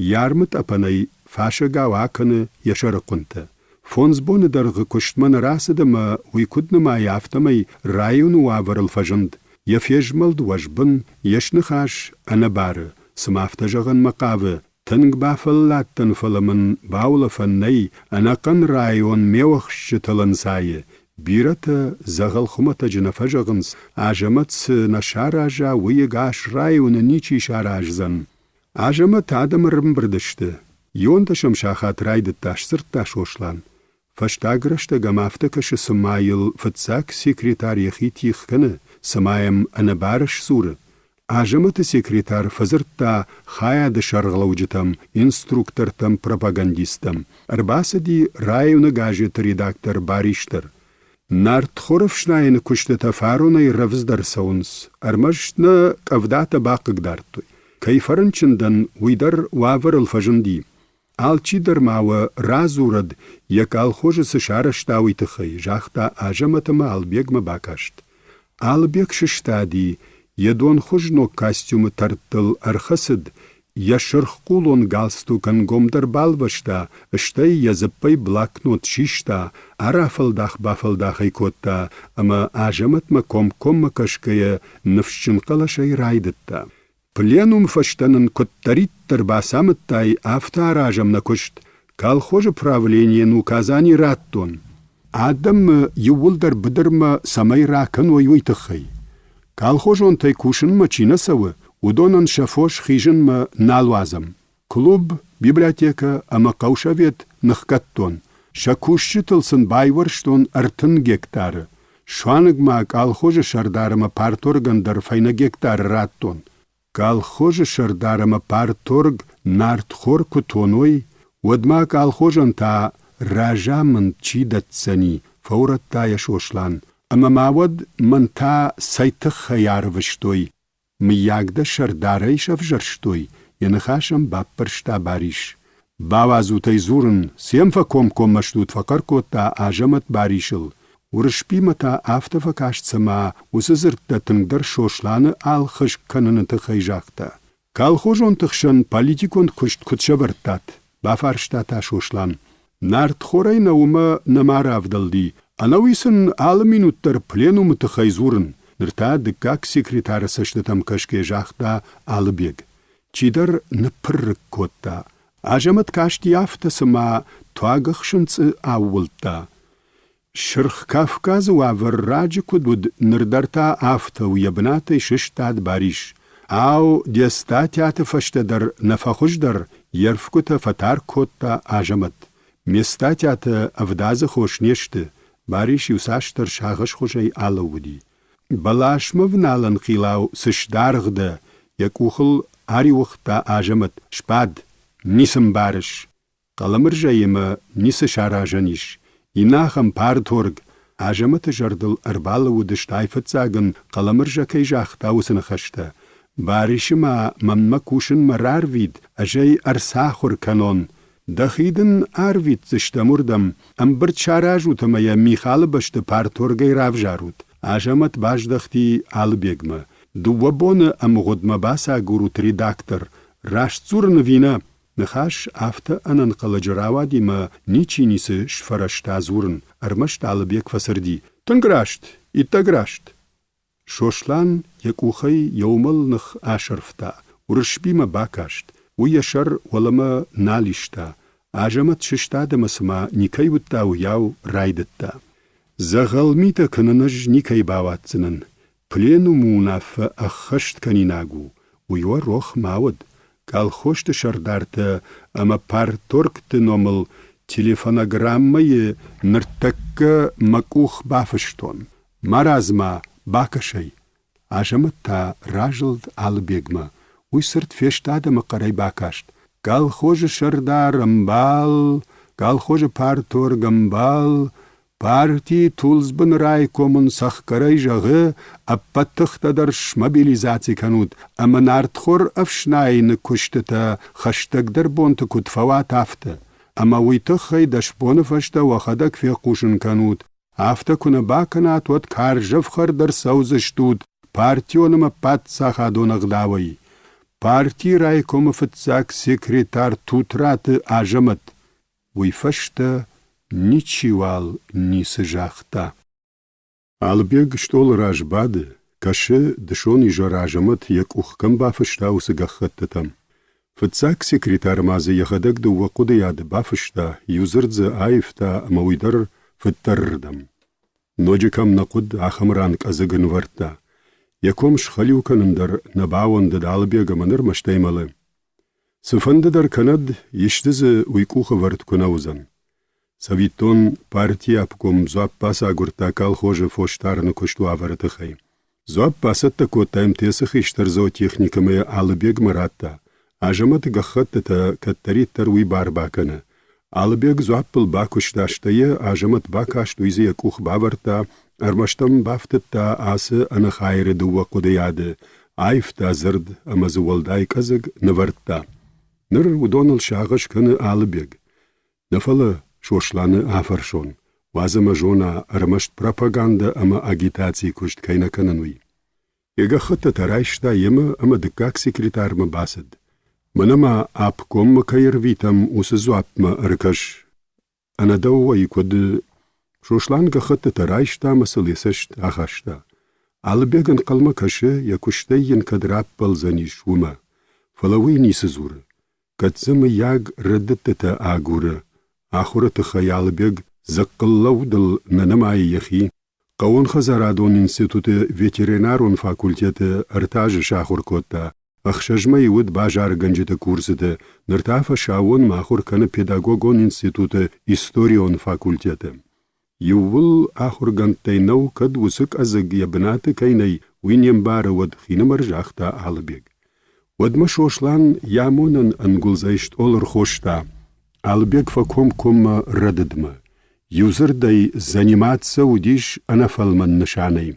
B: Йӕ армы тъӕпӕнӕй фасӕгау акӕны йӕ сӕрыхъуынтӕ. Фондз боны дӕргъы куыстмӕ нӕ рацыд ӕмӕ уый куыд нымайы, афтӕмӕй районы уавӕрыл фӕзынд. Йӕ фезмӕлд уӕзбын, йе сныхас ӕнӕбары, цыма афтӕ зӕгъынмӕ хъавы, Тынг бафӕлладтӕн, фӕлӕ мын баулӕфӕн нӕй, ӕнӕхъӕн район ме уӕхсчытыл ӕнцайы. Бирӕтӕ дзӕгъӕл хуымӕтӕджы нӕ фӕзӕгъынц, Азӕмӕт цы нӕ сараза, уый ӕгас районы ничи сараздзӕн. Азӕмӕт адӕм ӕрӕмбырд сты. Иуӕндӕсӕм сахат райдыдта, сдзырдта Сослан. Фӕстаг рӕстӕг ӕм афтӕ кӕсы, цыма йыл фыццаг секретарь йӕхи тигъ кӕны, цыма йӕм ӕнӕбары сдзуры. Азӕмӕты секретарь фӕдзырдта хайады сӕргълӕуджытӕм, инструктортӕм, пропагандисттӕм. Ӕрбацыди районы газеты редактор Барис дӕр. Нартхоры ӕфснайыны куыстытӕ фаронӕй рӕвдздӕр цӕуынц, ӕрмӕст нӕ къӕвдатӕ бахъыгдардтой. Кӕй фӕрынчын дӕн, уый дӕр уавӕрыл фӕзынди. Алчидӕр ма уӕ радзурӕд, йӕ колхозы цы сарӕзта, уый тыххӕй, загъта Азӕмӕт ӕмӕ Албегмӕ бакаст. Албег сыстади, йӕ донхуыз ног костюмы тӕрттыл ӕрхӕцыд, йӕ сырххъулон галстук ӕнгомдӕр балвӕста, стӕй йӕ дзыппӕй блокнот систа, арафӕлдах-бафӕлдах ӕй кодта ӕмӕ Азӕмӕтмӕ комкоммӕ кӕсгӕйӕ ныфсджын хъӕлӕсӕй райдыдта. Пленум фӕстӕ нын куыддӕриддӕр бацамыдтай, афтӕ аразӕм нӕ куыст. Колхозы правленийӕн указани радтон. Адӕмы иууылдӕр быдырмӕ цӕмӕй ракӕной, уый тыххӕй. Колхозонтӕй кусынмӕ чи нӕ цӕуы, уыдонӕн сӕ фос хизынмӕ нал уадзӕм. Клуб, библиотекӕ ӕмӕ хъӕусовет ныхгӕдтон. Сӕ кусджытыл сын байуӕрстон 30 гектары. Суанг ма колхозы сӕрдар ӕмӕ парторгӕн дӕр фӕйнӕ гектары радтон. Колхозы сӕрдар ӕмӕ парторг нартхор куы тоной, уӕд ма колхозӕн та разамынд чи дӕтдзӕни, фӕурӕдта йӕ Сослан. Ӕмӕ ма уӕд мӕн та цӕй тыххӕй арвыстой? Мыййаг дӕ сӕрдарӕй сӕвзӕрстой? йӕ ныхас ӕм баппӕрста Барис. Бауадзут ӕй дзурын, сӕм фӕкомкоммӕ стут, фӕхъӕр кодта Азӕмӕт Барисыл. Уырысбимӕ та афтӕ фӕкаст, цыма уыцы дзырдтӕ тынгдӕр Сосланы ӕлхыскъ кӕныны тыххӕй загъта. Колхозонты хсӕн политикон куыст куыд сӕвӕрдтат? бафарста та Сослан. Нартхорӕй нӕ уымӕ нӕма равдӕлди. Ӕнӕуи сын алы минут дӕр пленумы тыххӕй дзурын, ныр та дыккаг секретары цӕстытӕм кӕсгӕ загъта Алыбег. Чидӕр ныппыррыкк кодта. Азӕмӕт касти афтӕ, цыма туаг ӕхсынцъы аууылдта. Сырх Кавказы уавӕр раджы куыд уыд, ныр дӕр та афтӕ у, йӕ бынатӕй сыстад Барис. Ау, де статьяты фӕстӕ дӕр нӕ фӕхуыздӕр, йе рфгуытӕ фӕтар кодта Азӕмӕт. Ме статьятӕ ӕвдадзы хос не сты, Барис иуцасдӕр сагъӕсхуызӕй алӕууыди. Бӕласмӕ вналӕн хъилау цы сдаргъ дӕ, йӕ къухыл ариуыгъта Азӕмӕт, сбад, ницы мбарыс. Хъӕлӕмырзӕимӕ ницы саразӕн ис. Иннӕ ахӕм парторг Азӕмӕты зӕрдыл ӕрбалӕууыдысты айфыццаг ын Хъӕлӕмырзӕ кӕй загъта, уыцы ныхӕстӕ. Барисы ма мӕнмӕ кусынмӕ рарвит, ӕз ӕй ӕрцахуыр кӕнон. Дӕхи дын арвитдзыстӕм уырдӕм, ӕмбырд саразут ӕмӕ йӕ Михалы бӕсты парторгӕй равзарут. Азӕмӕт баздӕхти Алыбегмӕ. Дыууӕ боны ӕмгъуыдмӕ бацагурут редактор. Раст дзурын ӕви нӕ? Ныхас афтӕ ӕнӕнхъӕлӕджы рауади мӕ ничи ницы сфӕрӕзта дзурын, ӕрмӕст Алыбег фӕцырди. Тынг раст, иттӕг раст. Сослан йӕ къухӕй йӕ уымӕл ных асӕрфта, Уырысбимӕ бакаст, уый йӕ сӕр уӕлӕмӕ нал иста, Азӕмӕт сыстад ӕмӕ цыма никӕй уыдта, уыйау райдыдта. Дзӕгъӕл митӕ кӕнын ӕз никӕй бауадздзынӕн. Пленумы уынаффӕ ӕххӕст кӕнинаг у, уый уӕ рох ма уӕд. Колхозты сӕрдартӕ ӕмӕ парторгты номыл телефонограммӕйы ныртӕккӕ мӕ къух бафыстон. Марадз-ма, бакӕс ӕй. Азӕмӕт та разылд Алыбегмӕ. Уый цырд фестад ӕмӕ хъӕрӕй бакаст. Колхозы сӕрдар ӕмбал, колхозы парторг ӕмбал, партийы Тулдзбыны райком ын цӕхгӕрӕй зӕгъы, ӕппӕт тыхтӕ дӕр смобилизаци кӕнут ӕмӕ нартхор ӕфснайыны куыстытӕ хӕстӕгдӕр бонты куыд фӕуат, афтӕ. Ӕмӕ уый тыххӕй 10 боны фӕстӕ уӕхӕдӕг фехъусын кӕнут, Афтӕ куы нӕ бакӕнат, уӕд карз ӕфхӕрд ӕрцӕудзыстут партион ӕмӕ паддзахадон ӕгъдауӕй. Партийы райкомы фыццаг секретарь Тутраты Азӕмӕт уый фӕстӕ ничиуал ницы загъта. Алыбег стъолы раз бады, кӕсы, дысон изӕр Азӕмӕт йӕ къух кӕм бафыста, уыцы гӕххӕттытӕм. Фыццаг секретарь ма дзы йӕхӕдӕг дыууӕ хъуыдыйады бафыста, иу дзырд дзы аивта ӕмӕ уый дӕр фыддӕрырдӕм. Ноджы кӕм нӕ хъуыд, ахӕм ран къӕдзыг ӕнывӕрдта. Йӕ ком схӕлиу кӕнын дӕр нӕ бауӕндыд Алыбег ӕмӕ ныр мӕстӕй мӕлы. Цыфӕнды дӕр кӕнӕд, исты дзы уый къухӕвӕрд куы нӕ уыдзӕн. Цӕвиттон, партийы обком дзуапп бацагуырдта колхозы фосдарыны куыст уавӕры тыххӕй. Дзуапп бацӕттӕ кодта МТС-ы хистӕр зоотехникӕмӕ йӕ Алыбегмӕ радта. Азӕмӕты гӕххӕттытӕ кӕддӕриддӕр уый бар бакӕны. Алыбег дзуаппыл бакуыста, стӕй йӕ Азӕмӕт бакаст, уый дзы йӕ къух бавӕрдта, ӕрмӕст ӕм бафтыдта ацы ӕнӕхайыры дыууӕ хъуыдыйады, аивта дзырд ӕмӕ дзы уӕлдай къӕдзыг нывӕрдта. Ныр уыдоныл сагъӕс кӕны Алыбег. Нӕ фӕлӕ Сосланы афӕрсон, уадз ӕмӕ зона, ӕрмӕст пропагандӕ ӕмӕ агитацийы куыст кӕй нӕ кӕнын, уый. Йӕ гӕххӕттытӕ райста йемӕ ӕмӕ дыккаг секретармӕ бацыд. Мӕнӕ ма обкоммӕ кӕй ӕрвитӕм, уыцы дзуаппмӕ ӕркӕс. Ӕнӕ дӕу ӕй куыд... Сослан гӕххӕттытӕ райста ӕмӕ сыл йӕ цӕст ахаста. Алыбег ӕнхъӕлмӕ кӕсы, йӕ куыстӕй йын кӕд раппӕлдзӕнис, уымӕ. Фӕлӕ уый ницы дзуры. Кӕд дзы, мыййаг, рӕдыдтытӕ агуры, ахуыры тыххӕй Алыбег дзыхъхъыллӕудыл нӕ нымайы йӕхи. Хъӕууонхӕдзарадон институты ветеринарон факультеты ӕртӕ азы сахуыр кодта, ӕхсӕз мӕйы уыд базаргӕнджыты курсыты, ныр та фӕсаууонмӕ ахуыр кӕны педагогон институты историон факультеты. Иууыл ахуыргӕндтӕй нӕу, кӕд уыцы къӕдзыг йӕ бынаты кӕй нӕй, уый не мбары, уӕд хинымӕр загъта Алыбег. Уӕдмӕ Сослан йӕ амонӕн ӕнгуылдзӕй стъол ӕрхоста. Алыбег фӕкомкоммӕ рӕдыдмӕ. Иудзырдӕй, заниматься уыдис ӕнӕфӕлмӕн нысанӕй.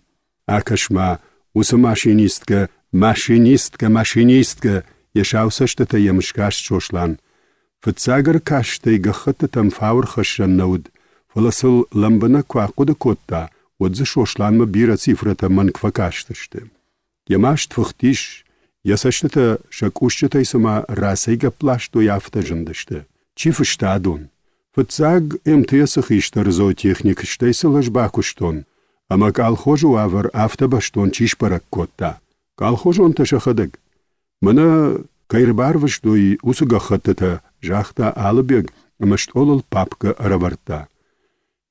B: Акӕс-ма, уыцы машинисткӕ, машинисткӕ, машинисткӕ! йӕ сау цӕстытӕ йӕм скаст Сослан. Фыццаг ӕркастӕй гӕххӕттытӕм фау ӕрхӕссӕн нӕ уыд, фӕлӕ сыл лӕмбынӕг куы ахъуыды кодта, уӕд дзы Сосланмӕ бирӕ цифрӕтӕ мӕнг фӕкастысты. Йӕ маст фыхтис, йӕ цӕстытӕ сӕ къусджытӕй цыма рацӕйгӕпп ластой, афтӕ зындысты. Чи фыста адон? Фыццаг МТС-ы хистӕр зоотехник, стӕй сыл ӕз бакуыстон, ӕмӕ колхозы уавӕр афтӕ бӕстон чи сбӕрӕг кодта? Колхозонтӕ сӕхӕдӕг. Мӕнӕ кӕй ӕрбарвыстой, уыцы гӕххӕттытӕ, загъта Алыбег ӕмӕ стъолыл папкӕ ӕрӕвӕрдта.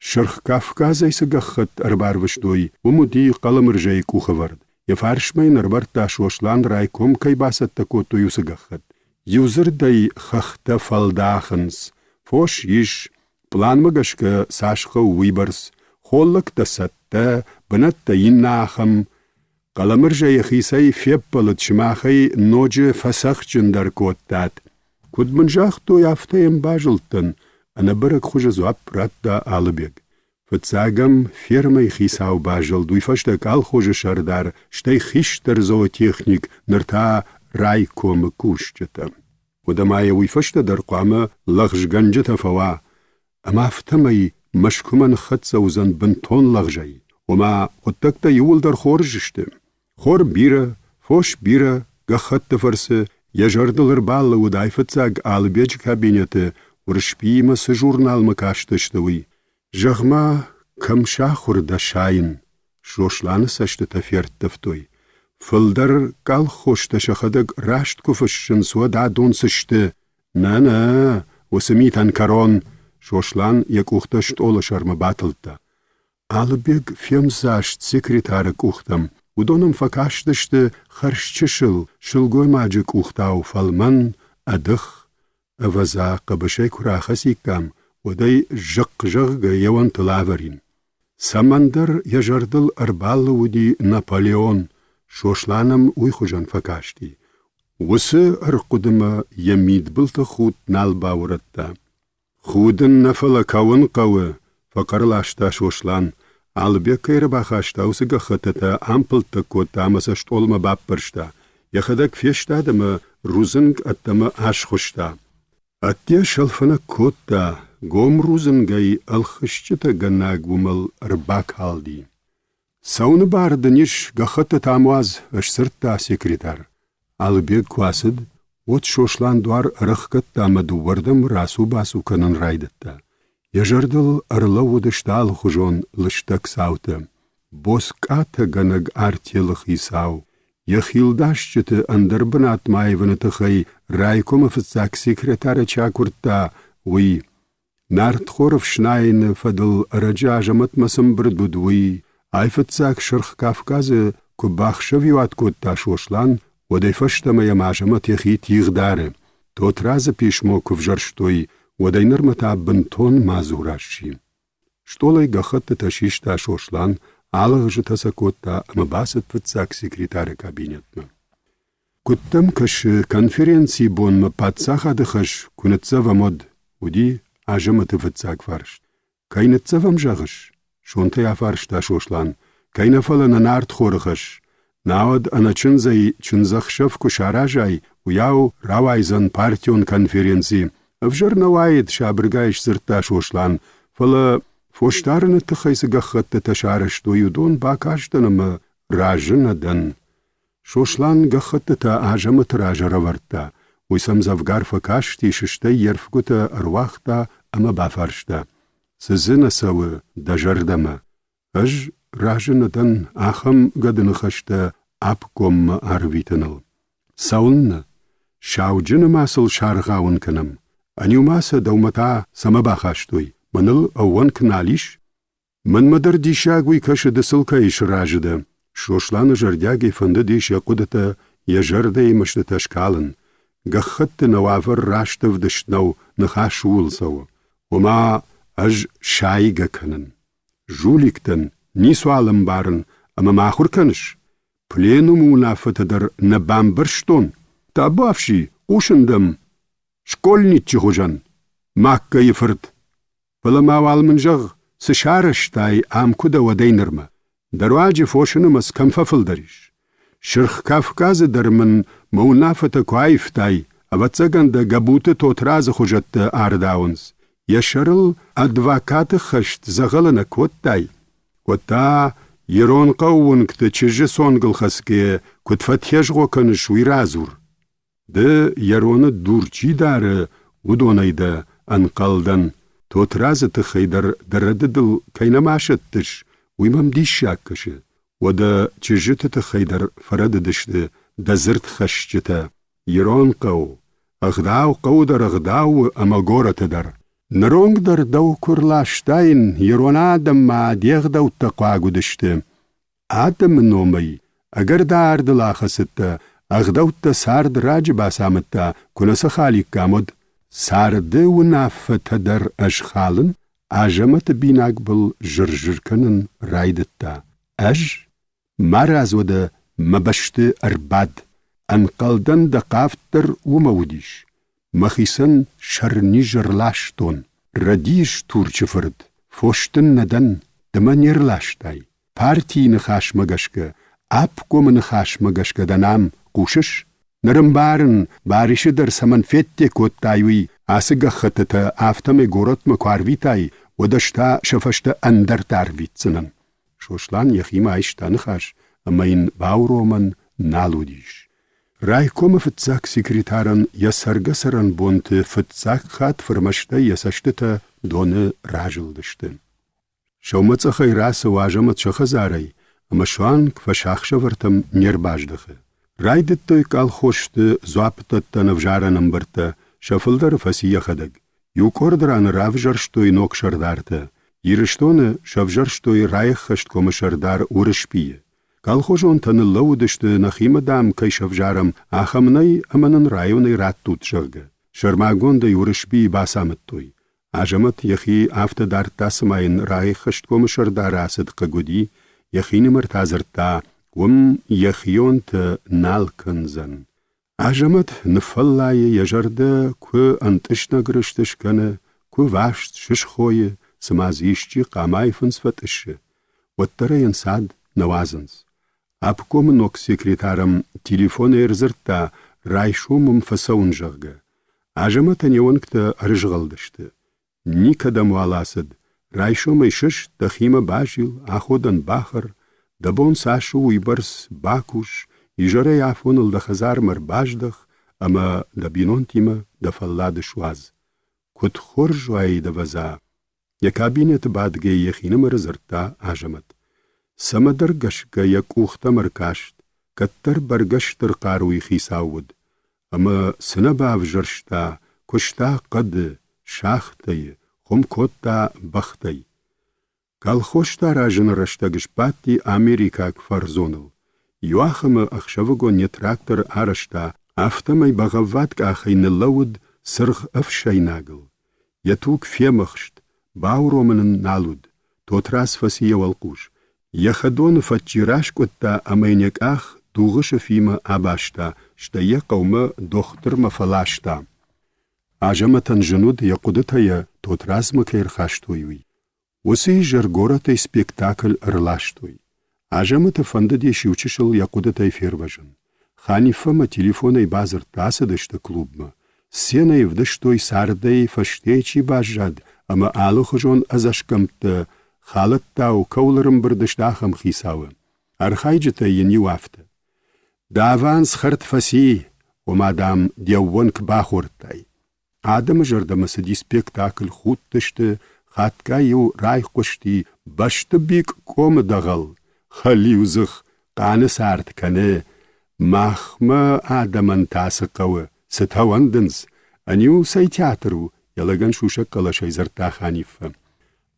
B: Сырх Кавказӕй цы гӕххӕтт ӕрбарвыстой, уым уыди Хъӕлӕмырзӕйы къухӕвӕрд. Йӕ фарсмӕ йын ӕрӕвӕрдта Сослан райком кӕй бацӕттӕ кодтой, уыцы гӕххӕтт. Иудзырдӕй хӕхтӕ фӕлдахынц, фос ис, пъланмӕ гӕсгӕ цас хъӕуы, уыйбӕрц, холлӕгтӕ цӕттӕ, бынӕттӕ иннӕ ахӕм. Хъӕлӕмырзӕ йӕхицӕй феппӕлыд, сымахӕй ноджы фӕцӕхджындӕр кодтат. Куыд мын загътой, афтӕ йӕм базылдтӕн, ӕнӕбӕрӕг хуызы дзуапп радта Алыбег. Фыццагӕм фермӕйы хицау базылд, уый фӕстӕ колхозы сӕрдар, стӕй хистӕр зоотехник, ныр та райкомы кусджытӕ. Уӕдӕ ма йӕ уый фӕстӕ дӕр хъуамӕ лӕгъзгӕнджытӕ фӕуа, ӕмӕ афтӕмӕй Мӕскуымӕ ныххӕццӕ уыдзӕн бынтон лӕгъзӕй. Ома, хъуыддӕгтӕ иууылдӕр хорз сты. Хор бирӕ, фос бирӕ, гӕххӕтты фӕрцы йӕ зӕрдыл ӕрбалӕууыд айфыццаг Алыбеджы кабинеты Уырысбиимӕ цы журналмӕ кастысты, уый. Зӕгъ-ма, кӕм сахуыр дӕ сайын? Сосланы цӕстытӕ ферттывтой. Фылдӕр колхозтӕ сӕхӕдӕг раст куы фыссынц, уӕд адон цы сты? Нӕ-нӕ, уыцы митӕн кӕрон! Сослан йӕ къухтӕ стъолы сӕрмӕ батылдта. Алыбег фемдзаст секретары къухтӕм. Уыдон ӕм фӕкастысты хӕрзчысыл сылгоймаджы къухтау фӕлмӕн, ӕдых. Ӕвӕдза, хъӕбысӕй куы рахӕциккам, уӕд ӕй зӕхх-зӕгъгӕ йе уӕнтыл авӕрин. Цӕмӕндӕр йӕ зӕрдыл ӕрбалӕууыди Наполеон, Сослан ӕм уый хуызӕн фӕкасти. Уыцы ӕрхъуыдымӕ йӕ мидбылты худт нал баурӕдта. Худын нӕ, фӕлӕ кӕуын хъӕуы, фӕхъӕр ласта Сослан. Алыбег кӕй ӕрбахаста, уыцы гӕххӕттытӕ ампылдтӕ кодта ӕмӕ сӕ стъолмӕ баппӕрста. Йӕхӕдӕг фестад ӕмӕ рудзынг ӕддӕмӕ асхуыста. Ӕдде сӕлфынӕг кодта, гом рудзынгӕй ӕлхысчъытӕгӕнӕг уымӕл ӕрбакалди. Цӕуыны бар дын ис, гӕххӕттытӕм уадз, сдзырдта секретарь. Алыбег куы ацыд, уӕд Сослан дуар ӕрӕхгӕдта ӕмӕ дыууӕрдӕм рацу-бацу кӕнын райдыдта. Йӕ зӕрдыл ӕрлӕууыдысты алыхуызон лыстӕг цаутӕ. Боцкъатӕгӕнӕг артелы хицау, йӕ хилдасджыты ӕндӕр бынатмӕ аивыны тыххӕй райкомы фыццаг секретары чи акуырдта, уый. Нартхор ӕфснайыны фӕдыл ӕрӕджы Азӕмӕтмӕ цы мбырд уыд, уый айфыццаг Сырх Кавказы куы бахсӕвиуат кодта Сослан, уӕдӕй фӕстӕмӕ йӕм Азӕмӕт йӕхи тигъ дары. Тотрадзы писмо куы взӕрстой, уӕдӕй нырмӕ та бынтон мадзура сси. Стъолӕй гӕххӕттытӕ систа Сослан, алӕгъзытӕ сӕ кодта ӕмӕ бацыд фыццаг секретары кабинетмӕ. Куыд дӕм кӕсы, конференцийы бонмӕ паддзахады хӕс куы ныццӕвӕм, уӕд? уыди Азӕмӕты фыццаг фарст. Кӕй ныццӕвӕм, зӕгъыс? сонтӕй афарста Сослан. Кӕй нӕ фӕлӕ нӕ нартхоры хӕс. Науӕд ӕнӕчындзӕй чындзӕхсӕв куы саразай, уыйау рауайдзӕн партион конференци. Ӕвзӕр нӕ уаид, сабыргай сдзырдта Сослан, фӕлӕ фосдарыны тыххӕй цы гӕххӕттытӕ сарӕзтой, уыдон бакастӕн ӕмӕ разы нӕ дӕн. Сослан гӕххӕттытӕ Азӕмӕты раз ӕрӕвӕрдта. Уый сӕм дзӕвгар фӕкастис, стӕй йе рфгуытӕ ӕруагъта ӕмӕ бафарста: Цы дзы нӕ цӕуы дӕ зӕрдӕмӕ? Ӕз разы нӕ дӕн ахӕм гӕдыныхӕстӕ обкоммӕ арвитыныл. Цӕуылнӕ? Сауджыны ма сыл саргъауын кӕнӕм. Ӕниу ма сӕ дӕумӕ та цӕмӕ бахастой? Мӕныл ӕууӕнк нал ис? Мӕнмӕ дӕр диссаг уый кӕсы, ды сыл кӕй сразы дӕ. Сосланы зӕрдиагӕй фӕндыдис йӕ хъуыдытӕ, йӕ зӕрдӕйы мӕстытӕ скалын. Гӕххӕтты нӕ уавӕр раст ӕвдыст нӕу, ныхас ууыл цӕуы. Ома, ӕз сайгӕ кӕнын. Жулик дӕн, ницуал ӕмбарын, ӕмӕ мӕ ахуыр кӕныс? Пленумы уынаффӕтӕ дӕр нӕ бамбӕрстон. Табуафси, хъусын дӕм. Школьниччы хуызӕн. Маккайы фырт. Фӕлӕ ма уал мын зӕгъ, цы сарӕзтай ам куы дӕ уӕдӕй нырмӕ? Дӕ руаджы фосы нымӕц кӕм фӕфылдӕр ис? Сырх Кавказы дӕр мын мӕ уынаффӕтӕ куы аивтай, ӕвӕццӕгӕн дӕ Гӕбуты Тотрадзы хуызӕттӕ ардауынц. Йӕ сӕрыл адвокаты хӕст дзӕгъӕлы нӕ кодтай? Уӕд та ирон хъӕууынгты чызджы цонгыл хӕцгӕйӕ куыд фӕтезгъо кӕныс, уый радзур. Ды йӕ роны дур чи дары, уыдонӕй дӕ, ӕнхъӕлдӕн, Тотрадзы тыххӕй дӕр дӕ рӕдыдыл кӕй нӕма сӕттыс, уый мӕм диссаг кӕсы. Уӕдӕ чызджыты тыххӕй дӕр фӕрӕдыдысты дӕ дзырдхӕсджытӕ. Ирон хъӕу, ӕгъдау хъӕуы дӕр ӕгъдау у ӕмӕ горӕты дӕр. Ныронг дӕр дӕу куы рластаин, ирон адӕммӕ де гъдӕуттӕ хъуаг уыдысты. Адӕмы номӕй ӕгӕр дардыл ахӕцыдтӕ, ӕгъдӕуттӕ цард раджы бацамыдта, куы нӕ сӕ халиккам, уӕд. Царды уынаффӕтӕ дӕр ӕз халын, Азӕмӕты бинаг был зыр-зыр кӕнын райдыдта. Ӕз? Марадз уӕдӕ мӕ бӕсты ӕрбад. Ӕнхъӕлдӕн дӕ хъавд дӕр уымӕ уыдис. Мӕхицӕн сӕрниз ӕрластон. Рӕдийыс, Турчы фырт, фос дын нӕ дӕн, ды мӕ не рластай. Партийы ныхасмӕ гӕсгӕ, обкомы ныхасмӕ гӕсгӕ дӕн ам, хъусыс? Ныр ӕмбарын, Барисы дӕр цӕмӕн федде кодтай, уый. Ацы гӕххӕттытӕ афтӕмӕй горӕтмӕ куы арвитай, уӕд ӕз та сӕ фӕстӕ ӕндӕртӕ арвитдзынӕн. Сослан йӕхимӕ айста ныхас ӕмӕ йын бауромӕн нал уыдис. Райкомы фыццаг секретарӕн йӕ цӕргӕ-цӕрӕнбонты фыццаг хатт фырмӕстӕй йӕ цӕстытӕ доны разылдысты. Сӕумӕцъӕхӕй рацӕуы Азӕмӕт сӕ хӕдзарӕй ӕмӕ суанг фӕсахсӕвӕртӕм не рбаздӕхы. Райдыдтой колхозты дзуаппдӕттӕн ӕвзарӕн ӕмбырдтӕ, сӕ фылдӕры фӕци йӕхӕдӕг. Иу къорд раны равзӕрстой ног сӕрдартӕ. Ирыстоны сӕвзӕрстой райӕххӕсткомы сӕрдар Уырысбийы. Колхозонтӕ ныллӕууыдысты, нӕхимӕ, дам, кӕй сӕвзарӕм, ахӕм нӕй ӕмӕ нын районӕй раттут, зӕгъгӕ. Сӕрмагондӕй Уырысбийы бацамыдтой. Азӕмӕт йӕхи афтӕ дардта, цыма йын райӕххӕсткомы сӕрдары ацыд хъыг уыди, йӕхинымӕр та дзырдта, уым йӕхионтӕ нал кӕндзӕн. Азӕмӕт ныффӕллайы, йӕ зӕрдӕ куы ӕнтъыснӕг рыст скӕны, куы васт сысхойы, цыма дзы исчи хъамайы фындз фӕтъыссы, уӕддӕр ӕй ӕнцад нӕ уадзынц. Обкомы ног секретарь ӕм телефонӕй ӕрдзырдта, райсом ӕм фӕцӕуын, зӕгъгӕ. Азӕмӕтӕн йе уӕнгтӕ ӕрызгъӕлдысты. Никӕдӕмуал ацыд. Райсомӕй сыст, дӕхимӕ базил, аходӕн бахӕр, дӕ бон цас у, уыйбӕрц бакус, изӕрӕй афоныл дӕ хӕдзармӕ ӕрбаздӕх ӕмӕ дӕ бинонтимӕ дӕ фӕллад суадз. Куыд хорз уаид, ӕвӕдза! Йӕ кабинеты бадгӕ йӕхинымӕры дзырдта Азӕмӕт. Цӕмӕдӕр гӕсгӕ йӕ къухтӕм ӕркаст, кӕддӕр бӕргӕ стыр хъаруйы хицау уыд, ӕмӕ цы нӕ бавзӕрста, куыста хъӕды, шахтӕйы, хуым кодта бӕхтӕй. Колхозтӕ аразыны рӕстӕг сбадти америкаг фӕрзоныл. Иуахӕмы ӕхсӕвыгон йӕ трактор арӕзта, афтӕмӕй бӕгъӕввад къахӕй ныллӕууыд цыргъ ӕфсӕйнагыл. Йӕ туг фемӕхст, бауромын ын нал уыд. Тотрадз фӕци йӕ уӕлхъус. Йӕ хӕдоны фӕччи раскъуыдта ӕмӕ йын йӕ къах дугъы сыфимӕ абаста, стӕй йӕ хъӕумӕ дохтырмӕ фӕласта. Азӕмӕтӕн зын уыд, йӕ хъуыдытӕ йӕ Тотрадзмӕ кӕй ӕрхастой, уый. Уыцы изӕр горӕтӕй спектакль ӕрластой. Азӕмӕты фӕндыдис иучысыл йӕ хъуыдытӕй фервӕзын. Ханиффӕмӕ телефонӕй бадзырдта, ацыдысты клубмӕ. Сценӕйы ӕвдыстой цардӕй фӕстейы чи баззад ӕмӕ алыхуызон ӕдзӕсгӕмттӕ халӕттау кӕуыл ӕрӕмбырд сты, ахӕм хицауы. Архайджытӕй йын иу афтӕ: «Давӕн схӕрд фӕци, ома, дам, де ууӕнк бахордтай. Адӕмы зӕрдӕмӕ цыди спектакль, худтысты, хатгай-иу райхъуысти бӕсты бикъ комы дӕгъӕл, хӕлиудзых, хъаны цард кӕны. Махмӕ адӕмӕн та цы хъӕуы, цытӕ уӕндынц? Ӕниу цӕй театр у? йӕ лӕгӕн сусӕг хъӕлӕсӕй дзырдта Ханиффӕ.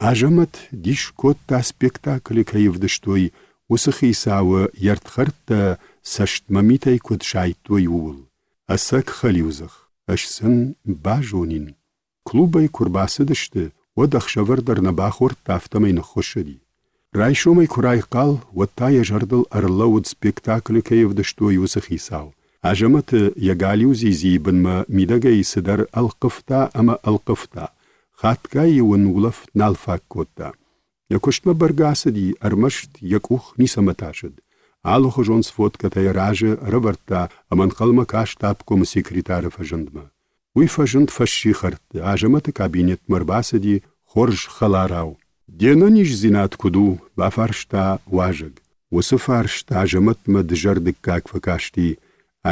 B: Азӕмӕт дис кодта, спектаклы кӕй ӕвдыстой, уыцы хицауы йе рдхӕрдтӕ цӕстмӕмитӕй куыд сайдтой, ууыл. Ӕцӕг хӕлиудзых, ӕз сын базонин. Клубӕй куы рбацыдысты, уӕд ӕхсӕвӕр дӕр нӕ бахордта, афтӕмӕй ныххуыссыди. Райсомӕй куы райхъал, уӕд та йӕ зӕрдыл ӕрлӕууыд, спектаклы кӕй ӕвдыстой, уыцы хицау. Азӕмӕты йӕ галиу дзидзийы бынмӕ мидӕгӕй цыдӕр ӕлхъывта ӕмӕ ӕлхъывта, хатгай-иу ын улӕфт нал фаг кодта. Йӕ куыстмӕ бӕргӕ ацыди, ӕрмӕст йӕ къух ницӕмӕ тасыд. Алыхуызон сводкӕтӕ йӕ разы ӕрӕвӕрдта ӕмӕ ӕнхъӕлмӕ каст обкомы секретары фӕзындмӕ. Уый фӕзынд фӕссихӕртты, Азӕмӕты кабинетмӕ ӕрбацыди хорз хӕларау. Де нӕниздзинад куыд у? бафарста уазӕг. Уыцы фарст Азӕмӕтмӕ дызӕрдыггаг фӕкасти.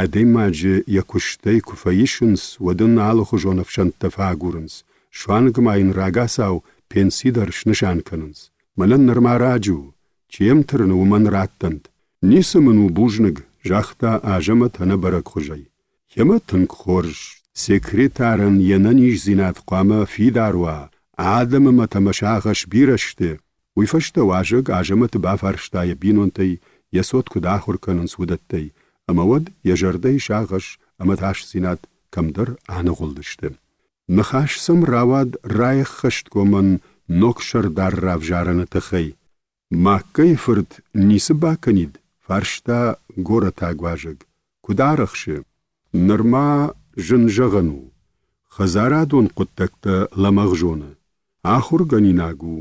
B: Адӕймаджы йӕ куыстӕй куы фӕисынц, уӕд ын алыхуызон ӕфсӕнттӕ фӕагурынц, суанг ма йын рагацау пенси дӕр снысан кӕнынц. Мӕнӕн нырма раджы у, чи йӕм тырны, уымӕн раттӕнт. Ницы мын у бузныг, загъта Азӕмӕт ӕнӕбӕрӕгхуызӕй. Гъемӕ тынг хорз. Секретарӕн йе нӕниздзинад хъуамӕ фидар уа, адӕмы мӕт ӕмӕ сагъӕс бирӕ сты. Уый фӕстӕ уазӕг Азӕмӕты бафарста йӕ бинонтӕй, йӕ цот куыд ахуыр кӕнынц, уыдӕттӕй, ӕмӕ уӕд йӕ зӕрдӕйы сагъӕс ӕмӕ тасдзинад кӕмдӕр аныгъуылдысты. Ныхас сӕм рауад райӕххӕстгомӕн ног сӕрдар равзарыны тыххӕй. Магкайы-фырт ницы бакӕнид? фарста горӕтаг уазӕг. Куыд арӕхсы? Нырма зын зӕгъӕн у. Хӕдзарадон хъуыддӕгтӕ лӕмӕгъ зоны. Ахуыргӕнинаг у.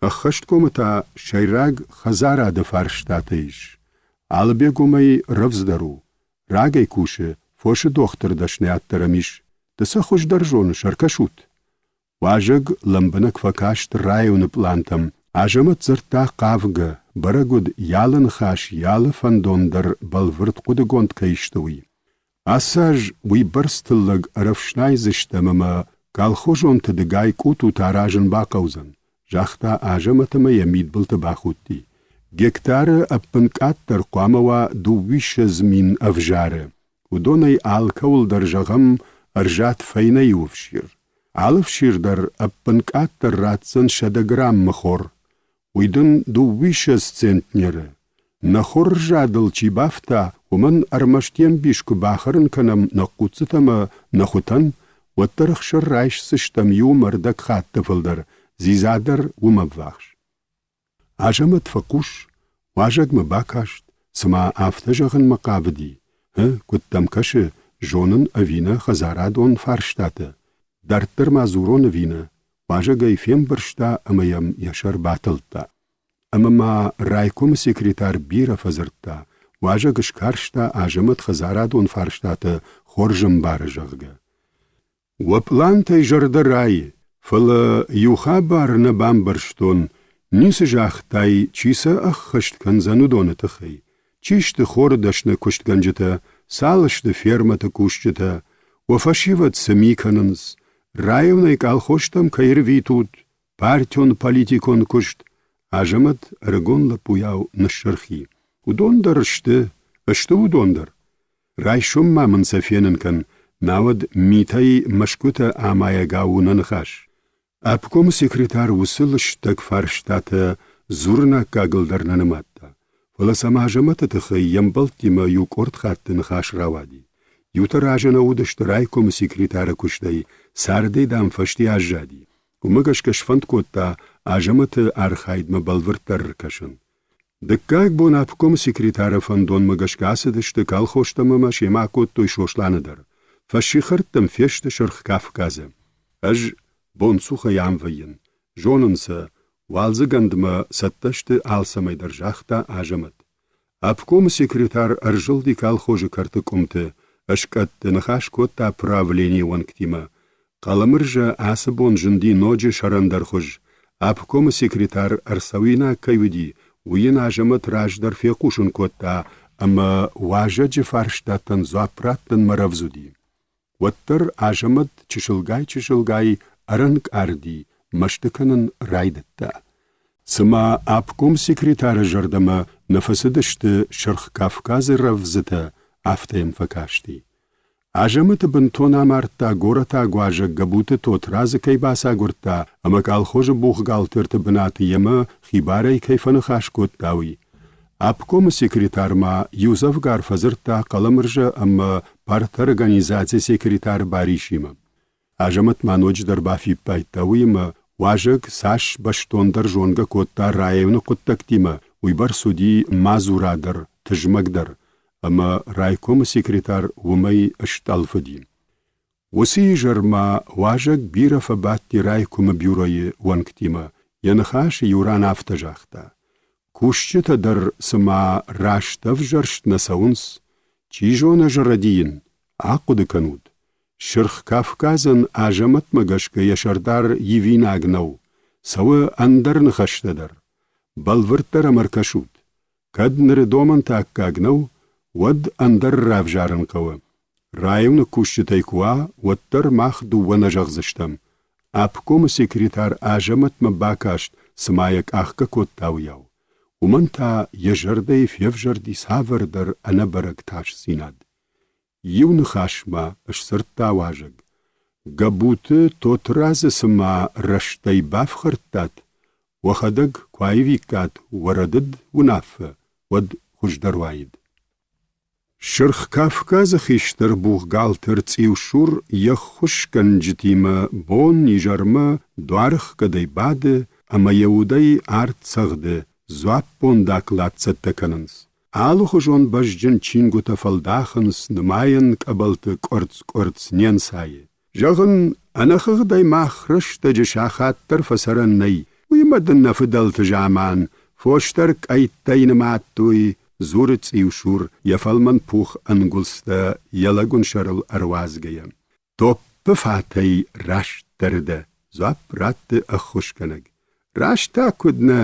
B: Ӕххӕсткомы та сӕйраг хӕдзарады фарстатӕ ис. Алыбег уымӕй рӕвдздӕр у. Рагӕй кусы, фосы дохтыр дӕсныйад дӕр ӕм ис. Ды сӕ хуыздӕр зоныс, ӕркӕсут. Уазӕг лӕмбынӕг фӕкаст районы пълантӕм. Азӕмӕт дзырдта хъавгӕ, Бӕрӕг уыд, йӕ алы ныхас, йӕ алы фӕндон дӕр бӕлвырд хъуыдыгонд кӕй сты, уый. Ацы аз уыйбӕрц тыллӕг ӕрӕфснайдзыстӕм ӕмӕ колхозонты дыгай къутутӕ аразын бахъӕудзӕн, загъта Азӕмӕт ӕмӕ йӕ мидбылты бахудти. Гектары ӕппынкъаддӕр хъуамӕ уа дыууиссӕдз мин ӕвзары. Уыдонӕй алкӕуыл дӕр, зӕгъӕм, ӕрзад фӕйнӕ иу ӕфсир. Алы ӕфсир дӕр ӕппынкъаддӕр ратдзӕн 100 граммы хор. Уый дын дыууиссӕдз центнеры. Нӕ хорзадыл чи бафта, уымӕн ӕрмӕст йе мбис куы бахӕрын кӕнӕм нӕ хъуццытӕ ӕмӕ нӕ хуытӕн, уӕддӕр ӕхсыр райсдзыстӕм иумӕ ӕрдӕг хатты фылдӕр, дзидза дӕр уымӕ ӕввахс. Азӕмӕт фӕхъус, уазӕгмӕ бакаст, цыма афтӕ зӕгъынмӕ хъавыди, «Ы, куыд дӕм кӕсы, зонын ӕви нӕ хӕдзарадон фарстатӕ? Дарддӕр ма дзурон ӕви нӕ?» Уазӕг ӕй фембӕрста ӕмӕ йӕм йӕ сӕр батылдта. Ӕмӕ ма райкомы секретарь бирӕ фӕдзырдта, уазӕг скарста Азӕмӕт хӕдзарадон фарстатӕ хорз ӕмбары, зӕгъгӕ. Уӕ пълантӕй зӕрдӕ райы, фӕлӕ иу хабар нӕ бамбӕрстон, ницы загътай, чи сӕ ӕххӕст кӕндзӕн уыдоны тыххӕй. Чи сты хоры дӕсны куыстгӕнджытӕ, цал сты фермӕты кусджытӕ, уӕ фӕсивӕд цы ми кӕнынц, районӕй колхозтӕм кӕй ӕрвитут, партион-политикон куыст, Азӕмӕт ӕрыгон лӕппуйау ныссырхи. Уыдон дӕр сты, сты уыдон дӕр. Райсом ма мын сӕ фенын кӕн, науӕд митӕй мӕсгуытӕ амайӕгау у нӕ ныхас. Обкомы секретарь уыцы лыстӕг фарстатӕ дзурынаккагыл дӕр нӕ нымадта, фӕлӕ сӕм Азӕмӕты тыххӕй йе мбӕлттимӕ иу къорд хатты ныхас рауади. Иутӕ разы нӕ уыдысты райкомы секретары куыстӕй, цардӕй, дам, фӕсте аззади. Уымӕ гӕсгӕ сфӕнд кодта Азӕмӕты архайдмӕ бӕлвырддӕр ӕркӕсын. Дыккаг бон обкомы секретары фӕндонмӕ гӕсгӕ ацыдысты колхозтӕм ӕмӕ семӕ акодтой Сосланы дӕр. Фӕссихӕрттӕм фесты Сырх Кавказы. Ӕз бонцухӕй ам вӕййын. Зонын сӕ, уалдзыгӕндмӕ цӕттӕ сты алцӕмӕй дӕр, загъта Азӕмӕт. Обкомы секретарь ӕрзылди колхозы кӕрты къуымты, ӕскъӕтты ныхас кодта правленийы уӕнгтимӕ. Хъӕлӕмырзӕ ацы бон зынди ноджы сӕрӕндӕр хуыз. Обкомы секретарь ӕрцӕуинаг кӕй уыди, уый йын Азӕмӕт раздӕр фехъусын кодта ӕмӕ уазӕджы фарстатӕн дзуапп раттынмӕ рӕвдз уыди. Уӕддӕр Азӕмӕт чысылгай-чысылгай ӕрӕнкъарди, мӕсты кӕнын райдыдта. Цыма обком секретары зӕрдӕмӕ нӕ фӕцыдысты Сырх Кавказы рӕвдзытӕ, афтӕ йӕм фӕкасти. Азӕмӕты бынтон амардта горӕтаг уазӕг Гӕбуты Тотрадзы кӕй бацагуырдта ӕмӕ колхозы бухгалтерты бынаты йемӕ хибарӕй кӕй фӕныхас кодта, уый. Обкомы секретарь ма иудзӕвгар фӕдзырдта Хъӕлӕмырзӕ ӕмӕ парторганизацийы секретарь Барисимӕ. Азӕмӕт ма ноджыдӕр бафиппайдта уыимӕ, уазӕг цас бӕстондӕр зонгӕ кодта районы хъуыддӕгтимӕ, уыйбӕрц уыди мадзура дӕр, тызмӕгдӕр, ӕмӕ райкомы секретарь уымӕй стъӕлфыди. Уыцы изӕр ма уазӕг бирӕ фӕбадти райкомы бюройы уӕнгтимӕ, йӕ ныхасы иу ран афтӕ загъта: Кусджытӕ дӕр цыма раст ӕвзӕрст нӕ цӕуынц, чи зоны ӕз рӕдийын, ахъуыды кӕнут. Сырх Кавказӕн Азӕмӕтмӕ гӕсгӕ йӕ сӕрдар ивинаг нӕу, цӕуы ӕндӕр ныхӕстӕ дӕр. Бӕлвырддӕр ӕм ӕркӕсут. Кӕд ныры домӕнты аккаг нӕу, уӕд ӕндӕр равзарын хъӕуы. Районы кусджытӕй куы уа, уӕддӕр мах дыууӕ нӕ зӕгъдзыстӕм. Обкомы секретарь Азӕмӕтмӕ бакаст, цыма йӕ къахгӕ кодта, уыйау. Уымӕн та йӕ зӕрдӕйы февзӕрди цавӕрдӕр ӕнӕбӕрӕг тасдзинад. Иу ныхас ма сдзырдта уазӕг. Гӕбуты Тотрадзы цыма рӕстӕй бафхӕрдтат, уӕхӕдӕг куы аивиккат уӕ рӕдыд уынаффӕ, уӕд хуыздӕр уаид. Сырх Кавказы хистӕр бухгалтер Цъиусур йе ххуысгӕнджытимӕ бон-изӕрмӕ дуарыхгӕдӕй бады ӕмӕ йӕ удӕй арт цӕгъды, дзуаппон доклад цӕттӕ кӕнынц. Алыхуызон бӕзджын чингуытӕ фӕлдахынц нымайӕн къӕбӕлты къуырцц-къуырцц не нцайы. Зӕгъын, ӕнӕхыгъдӕй мах рӕстӕджы сахат дӕр фӕцӕрӕн нӕй, уыимӕ дын нӕ фыдӕлты заман фос дӕр къӕйттӕй нымадтой, дзуры цъиусур, йӕ фӕлмӕн пух ӕнгуылдзтӕ йӕ лӕгуын сӕрыл ӕруадзгӕйӕ. Топпы фатӕй растдӕр дӕ, дзуапп ратты ӕххуысгӕнӕг. Раст та куыд нӕ?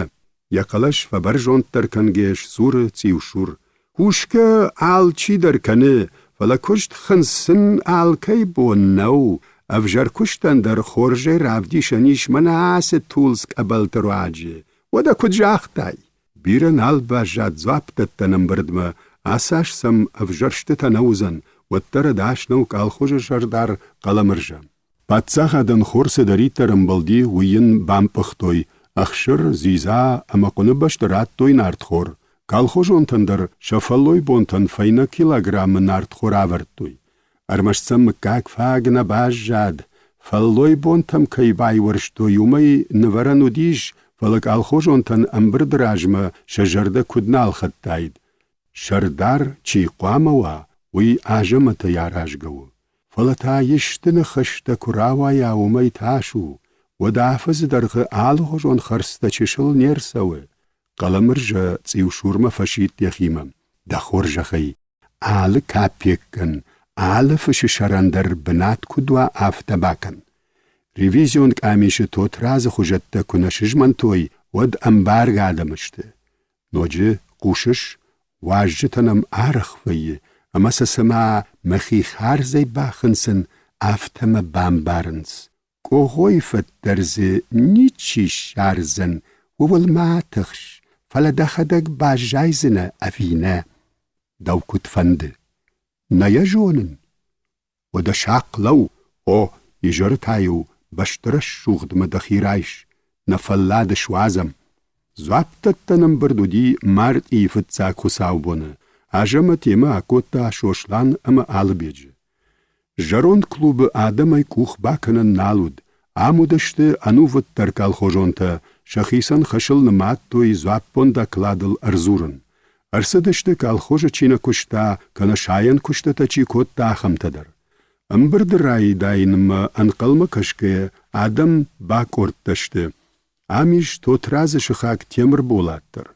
B: Йӕ хъӕлӕс фӕбӕрзонддӕр кӕнгӕ сдзуры цъиусур. Кусгӕ алчидӕр кӕны, фӕлӕ куыст хынцын алкӕй бон нӕу. Ӕвзӕр куыстӕн дӕр хорзӕй равдисӕн ис мӕнӕ ацы тулдз къӕбӕлты руаджы. Уӕдӕ куыд загътай? Бирӕ нал баззад дзуапдӕттӕн ӕмбырдмӕ, ацы аз сӕм ӕвзӕрстытӕ нӕ уыдзӕн, уӕддӕр ӕдас нӕу колхозы сӕрдар Хъӕлӕмырзӕ. Паддзахадӕн хор цыдӕриддӕр ӕмбӕлди, уый йын бампъыхтой, ӕхсыр, дзидза ӕмӕ хъуыны бӕсты радтой нартхор. Колхозонтӕн дӕр сӕ фӕллойбонтӕн фӕйнӕ килограммы нартхор авӕрдтой. Ӕрмӕст сӕм мыггаг фаг нӕ баззад. Фӕллойбонтӕм кӕй байуӕрстой, уымӕй нывӕрӕн уыдис, фӕлӕ колхозонтӕн ӕмбырды размӕ сӕ зӕрдӕ куыд нӕ ӕлхӕдтаид. Сӕрдар чи хъуамӕ уа, уый Азӕмӕтӕй аразгӕ у. Фӕлӕ та исты ныхӕстӕ куы рауайа, уымӕй тас у, уӕд афӕдзы дӕргъы алыхуызон хӕрдзтӕ чысыл не рцӕуы. Хъӕлӕмырзӕ цъиусурмӕ фӕсидт йӕхимӕ. Дӕ хорзӕхӕй, алы капеккӕн, алы фысы сӕрӕн дӕр бынат куыд уа, афтӕ бакӕн. Ревизион къамисы Тотрадзы хуызӕттӕ куы нӕ сызмӕнтой, уӕд ӕмбаргӕ адӕм сты. Ноджы, хъусыс, уазджытӕ нӕм арӕх вӕййы, ӕмӕ сӕ цыма мӕхи хардзӕй бахынцын, афтӕ мӕ бамбарынц. Къогъойы фӕд дӕр дзы ничи ссардзӕн, ууыл ма тыхс, фӕлӕ дӕхӕдӕг баззайдзынӕ ӕви нӕ? Дӕу куыд фӕнды? Нӕ йӕ зонын. Уӕдӕ сахъ лӕуу, о, изӕры та-иу бӕстырӕсугъдмӕ дӕхи райс, нӕ фӕллад суадзӕм. Дзуапдӕттӕн ӕмбырд уыди мартъийы фыццаг хуыцаубоны. Азӕмӕт йемӕ акодта Сослан ӕмӕ Алыбеджы. Зӕронд клубы адӕмӕй къух бакӕнӕн нал уыд. Ам уыдысты ӕнувыддӕр колхозонтӕ, сӕхицӕн хӕсыл нымадтой дзуаппон докладыл ӕрдзурын. Ӕрцыдысты, колхозы чи нӕ куыста, кӕнӕ сайӕн куыстытӕ чи кодта, ахӕмтӕ дӕр. Ӕмбырды райдайынмӕ ӕнхъӕлмӕ кӕсгӕйӕ адӕм бакъордтӕ сты. Ам ис Тотрадзы сыхаг Темырболат дӕр.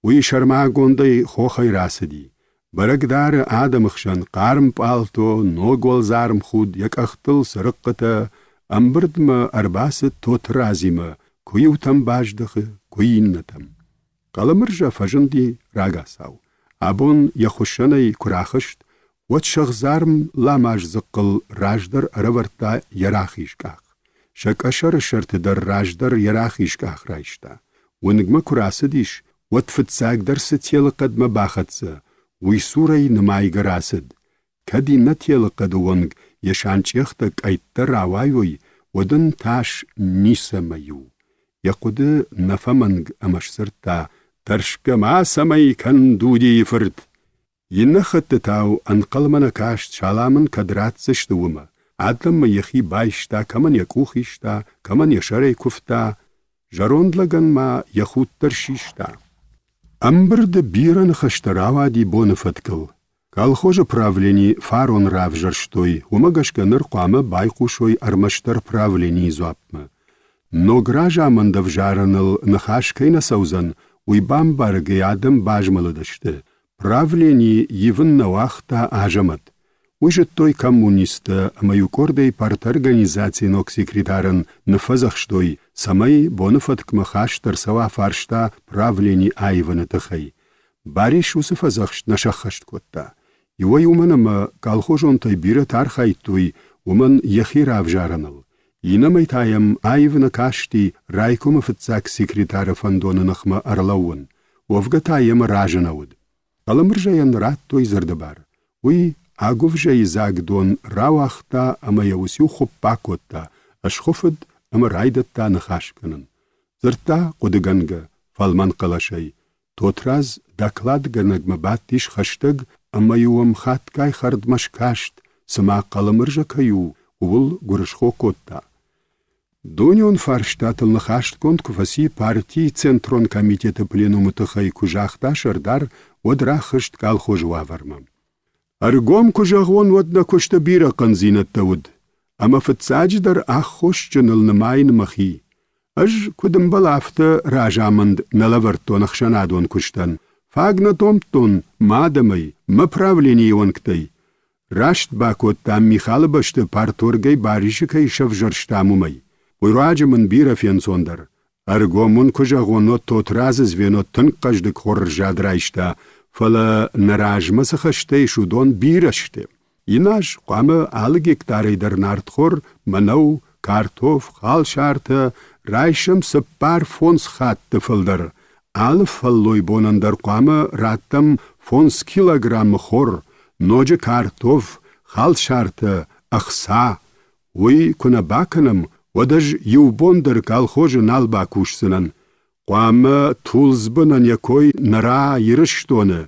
B: Уый сӕрмагондӕй хохӕй рацыди. Бӕрӕг дары адӕмы хсӕн хъарм пъалто, ног уӕлдзарм худ, йӕ къӕхтыл цырыхъхъытӕ. Ӕмбырдмӕ ӕрбацыд Тотрадзимӕ, куы иутӕм баздӕхы, куы иннӕтӕм. Хъӕлӕмырзӕ фӕзынди рагацау. Абон йӕ хуыссӕнӕй куы рахызт, уӕд сӕгъдзарм ламаздзыхъхъыл раздӕр ӕрӕвӕрдта йӕ рахиз къах. Сӕ къӕсӕры сӕрты дӕр раздӕр йӕ рахиз къах райста. Уынгмӕ куы рацыдис, уӕд фыццагдӕр цы телыхъӕдмӕ бахӕццӕ, уый цурӕй нымайгӕ рацыд. Кӕд иннӕ телыхъӕды онг йӕ санчъехтӕ къӕйттӕ рауайой, уӕд ын тас ницӕмӕй у. Йӕ хъуыды нӕ фӕмӕнг ӕмӕ сдзырдта: «Тӕрсгӕ ма цӕмӕй кӕн, Дудийы фырт!» Иннӕ хӕттытау ӕнхъӕлмӕ нӕ каст, салам ын кӕд ратдзысты, уымӕ. Адӕммӕ йӕхи байста, кӕмӕн йӕ къух иста, кӕмӕн йӕ сӕрӕй куывта. Зӕронд лӕгӕн ма йӕ худ дӕр систа. Ӕмбырды бирӕ ныхӕстӕ рауади боны фӕткыл. Колхозы правлени фарон равзӕрстой, уымӕ гӕсгӕ ныр хъуамӕ байхъусой ӕрмӕстдӕр правленийы дзуапмӕ. Ног разамынд ӕвзарыныл ныхас кӕй нӕ цӕудзӕн, уый бамбаргӕйӕ адӕм базмӕлыдысты. Правлени ивын нӕ уагъта Азӕмӕт. Уый зыдтой коммунисттӕ ӕмӕ иукъордӕй парторганизацийы ног секретарӕн ныффӕдзӕхстой, цӕмӕй боны фӕткмӕ хаст ӕрцӕуа фарста правлени аивыны тыххӕй. Барис уыцы фӕдзӕхст нӕ сӕххӕст кодта. Иуӕй уымӕн ӕмӕ колхозонтӕй бирӕтӕ архайдтой уымӕн йӕхи равзарыныл, иннӕмӕй та йӕм аив нӕ касти райкомы фыццаг секретары фӕндоны ныхмӕ ӕрлӕууын, уӕвгӕ та йемӕ разы нӕ уыд. Хъӕлӕмырзӕйӕн радтой дзырды бар. Уый агуывзӕйы дзаг дон рауагъта ӕмӕ йӕ уыциу хуыпп бакодта, ӕсхуыфыд ӕмӕ райдыдта ныхас кӕнын. Дзырдта хъуыдыгӕнгӕ, фӕлмӕн хъӕлӕсӕй, Тотрадз докладгӕнӕгмӕ бадтис хӕстӕг ӕмӕ-иу ӕм хатгай хӕрдмӕ скаст, цыма Хъӕлӕмырзӕ кӕй у, ууыл гуырысхо кодта. Дунеон фарстатыл ныхасгонд куы фӕци партийы Центрон комитеты пленумы тыххӕй куы загъта сӕрдар, уӕд рахызт колхозы уавӕрмӕ. Ӕргом куы зӕгъон, уӕд нӕ куысты бирӕ хъӕндзинӕдтӕ уыд, ӕмӕ фыццаджыдӕр аххосджыныл нымайын мӕхи. Ӕз, куыд ӕмбӕлы, афтӕ разамынд нӕ лӕвӕрдтон ӕхсӕнадон куыстӕн, фаг нӕ домдтон мӕ адӕмӕй, мӕ правленийы уӕнгтӕй. Раст бакодтам Михалы бӕсты парторгӕй Барисы кӕй сӕвзӕрстам, уымӕй. Уый руаджы мын бирӕ фенцондӕр. Ӕргом уын куы зӕгъон, уӕд Тотрадзы звено тынг хъӕздыг хоррзад райста, фӕлӕ нӕ размӕ цы хӕстӕ ис, уыдон бирӕ сты. Иназ хъуамӕ алы гектарӕй дӕр нартхор, мӕнӕу, картоф, халсартӕ райсӕм цыппар-фондз хатты фылдӕр. Алы фӕллойбонӕн дӕр хъуамӕ раттӕм 5 килограммы хор, ноджы картоф, халсартӕ, ӕхца. Уый куы нӕ бакӕнӕм, уӕд ӕз иу бон дӕр колхозы нал бакусдзынӕн. Хъуамӕ Тулдзбынӕн йӕ кой нӕра Ирыстоны.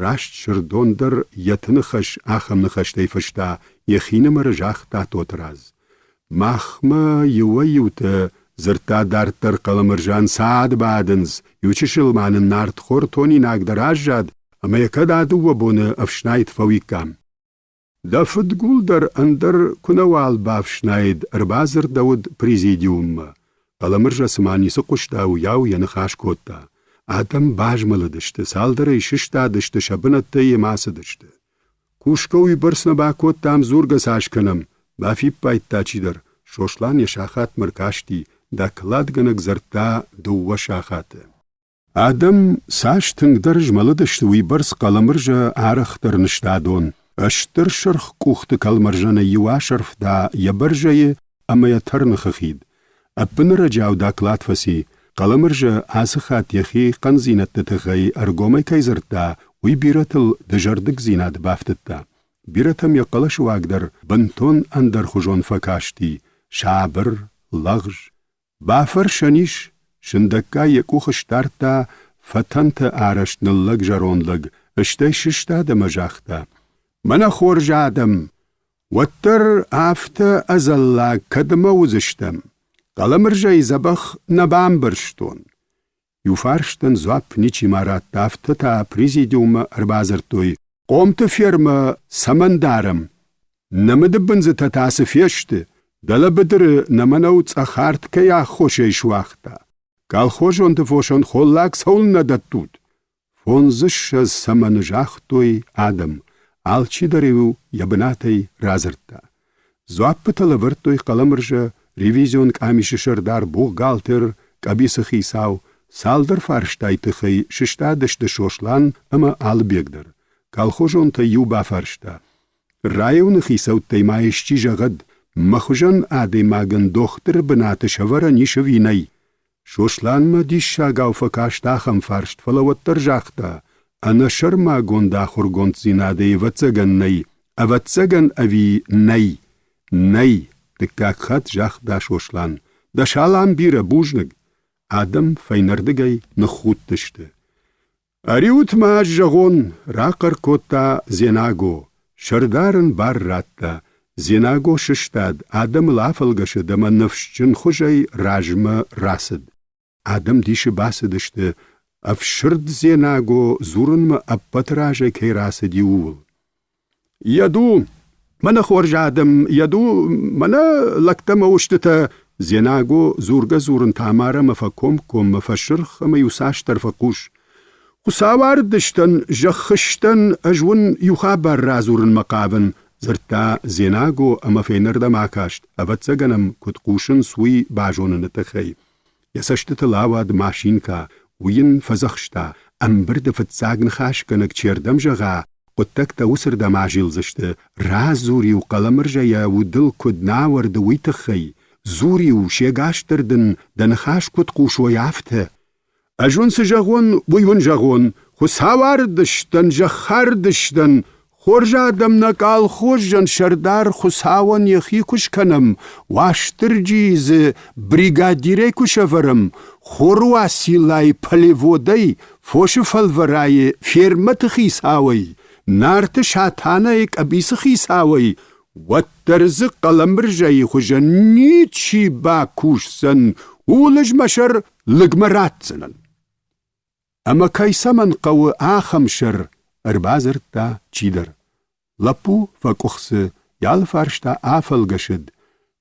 B: Раст Сырдон дӕр йӕ тыны хӕс ахӕм ныхӕстӕй фыста, йӕхинымӕры загъта Тотырадз. Махмӕ иуӕй-иутӕ дзырдта дарддӕр Хъӕлӕмырзӕн цад бадынц, иучысыл ма нын нартхор тонинаг дӕр аззад, ӕмӕ йӕ кӕд а дыууӕ боны ӕфснайд фӕуиккам. Дӕ фыдгул дӕр ӕндӕр куынӕуал бафснаид, ӕрбадзырдӕуыд президиуммӕ. Хъӕлӕмырзӕ цыма ницы хъуыста, уыйау йӕ ныхас кодта. Адӕм базмӕлыдысты, цалдӕрӕй сыстадысты, сӕ бынӕттӕй йӕм ацыдысты. Кусгӕ уыйбӕрц нӕ бакодтам, дзургӕ цас кӕнӕм, бафиппайдта чидӕр. Сослан йӕ сахатмӕ ркасти, докладгӕнӕг дзырдта 2 сахаты. Адӕм цас тынгдӕр змӕлыдысты, уыйбӕрц Хъӕлӕмырзӕ арӕхдӕр нызта дон. Стыр сырх къухты кӕлмӕрзӕнӕй иу асӕрфта йӕ бӕрзӕйы ӕмӕ йӕ тӕрныхы хид. Ӕппынӕрӕджиау доклад фӕци. Хъӕлӕмырзӕ ацы хатт йӕхи хъӕндзинӕдты тыххӕй ӕргомӕй кӕй дзырдта, уый бирӕтыл дызӕрдыгдзинад бафтыдта. Бирӕтӕм йӕ хъӕлӕсыуаг дӕр бынтон ӕндӕрхуызон фӕкасти, сабыр, лӕгъз, Бафӕрсӕн ис, сындӕггай йӕ къух сдардта фӕтӕнтӕ арӕзт ныллӕг зӕронд лӕг, стӕй сыстад ӕмӕ загъта: «Мӕнӕ хорз адӕм, уӕддӕр афтӕ ӕдзӕллаг кӕдмӕ уыдзыстӕм? Хъӕлӕмырзӕй дзӕбӕх нӕ бамбӕрстон. Иу фарстӕн дзуапп ничима радта, афтӕ та президиуммӕ ӕрбадзырдтой: «Хъомты фермӕ цӕмӕн дарӕм? Нӕ мыдыбындзытӕ та цы фесты? Дӕлӕ быдыры нӕ мӕнӕу цъӕхарт кӕй аххосӕй суагъта? Колхозонты фосӕн холлаг цӕуылнӕ дӕттут?» Фондзыссӕдз цӕмӕн загътой адӕм, алчидӕр-иу йӕ бынатӕй радзырдта. Дзуаппытӕ лӕвӕрдтой Хъӕлӕмырзӕ, ревизион къамисы сӕрдар, бухгалтер, къӕбицы хицау. Цалдӕр фарстайы тыххӕй сыстадысты Сослан ӕмӕ Алыбег дӕр. Колхозонтӕй иу бафарста: Районы хицӕуттӕй ма исчи зӕгъӕд, мӕ хуызӕн адӕймагӕн дохтыры бынаты сӕвӕрӕн ис ӕви нӕй? Сосланмӕ диссагау фӕкаст ахӕм фарст, фӕлӕ уӕддӕр загъта: ӕнӕсӕрмагонд ахуыргонддзинадӕй ӕвӕццӕгӕн нӕй, ӕвӕццӕгӕн ӕви нӕй? Нӕй, дыккаг хатт загъта Сослан. Дӕ салам бирӕ, бузныг. Адӕм фӕйнӕрдыгӕй ныххудтысты. Ӕриут ма ӕз зӕгъон, рахъӕр кодта Дзенаго. Сӕрдар ын бар радта. Дзенаго сыстад, адӕмыл афӕлгӕсыд ӕмӕ ныфсджынхуызӕй размӕ рацыд. Адӕм дисы бацыдысты, ӕфсырд Дзенаго дзурынмӕ ӕппӕты разӕй кӕй рацыди, ууыл. Йӕду, мӕнӕ хорз адӕм, йӕду, мӕнӕ лӕгтӕ мӕ устытӕ, Дзенаго дзургӕ-дзурын Тамарӕмӕ фӕкомкоммӕ фӕсырх ӕмӕ иуцасдӕр фӕхъус. Хуыцауардыстӕн, зӕххыстӕн, ӕз уын иу хабар радзурынмӕ хъавын, дзырдта Дзенаго ӕмӕ фӕйнӕрдӕм акаст, ӕвӕццӕгӕн ӕм куыд хъусынц, уый базоныны тыххӕй. Йӕ цӕстытыл ауад машинкӕ, уый йын фӕдзӕхста, ӕмбырды фыццаг ныхасгӕнӕг чердӕм зӕгъа, хъуыддӕгтӕ уыцырдӕм азилдзысты, радзур-иу Хъӕлӕмырзӕ йӕ удыл куыд нӕ ауӕрды, уый тыххӕй, дзур-иу, се гас дӕр дын дӕ ныхас куыд хъусой, афтӕ. Ӕз уын цы зӕгъон, уый уын зӕгъон, Хуыцауардыстӕн, зӕххардыстӕн, хорз адӕм нӕ колхозӕн сӕрдар Хуыцауӕн йӕхи куы скӕнӕм, Уастырджийы дзы бригадирӕй куы сӕвӕрӕм, хоры Уациллайы полеводӕй, фосы фӕлвӕрайы фермӕты хицауӕй, Нарты Сатанайы къӕбицы хицауӕй, уӕддӕр дзы Хъӕлӕмырзӕйы хуызӕн ничи бакусдзӕн, ууыл ӕз мӕ сӕр лыгмӕ ратдзынӕн. Ӕмӕ кӕй цӕмӕн хъӕуы ахӕм сӕр, ӕрбадзырдта чидӕр. Лӕппу фӕкъуыхцы, йӕ алыфарста афӕлгӕсыд.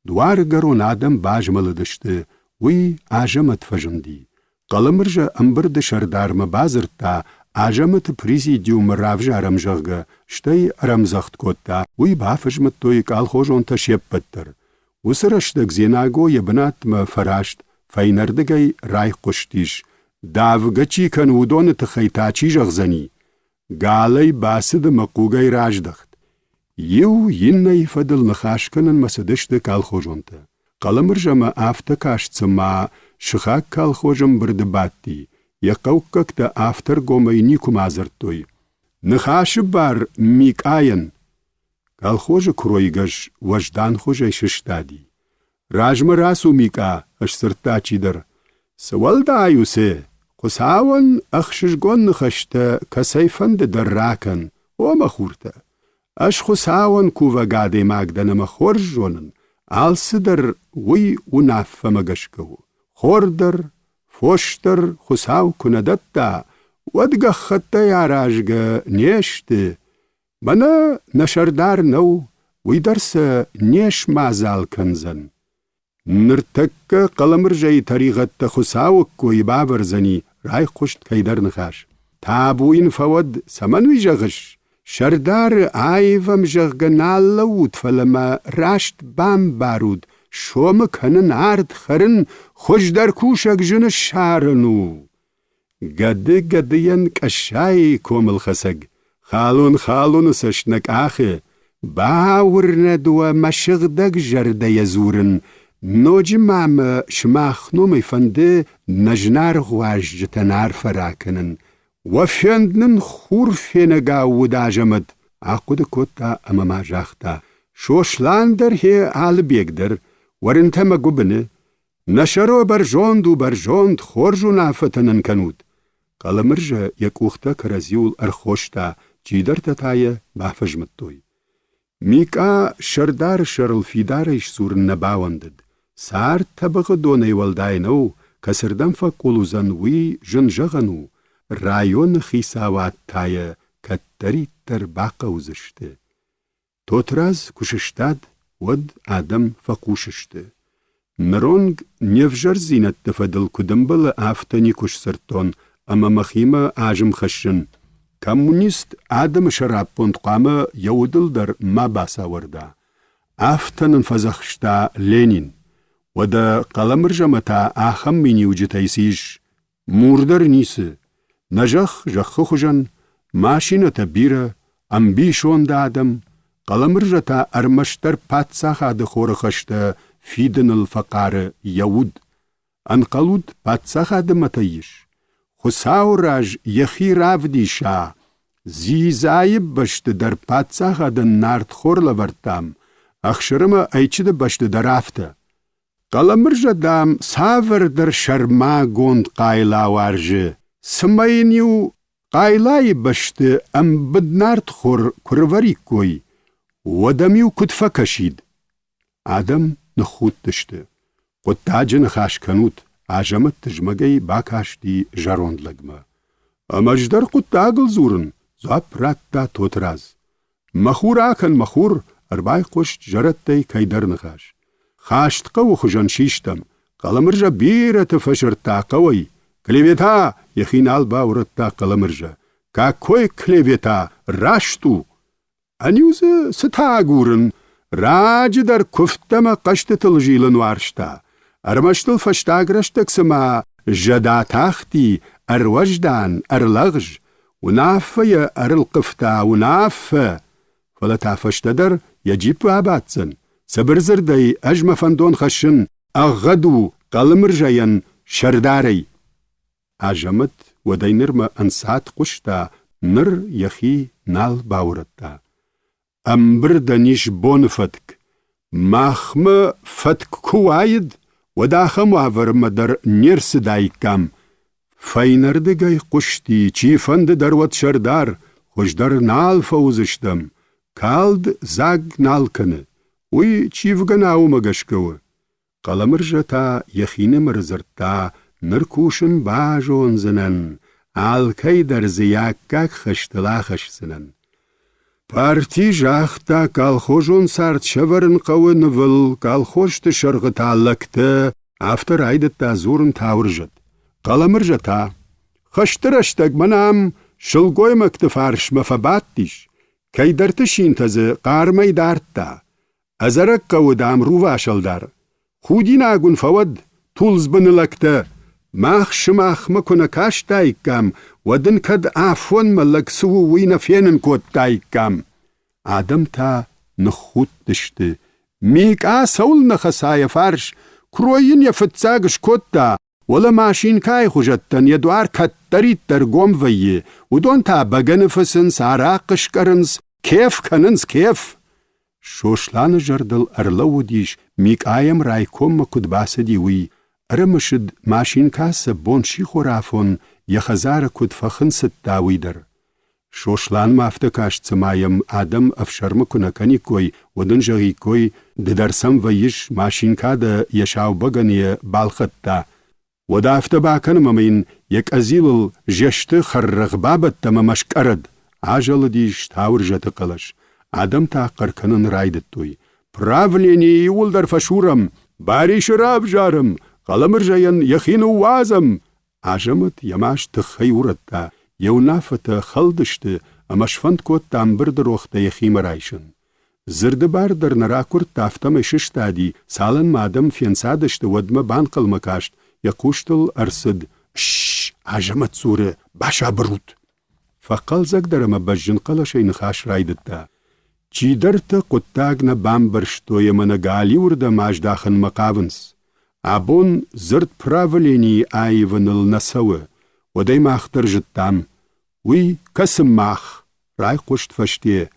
B: Дуаргӕрон адӕм базмӕлыдысты, уый Азӕмӕт фӕзынди. Хъӕлӕмырзӕ ӕмбырды сӕрдармӕ бадзырдта, Азӕмӕты президиумы равзарӕм, зӕгъгӕ, стӕй ӕрӕмдзӕгъд кодта, уый бафӕзмыдтой колхозонтӕ се ппӕт дӕр. Уыцы рӕстӕг Дзенаго йӕ бынатмӕ фӕраст. Фӕйнӕрдыгӕй райхъуыстис, давгӕ чи кӕны, уыдоны тыххӕй та чи зӕгъдзӕни? Галӕй бацыд ӕмӕ хъугӕй раздӕхт. Иу иннӕйы фӕдыл ныхас кӕнынмӕ цыдысты колхозонтӕ. Хъӕлӕмырзӕмӕ афтӕ каст, цыма сыхаг колхоз ӕмбырды бадти, йӕ хъӕуккӕгтӕ афтӕ ргомӕй никуыма дзырдтой. Ныхасы бар Микъайӕн. Колхозы куыройгӕс уӕзданхуызӕй сыстади. Размӕ рацу, Микъа, сдзырдта чидӕр. Цы уӕлдай у, цы? Хуыцауӕн ӕхсызгон ныхӕстӕ кӕцӕйфӕнды дӕр ракӕн, о мӕ хуртӕ. Ӕз Хуыцауӕн кувӕг адӕймаг дӕн ӕмӕ хорз зонын, алцыдӕр уый уынаффӕмӕ гӕсгӕ у. Хор дӕр, фос дӕр Хуыцау куы нӕ дӕтта, уӕд гӕххӕттӕй аразгӕ не сты. Мӕнӕ нӕ сӕрдар нӕу, уый дӕр сӕ не смадзал кӕндзӕн. Ныртӕккӕ Хъӕлӕмырзӕйы тӕригъӕдтӕ Хуыцауы ккойы бавӕрдзӕни, райхъуыст кӕйдӕр ныхас. Табу йын фӕуӕд, цӕмӕн уый зӕгъыс? Сӕрдары аивӕм, зӕгъгӕ, нал лӕуут, фӕлӕ мӕ раст бамбарут, сомы кӕнын, ард хӕрын, хуыздӕр кусӕг зын ссарын у. Гӕды гӕдыйӕн къӕссайы комылхӕцӕг, халон халоны цӕст нӕ къахы. Бауырнӕд уӕ мӕ сыгъдӕг зӕрдӕйӕ дзурын, ноджы ма мӕ сымах номӕй фӕнды нӕ зынаргъ уазджытӕн арфӕ ракӕнын. Уӕ фенд нын хур фенӕгау уыд Азӕмӕт, ахъуыды кодта ӕмӕ ма загъта: Сослан дӕр хе Алыбег дӕр, уӕ рынтӕ мӕ гуыбыны, Нӕ сӕро бӕрзонд у, бӕрзонд, хорз уынаффӕтӕ нын кӕнут. Хъӕлӕмырзӕ йӕ къухтӕ кӕрӕдзиуыл ӕрхоста, чидӕртӕ та йӕ бафӕзмыдтой. Микъа сӕрдары сӕрыл фидарӕй сдзурын нӕ бауӕндыд. Цард тӕбӕгъы донӕй уӕлдай нӕу, кӕцырдӕм фӕкъул уыдзӕн, уый зын зӕгъӕн у. Районы хицауад та йӕ кӕддӕриддӕр бахъӕудзысты. Тотрадз куы сыстад, уӕд адӕм фӕхъус сты. Ныронг не взӕрдзинӕдты фӕдыл куыд ӕмбӕлы, афтӕ никуы сдзырдтон ӕмӕ мӕхимӕ азым хӕссын. Коммунист адӕмы сӕраппонд хъуамӕ йӕ удыл дӕр ма бацауӕрда. Афтӕ нын фӕдзӕхста Ленин. Уӕдӕ Хъӕлӕмырзӕмӕ та ахӕм миниуджытӕй цы ис? Мур дӕр ницы. Нӕ зӕхх зӕххы хуызӕн, машинӕтӕ бирӕ, ӕмбисонды адӕм, Хъӕлӕмырзӕ та ӕрмӕстдӕр паддзахады хоры хӕстӕ фидыныл фӕхъары йӕ уд. Ӕнхъӕлут, паддзахады мӕтӕй ис? Хуыцауы раз йӕхи равдиса, дзидзайы бӕсты дӕр паддзахадӕн нартхор лӕвӕрдтам, ӕхсырымӕ ӕйчыты бӕсты дӕр афтӕ. Хъӕлӕмырзӕ, дам, цавӕрдӕр сӕрмагонд хъайла уарзы, цымӕ йын-иу хъайлайы бӕсты ӕмбыд нартхор куы рывӕриккой, уӕд ӕм-иу куыд фӕкӕсид? Адӕм ныххудтысты. Хъуыддаджы ныхас кӕнут, Азӕмӕт тызмӕгӕй бакасти зӕронд лӕгмӕ. Ӕмӕ ӕз дӕр хъуыддагыл дзурын, дзуапп радта Тотрадз. Мӕ хур акӕн, мӕ хур, ӕрбайхъуыст зӕрӕдтӕй кӕйдӕр ныхас. Хаст хъӕуы хуызӕн систӕм. Хъӕлӕмырзӕ бирӕты фӕсырдта хъӕуӕй. Клевета! йӕхи нал баурӕдта Хъӕлӕмырзӕ. Какой клевета? Раст у! Ӕниу дзы цытӕ агурын? Раджы дӕр куывдтӕ мӕ хъӕзтытыл зилын уарзта. Ӕрмӕст ыл фӕстаг рӕстӕг цыма зӕд атахти, ӕруӕздан, ӕрлӕгъз, Уынаффӕ йӕ ӕрылхъывта, уынаффӕ! Фӕлӕ та фӕстӕдӕр йӕ джиппы абаддзӕн. Цыбырдзырдӕй ӕз мӕ фӕндон хӕссын, ӕгъгъӕд у Хъӕлымырзӕйӕн сӕрдарӕй. Азӕмӕт уӕдӕй нырмӕ ӕнцад хъуыста, ныр йӕхи нал баурӕдта. Ӕмбырдӕн ис боны фӕтк. Махмӕ фӕтк куы уаид, уӕд ахӕм уавӕрмӕ дӕр не рцыдаиккам. Фӕйнӕрдыгӕй хъуысти, чифӕнды дӕр уӕд сӕрдар, хуыздӕр нал фӕуыдзыстӕм. Калд дзаг нал кӕны. Уый чивгӕ нӕ гӕсгӕ у. Хъӕлӕмырзӕ та йӕхинымӕр дзырдта, ныр кусын базондзынӕн, алкӕй дӕр дзы йӕ аккаг хӕстыл ахӕсдзынӕн. Парти загъта, колхозон цард сӕвӕрын хъӕуы нывыл, колхозты сӕргъы та лӕгтӕ, афтӕ райдыдта дзурын Тауырзӕт. Хъӕлӕмырзӕ та, хӕсты рӕстӕг мӕнӕ ам сылгоймӕгты фарсмӕ фӕбадтис, кӕйдӕрты синтӕ дзы хъармӕй дардта. Ӕдзӕрӕг хъӕуы, дам, рувасӕлдар. Худинаг уын фӕуӕд, тулдзбыны лӕгтӕ! Мах сымахмӕ куы нӕ кастаиккам, уӕд ын кӕд афонмӕ лӕг цы у, уый нӕ фенын кодтаиккам. Адӕм та ныххудтысты. Микъа цӕуылнӕ хӕца йӕ фарс, куырой йын йӕ фыццаг скодта, уӕлӕ машинкӕйы хуызӕттӕн йӕ дуар кӕддӕриддӕр гом вӕййы, уыдон та бӕгӕны фыцынц, арахъхъ скъӕрынц, кеф кӕнынц, кеф. Сосланы зӕрдыл ӕрлӕууыдис, Микъайӕм райкоммӕ куыд бацыди, уый. Ӕрымысыд, машинкӕ сӕ бон-сихорафон йӕ хӕдзары куыд фӕхынцыдта, уый дӕр. Сосланмӕ афтӕ каст, цыма йӕм адӕм ӕфсӕрмы куы нӕ кӕниккой, уӕд ын зӕгъиккой, ды дӕр сӕм вӕййыс, машинкӕ дӕ йӕ сау бӕгӕныйӕ балхӕдта. Уӕдӕ афтӕ бакӕнӕм ӕмӕ йын йӕ къӕдзилыл зесты хӕррӕгъ бабӕттӕм ӕмӕ скъӕрӕд, азӕлыдис Тауырзӕты хъӕлӕс. Адӕм та хъӕр кӕнын райдыдтой. Правленийы иууылдӕр фӕсурӕм, Барисы равзарӕм, Хъӕлӕмырзӕйӕн йӕхи ныууадзӕм, Азӕмӕт йӕ маст тыххӕй урӕдта, йӕ уынаффӕтӕ хӕлдысты ӕмӕ сфӕнд кодта ӕмбырды рохтӕ йӕхимӕ райсын. Дзырды бар дӕр нӕ ракуырдта, афтӕмӕй сыстади, цалынмӕ адӕм фенцадысты, уӕдмӕ банхъӕлмӕ каст, йӕ хъустыл ӕрцыд: «Шш! Азӕмӕт дзуры, басабыр ут!» Фӕхъӕлдзӕгдӕр ӕмӕ бӕзджын хъӕлӕсӕй ныхас райдыдта. Чидӕртӕ хъуыддаг нӕ бамбӕрстой ӕмӕ нӕ галиуырдӕм аздахынмӕ хъавынц. Абон дзырд правленийы аивыныл нӕ цӕуы, уӕд ӕй мах дӕр зыдтам. Уый кӕцы мах, райхъуыст фӕсте.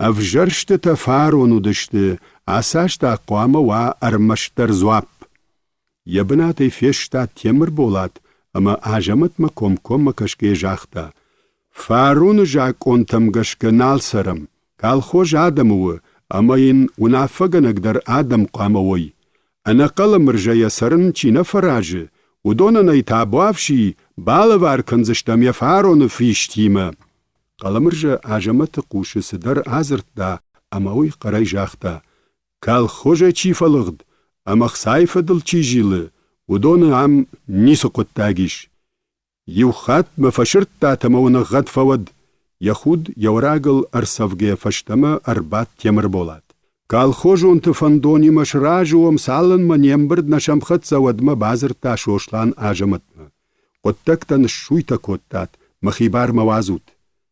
B: Ӕвзӕрстытӕ фарон уыдысты, ацы аз та хъуамӕ уа ӕрмӕстдӕр дзуапп. Йӕ бынатӕй фестад Темырболат ӕмӕ Азӕмӕтмӕ комкоммӕ кӕсгӕйӕ загъта: «Фароны закъонтӕм гӕсгӕ нал цӕрӕм, колхоз адӕмы у, ӕмӕ йын уынаффӕгӕнӕг дӕр адӕм хъуамӕ уой. Ӕнӕхъӕлӕмырзӕйӕ цӕрын чи нӕ фӕразы, уыдонӕн ӕй табуафси балӕвар кӕндзыстӕм йӕ фароны фистимӕ». Хъӕлӕмырзӕ Азӕмӕты хъусы цыдӕр адзырдта ӕмӕ уый хъӕрӕй загъта: Колхозӕй чи фӕлыгъд ӕмӕ хцайы фӕдыл чи зилы, уыдоны ам ницы хъуыддаг ис. Иу хатт мӕ фӕсырдтат ӕмӕ уын ӕгъгъӕд фӕуӕд, йӕ худ йӕ уӕрагыл ӕрцӕвгӕйӕ фӕстӕмӕ ӕрбадт Темырболат. Колхозонты фӕндонимӕ сразы уӕм, цалынмӕ не мбырд нӕ сӕмхӕццӕ, уӕдмӕ бадзырдта Сослан Азӕмӕтмӕ. Хъуыддӕгтӕ ныссуйтӕ кодтат, мӕхи бар мӕ уадзут.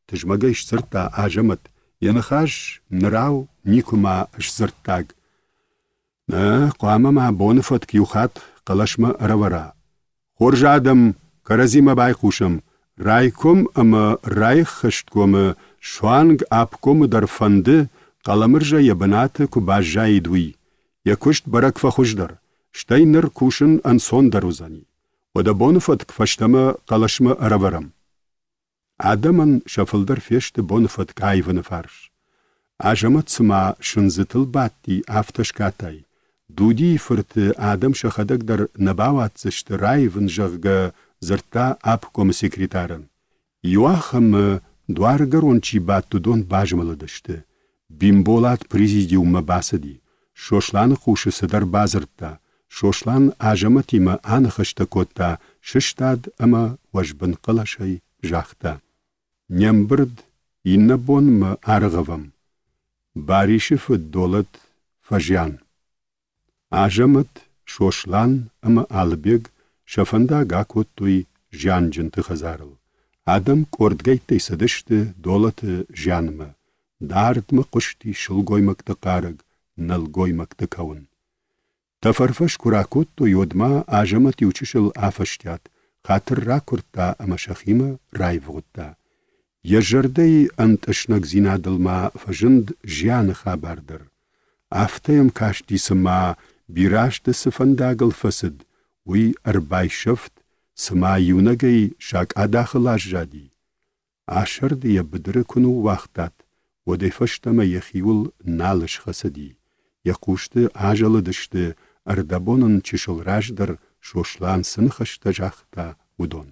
B: Тызмӕгӕй сдзырдта Азӕмӕт, йӕ ныхас нырау никуыма сдзырддаг. Нӕ, хъуамӕ ма боны фӕтк иу хатт хъӕлӕсмӕ ӕрӕвӕра. Хорз адӕм, кӕрӕдзимӕ байхъусӕм. Райком ӕмӕ райххӕсткомы суанг обкомы дӕр фӕнды, Хъӕлӕмырзӕ йӕ бынаты куы баззаид, уый. Йӕ куыст бӕрӕг фӕхуыздӕр, стӕй ныр кусын ӕнцондӕр уыдзӕни. Уӕдӕ боны фӕтк фӕстӕмӕ хъӕлӕсмӕ ӕрӕвӕрӕм. Адӕмӕн сӕ фылдӕр фесты боны фӕтк аивыны фарс. Азӕмӕт цыма сындзытыл бадти, афтӕ скатай. Дудийы фырты адӕм сӕхӕдӕг дӕр нӕ бауадздзысты раивын, зӕгъгӕ, дзырдта обкомы секретарӕн. Иуахӕмы дуаргӕрон чи бадт, уыдон базмӕлыдысты. Бимболат президиуммӕ бацыди. Сосланы хъусы цыдӕр бадзырдта. Сослан Азӕмӕтимӕ аныхӕстӕ кодта, сыстад ӕмӕ уӕзбын хъӕлӕсӕй загъта: «Не мбырд иннӕ бонмӕ аргъӕвӕм. Барисы фыд Долӕт фӕзиан». Азӕмӕт, Сослан ӕмӕ Алыбег сӕ фӕндаг акодтой зианджынты хӕдзарыл. Адӕм къордгӕйттӕй цыдысты Долӕты зианмӕ. Дардмӕ хъуысти сылгоймӕгты хъарӕг, нӕлгоймӕгты кӕуын. Тӕфӕрфӕс куы ракодтой, уӕд ма Азӕмӕт иучысыл афӕстиат, хатыр ракуырдта ӕмӕ сӕхимӕ раивгъуыдта. Йӕ зӕрдӕйы ӕнтъыснӕгдзинадыл ма фӕзынд зианы хабар дӕр. Афтӕ йӕм касти, цыма бирӕ азты цы фӕндагыл фӕцыд, уый ӕрбайсӕфт, цыма иунӕгӕй сакъадахыл аззади. Асӕрды йӕ быдыры куы ныууагътат, уӕдӕй фӕстӕмӕ йӕхиуыл нал схӕцыди. Йӕ хъусты азӕлыдысты, ӕрдӕбон ын чысыл раздӕр Сослан цы ныхӕстӕ загъта, уыдон.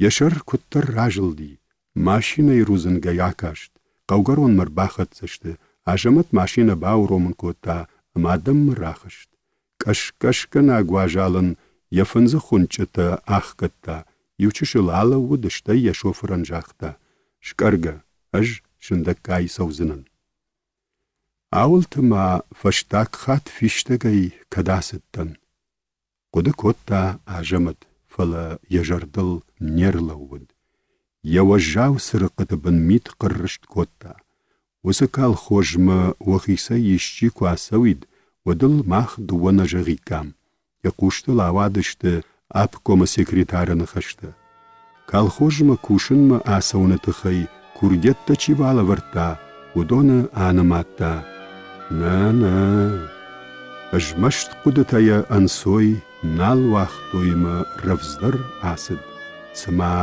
B: Йӕ сӕр куыддӕр разылди, машинӕйы рудзынгӕй акаст, хъӕугӕронмӕ рбахӕццӕ сты, Азӕмӕт машинӕ бауромын кодта ӕмӕ адӕммӕ рахызт. Къӕс-къӕсгӕнаг уазал ын йӕ фындзы хуынчъытӕ ахгӕдта, иучысыл алӕууыд, стӕй йӕ шофырӕн загъта: «Скъӕргӕ, ӕз сындӕггай цӕудзынӕн». Ауылты ма фӕстаг хатт фистӕгӕй кӕд ацыдтӕн. Хъуыды кодта Азӕмӕт, фӕлӕ йӕ зӕрдыл не рлӕууыд. Йӕ уӕззау цырыхъхъыты бын мит хъыррыст кодта. Уыцы колхозмӕ уӕхицӕй исчи куы ацӕуид, уӕд ыл мах дыууӕ нӕ зӕгъиккам. Йӕ хъустыл ауадысты обкомы секретары ныхӕстӕ. Колхозмӕ кусынмӕ ацӕуыны тыххӕй курдиӕттӕ чи балӕвӕрдта, уыдоны анымадта. Нӕ, нӕ, змӕст хъуыдытӕ йӕ ӕнцой нал уагътой ӕмӕ рӕвдздӕр ацыд, цыма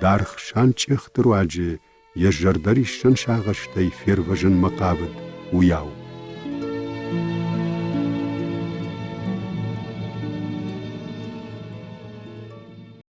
B: даргъ санчъехты руаджы йӕ зӕрдӕриссӕн сагъӕстӕй фервӕзынмӕ хъавыд, уыйау.